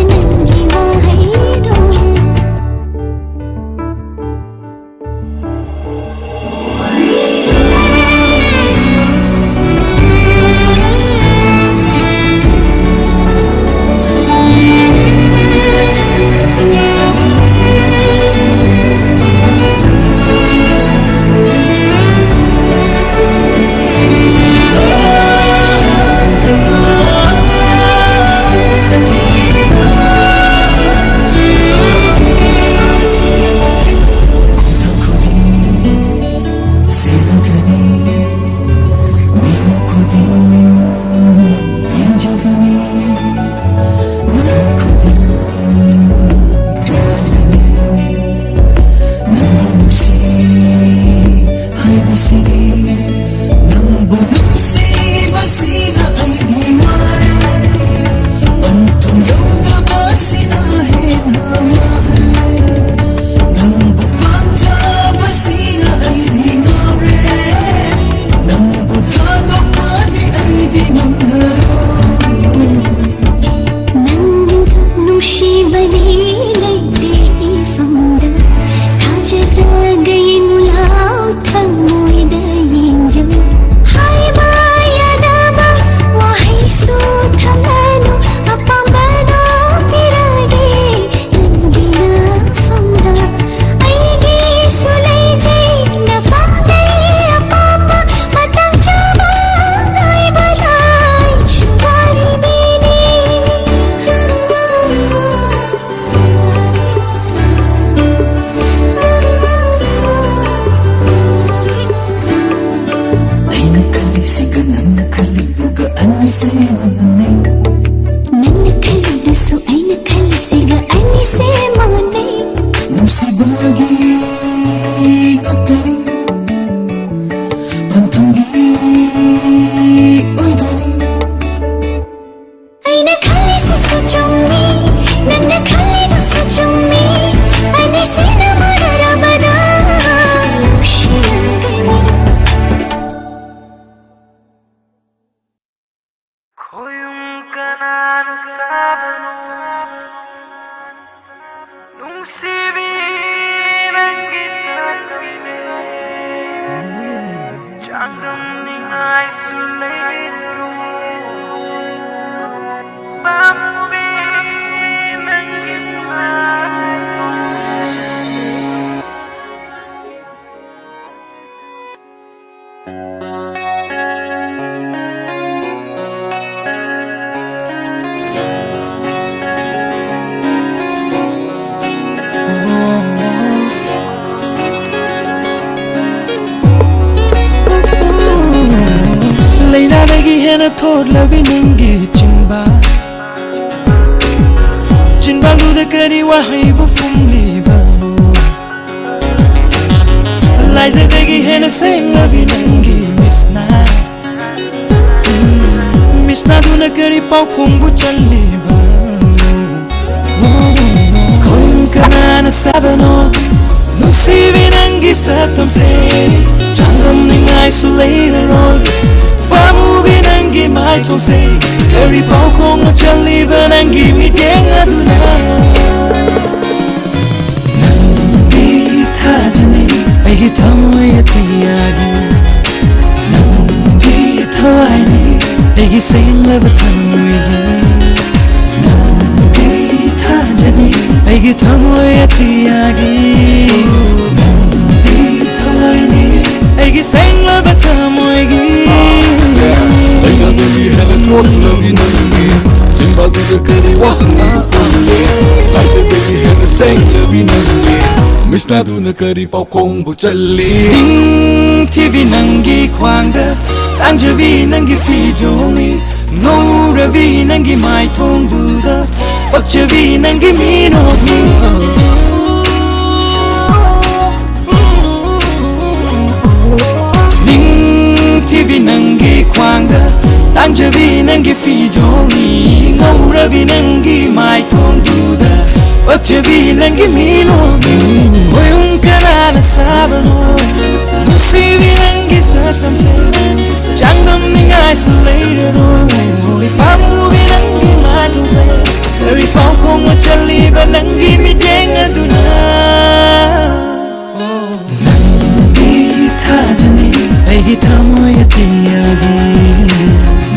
ꯅꯨꯡꯁꯤꯕꯤ, ꯅꯪꯒꯤ ꯁꯛꯇꯝꯁꯦ ꯆꯥꯡꯗꯝꯅꯤꯡꯉꯥꯏꯁꯨ ꯂꯩꯔꯔꯣꯏ꯫ ꯄꯥꯝꯃꯨꯕꯤ, ꯅꯪꯒꯤ ꯃꯥꯏ ꯂꯩꯅꯥꯗꯒꯤ ꯍꯦꯟꯅ ꯊꯣꯠꯂꯕꯤ ꯅꯪꯒꯤ ꯆꯤꯟꯕꯥꯜ, ꯆꯤꯟꯕꯥꯜꯗꯨꯗ ꯀꯔꯤ ꯋꯥꯍꯩꯕꯨ ꯐꯣꯡꯂꯤꯕꯅꯣ? ꯂꯥꯏꯖꯗꯒꯤ ꯍꯦꯟꯅ ꯁꯦꯡꯂꯕꯤ ꯅꯪꯒꯤ ꯃꯤꯠꯁꯅꯥ, ꯃꯤꯠꯁꯅꯥꯗꯨꯅ ꯀꯔꯤ ꯄꯥꯎꯈꯣꯡꯕꯨ ꯆꯜꯂꯤꯕꯅꯣ? ꯈꯣꯏ ꯀꯅꯥꯅ ꯁꯥꯕꯅꯣ? ꯅꯨꯡꯁꯤꯕꯤ, ꯅꯪꯒꯤ ꯁꯛꯇꯝꯁꯦ ꯆꯥꯡꯗꯝꯅꯤꯡꯉꯥꯏꯁꯨ ꯂꯩꯔꯔꯣꯏ꯫ ꯄꯥꯝꯃꯨꯕꯤ, ꯅꯪꯒꯤ ꯃꯥꯏꯊꯣꯡꯁꯦ ꯀꯔꯤ ꯄꯥꯎꯈꯣꯡꯅ ꯆꯜꯂꯤꯕ ꯅꯪꯒꯤ ꯃꯤꯠꯌꯦꯡ ꯑꯗꯨꯅ? ꯅꯪꯗꯤ ꯊꯥꯖꯅꯤ ꯑꯩꯒꯤ ꯊꯃꯣꯏ ꯑꯇꯤꯌꯥꯒꯤ, ꯅꯪꯗꯤ ꯊꯋꯥꯏꯅꯤ ꯑꯩꯒꯤ ꯁꯦꯡꯂꯕ ꯊꯃꯣꯏꯒꯤ, ꯅꯪꯗꯤ ꯊꯥꯖꯅꯤ ꯑꯩꯒꯤ ꯊꯃꯣꯏ ꯑꯇꯤꯌꯥꯒꯤ, ꯅꯪꯗꯤ ꯊꯋꯥꯏꯅꯤ ꯑꯩꯒꯤ ꯁꯦꯡꯂꯕ ꯊꯃꯣꯏꯒꯤ꯫ ꯂꯩꯅꯥꯗꯒꯤ ꯍꯦꯟꯅ ꯊꯣꯠꯂꯕꯤ ꯅꯪꯒꯤ ꯆꯤꯟꯕꯥꯜꯗꯨꯗ ꯀꯔꯤ ꯋꯥꯍꯪ ꯐꯪꯂꯦ? ꯂꯥꯏꯖꯗꯒꯤ ꯍꯦꯟꯅ ꯁꯦꯡꯂꯕꯤ ꯅꯪꯒꯤ ꯃꯤꯠꯁꯅꯥꯗꯨꯅ ꯀꯔꯤ ꯄꯥꯎꯈꯣꯡꯕꯨ ꯆꯜꯂꯤ? ꯅꯤꯡꯊꯤꯕꯤ, ꯅꯪꯒꯤ ꯈ꯭ꯋꯥꯡꯗ ꯇꯥꯡꯖꯕꯤ ꯅꯪꯒꯤ ꯐꯤꯖꯣꯜꯅꯤ, ꯉꯧꯔꯕꯤ ꯅꯪꯒꯤ ꯃꯥꯏꯊꯣꯡꯗꯨꯗ ꯄꯛꯆꯕꯤ ꯅꯪꯒꯤ ꯃꯤꯅꯣꯛꯅꯤ꯫ ꯅꯤꯡꯊꯤꯕꯤ, ꯅꯪꯒꯤ ꯈ꯭ꯋꯥꯡꯗ ꯇꯥꯡꯖꯕꯤ ꯅꯪꯒꯤ ꯐꯤꯖꯣꯜꯅꯤ, ꯉꯧꯔꯕꯤ ꯅꯪꯒꯤ ꯃꯥꯏꯊꯣꯡꯗꯨꯗ ꯄꯛꯆꯕꯤ ꯅꯪꯒꯤ ꯃꯤꯅꯣꯛꯅꯤ꯫ ꯈꯣꯏ ꯀꯅꯥꯅ ꯁꯥꯕꯅꯣ? ꯅꯨꯡꯁꯤꯕꯤ, ꯅꯪꯒꯤ ꯁꯛꯇꯝꯁꯦ ꯆꯥꯡꯗꯝꯅꯤꯡꯉꯥꯏꯁꯨ ꯂꯩꯔꯔꯣꯏ꯫ ꯄꯥꯝꯃꯨꯕꯤ, ꯅꯪꯒꯤ ꯃꯥꯏꯊꯣꯡꯁꯦ ꯀꯔꯤ ꯅꯪꯒꯤ ꯃꯤꯠꯌꯦꯡ ꯑꯗꯨꯅ ꯅꯪꯒꯤ ꯊꯥꯖꯅꯤ ꯑꯩꯒꯤ ꯊꯃꯣꯏ ꯑꯇꯤꯌꯥꯒꯤ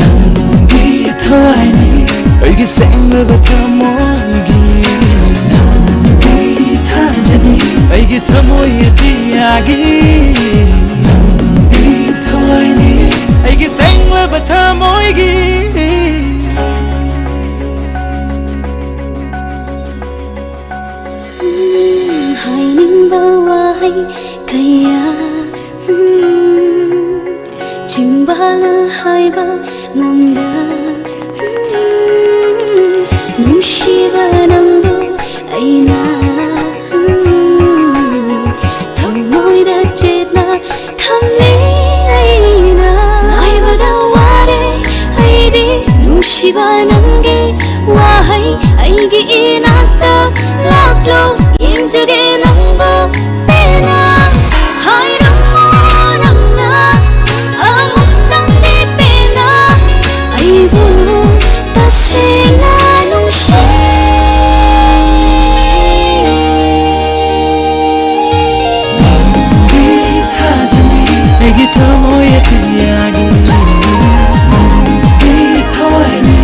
ꯅꯪꯒꯤ ꯊꯋꯥꯏꯅꯤ ꯑꯩꯒꯤ ꯁꯦꯡꯂꯕ ꯊꯃꯣꯏꯒꯤ ꯅꯪꯒꯤ ꯊꯥꯖꯅꯤ ꯑꯩꯒꯤ ꯊꯃꯣꯏ ꯑꯇꯤꯌꯥꯒꯤ ꯅꯪꯒꯤ ꯊꯋꯥꯏꯅꯤ ꯑꯩꯒꯤ ꯁꯦꯡꯂꯕ ꯊꯃꯣꯏꯒꯤ ꯍꯥꯏꯅꯤꯡꯕ ꯋꯥꯍꯩ ꯀꯌꯥ ꯆꯤꯡꯕꯥꯜ ꯍꯥꯏꯕ ꯉꯝꯗ ꯅꯨꯡꯁꯤꯕ ꯅꯪꯕꯨ ꯑꯩꯅ ꯊꯃꯣꯏꯗ ꯆꯦꯠꯅ ꯊꯝꯂꯤ ꯑꯩꯅ ꯉꯥꯏꯕꯗ ꯋꯥꯔꯦ ꯑꯩꯗꯤ ꯅꯨꯡꯁꯤꯕ ꯅꯪꯒꯤ ꯋꯥꯍꯩ ꯑꯩꯒꯤ ꯏꯅꯥꯛꯇ ꯂꯥꯛꯂꯣ ꯌꯦꯡꯖꯒꯦ ꯅꯪꯕꯨ ꯄꯦꯟꯅ ꯍꯥꯏꯔꯝꯃꯣ ꯅꯪꯅ ꯑꯃꯨꯛꯇꯪꯗꯤ ꯄꯦꯟꯅ ꯑꯩꯕꯨ ꯇꯁꯦꯡꯅ ꯅꯨꯡꯁꯤ ꯊꯥꯖꯅꯤ ꯑꯩꯒꯤ ꯊꯃꯣꯏ ꯑꯇꯤꯌꯥꯒꯤ ꯅꯪꯒꯤ ꯊꯋꯥꯏꯅꯤ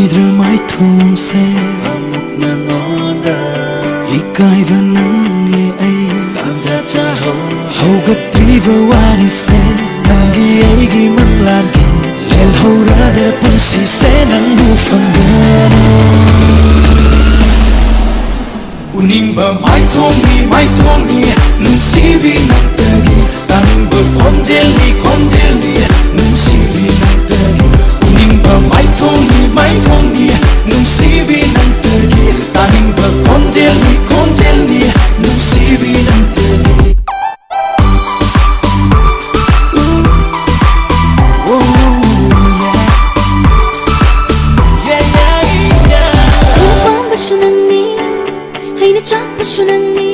ꯏꯗ꯭ꯔ ꯃꯥꯏꯊꯣꯡꯁꯦ ꯑꯃꯨꯛ ꯅꯉꯣꯟꯗ ꯏꯀꯥꯏꯕ ꯅꯪꯂꯦ ꯑꯩ ꯇꯥꯟꯖꯥ ꯆꯥꯍꯧ ꯍꯧꯒꯠꯇ꯭ꯔꯤꯕ ꯋꯥꯔꯤꯁꯦ ꯅꯪꯒꯤ ꯑꯩꯒꯤ ꯃꯪꯂꯥꯟꯒꯤ ꯂꯦꯜꯍꯧꯔꯗ ꯄꯨꯟꯁꯤꯁꯦ ꯅꯪꯕꯨ ꯐꯪꯗꯅ ꯎꯅꯤꯡꯕ ꯃꯥꯏꯊꯣꯡꯅꯤ ꯃꯥꯏꯊꯣꯡꯅꯤ ꯅꯨꯡꯁꯤꯕꯤ ꯅꯪꯇꯒꯤ ꯇꯥꯅꯤꯡꯕ ꯈꯣꯟꯖꯦꯜꯅꯤ ꯈꯣꯟꯖꯦꯜꯅꯤ ꯅꯨꯡꯁꯤꯕꯤ ꯅꯪꯇꯒꯤ ꯎꯅꯤꯡꯕ ꯃꯥꯏꯊꯣꯡꯅꯤ ꯃꯥꯏꯊꯣꯡꯅꯤ ꯅꯨꯡꯁꯤꯕꯤ ꯅꯪꯇꯒꯤ ꯇꯥꯅꯤꯡꯕ ꯈꯣꯟꯖꯦꯜꯅꯤ ꯈꯣꯟꯖꯦꯜꯅꯤ ꯅꯨꯡꯁꯤꯕꯤ ꯅꯪꯇꯒꯤ ꯎꯄꯥꯝꯕꯁꯨ ꯅꯪꯅꯤ ꯑꯩꯅ ꯆꯥꯛꯄꯁꯨ ꯅꯪꯅꯤ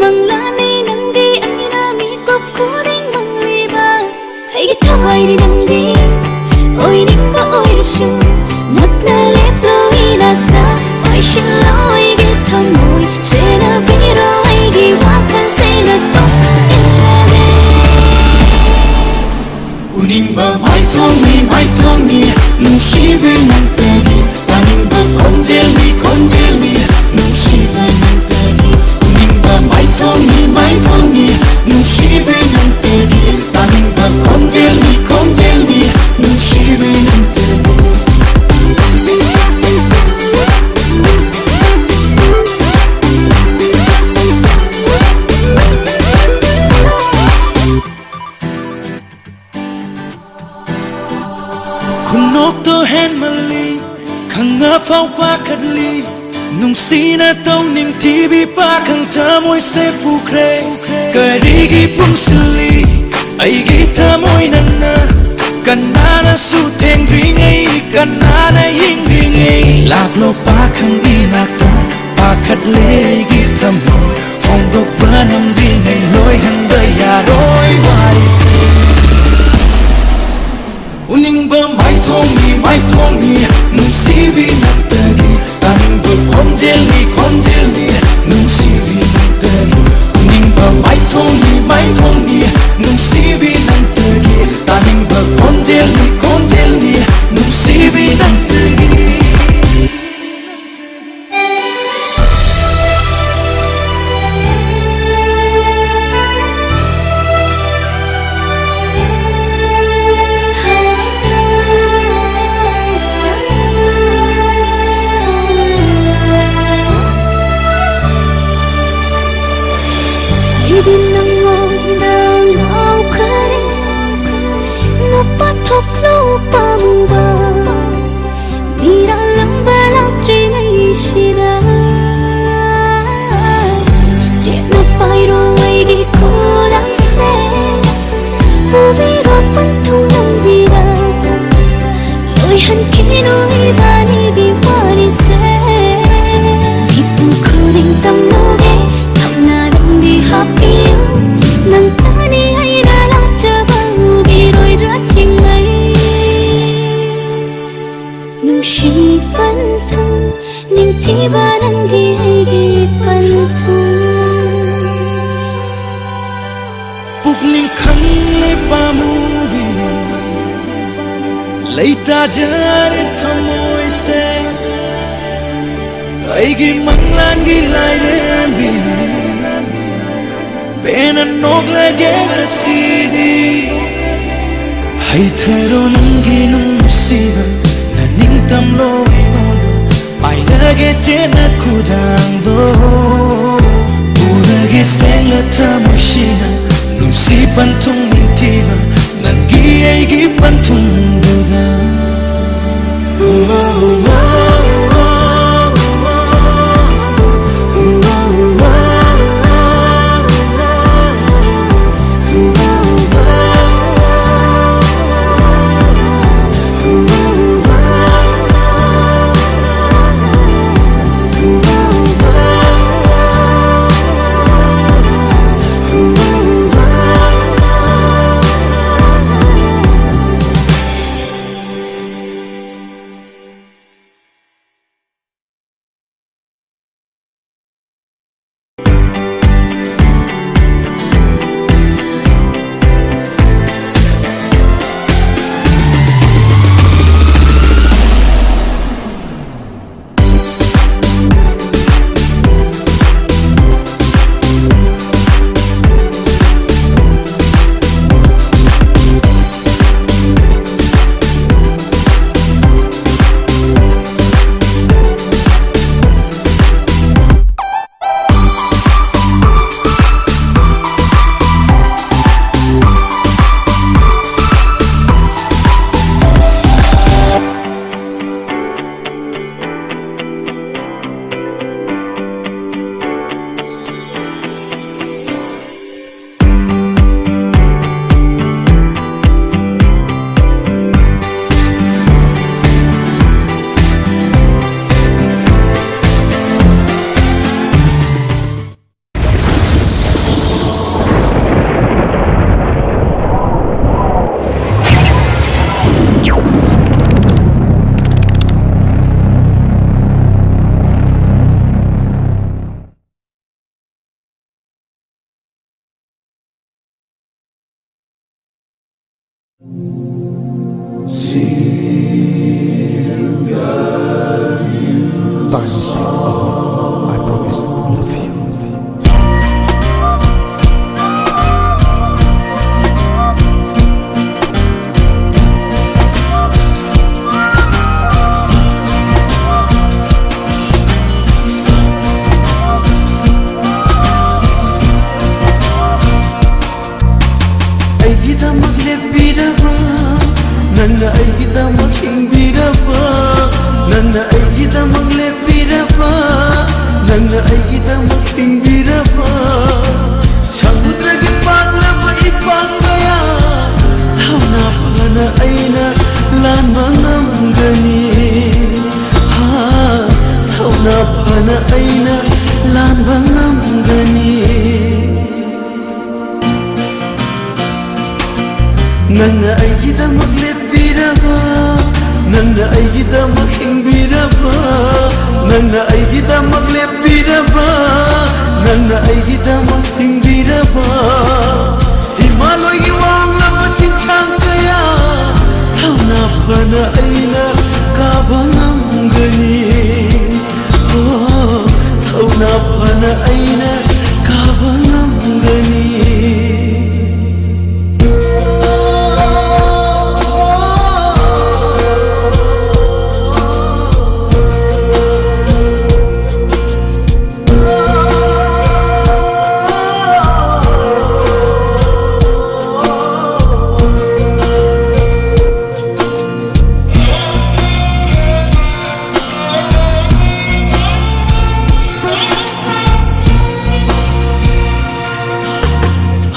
ꯃꯪꯂꯥꯅꯤ ꯅꯪꯗꯤ ꯑꯩꯅ ꯃꯤꯀꯨꯞ ꯈꯨꯗꯤꯡ ꯃꯪꯂꯤꯕ ꯑꯩꯒꯤ ꯊꯋꯥꯏꯅꯤ ꯅꯪꯗꯤ ꯑꯣꯏꯅꯤꯡꯕ ꯑꯣꯏꯔꯁꯨ ꯅꯛꯅ ꯂꯦꯞꯂꯣ ꯏꯅꯥꯛꯇ ꯄꯥꯏꯁꯤꯜꯂꯣ ꯑꯩꯒꯤ ꯊꯃꯣꯏ ꯁꯦꯟꯅꯕꯤꯔꯣ ꯑꯩꯒꯤ ꯋꯥꯈꯜꯁꯦ ꯅꯇꯣꯝ ꯏꯜꯂꯒꯦ ꯎꯅꯤꯡꯕ ꯃꯥꯏꯊꯣꯡꯅꯤ ꯃꯥꯏꯊꯣꯡꯅꯤ ꯅꯨꯡꯁꯤꯕꯤ ꯅꯪꯇꯒꯤ ꯇꯥꯅꯤꯡꯕ ꯈꯣꯟꯖꯦꯜꯅꯤ ꯈꯣꯟꯖꯦꯜꯅꯤ ꯅꯨꯡꯁꯤꯕ ꯅꯪꯇꯒꯤ ꯎꯅꯤꯡꯕ ꯃꯥꯏꯊꯣꯡꯅꯤ ꯃꯥꯏꯊꯣꯡꯅꯤ ꯅꯨꯡꯁꯤꯕꯤ ꯅꯪꯇꯒꯤ ꯇꯥꯅꯤꯡꯕ ꯈꯣꯟꯖꯦꯜꯅꯤ ꯈꯣꯟꯖꯦꯜꯅꯤ ꯅꯨꯡꯁꯤꯕꯤ ꯅꯪꯇꯒꯤ ꯈꯨꯅꯣꯛꯇꯣ ꯍꯦꯟꯃꯜꯂꯤ ꯈꯪꯉꯐꯥꯎ ꯄꯥꯈꯠꯂꯤ ꯅꯨꯡꯁꯤꯅ ꯇꯧꯅꯤꯡ ꯊꯤꯕꯤ ꯄꯥꯈꯪ ꯊꯃꯣꯏꯁꯦ ꯄꯨꯈ꯭ꯔꯦ ꯀꯔꯤꯒꯤ ꯄꯨꯟꯁꯤꯜꯂꯤ ꯑꯩꯒꯤ ꯊꯃꯣꯏ ꯅꯪꯅ ꯀꯅꯥꯅꯁꯨ ꯊꯦꯡꯗ꯭ꯔꯤꯉꯩ ꯀꯅꯥꯅ ꯌꯦꯡꯗ꯭ꯔꯤꯉꯩ ꯂꯥꯛꯂꯣ ꯄꯥꯈꯪ ꯏꯅꯥꯛꯇ ꯄꯥꯈꯠꯂꯦ ꯑꯩꯒꯤ ꯊꯃꯣꯏ ꯐꯣꯡꯗꯣꯛꯄ ꯅꯪꯗ꯭ꯔꯤꯉꯩ ꯂꯣꯏꯍꯟꯕ ꯌꯥꯔꯣꯏ ꯋꯥꯔꯤꯁꯦ ꯎꯅꯤꯡꯕ ꯃꯥꯏꯊꯣꯡꯅꯤ ꯃꯥꯏꯊꯣꯡꯅꯤ ꯅꯨꯡꯁꯤꯕꯤ ꯅꯪꯇꯒꯤ ꯇꯥꯅꯤꯡꯕ ꯈꯣꯟꯖꯦꯜꯅꯤ ꯈꯣꯟꯖꯦꯜꯅꯤ ꯅꯨꯡꯁꯤꯕꯤ ꯅꯪꯇꯒꯤ ꯎꯅꯤꯡꯕ ꯃꯥꯏꯊꯣꯡꯅꯤ ꯃꯥꯏꯊꯣꯡꯅꯤ ꯅꯨꯡꯁꯤꯕꯤ ꯅꯪꯇꯒꯤ ꯇꯥꯅꯤꯡꯕ ꯈꯣꯟꯖꯦꯜꯅꯤ ꯈꯣꯟꯖꯦꯜꯅꯤ ꯅꯨꯡꯁꯤꯕꯤ ꯅꯪꯇꯒꯤ ꯄꯥꯝꯃꯨꯕ ꯃꯤꯔꯥꯜꯂꯝꯕ ꯂꯥꯛꯇ꯭ꯔꯤꯉꯩꯁꯤꯗ ꯆꯦꯠꯅ ꯄꯥꯏꯔꯣ ꯑꯩꯒꯤ ꯈꯨꯗꯥꯡꯁꯦ, ꯄꯨꯕꯤꯔꯣ ꯄꯟꯊꯨꯡ ꯂꯝꯕꯤꯗ, ꯂꯣꯏꯍꯟꯈꯤꯅꯨ ꯏꯕꯥꯅꯤꯒꯤ ꯋꯥꯔꯤꯁꯦ꯫ ꯃꯤꯄꯨꯝ ꯈꯨꯗꯤꯡ ꯇꯝꯂꯨꯒꯦ ꯊꯧꯅꯥ ꯅꯪꯗꯤ ꯍꯥꯞꯄꯤꯌꯨ, ꯅꯪ ꯇꯥꯅꯤ ꯑꯩꯅ ꯂꯥꯠꯆꯕ ꯎꯕꯤꯔꯣꯏꯗ꯭ꯔꯥ ꯆꯤꯡꯂꯩ? ꯅꯨꯡꯁꯤ ꯄꯟꯊꯨꯡ, ꯅꯤꯡꯊꯤꯕ ꯅꯪꯒꯤ ꯑꯩꯒꯤ ꯄꯟꯊꯨꯡ꯫ ꯄꯨꯛꯅꯤꯡ ꯈꯪꯂꯦ ꯄꯥꯝꯃꯨꯕꯤ, ꯂꯩꯇꯥꯖꯔꯦ ꯊꯃꯣꯏꯁꯦ, ꯑꯩꯒꯤ ꯃꯪꯂꯥꯟꯒꯤ ꯂꯥꯏꯔꯦꯝꯕꯤ꯫ ꯄꯦꯟꯅ ꯅꯣꯛꯂꯒꯦ ꯉꯁꯤꯗꯤ꯫ ꯍꯩꯊꯔꯣ ꯅꯪꯒꯤ ꯅꯨꯡꯁꯤꯕ, ꯅꯅꯤꯡꯇꯝꯂꯣ ꯑꯩꯉꯣꯟꯗ, ꯄꯥꯏꯔꯒꯦ ꯆꯦꯠꯅ ꯈꯨꯗꯥꯡꯗꯣ꯫ ꯎꯔꯒꯦ ꯁꯦꯡꯅ ꯊꯃꯣꯏꯁꯤꯅ, ꯅꯨꯡꯁꯤ ꯄꯟꯊꯨꯡ ꯅꯤꯡꯊꯤꯕ, ꯅꯪꯒꯤ ꯑꯩꯒꯤ ꯄꯟꯊꯨꯡꯗꯨꯗ꯫ Time is our home. I promise love you. ꯑꯩꯒꯤꯗꯃꯛ ꯂꯦꯞꯄꯤꯔꯕ, ꯅꯪꯅ ꯑꯩꯒꯤꯗꯃꯛ ꯍꯤꯡꯕꯤꯔꯕ, ꯅꯪꯅ ꯑꯩꯒꯤꯗꯃꯛ ꯂꯦꯞꯄꯤꯔꯕ, ꯅꯪꯅ ꯑꯩꯒꯤꯗꯃꯛ ꯍꯤꯡꯕꯤꯔꯕ, ꯁꯃꯨꯗ꯭ꯔꯒꯤ ꯄꯥꯛꯂꯕ ꯏꯄꯥꯛ ꯀꯌꯥ ꯊꯧꯅꯥ ꯐꯅ ꯑꯩꯅ ꯂꯥꯟꯕ ꯉꯝꯒꯅꯤ꯫ ꯍꯥ, ꯊꯧꯅꯥ ꯐꯅ ꯑꯩꯅ ꯂꯥꯟꯕ ꯉꯝꯒꯅꯤ꯫ ꯅꯪꯅ ꯑꯩꯒꯤꯗꯃꯛ ꯂꯦꯞꯄꯤꯔꯕ, ꯅꯪꯅ ꯑꯩꯒꯤꯗꯃꯛ ꯍꯤꯡꯕꯤꯔꯕ, ꯅꯪꯅ ꯑꯩꯒꯤꯗꯃꯛ ꯂꯦꯞꯄꯤꯔꯕ, ꯅꯪꯅ ꯑꯩꯒꯤꯗꯃꯛ ꯍꯤꯡꯕꯤꯔꯕ, ꯍꯤꯃꯥꯂꯣꯏꯒꯤ ꯋꯥꯡꯂꯕ ꯆꯤꯡꯁꯥꯡ ꯀꯌꯥ ꯊꯧꯅꯥ ꯐꯅ ꯑꯩꯅ ꯀꯥꯕ ꯉꯝꯒꯅꯤ꯫ ꯑꯣ, ꯊꯧꯅꯥ ꯐꯅ ꯑꯩꯅ ꯀꯥꯕ ꯉꯝꯒꯅꯤ꯫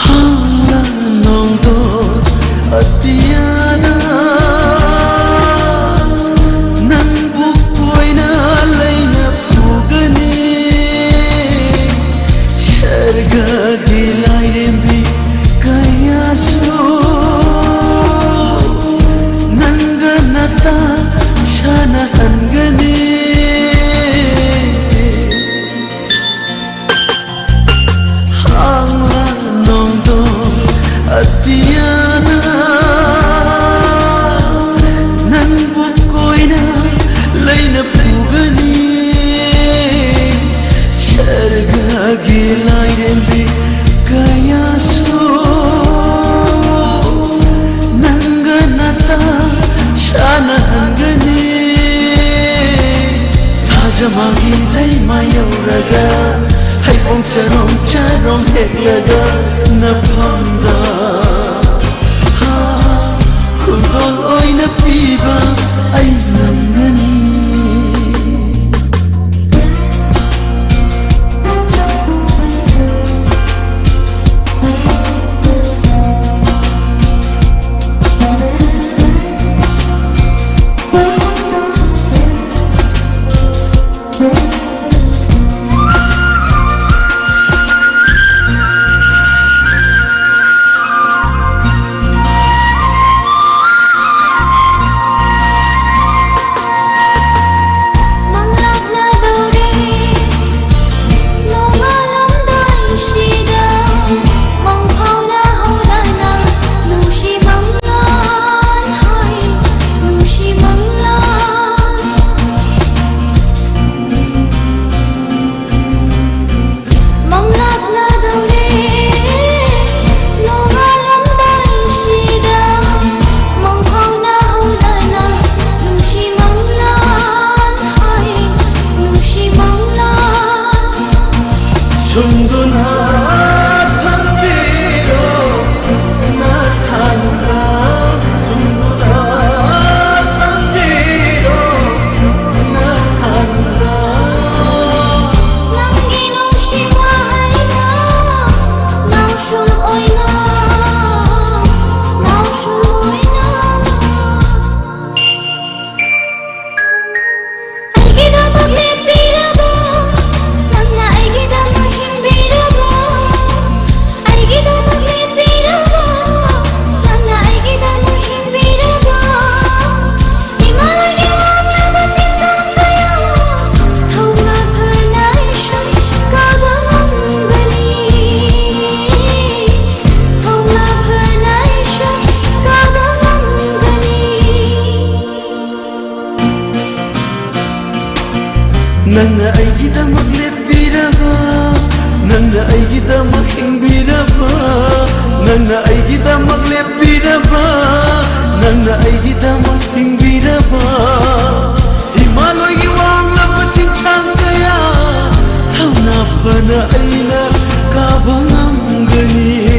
ꯍꯥꯡꯂ ꯅꯣꯡꯗꯣ ꯑꯇꯤꯌꯥꯅ ꯅꯪꯕꯨ ꯀꯣꯏꯅ ꯂꯩꯅ ꯄꯨꯒꯅꯤ꯫ ꯁꯔꯒꯒꯤ ꯂꯥꯏꯔꯦꯝꯕꯤ ꯀꯌꯥꯁꯨ ꯅꯪꯒ ꯅꯇꯥ ꯁꯥꯟꯅꯍꯟꯒꯅꯤ꯫ ꯍꯥꯡꯂ ꯅꯣꯡꯗꯣ ꯑꯇꯤꯌꯥꯅ ꯅꯐꯝꯗ ꯈꯨꯗꯣꯜ ꯑꯣꯏꯅ ꯄꯤꯕ ꯑꯩ ꯉꯝꯒꯅꯤ꯫ ꯅꯪꯅ ꯑꯩꯒꯤꯗꯃꯛ ꯂꯦꯞꯄꯤꯔꯕ, ꯅꯪꯅ ꯑꯩꯒꯤꯗꯃꯛ ꯍꯤꯡꯕꯤꯔꯕ, ꯅꯪꯅ ꯑꯩꯒꯤꯗꯃꯛ ꯂꯦꯞꯄꯤꯔꯕ, ꯅꯪꯅ ꯑꯩꯒꯤꯗꯃꯛ ꯍꯤꯡꯕꯤꯔꯕ꯫ ꯍꯤꯃꯥꯂꯣꯏꯒꯤ ꯋꯥꯡꯂꯕ ꯆꯤꯡꯁꯥꯡ ꯀꯌꯥ ꯊꯧꯅꯥ ꯐꯅ ꯑꯩꯅ ꯀꯥꯕ ꯉꯝꯒꯅꯤ꯫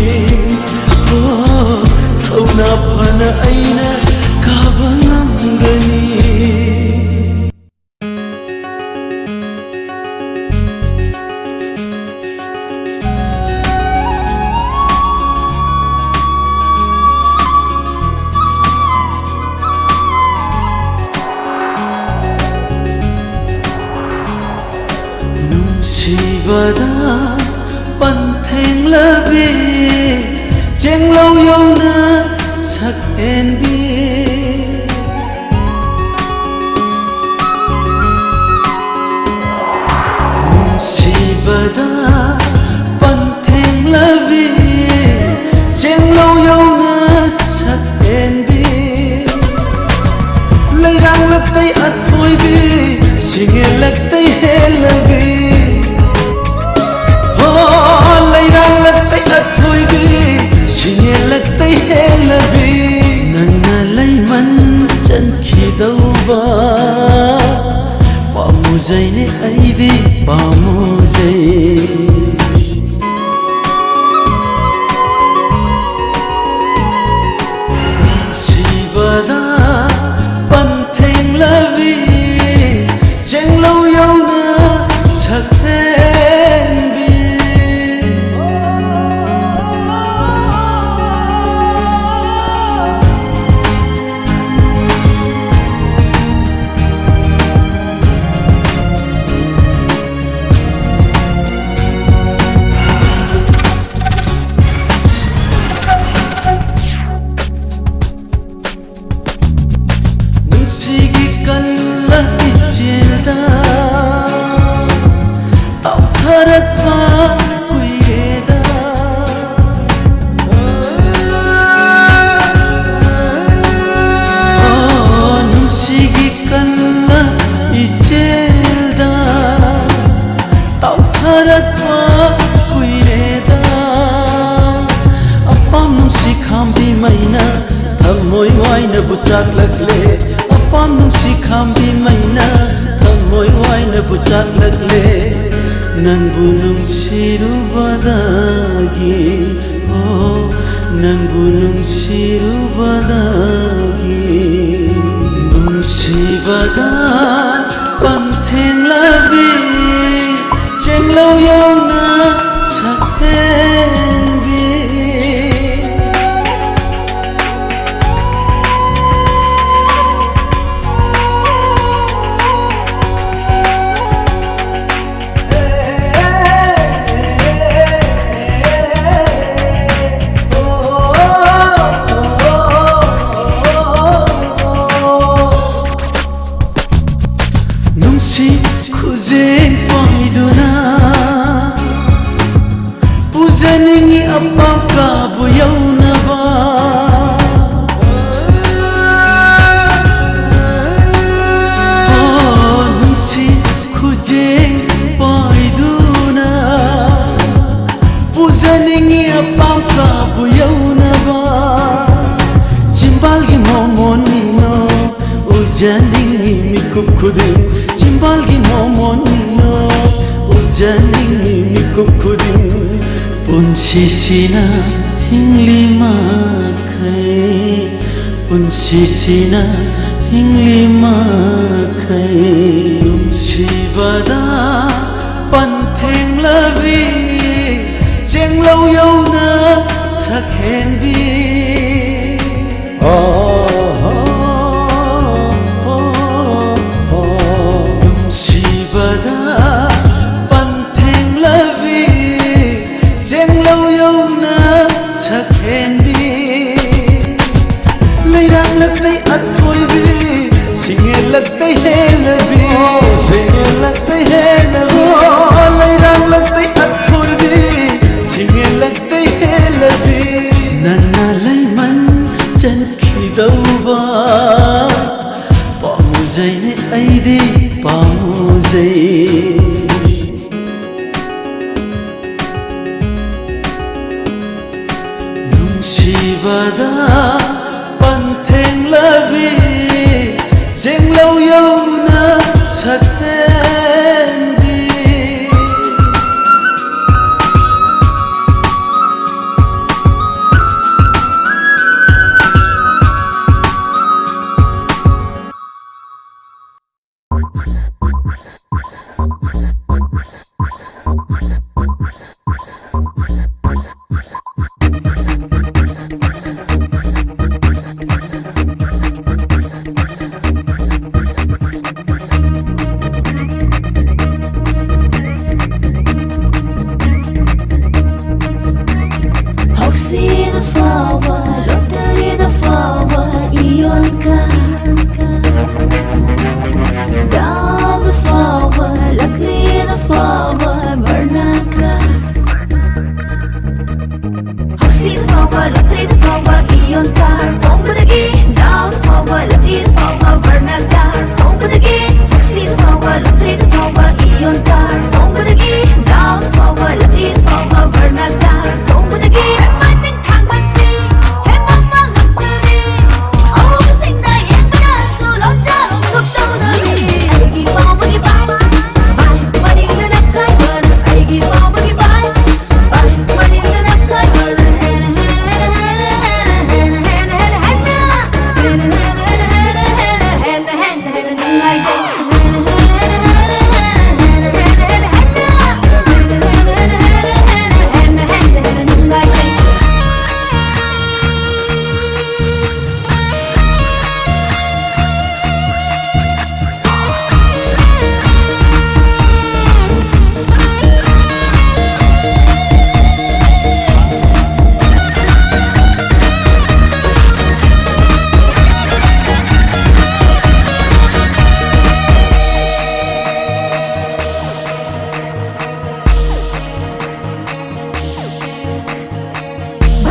ꯅꯨꯡꯁꯤꯕꯗ ꯄꯟꯊꯦꯡꯂꯕꯤ, ꯆꯦꯡꯂꯧ ꯌꯧꯅ ꯁꯛꯍꯦꯟꯕꯤ꯫ ꯅꯨꯡꯁꯤꯕꯗ ꯄꯟꯊꯦꯡꯂꯕꯤ, ꯆꯦꯡꯂꯧ ꯌꯧꯅ ꯁꯛꯍꯦꯟꯕꯤ꯫ ꯂꯩꯔꯥꯡꯂꯛꯇꯩ ꯑꯊꯣꯏꯕꯤ, ꯁꯤꯡꯉꯦꯜꯂꯛꯇꯩ ꯍꯦꯜꯂꯕꯤ꯫ ꯍꯣ, ꯂꯩꯔꯥꯡꯂꯛꯇꯩ ꯑꯊꯣꯏꯕꯤ, ꯁꯤꯡꯉꯦꯜꯂꯛꯇꯩ ꯍꯦꯜꯂꯕꯤ꯫ ꯅꯪꯅ ꯂꯩꯃꯟ ꯆꯟꯈꯤꯗꯧꯕ ꯄꯥꯝꯃꯨꯖꯩꯅꯦ, ꯑꯩꯗꯤ ꯄꯥꯝꯃꯨꯖꯩ꯫ ꯅꯨꯡꯁꯤꯕꯗ ꯄꯟꯊꯦꯡꯂꯕꯤ, ꯆꯦꯡꯂꯧ ꯌꯧꯅ ꯁꯛꯍꯦꯟꯕꯤ꯫ ꯅꯨꯡꯁꯤꯒꯤ ꯀꯜꯂ ꯏꯆꯦꯜꯗ ꯇꯥꯎꯊꯔꯛꯄ ꯀꯨꯏꯔꯦꯗ꯫ ꯑꯣ, ꯅꯨꯡꯁꯤꯒꯤ ꯀꯜꯂ ꯏꯆꯦꯜꯗ ꯇꯥꯎꯊꯔꯛꯄ ꯀꯨꯏꯔꯦꯗ꯫ ꯑꯄꯥꯝ ꯅꯨꯡꯁꯤ ꯈꯥꯝꯕꯤ ꯃꯩꯅ ꯊꯃꯣꯏ ꯋꯥꯏꯅꯕꯨ ꯆꯥꯛꯂꯛꯂꯦ꯫ ꯑꯄꯥꯝ ꯅꯨꯡꯁꯤ ꯈꯥꯝꯕꯤ ꯃꯩꯅ ꯊꯃꯣꯏ ꯋꯥꯏꯅꯕꯨ ꯆꯥꯛꯂꯛꯂꯦ꯫ ꯅꯪꯕꯨ ꯅꯨꯡꯁꯤꯔꯨꯕꯗꯒꯤ, ꯑꯣ, ꯅꯪꯕꯨ ꯅꯨꯡꯁꯤꯔꯨꯕꯗꯒꯤ꯫ ꯅꯨꯡꯁꯤꯕꯗ ꯄꯟꯊꯦꯡꯂꯕꯤ, ꯆꯦꯡꯂꯧ ꯌꯧꯅ ꯁꯛꯍꯦꯟꯕꯤ꯫ ꯈꯨꯗꯤꯡ ꯆꯤꯝꯕꯥꯜꯒꯤ ꯃꯣꯃꯣꯟ ꯃꯤꯅꯣꯛ ꯎꯖꯅꯤꯡꯉꯤ ꯃꯤꯀꯨꯞ ꯈꯨꯗꯤꯡ꯫ ꯄꯨꯟꯁꯤꯁꯤꯅ ꯍꯤꯡꯂꯤ ꯃꯈꯩ, ꯄꯨꯟꯁꯤꯁꯤꯅ ꯍꯤꯡꯂꯤ ꯃꯈꯩ꯫ ꯅꯨꯡꯁꯤꯕꯗ ꯄꯟꯊꯦꯡꯂꯕꯤ, ꯆꯦꯡꯂꯧ ꯌꯧꯅ ꯁꯛꯍꯦꯟꯕꯤ꯫ ꯅꯨꯡꯁꯤꯕꯗ ꯄꯟꯊꯦꯡꯂꯕꯤ, ꯆꯦꯡꯂꯧ ꯌꯧꯅ ꯁꯛꯍꯦꯟꯕꯤ꯫ ꯂꯩꯔꯥꯡꯂꯛꯇꯩ ꯑꯊꯣꯏꯕꯤ, ꯁꯤꯡꯉꯦꯜꯂꯛꯇꯩ ꯍꯦꯜꯂꯕꯤ꯫ ꯁꯤꯡꯉꯦꯜꯂꯛꯇꯩ ꯍꯦꯜꯂꯕꯤ꯫ ꯑꯣ, ꯂꯩꯔꯥꯡꯂꯛꯇꯩ ꯑꯊꯣꯏꯕꯤ, ꯁꯤꯡꯉꯦꯜꯂꯛꯇꯩ ꯍꯦꯜꯂꯕꯤ꯫ ꯅꯪꯅ ꯂꯩꯃꯟ ꯆꯟꯈꯤꯗꯧꯕ ꯄꯥꯝꯃꯨꯖꯩꯅꯦ ꯑꯩꯗꯤ ꯄꯥꯝꯃꯨꯖꯩ꯫ ꯅꯨꯡꯁꯤꯕꯗ ꯄꯟꯊꯦꯡꯂꯕꯤ, ꯆꯦꯡꯂꯧ ꯌꯧꯅ ꯁꯛꯇꯦꯟꯕꯤ꯫ ꯍꯧꯁꯤꯅ ꯐꯥꯎꯕ, ꯂꯣꯇꯔꯤꯅ ꯐꯥꯎꯕ, ꯏꯌꯣꯟꯀ꯫ ꯗꯥꯎꯅ ꯐꯥꯎꯕ, ꯂꯛꯂꯤꯅ ꯐꯥꯎꯕ, ꯕꯔꯅꯥꯀ꯫ ꯍꯧꯁꯤꯅ ꯐꯥꯎꯕ, ꯂꯣꯇꯔꯤꯅ ꯐꯥꯎꯕ, ꯏꯌꯣꯟ ꯀꯥꯔ ꯇꯣꯡꯕꯗꯒꯤ, ꯗꯥꯎꯅ ꯐꯥꯎꯕ, ꯂꯛꯂꯤꯅ ꯐꯥꯎꯕ, ꯕꯔꯅꯥ ꯀꯥꯔ ꯇꯣꯡꯕꯗꯒꯤ, ꯍꯧꯁꯤꯅ ꯐꯥꯎꯕ, ꯂꯣꯇꯔꯤꯅ ꯐꯥꯎꯕ, ꯏꯌꯣꯟ ꯀꯥꯔ ꯇꯣꯡꯕꯗꯒꯤ, ꯗꯥꯎꯅ ꯐꯥꯎꯕ, ꯂꯛꯂꯤꯅ ꯐꯥꯎꯕ, ꯕꯔꯅꯥ ꯀꯥꯔ ꯇꯣꯡꯕꯗꯒꯤ, ꯍꯦꯃꯟ ꯅꯤꯡꯊꯥꯡꯕꯗꯤ, ꯍꯦꯃꯟ ꯃꯉꯛꯇꯗꯤ, ꯑꯎꯕꯁꯤꯡꯅ ꯌꯦꯡꯕꯗꯁꯨ ꯂꯣꯟꯖꯥꯎ ꯈꯨꯞꯇꯧꯅ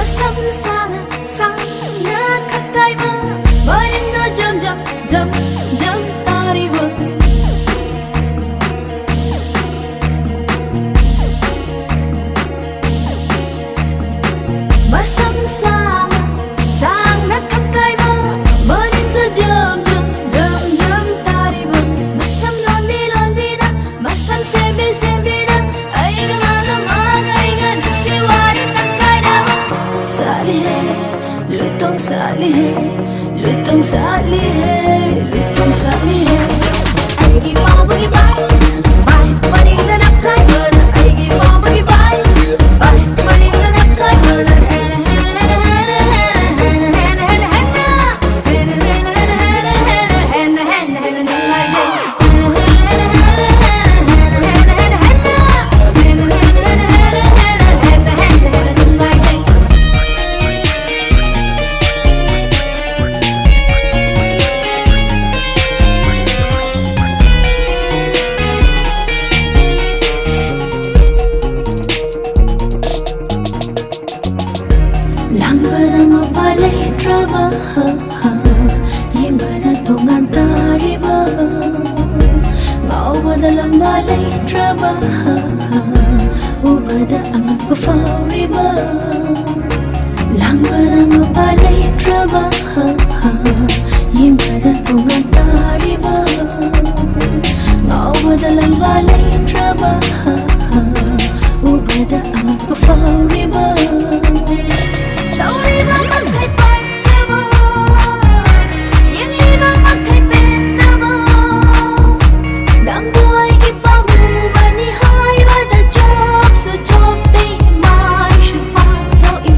ꯃꯁꯝ ꯁꯥꯡꯅ ꯁꯥꯡꯅ ꯈꯛꯀꯥꯏꯕ, ꯃꯅꯤꯡꯅ ꯖꯝ ꯖꯝ ꯖꯝ ꯖꯝ ꯇꯥꯔꯤꯕ꯫ ꯃꯁꯝ ꯁꯥꯡꯅ ꯁꯥꯡꯅ ꯈꯛꯀꯥꯏꯕ, ꯃꯅꯤꯡꯅ ꯖꯝ ꯖꯝ ꯖꯝ ꯖꯝ ꯇꯥꯔꯤꯕ꯫ ꯃꯁꯝ ꯂꯣꯟꯕꯤ ꯂꯣꯟꯕꯤꯗ, ꯃꯁꯝ ꯁꯦꯝꯕꯤ ꯁꯦꯝꯕꯤꯗ, ꯑꯩꯒ ꯃꯥꯒ ꯃꯥꯒ ꯑꯩꯒ ꯅꯨꯡꯁꯤ ꯋꯥꯔꯤ ꯇꯪꯈꯥꯏꯅꯕ꯫ ꯁꯥꯠꯂꯤꯍꯦ, ꯂꯨꯇꯣꯡ ꯁꯥꯠꯂꯤꯍꯦ, ꯂꯨꯇꯣꯡ ꯁꯥꯠꯂꯤꯍꯦ, ꯂꯨꯇꯣꯡ ꯁꯥꯠꯂꯤꯍꯦ꯫ ꯑꯩꯒꯤ ꯄꯥꯝꯕꯒꯤ ꯕꯥꯏ ꯕꯥꯏ, ꯃꯅꯤꯡꯗ ꯅꯞꯈꯥꯏꯕꯅ꯫ ꯑꯩꯒꯤ ꯄꯥꯝꯕꯒꯤ ꯕꯥꯏ ꯕꯥꯏ, ꯃꯅꯤꯡꯗ ꯅꯞꯈꯥꯏꯕꯅ꯫ ꯍꯦꯟꯅ ꯍꯦꯟꯅ ꯍꯦꯟꯅ ꯍꯦꯟꯅ ꯍꯦꯟꯅ ꯍꯦꯟꯅ ꯍꯦꯟꯅ ꯍꯦꯟꯅ ꯂꯥꯡꯕꯗ ꯃꯄꯥ ꯂꯩꯇ꯭ꯔꯕ, ꯌꯦꯡꯕꯗ ꯇꯣꯉꯥꯟ ꯇꯥꯔꯤꯕ, ꯉꯥꯎꯕꯗ ꯂꯝꯕꯥ ꯂꯩꯇ꯭ꯔꯕ, ꯎꯕꯗ ꯑꯉꯛꯄ ꯐꯥꯎꯔꯤꯕ꯫ ꯂꯥꯡꯕꯗ ꯃꯄꯥ ꯂꯩꯇ꯭ꯔꯕ, ꯌꯦꯡꯕꯗ ꯇꯣꯉꯥꯟ ꯇꯥꯔꯤꯕ, ꯉꯥꯎꯕꯗ ꯂꯝꯕꯥ ꯂꯩꯇ꯭ꯔꯕ, ꯎꯕꯗ ꯑꯉꯛꯄ ꯐꯥꯎꯔꯤꯕ꯫ ꯇꯧꯔꯤꯕ ꯃꯈꯩ ꯄꯥꯝꯖꯕ, ꯌꯦꯡꯂꯤꯕ ꯃꯈꯩ ꯄꯦꯟꯗꯕ, ꯅꯪꯕꯨ ꯑꯩꯒꯤ ꯄꯥꯝꯃꯨꯕꯅꯤ ꯍꯥꯏꯕꯗ ꯆꯣꯞꯁꯨ ꯆꯣꯞꯇꯦ, ꯃꯥꯏꯁꯨ ꯄꯥꯛꯊꯣꯛꯏ꯫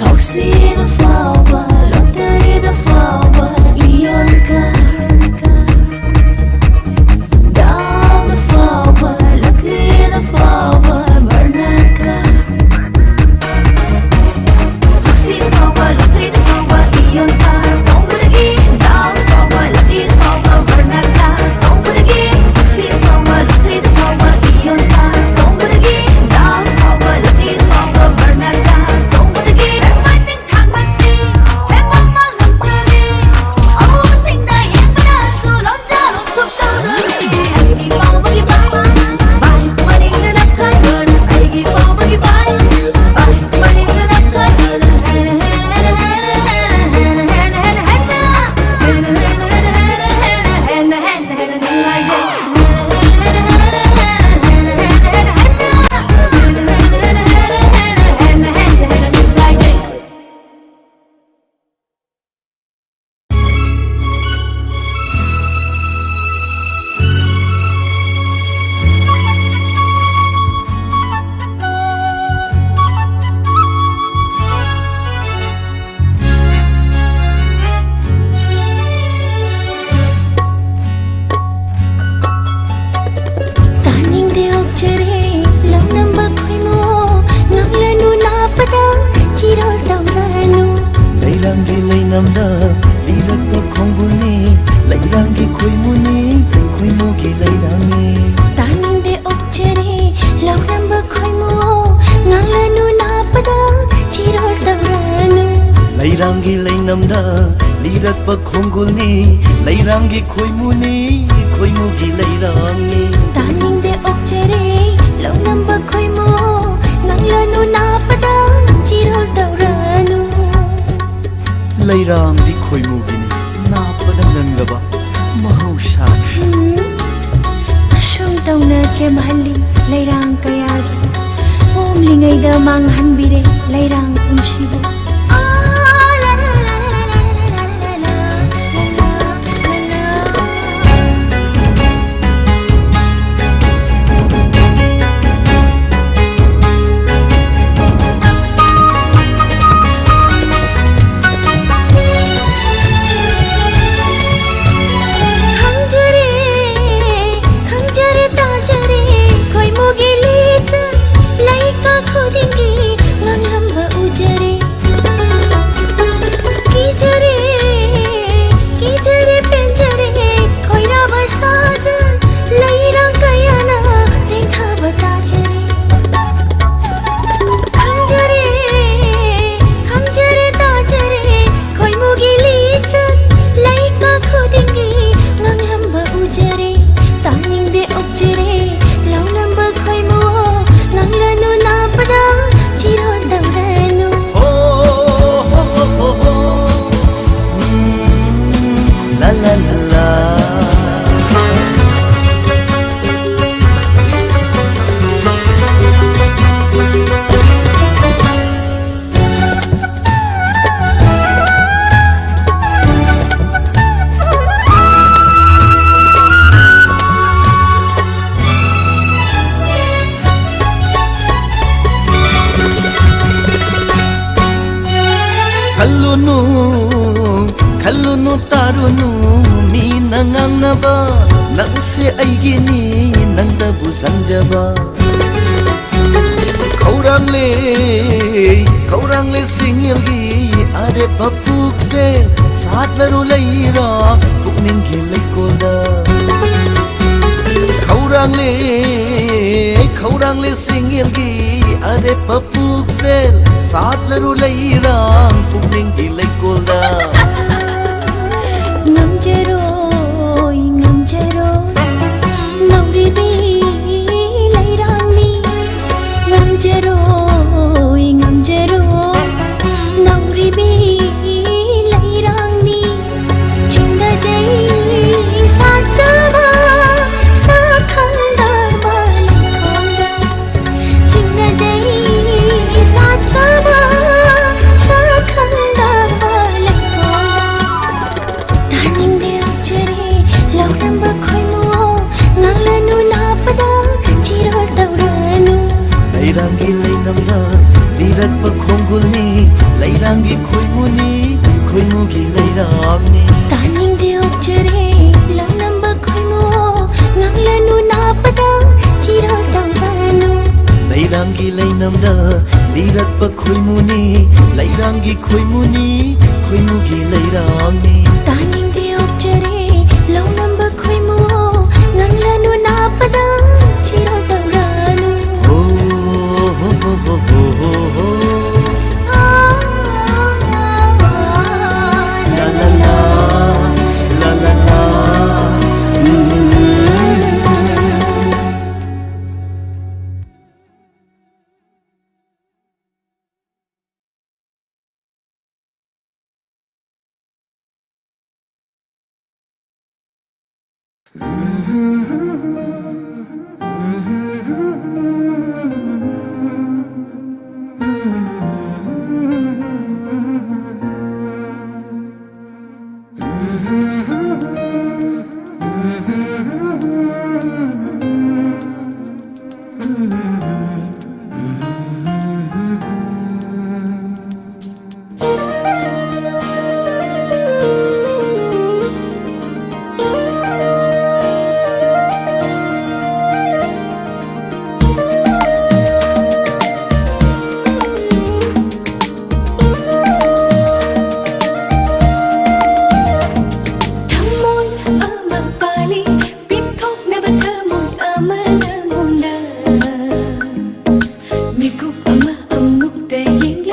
ꯍꯧꯁꯤꯗ ꯐꯥꯎꯕ, ꯂꯣꯇꯔꯤꯗ ꯐꯥꯎꯕ, ꯏꯌꯣꯟ ꯀꯥꯔ ꯀꯥꯔ, ꯗꯥꯎꯗ ꯐꯥꯎꯕ, ꯂꯛꯂꯤꯗ ꯐꯥꯎꯕ, ꯕꯔꯅ ꯂꯩꯔꯥꯡꯒꯤ ꯂꯩꯅꯝꯗ ꯂꯤꯔꯛꯄ ꯈꯣꯡꯒꯨꯜꯅꯤ, ꯂꯩꯔꯥꯡꯒꯤ ꯈꯣꯏꯃꯨꯅꯤ, ꯈꯣꯏꯃꯨꯒꯤ ꯂꯩꯔꯥꯡꯅꯤ꯫ ꯇꯥꯅꯤꯡꯗꯦ ꯑꯣꯛꯆꯔꯦ, ꯂꯧꯅꯝꯕ ꯈꯣꯏꯃꯨ, ꯉꯥꯡꯂꯅꯨ ꯅꯥꯞꯄꯗ ꯆꯤꯔꯣꯜ ꯇꯧꯔꯅꯨ꯫ ꯂꯩꯔꯥꯡꯗꯤ ꯈꯣꯏꯃꯨꯒꯤꯅꯤ, ꯅꯥꯞꯄꯗ ꯉꯪꯂꯕ ꯃꯍꯧꯁꯥꯅꯤ꯫ ꯎꯝ, ꯑꯁꯨꯝ ꯇꯧꯅ ꯀꯦꯝꯍꯜꯂꯤ ꯂꯩꯔꯥꯡ ꯀꯌꯥꯒꯤ, ꯄꯣꯝꯂꯤꯉꯩꯗ ꯃꯥꯡꯍꯟꯕꯤꯔꯦ ꯂꯩꯔꯥꯡ ꯄꯨꯟꯁꯤꯕꯨ꯫ ꯈꯪꯖꯔꯦ, ꯈꯪꯖꯔꯦ, ꯇꯥꯖꯔꯦ, ꯈꯣꯏꯃꯨꯒꯤ ꯂꯤꯆꯠ, ꯂꯩꯀꯥ ꯈꯨꯗꯤꯡꯒꯤ ꯉꯥꯡꯂꯝꯕ ꯎꯖꯔꯦ꯫ ꯀꯤꯖꯔꯦ, ꯀꯤꯖꯔꯦ, ꯄꯦꯟꯖꯔꯦ, ꯈꯣꯏꯔꯥꯕ ꯁꯥꯖꯠ, ꯂꯩꯔꯥꯡ ꯀꯌꯥꯅ ꯇꯦꯟꯊꯕ ꯇꯥꯖꯔꯦ꯫ ꯈꯪꯖꯔꯦ, ꯈꯪꯖꯔꯦ, ꯇꯥꯖꯔꯦ, ꯈꯣꯏꯃꯨꯒꯤ ꯂꯤꯆꯠ, ꯂꯩꯀꯥ ꯈꯨꯗꯤꯡꯒꯤ ꯉꯥꯡꯂꯝꯕ ꯎꯖꯔꯦ꯫ ꯇꯥꯅꯤꯡꯗꯦ ꯑꯣꯛꯆꯔꯦ, ꯂꯧꯅꯝꯕ ꯈꯣꯏꯃꯨ, ꯉꯥꯡꯂꯅꯨ ꯅꯥꯞꯄꯗ ꯆꯤꯔꯣꯜ ꯇꯧꯔꯅꯨ꯫ ꯍꯣ, ꯍꯣ, ꯍꯣ, ꯍꯣ, ꯍꯣ꯫ ꯎꯝ, ꯂꯥ, ꯂꯥ, ꯂꯥ, ꯂꯥ꯫ ꯈꯜꯂꯨꯅꯨ, ꯈꯜꯂꯨꯅꯨ, ꯇꯥꯔꯨꯅꯨ, ꯃꯤꯅ ꯉꯥꯡꯅꯕ, ꯅꯪꯁꯦ ꯑꯩꯒꯤꯅꯤ, ꯅꯪꯇꯕꯨ ꯆꯪꯖꯕ꯫ ꯈꯧꯔꯥꯡꯂꯦ, ꯈꯧꯔꯥꯡꯂꯦ ꯁꯤꯡꯉꯦꯜꯒꯤ ꯑꯔꯦꯞꯄ ꯄꯨꯛꯁꯦ, ꯁꯥꯠꯂꯔꯨ ꯂꯩꯔꯥ ꯄꯨꯛꯅꯤꯡꯒꯤ ꯂꯩꯀꯣꯜꯗ꯫ ꯈꯧꯔꯥꯡꯂꯦ, ꯈꯧꯔꯥꯡꯂꯦ ꯁꯤꯡꯉꯦꯜꯒꯤ ꯑꯔꯦꯞꯄ ꯄꯨꯛꯁꯦꯜ, ꯁꯥꯠꯂꯔꯨ ꯂꯩꯔꯥꯡ ꯄꯨꯛꯅꯤꯡꯒꯤ ꯂꯩꯀꯣꯜꯗ꯫ ꯉꯝꯖꯔꯣꯏ, ꯉꯝꯖꯔꯣꯏ, ꯅꯧꯔꯤꯕꯤ ꯂꯩꯔꯥꯡꯅꯤ꯫ ꯉꯝꯖꯔꯣꯏ, ꯉꯝꯖꯔꯣꯏ, ꯅꯧꯔꯤꯕꯤ ꯂꯩꯔꯥꯡꯅꯤ꯫ ꯆꯤꯡꯅꯖꯩ ꯁꯥꯠꯆꯕ ꯁꯛꯈꯪꯗꯕ ꯂꯩꯀꯣꯜꯗ꯫ ꯆꯤꯡꯅꯖꯩ ꯁꯥꯠꯆꯕ ꯁꯛꯈꯪꯗꯕ ꯂꯩꯀꯣꯜꯗ꯫ ꯇꯥꯅꯤꯡꯗꯦ ꯑꯣꯛꯆꯔꯦ ꯂꯧꯔꯝꯕ ꯈꯣꯏꯃꯨꯑꯣ, ꯉꯥꯡꯂꯅꯨ ꯅꯥꯞꯄꯗ ꯆꯤꯔꯣꯜ ꯇꯧꯔꯅꯨ꯫ ꯂꯩꯔꯥꯡꯒꯤ ꯂꯩꯅꯝꯗ ꯂꯤꯔꯛꯄ ꯈꯣꯡꯒꯨꯜꯅꯤ, ꯂꯩꯔꯥꯡꯒꯤ ꯈꯣꯏꯃꯨꯅꯤ, ꯈꯣꯏꯃꯨꯒꯤ ꯂꯩꯔꯥꯡꯅꯤ꯫ ꯇꯥꯅꯤꯡꯗꯦ ꯑꯣꯛꯆꯔꯦ ꯂꯧꯅꯝꯕ ꯈꯣꯏꯃꯨꯑꯣ, ꯉꯥꯡꯂꯅꯨ ꯅꯥꯞꯄꯗ ꯆꯤꯔꯣꯜ ꯇꯧꯔꯅꯨ꯫ ꯂꯩꯔꯥꯡꯒꯤ ꯂꯩꯅꯝꯗ ꯂꯤꯔꯛꯄ ꯈꯣꯏꯃꯨꯅꯤ, ꯂꯩꯔꯥꯡꯒꯤ ꯈꯣꯏꯃꯨꯅꯤ, ꯈꯣꯏꯃꯨꯒꯤ ꯂꯩꯔꯥꯡꯅꯤ꯫ ꯇꯥꯅꯤꯡꯗꯦ ꯑꯣꯛꯆꯔꯦ ꯂꯧꯅꯝꯕ ꯈꯣꯏꯃꯨꯑꯣ, ꯉꯥꯡꯂꯅꯨ ꯅꯥꯞꯄꯗ ꯆꯤꯔꯣꯜ ꯇꯧꯔꯅꯨ꯫ ꯍꯣ, ꯍꯣ, ꯍꯣ, ꯍꯣ, ꯍꯣ, ꯍꯣ꯫ ꯊꯃꯣꯏ ꯑꯃ ꯄꯥꯜꯂꯤ, ꯄꯤꯊꯣꯛꯅꯕ ꯊꯃꯣꯏ ꯑꯃ ꯅꯉꯣꯟꯗ꯫ ꯃꯤꯀꯨꯞ ꯑꯃ ꯑꯃꯨꯛꯇ ꯌꯦꯡ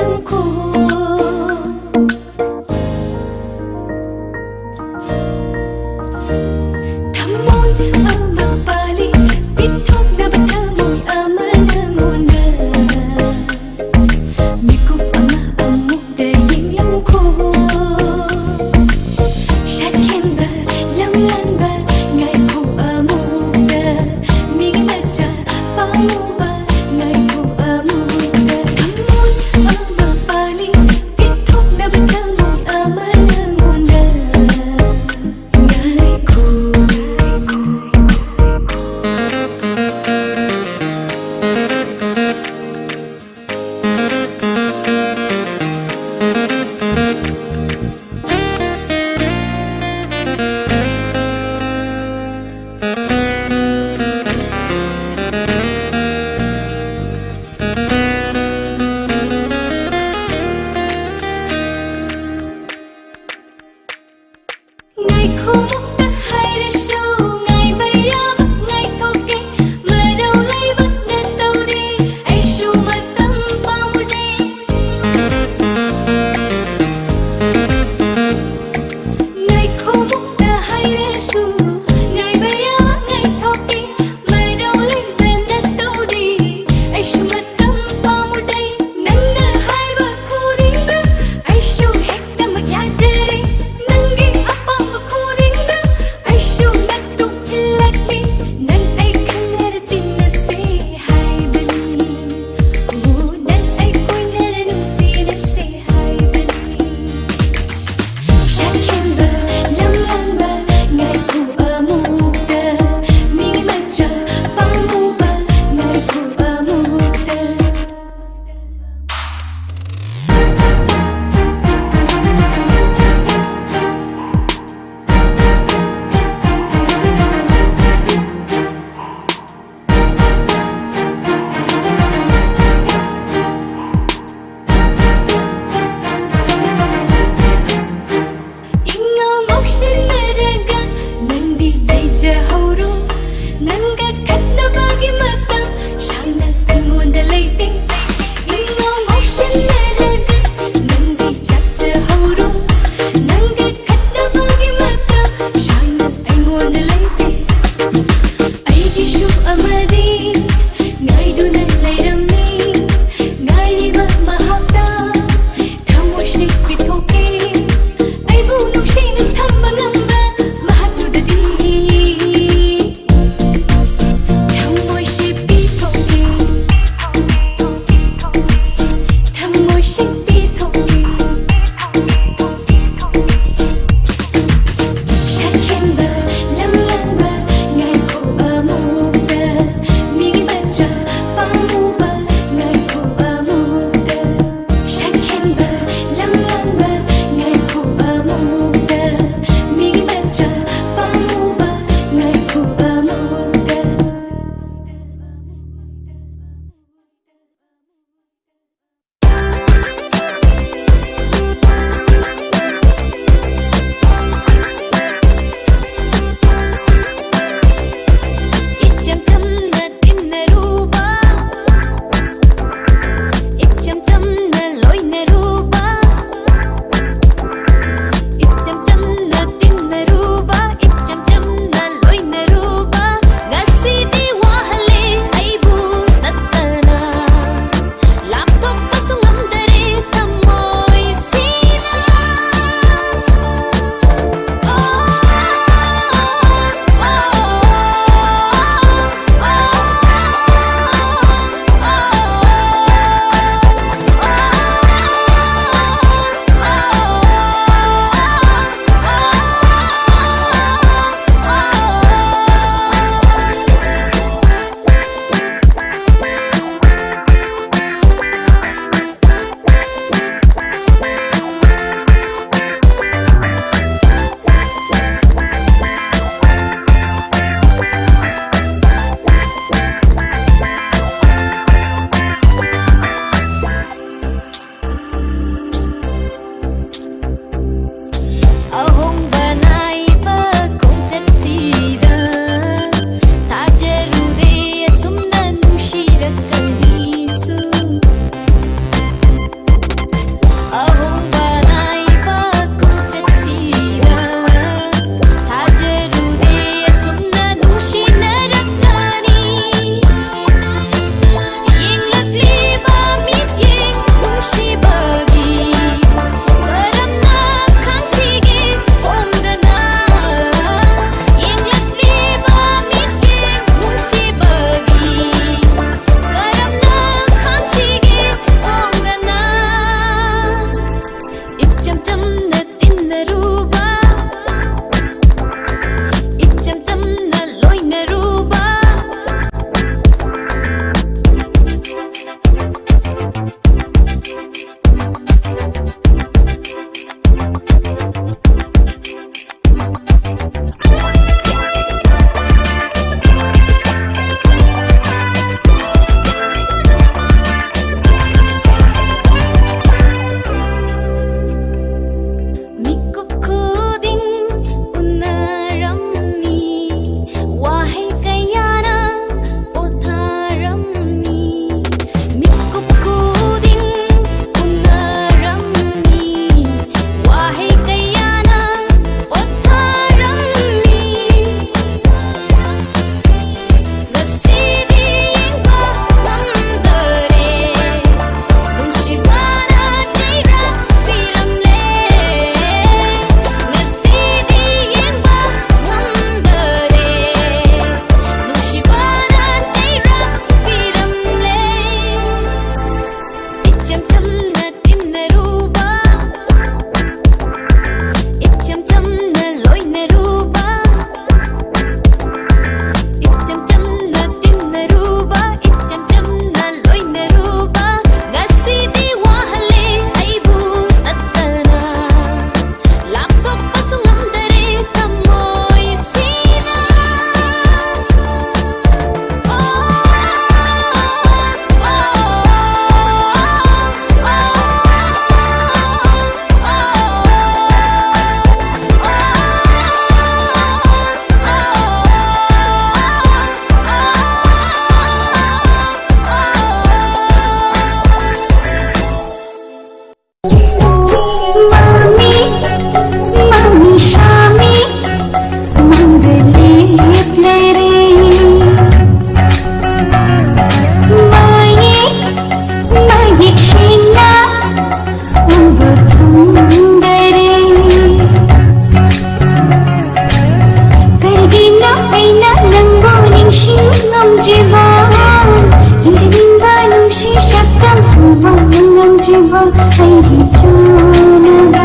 ꯅꯪꯁꯤꯕ ꯑꯩꯒꯤ ꯆꯥꯅꯕ,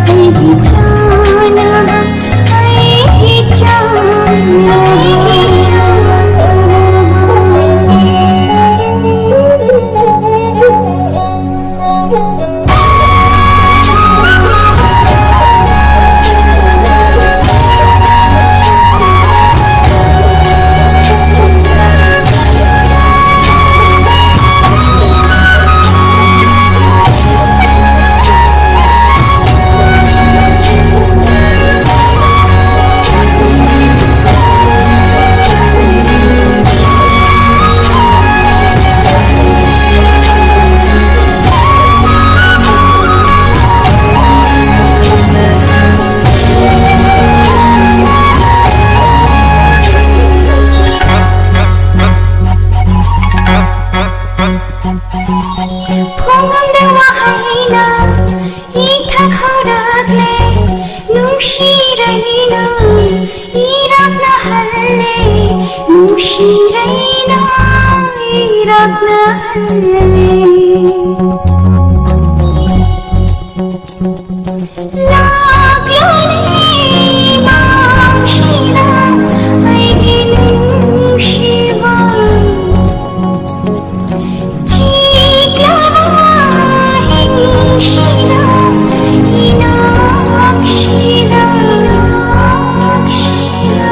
ꯑꯩꯒꯤ ꯆꯥꯅꯕ, ꯑꯩꯒꯤ ꯆꯥꯅꯕ꯫ ꯐꯣꯡꯉꯝꯗ ꯋꯥꯍꯩꯅ ꯏꯊꯛ ꯍꯧꯔꯛꯂꯦ, ꯅꯨꯡꯁꯤꯔꯩꯅ ꯏꯔꯛꯅꯍꯜꯂꯦ, ꯅꯨꯡꯁꯤꯔꯩꯅ ꯏꯔꯛꯅꯍꯜꯂꯦ꯫ ꯂꯥꯛꯂꯅꯤ ꯃꯥꯡꯁꯤꯗ ꯑꯩꯒꯤ ꯅꯨꯡꯁꯤꯕ꯫ ꯆꯤꯛꯂꯕ ꯍꯤꯡꯁꯤꯗ ꯏꯅꯥꯛꯁꯤꯗ, ꯏꯅꯥꯛꯁꯤꯗ꯫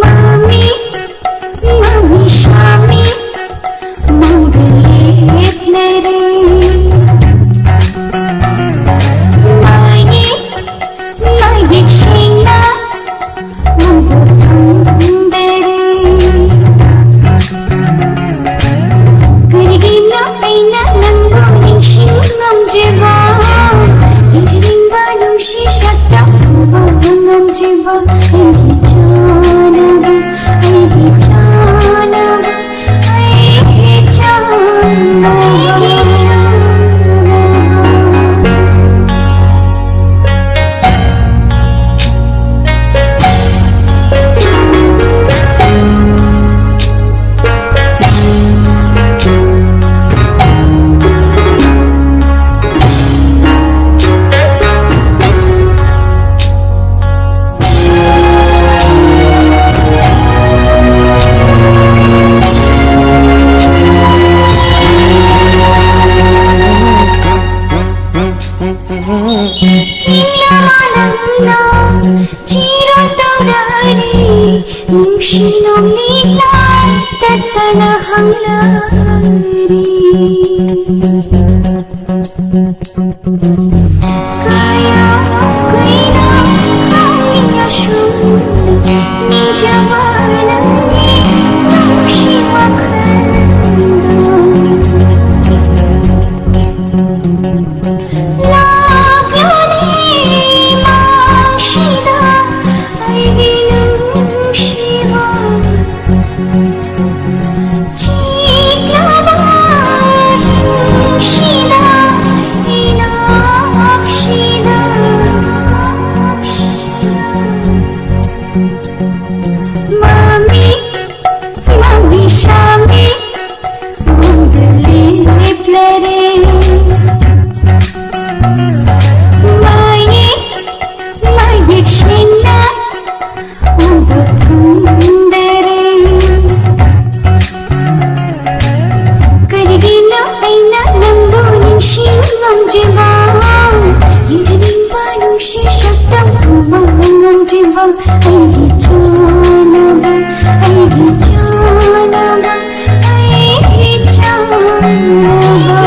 ꯃꯃꯤ, ꯃꯃꯤ ꯁꯥꯃꯤ, ꯅꯣꯡꯂꯤꯛꯂꯥꯏ ꯇꯠꯇꯅ ꯍꯪꯂꯔꯤ꯫ ꯀꯌꯥꯝ ꯀꯨꯏꯅ ꯈꯥꯡꯏ ꯑꯁꯨꯝꯅ ꯅꯤꯡꯖꯕ ꯅꯪꯒꯤ ꯅꯨꯡꯁꯤ ꯋꯥꯈꯜꯗꯣ꯫ ꯂꯥꯛꯂꯅꯤ ꯃꯥꯡꯁꯤꯗ ꯑꯩꯒꯤ ꯅꯨꯡꯁꯤꯕ꯫ ꯆꯤꯛꯂꯕ ꯍꯤꯡꯁꯤꯗ ꯏꯅꯥꯛꯁꯤꯗ꯫ ꯃꯃꯤ ꯃꯃꯤ ꯁꯥꯃꯤ ꯃꯪꯗ ꯂꯦꯞꯂꯔꯦ꯫ ꯃꯌꯦꯛ ꯃꯌꯦꯛ ꯁꯦꯡꯅ ꯎꯕ ꯐꯪꯗꯔꯦ꯫ ꯀꯔꯤꯒꯤꯅꯣ ꯑꯩꯅ ꯅꯪꯕꯨ ꯅꯤꯡꯁꯤꯡ ꯉꯝꯗ꯭ꯔꯤꯕ? ꯌꯦꯡꯖꯅꯤꯡꯕ ꯅꯨꯡꯁꯤ ꯁꯛꯇꯝ ꯎꯕ ꯉꯝꯗ꯭ꯔꯤꯕ? ꯑꯩꯒꯤ ꯆꯥꯅꯕ, ꯑꯩꯒꯤ ꯆꯥꯅꯕ, ꯑꯩꯒꯤ ꯆꯥꯅꯕ꯫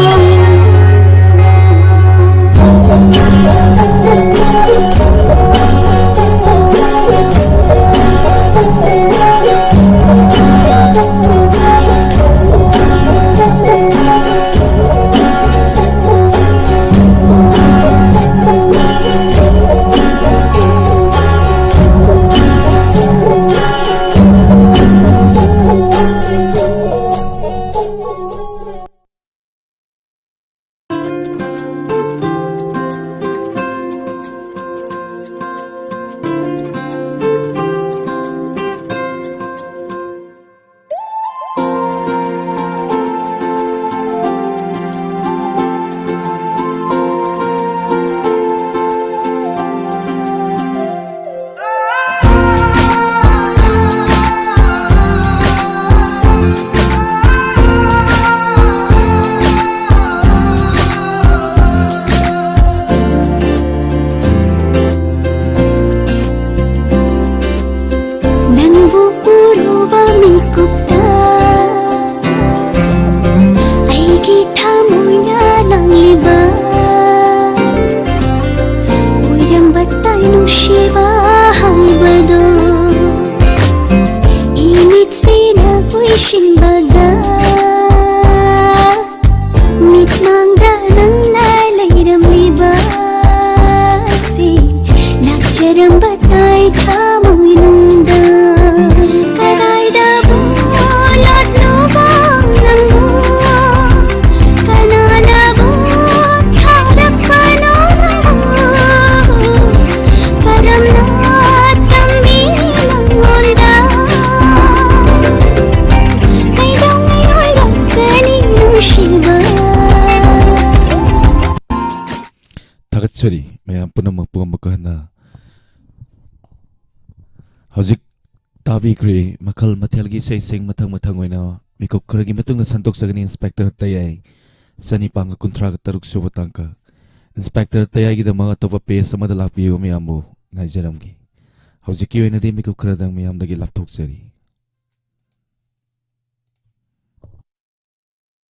ꯅꯨꯡꯁꯤꯕ ꯍꯥꯏꯕꯗꯣ ꯏꯃꯤꯠꯁꯤꯅ ꯎꯏꯁꯤꯟꯕꯗ ꯃꯤꯠꯃꯥꯡꯗ ꯅꯪꯅ ꯂꯩꯔꯝꯂꯤꯕꯁꯦ ꯂꯥꯛꯆꯔꯝꯕ ꯇꯥꯏ ꯊꯃꯣꯏꯅꯨꯡꯗ꯫ ꯀꯗꯥꯏꯗꯕꯨ ꯂꯣꯠꯂꯨꯕ ꯅꯪꯕꯨ? ꯀꯅꯥꯅꯕꯨ ꯊꯥꯔꯛꯄꯅꯣ ꯅꯪꯕꯨ? ꯀꯔꯝꯅ ꯇꯝꯕꯤ ꯅꯪꯉꯣꯟꯗ? ꯀꯩꯗꯧꯉꯩ ꯑꯣꯏꯔꯛꯀꯅꯤ ꯅꯨꯡꯁꯤꯕ? ꯊꯥꯒꯠꯆꯔꯤ ꯃꯌꯥꯝ ꯄꯨꯝꯅꯃꯛꯄꯨ ꯑꯃꯨꯛꯀ ꯍꯟꯅ꯫ ꯍꯧꯖꯤꯛ ꯇꯥꯕꯤꯈ꯭ꯔꯦ ꯃꯈꯜ ꯃꯊꯦꯜꯒꯤ ꯏꯁꯩꯁꯤꯡ ꯃꯊꯪ ꯃꯊꯪ ꯑꯣꯏꯅ꯫ ꯃꯤꯀꯨꯞ ꯈꯔꯒꯤ ꯃꯇꯨꯡꯗ ꯁꯟꯗꯣꯛꯆꯒꯅꯤ ꯏꯟꯁꯄꯦꯛꯇꯔ ꯇꯌꯥꯏ, ꯆꯅꯤꯄꯥꯟꯒ ꯀꯨꯟꯊ꯭ꯔꯥꯒ ꯇꯔꯨꯛ ꯁꯨꯕ ꯇꯥꯡꯀꯛ꯫ ꯏꯟꯁꯄꯦꯛꯇꯔ ꯇꯌꯥꯏꯒꯤꯗꯃꯛ ꯑꯇꯣꯞꯄ ꯄꯦꯖ ꯑꯃꯗ ꯂꯥꯛꯄꯤꯌꯨ ꯃꯌꯥꯝꯕꯨ ꯉꯥꯏꯖꯔꯝꯒꯦ꯫ ꯍꯧꯖꯤꯛꯀꯤ ꯑꯣꯏꯅꯗꯤ ꯃꯤꯀꯨꯞ ꯈꯔꯗꯪ ꯃꯌꯥꯝꯗꯒꯤ ꯂꯥꯞꯊꯣꯛꯆꯔꯤ꯫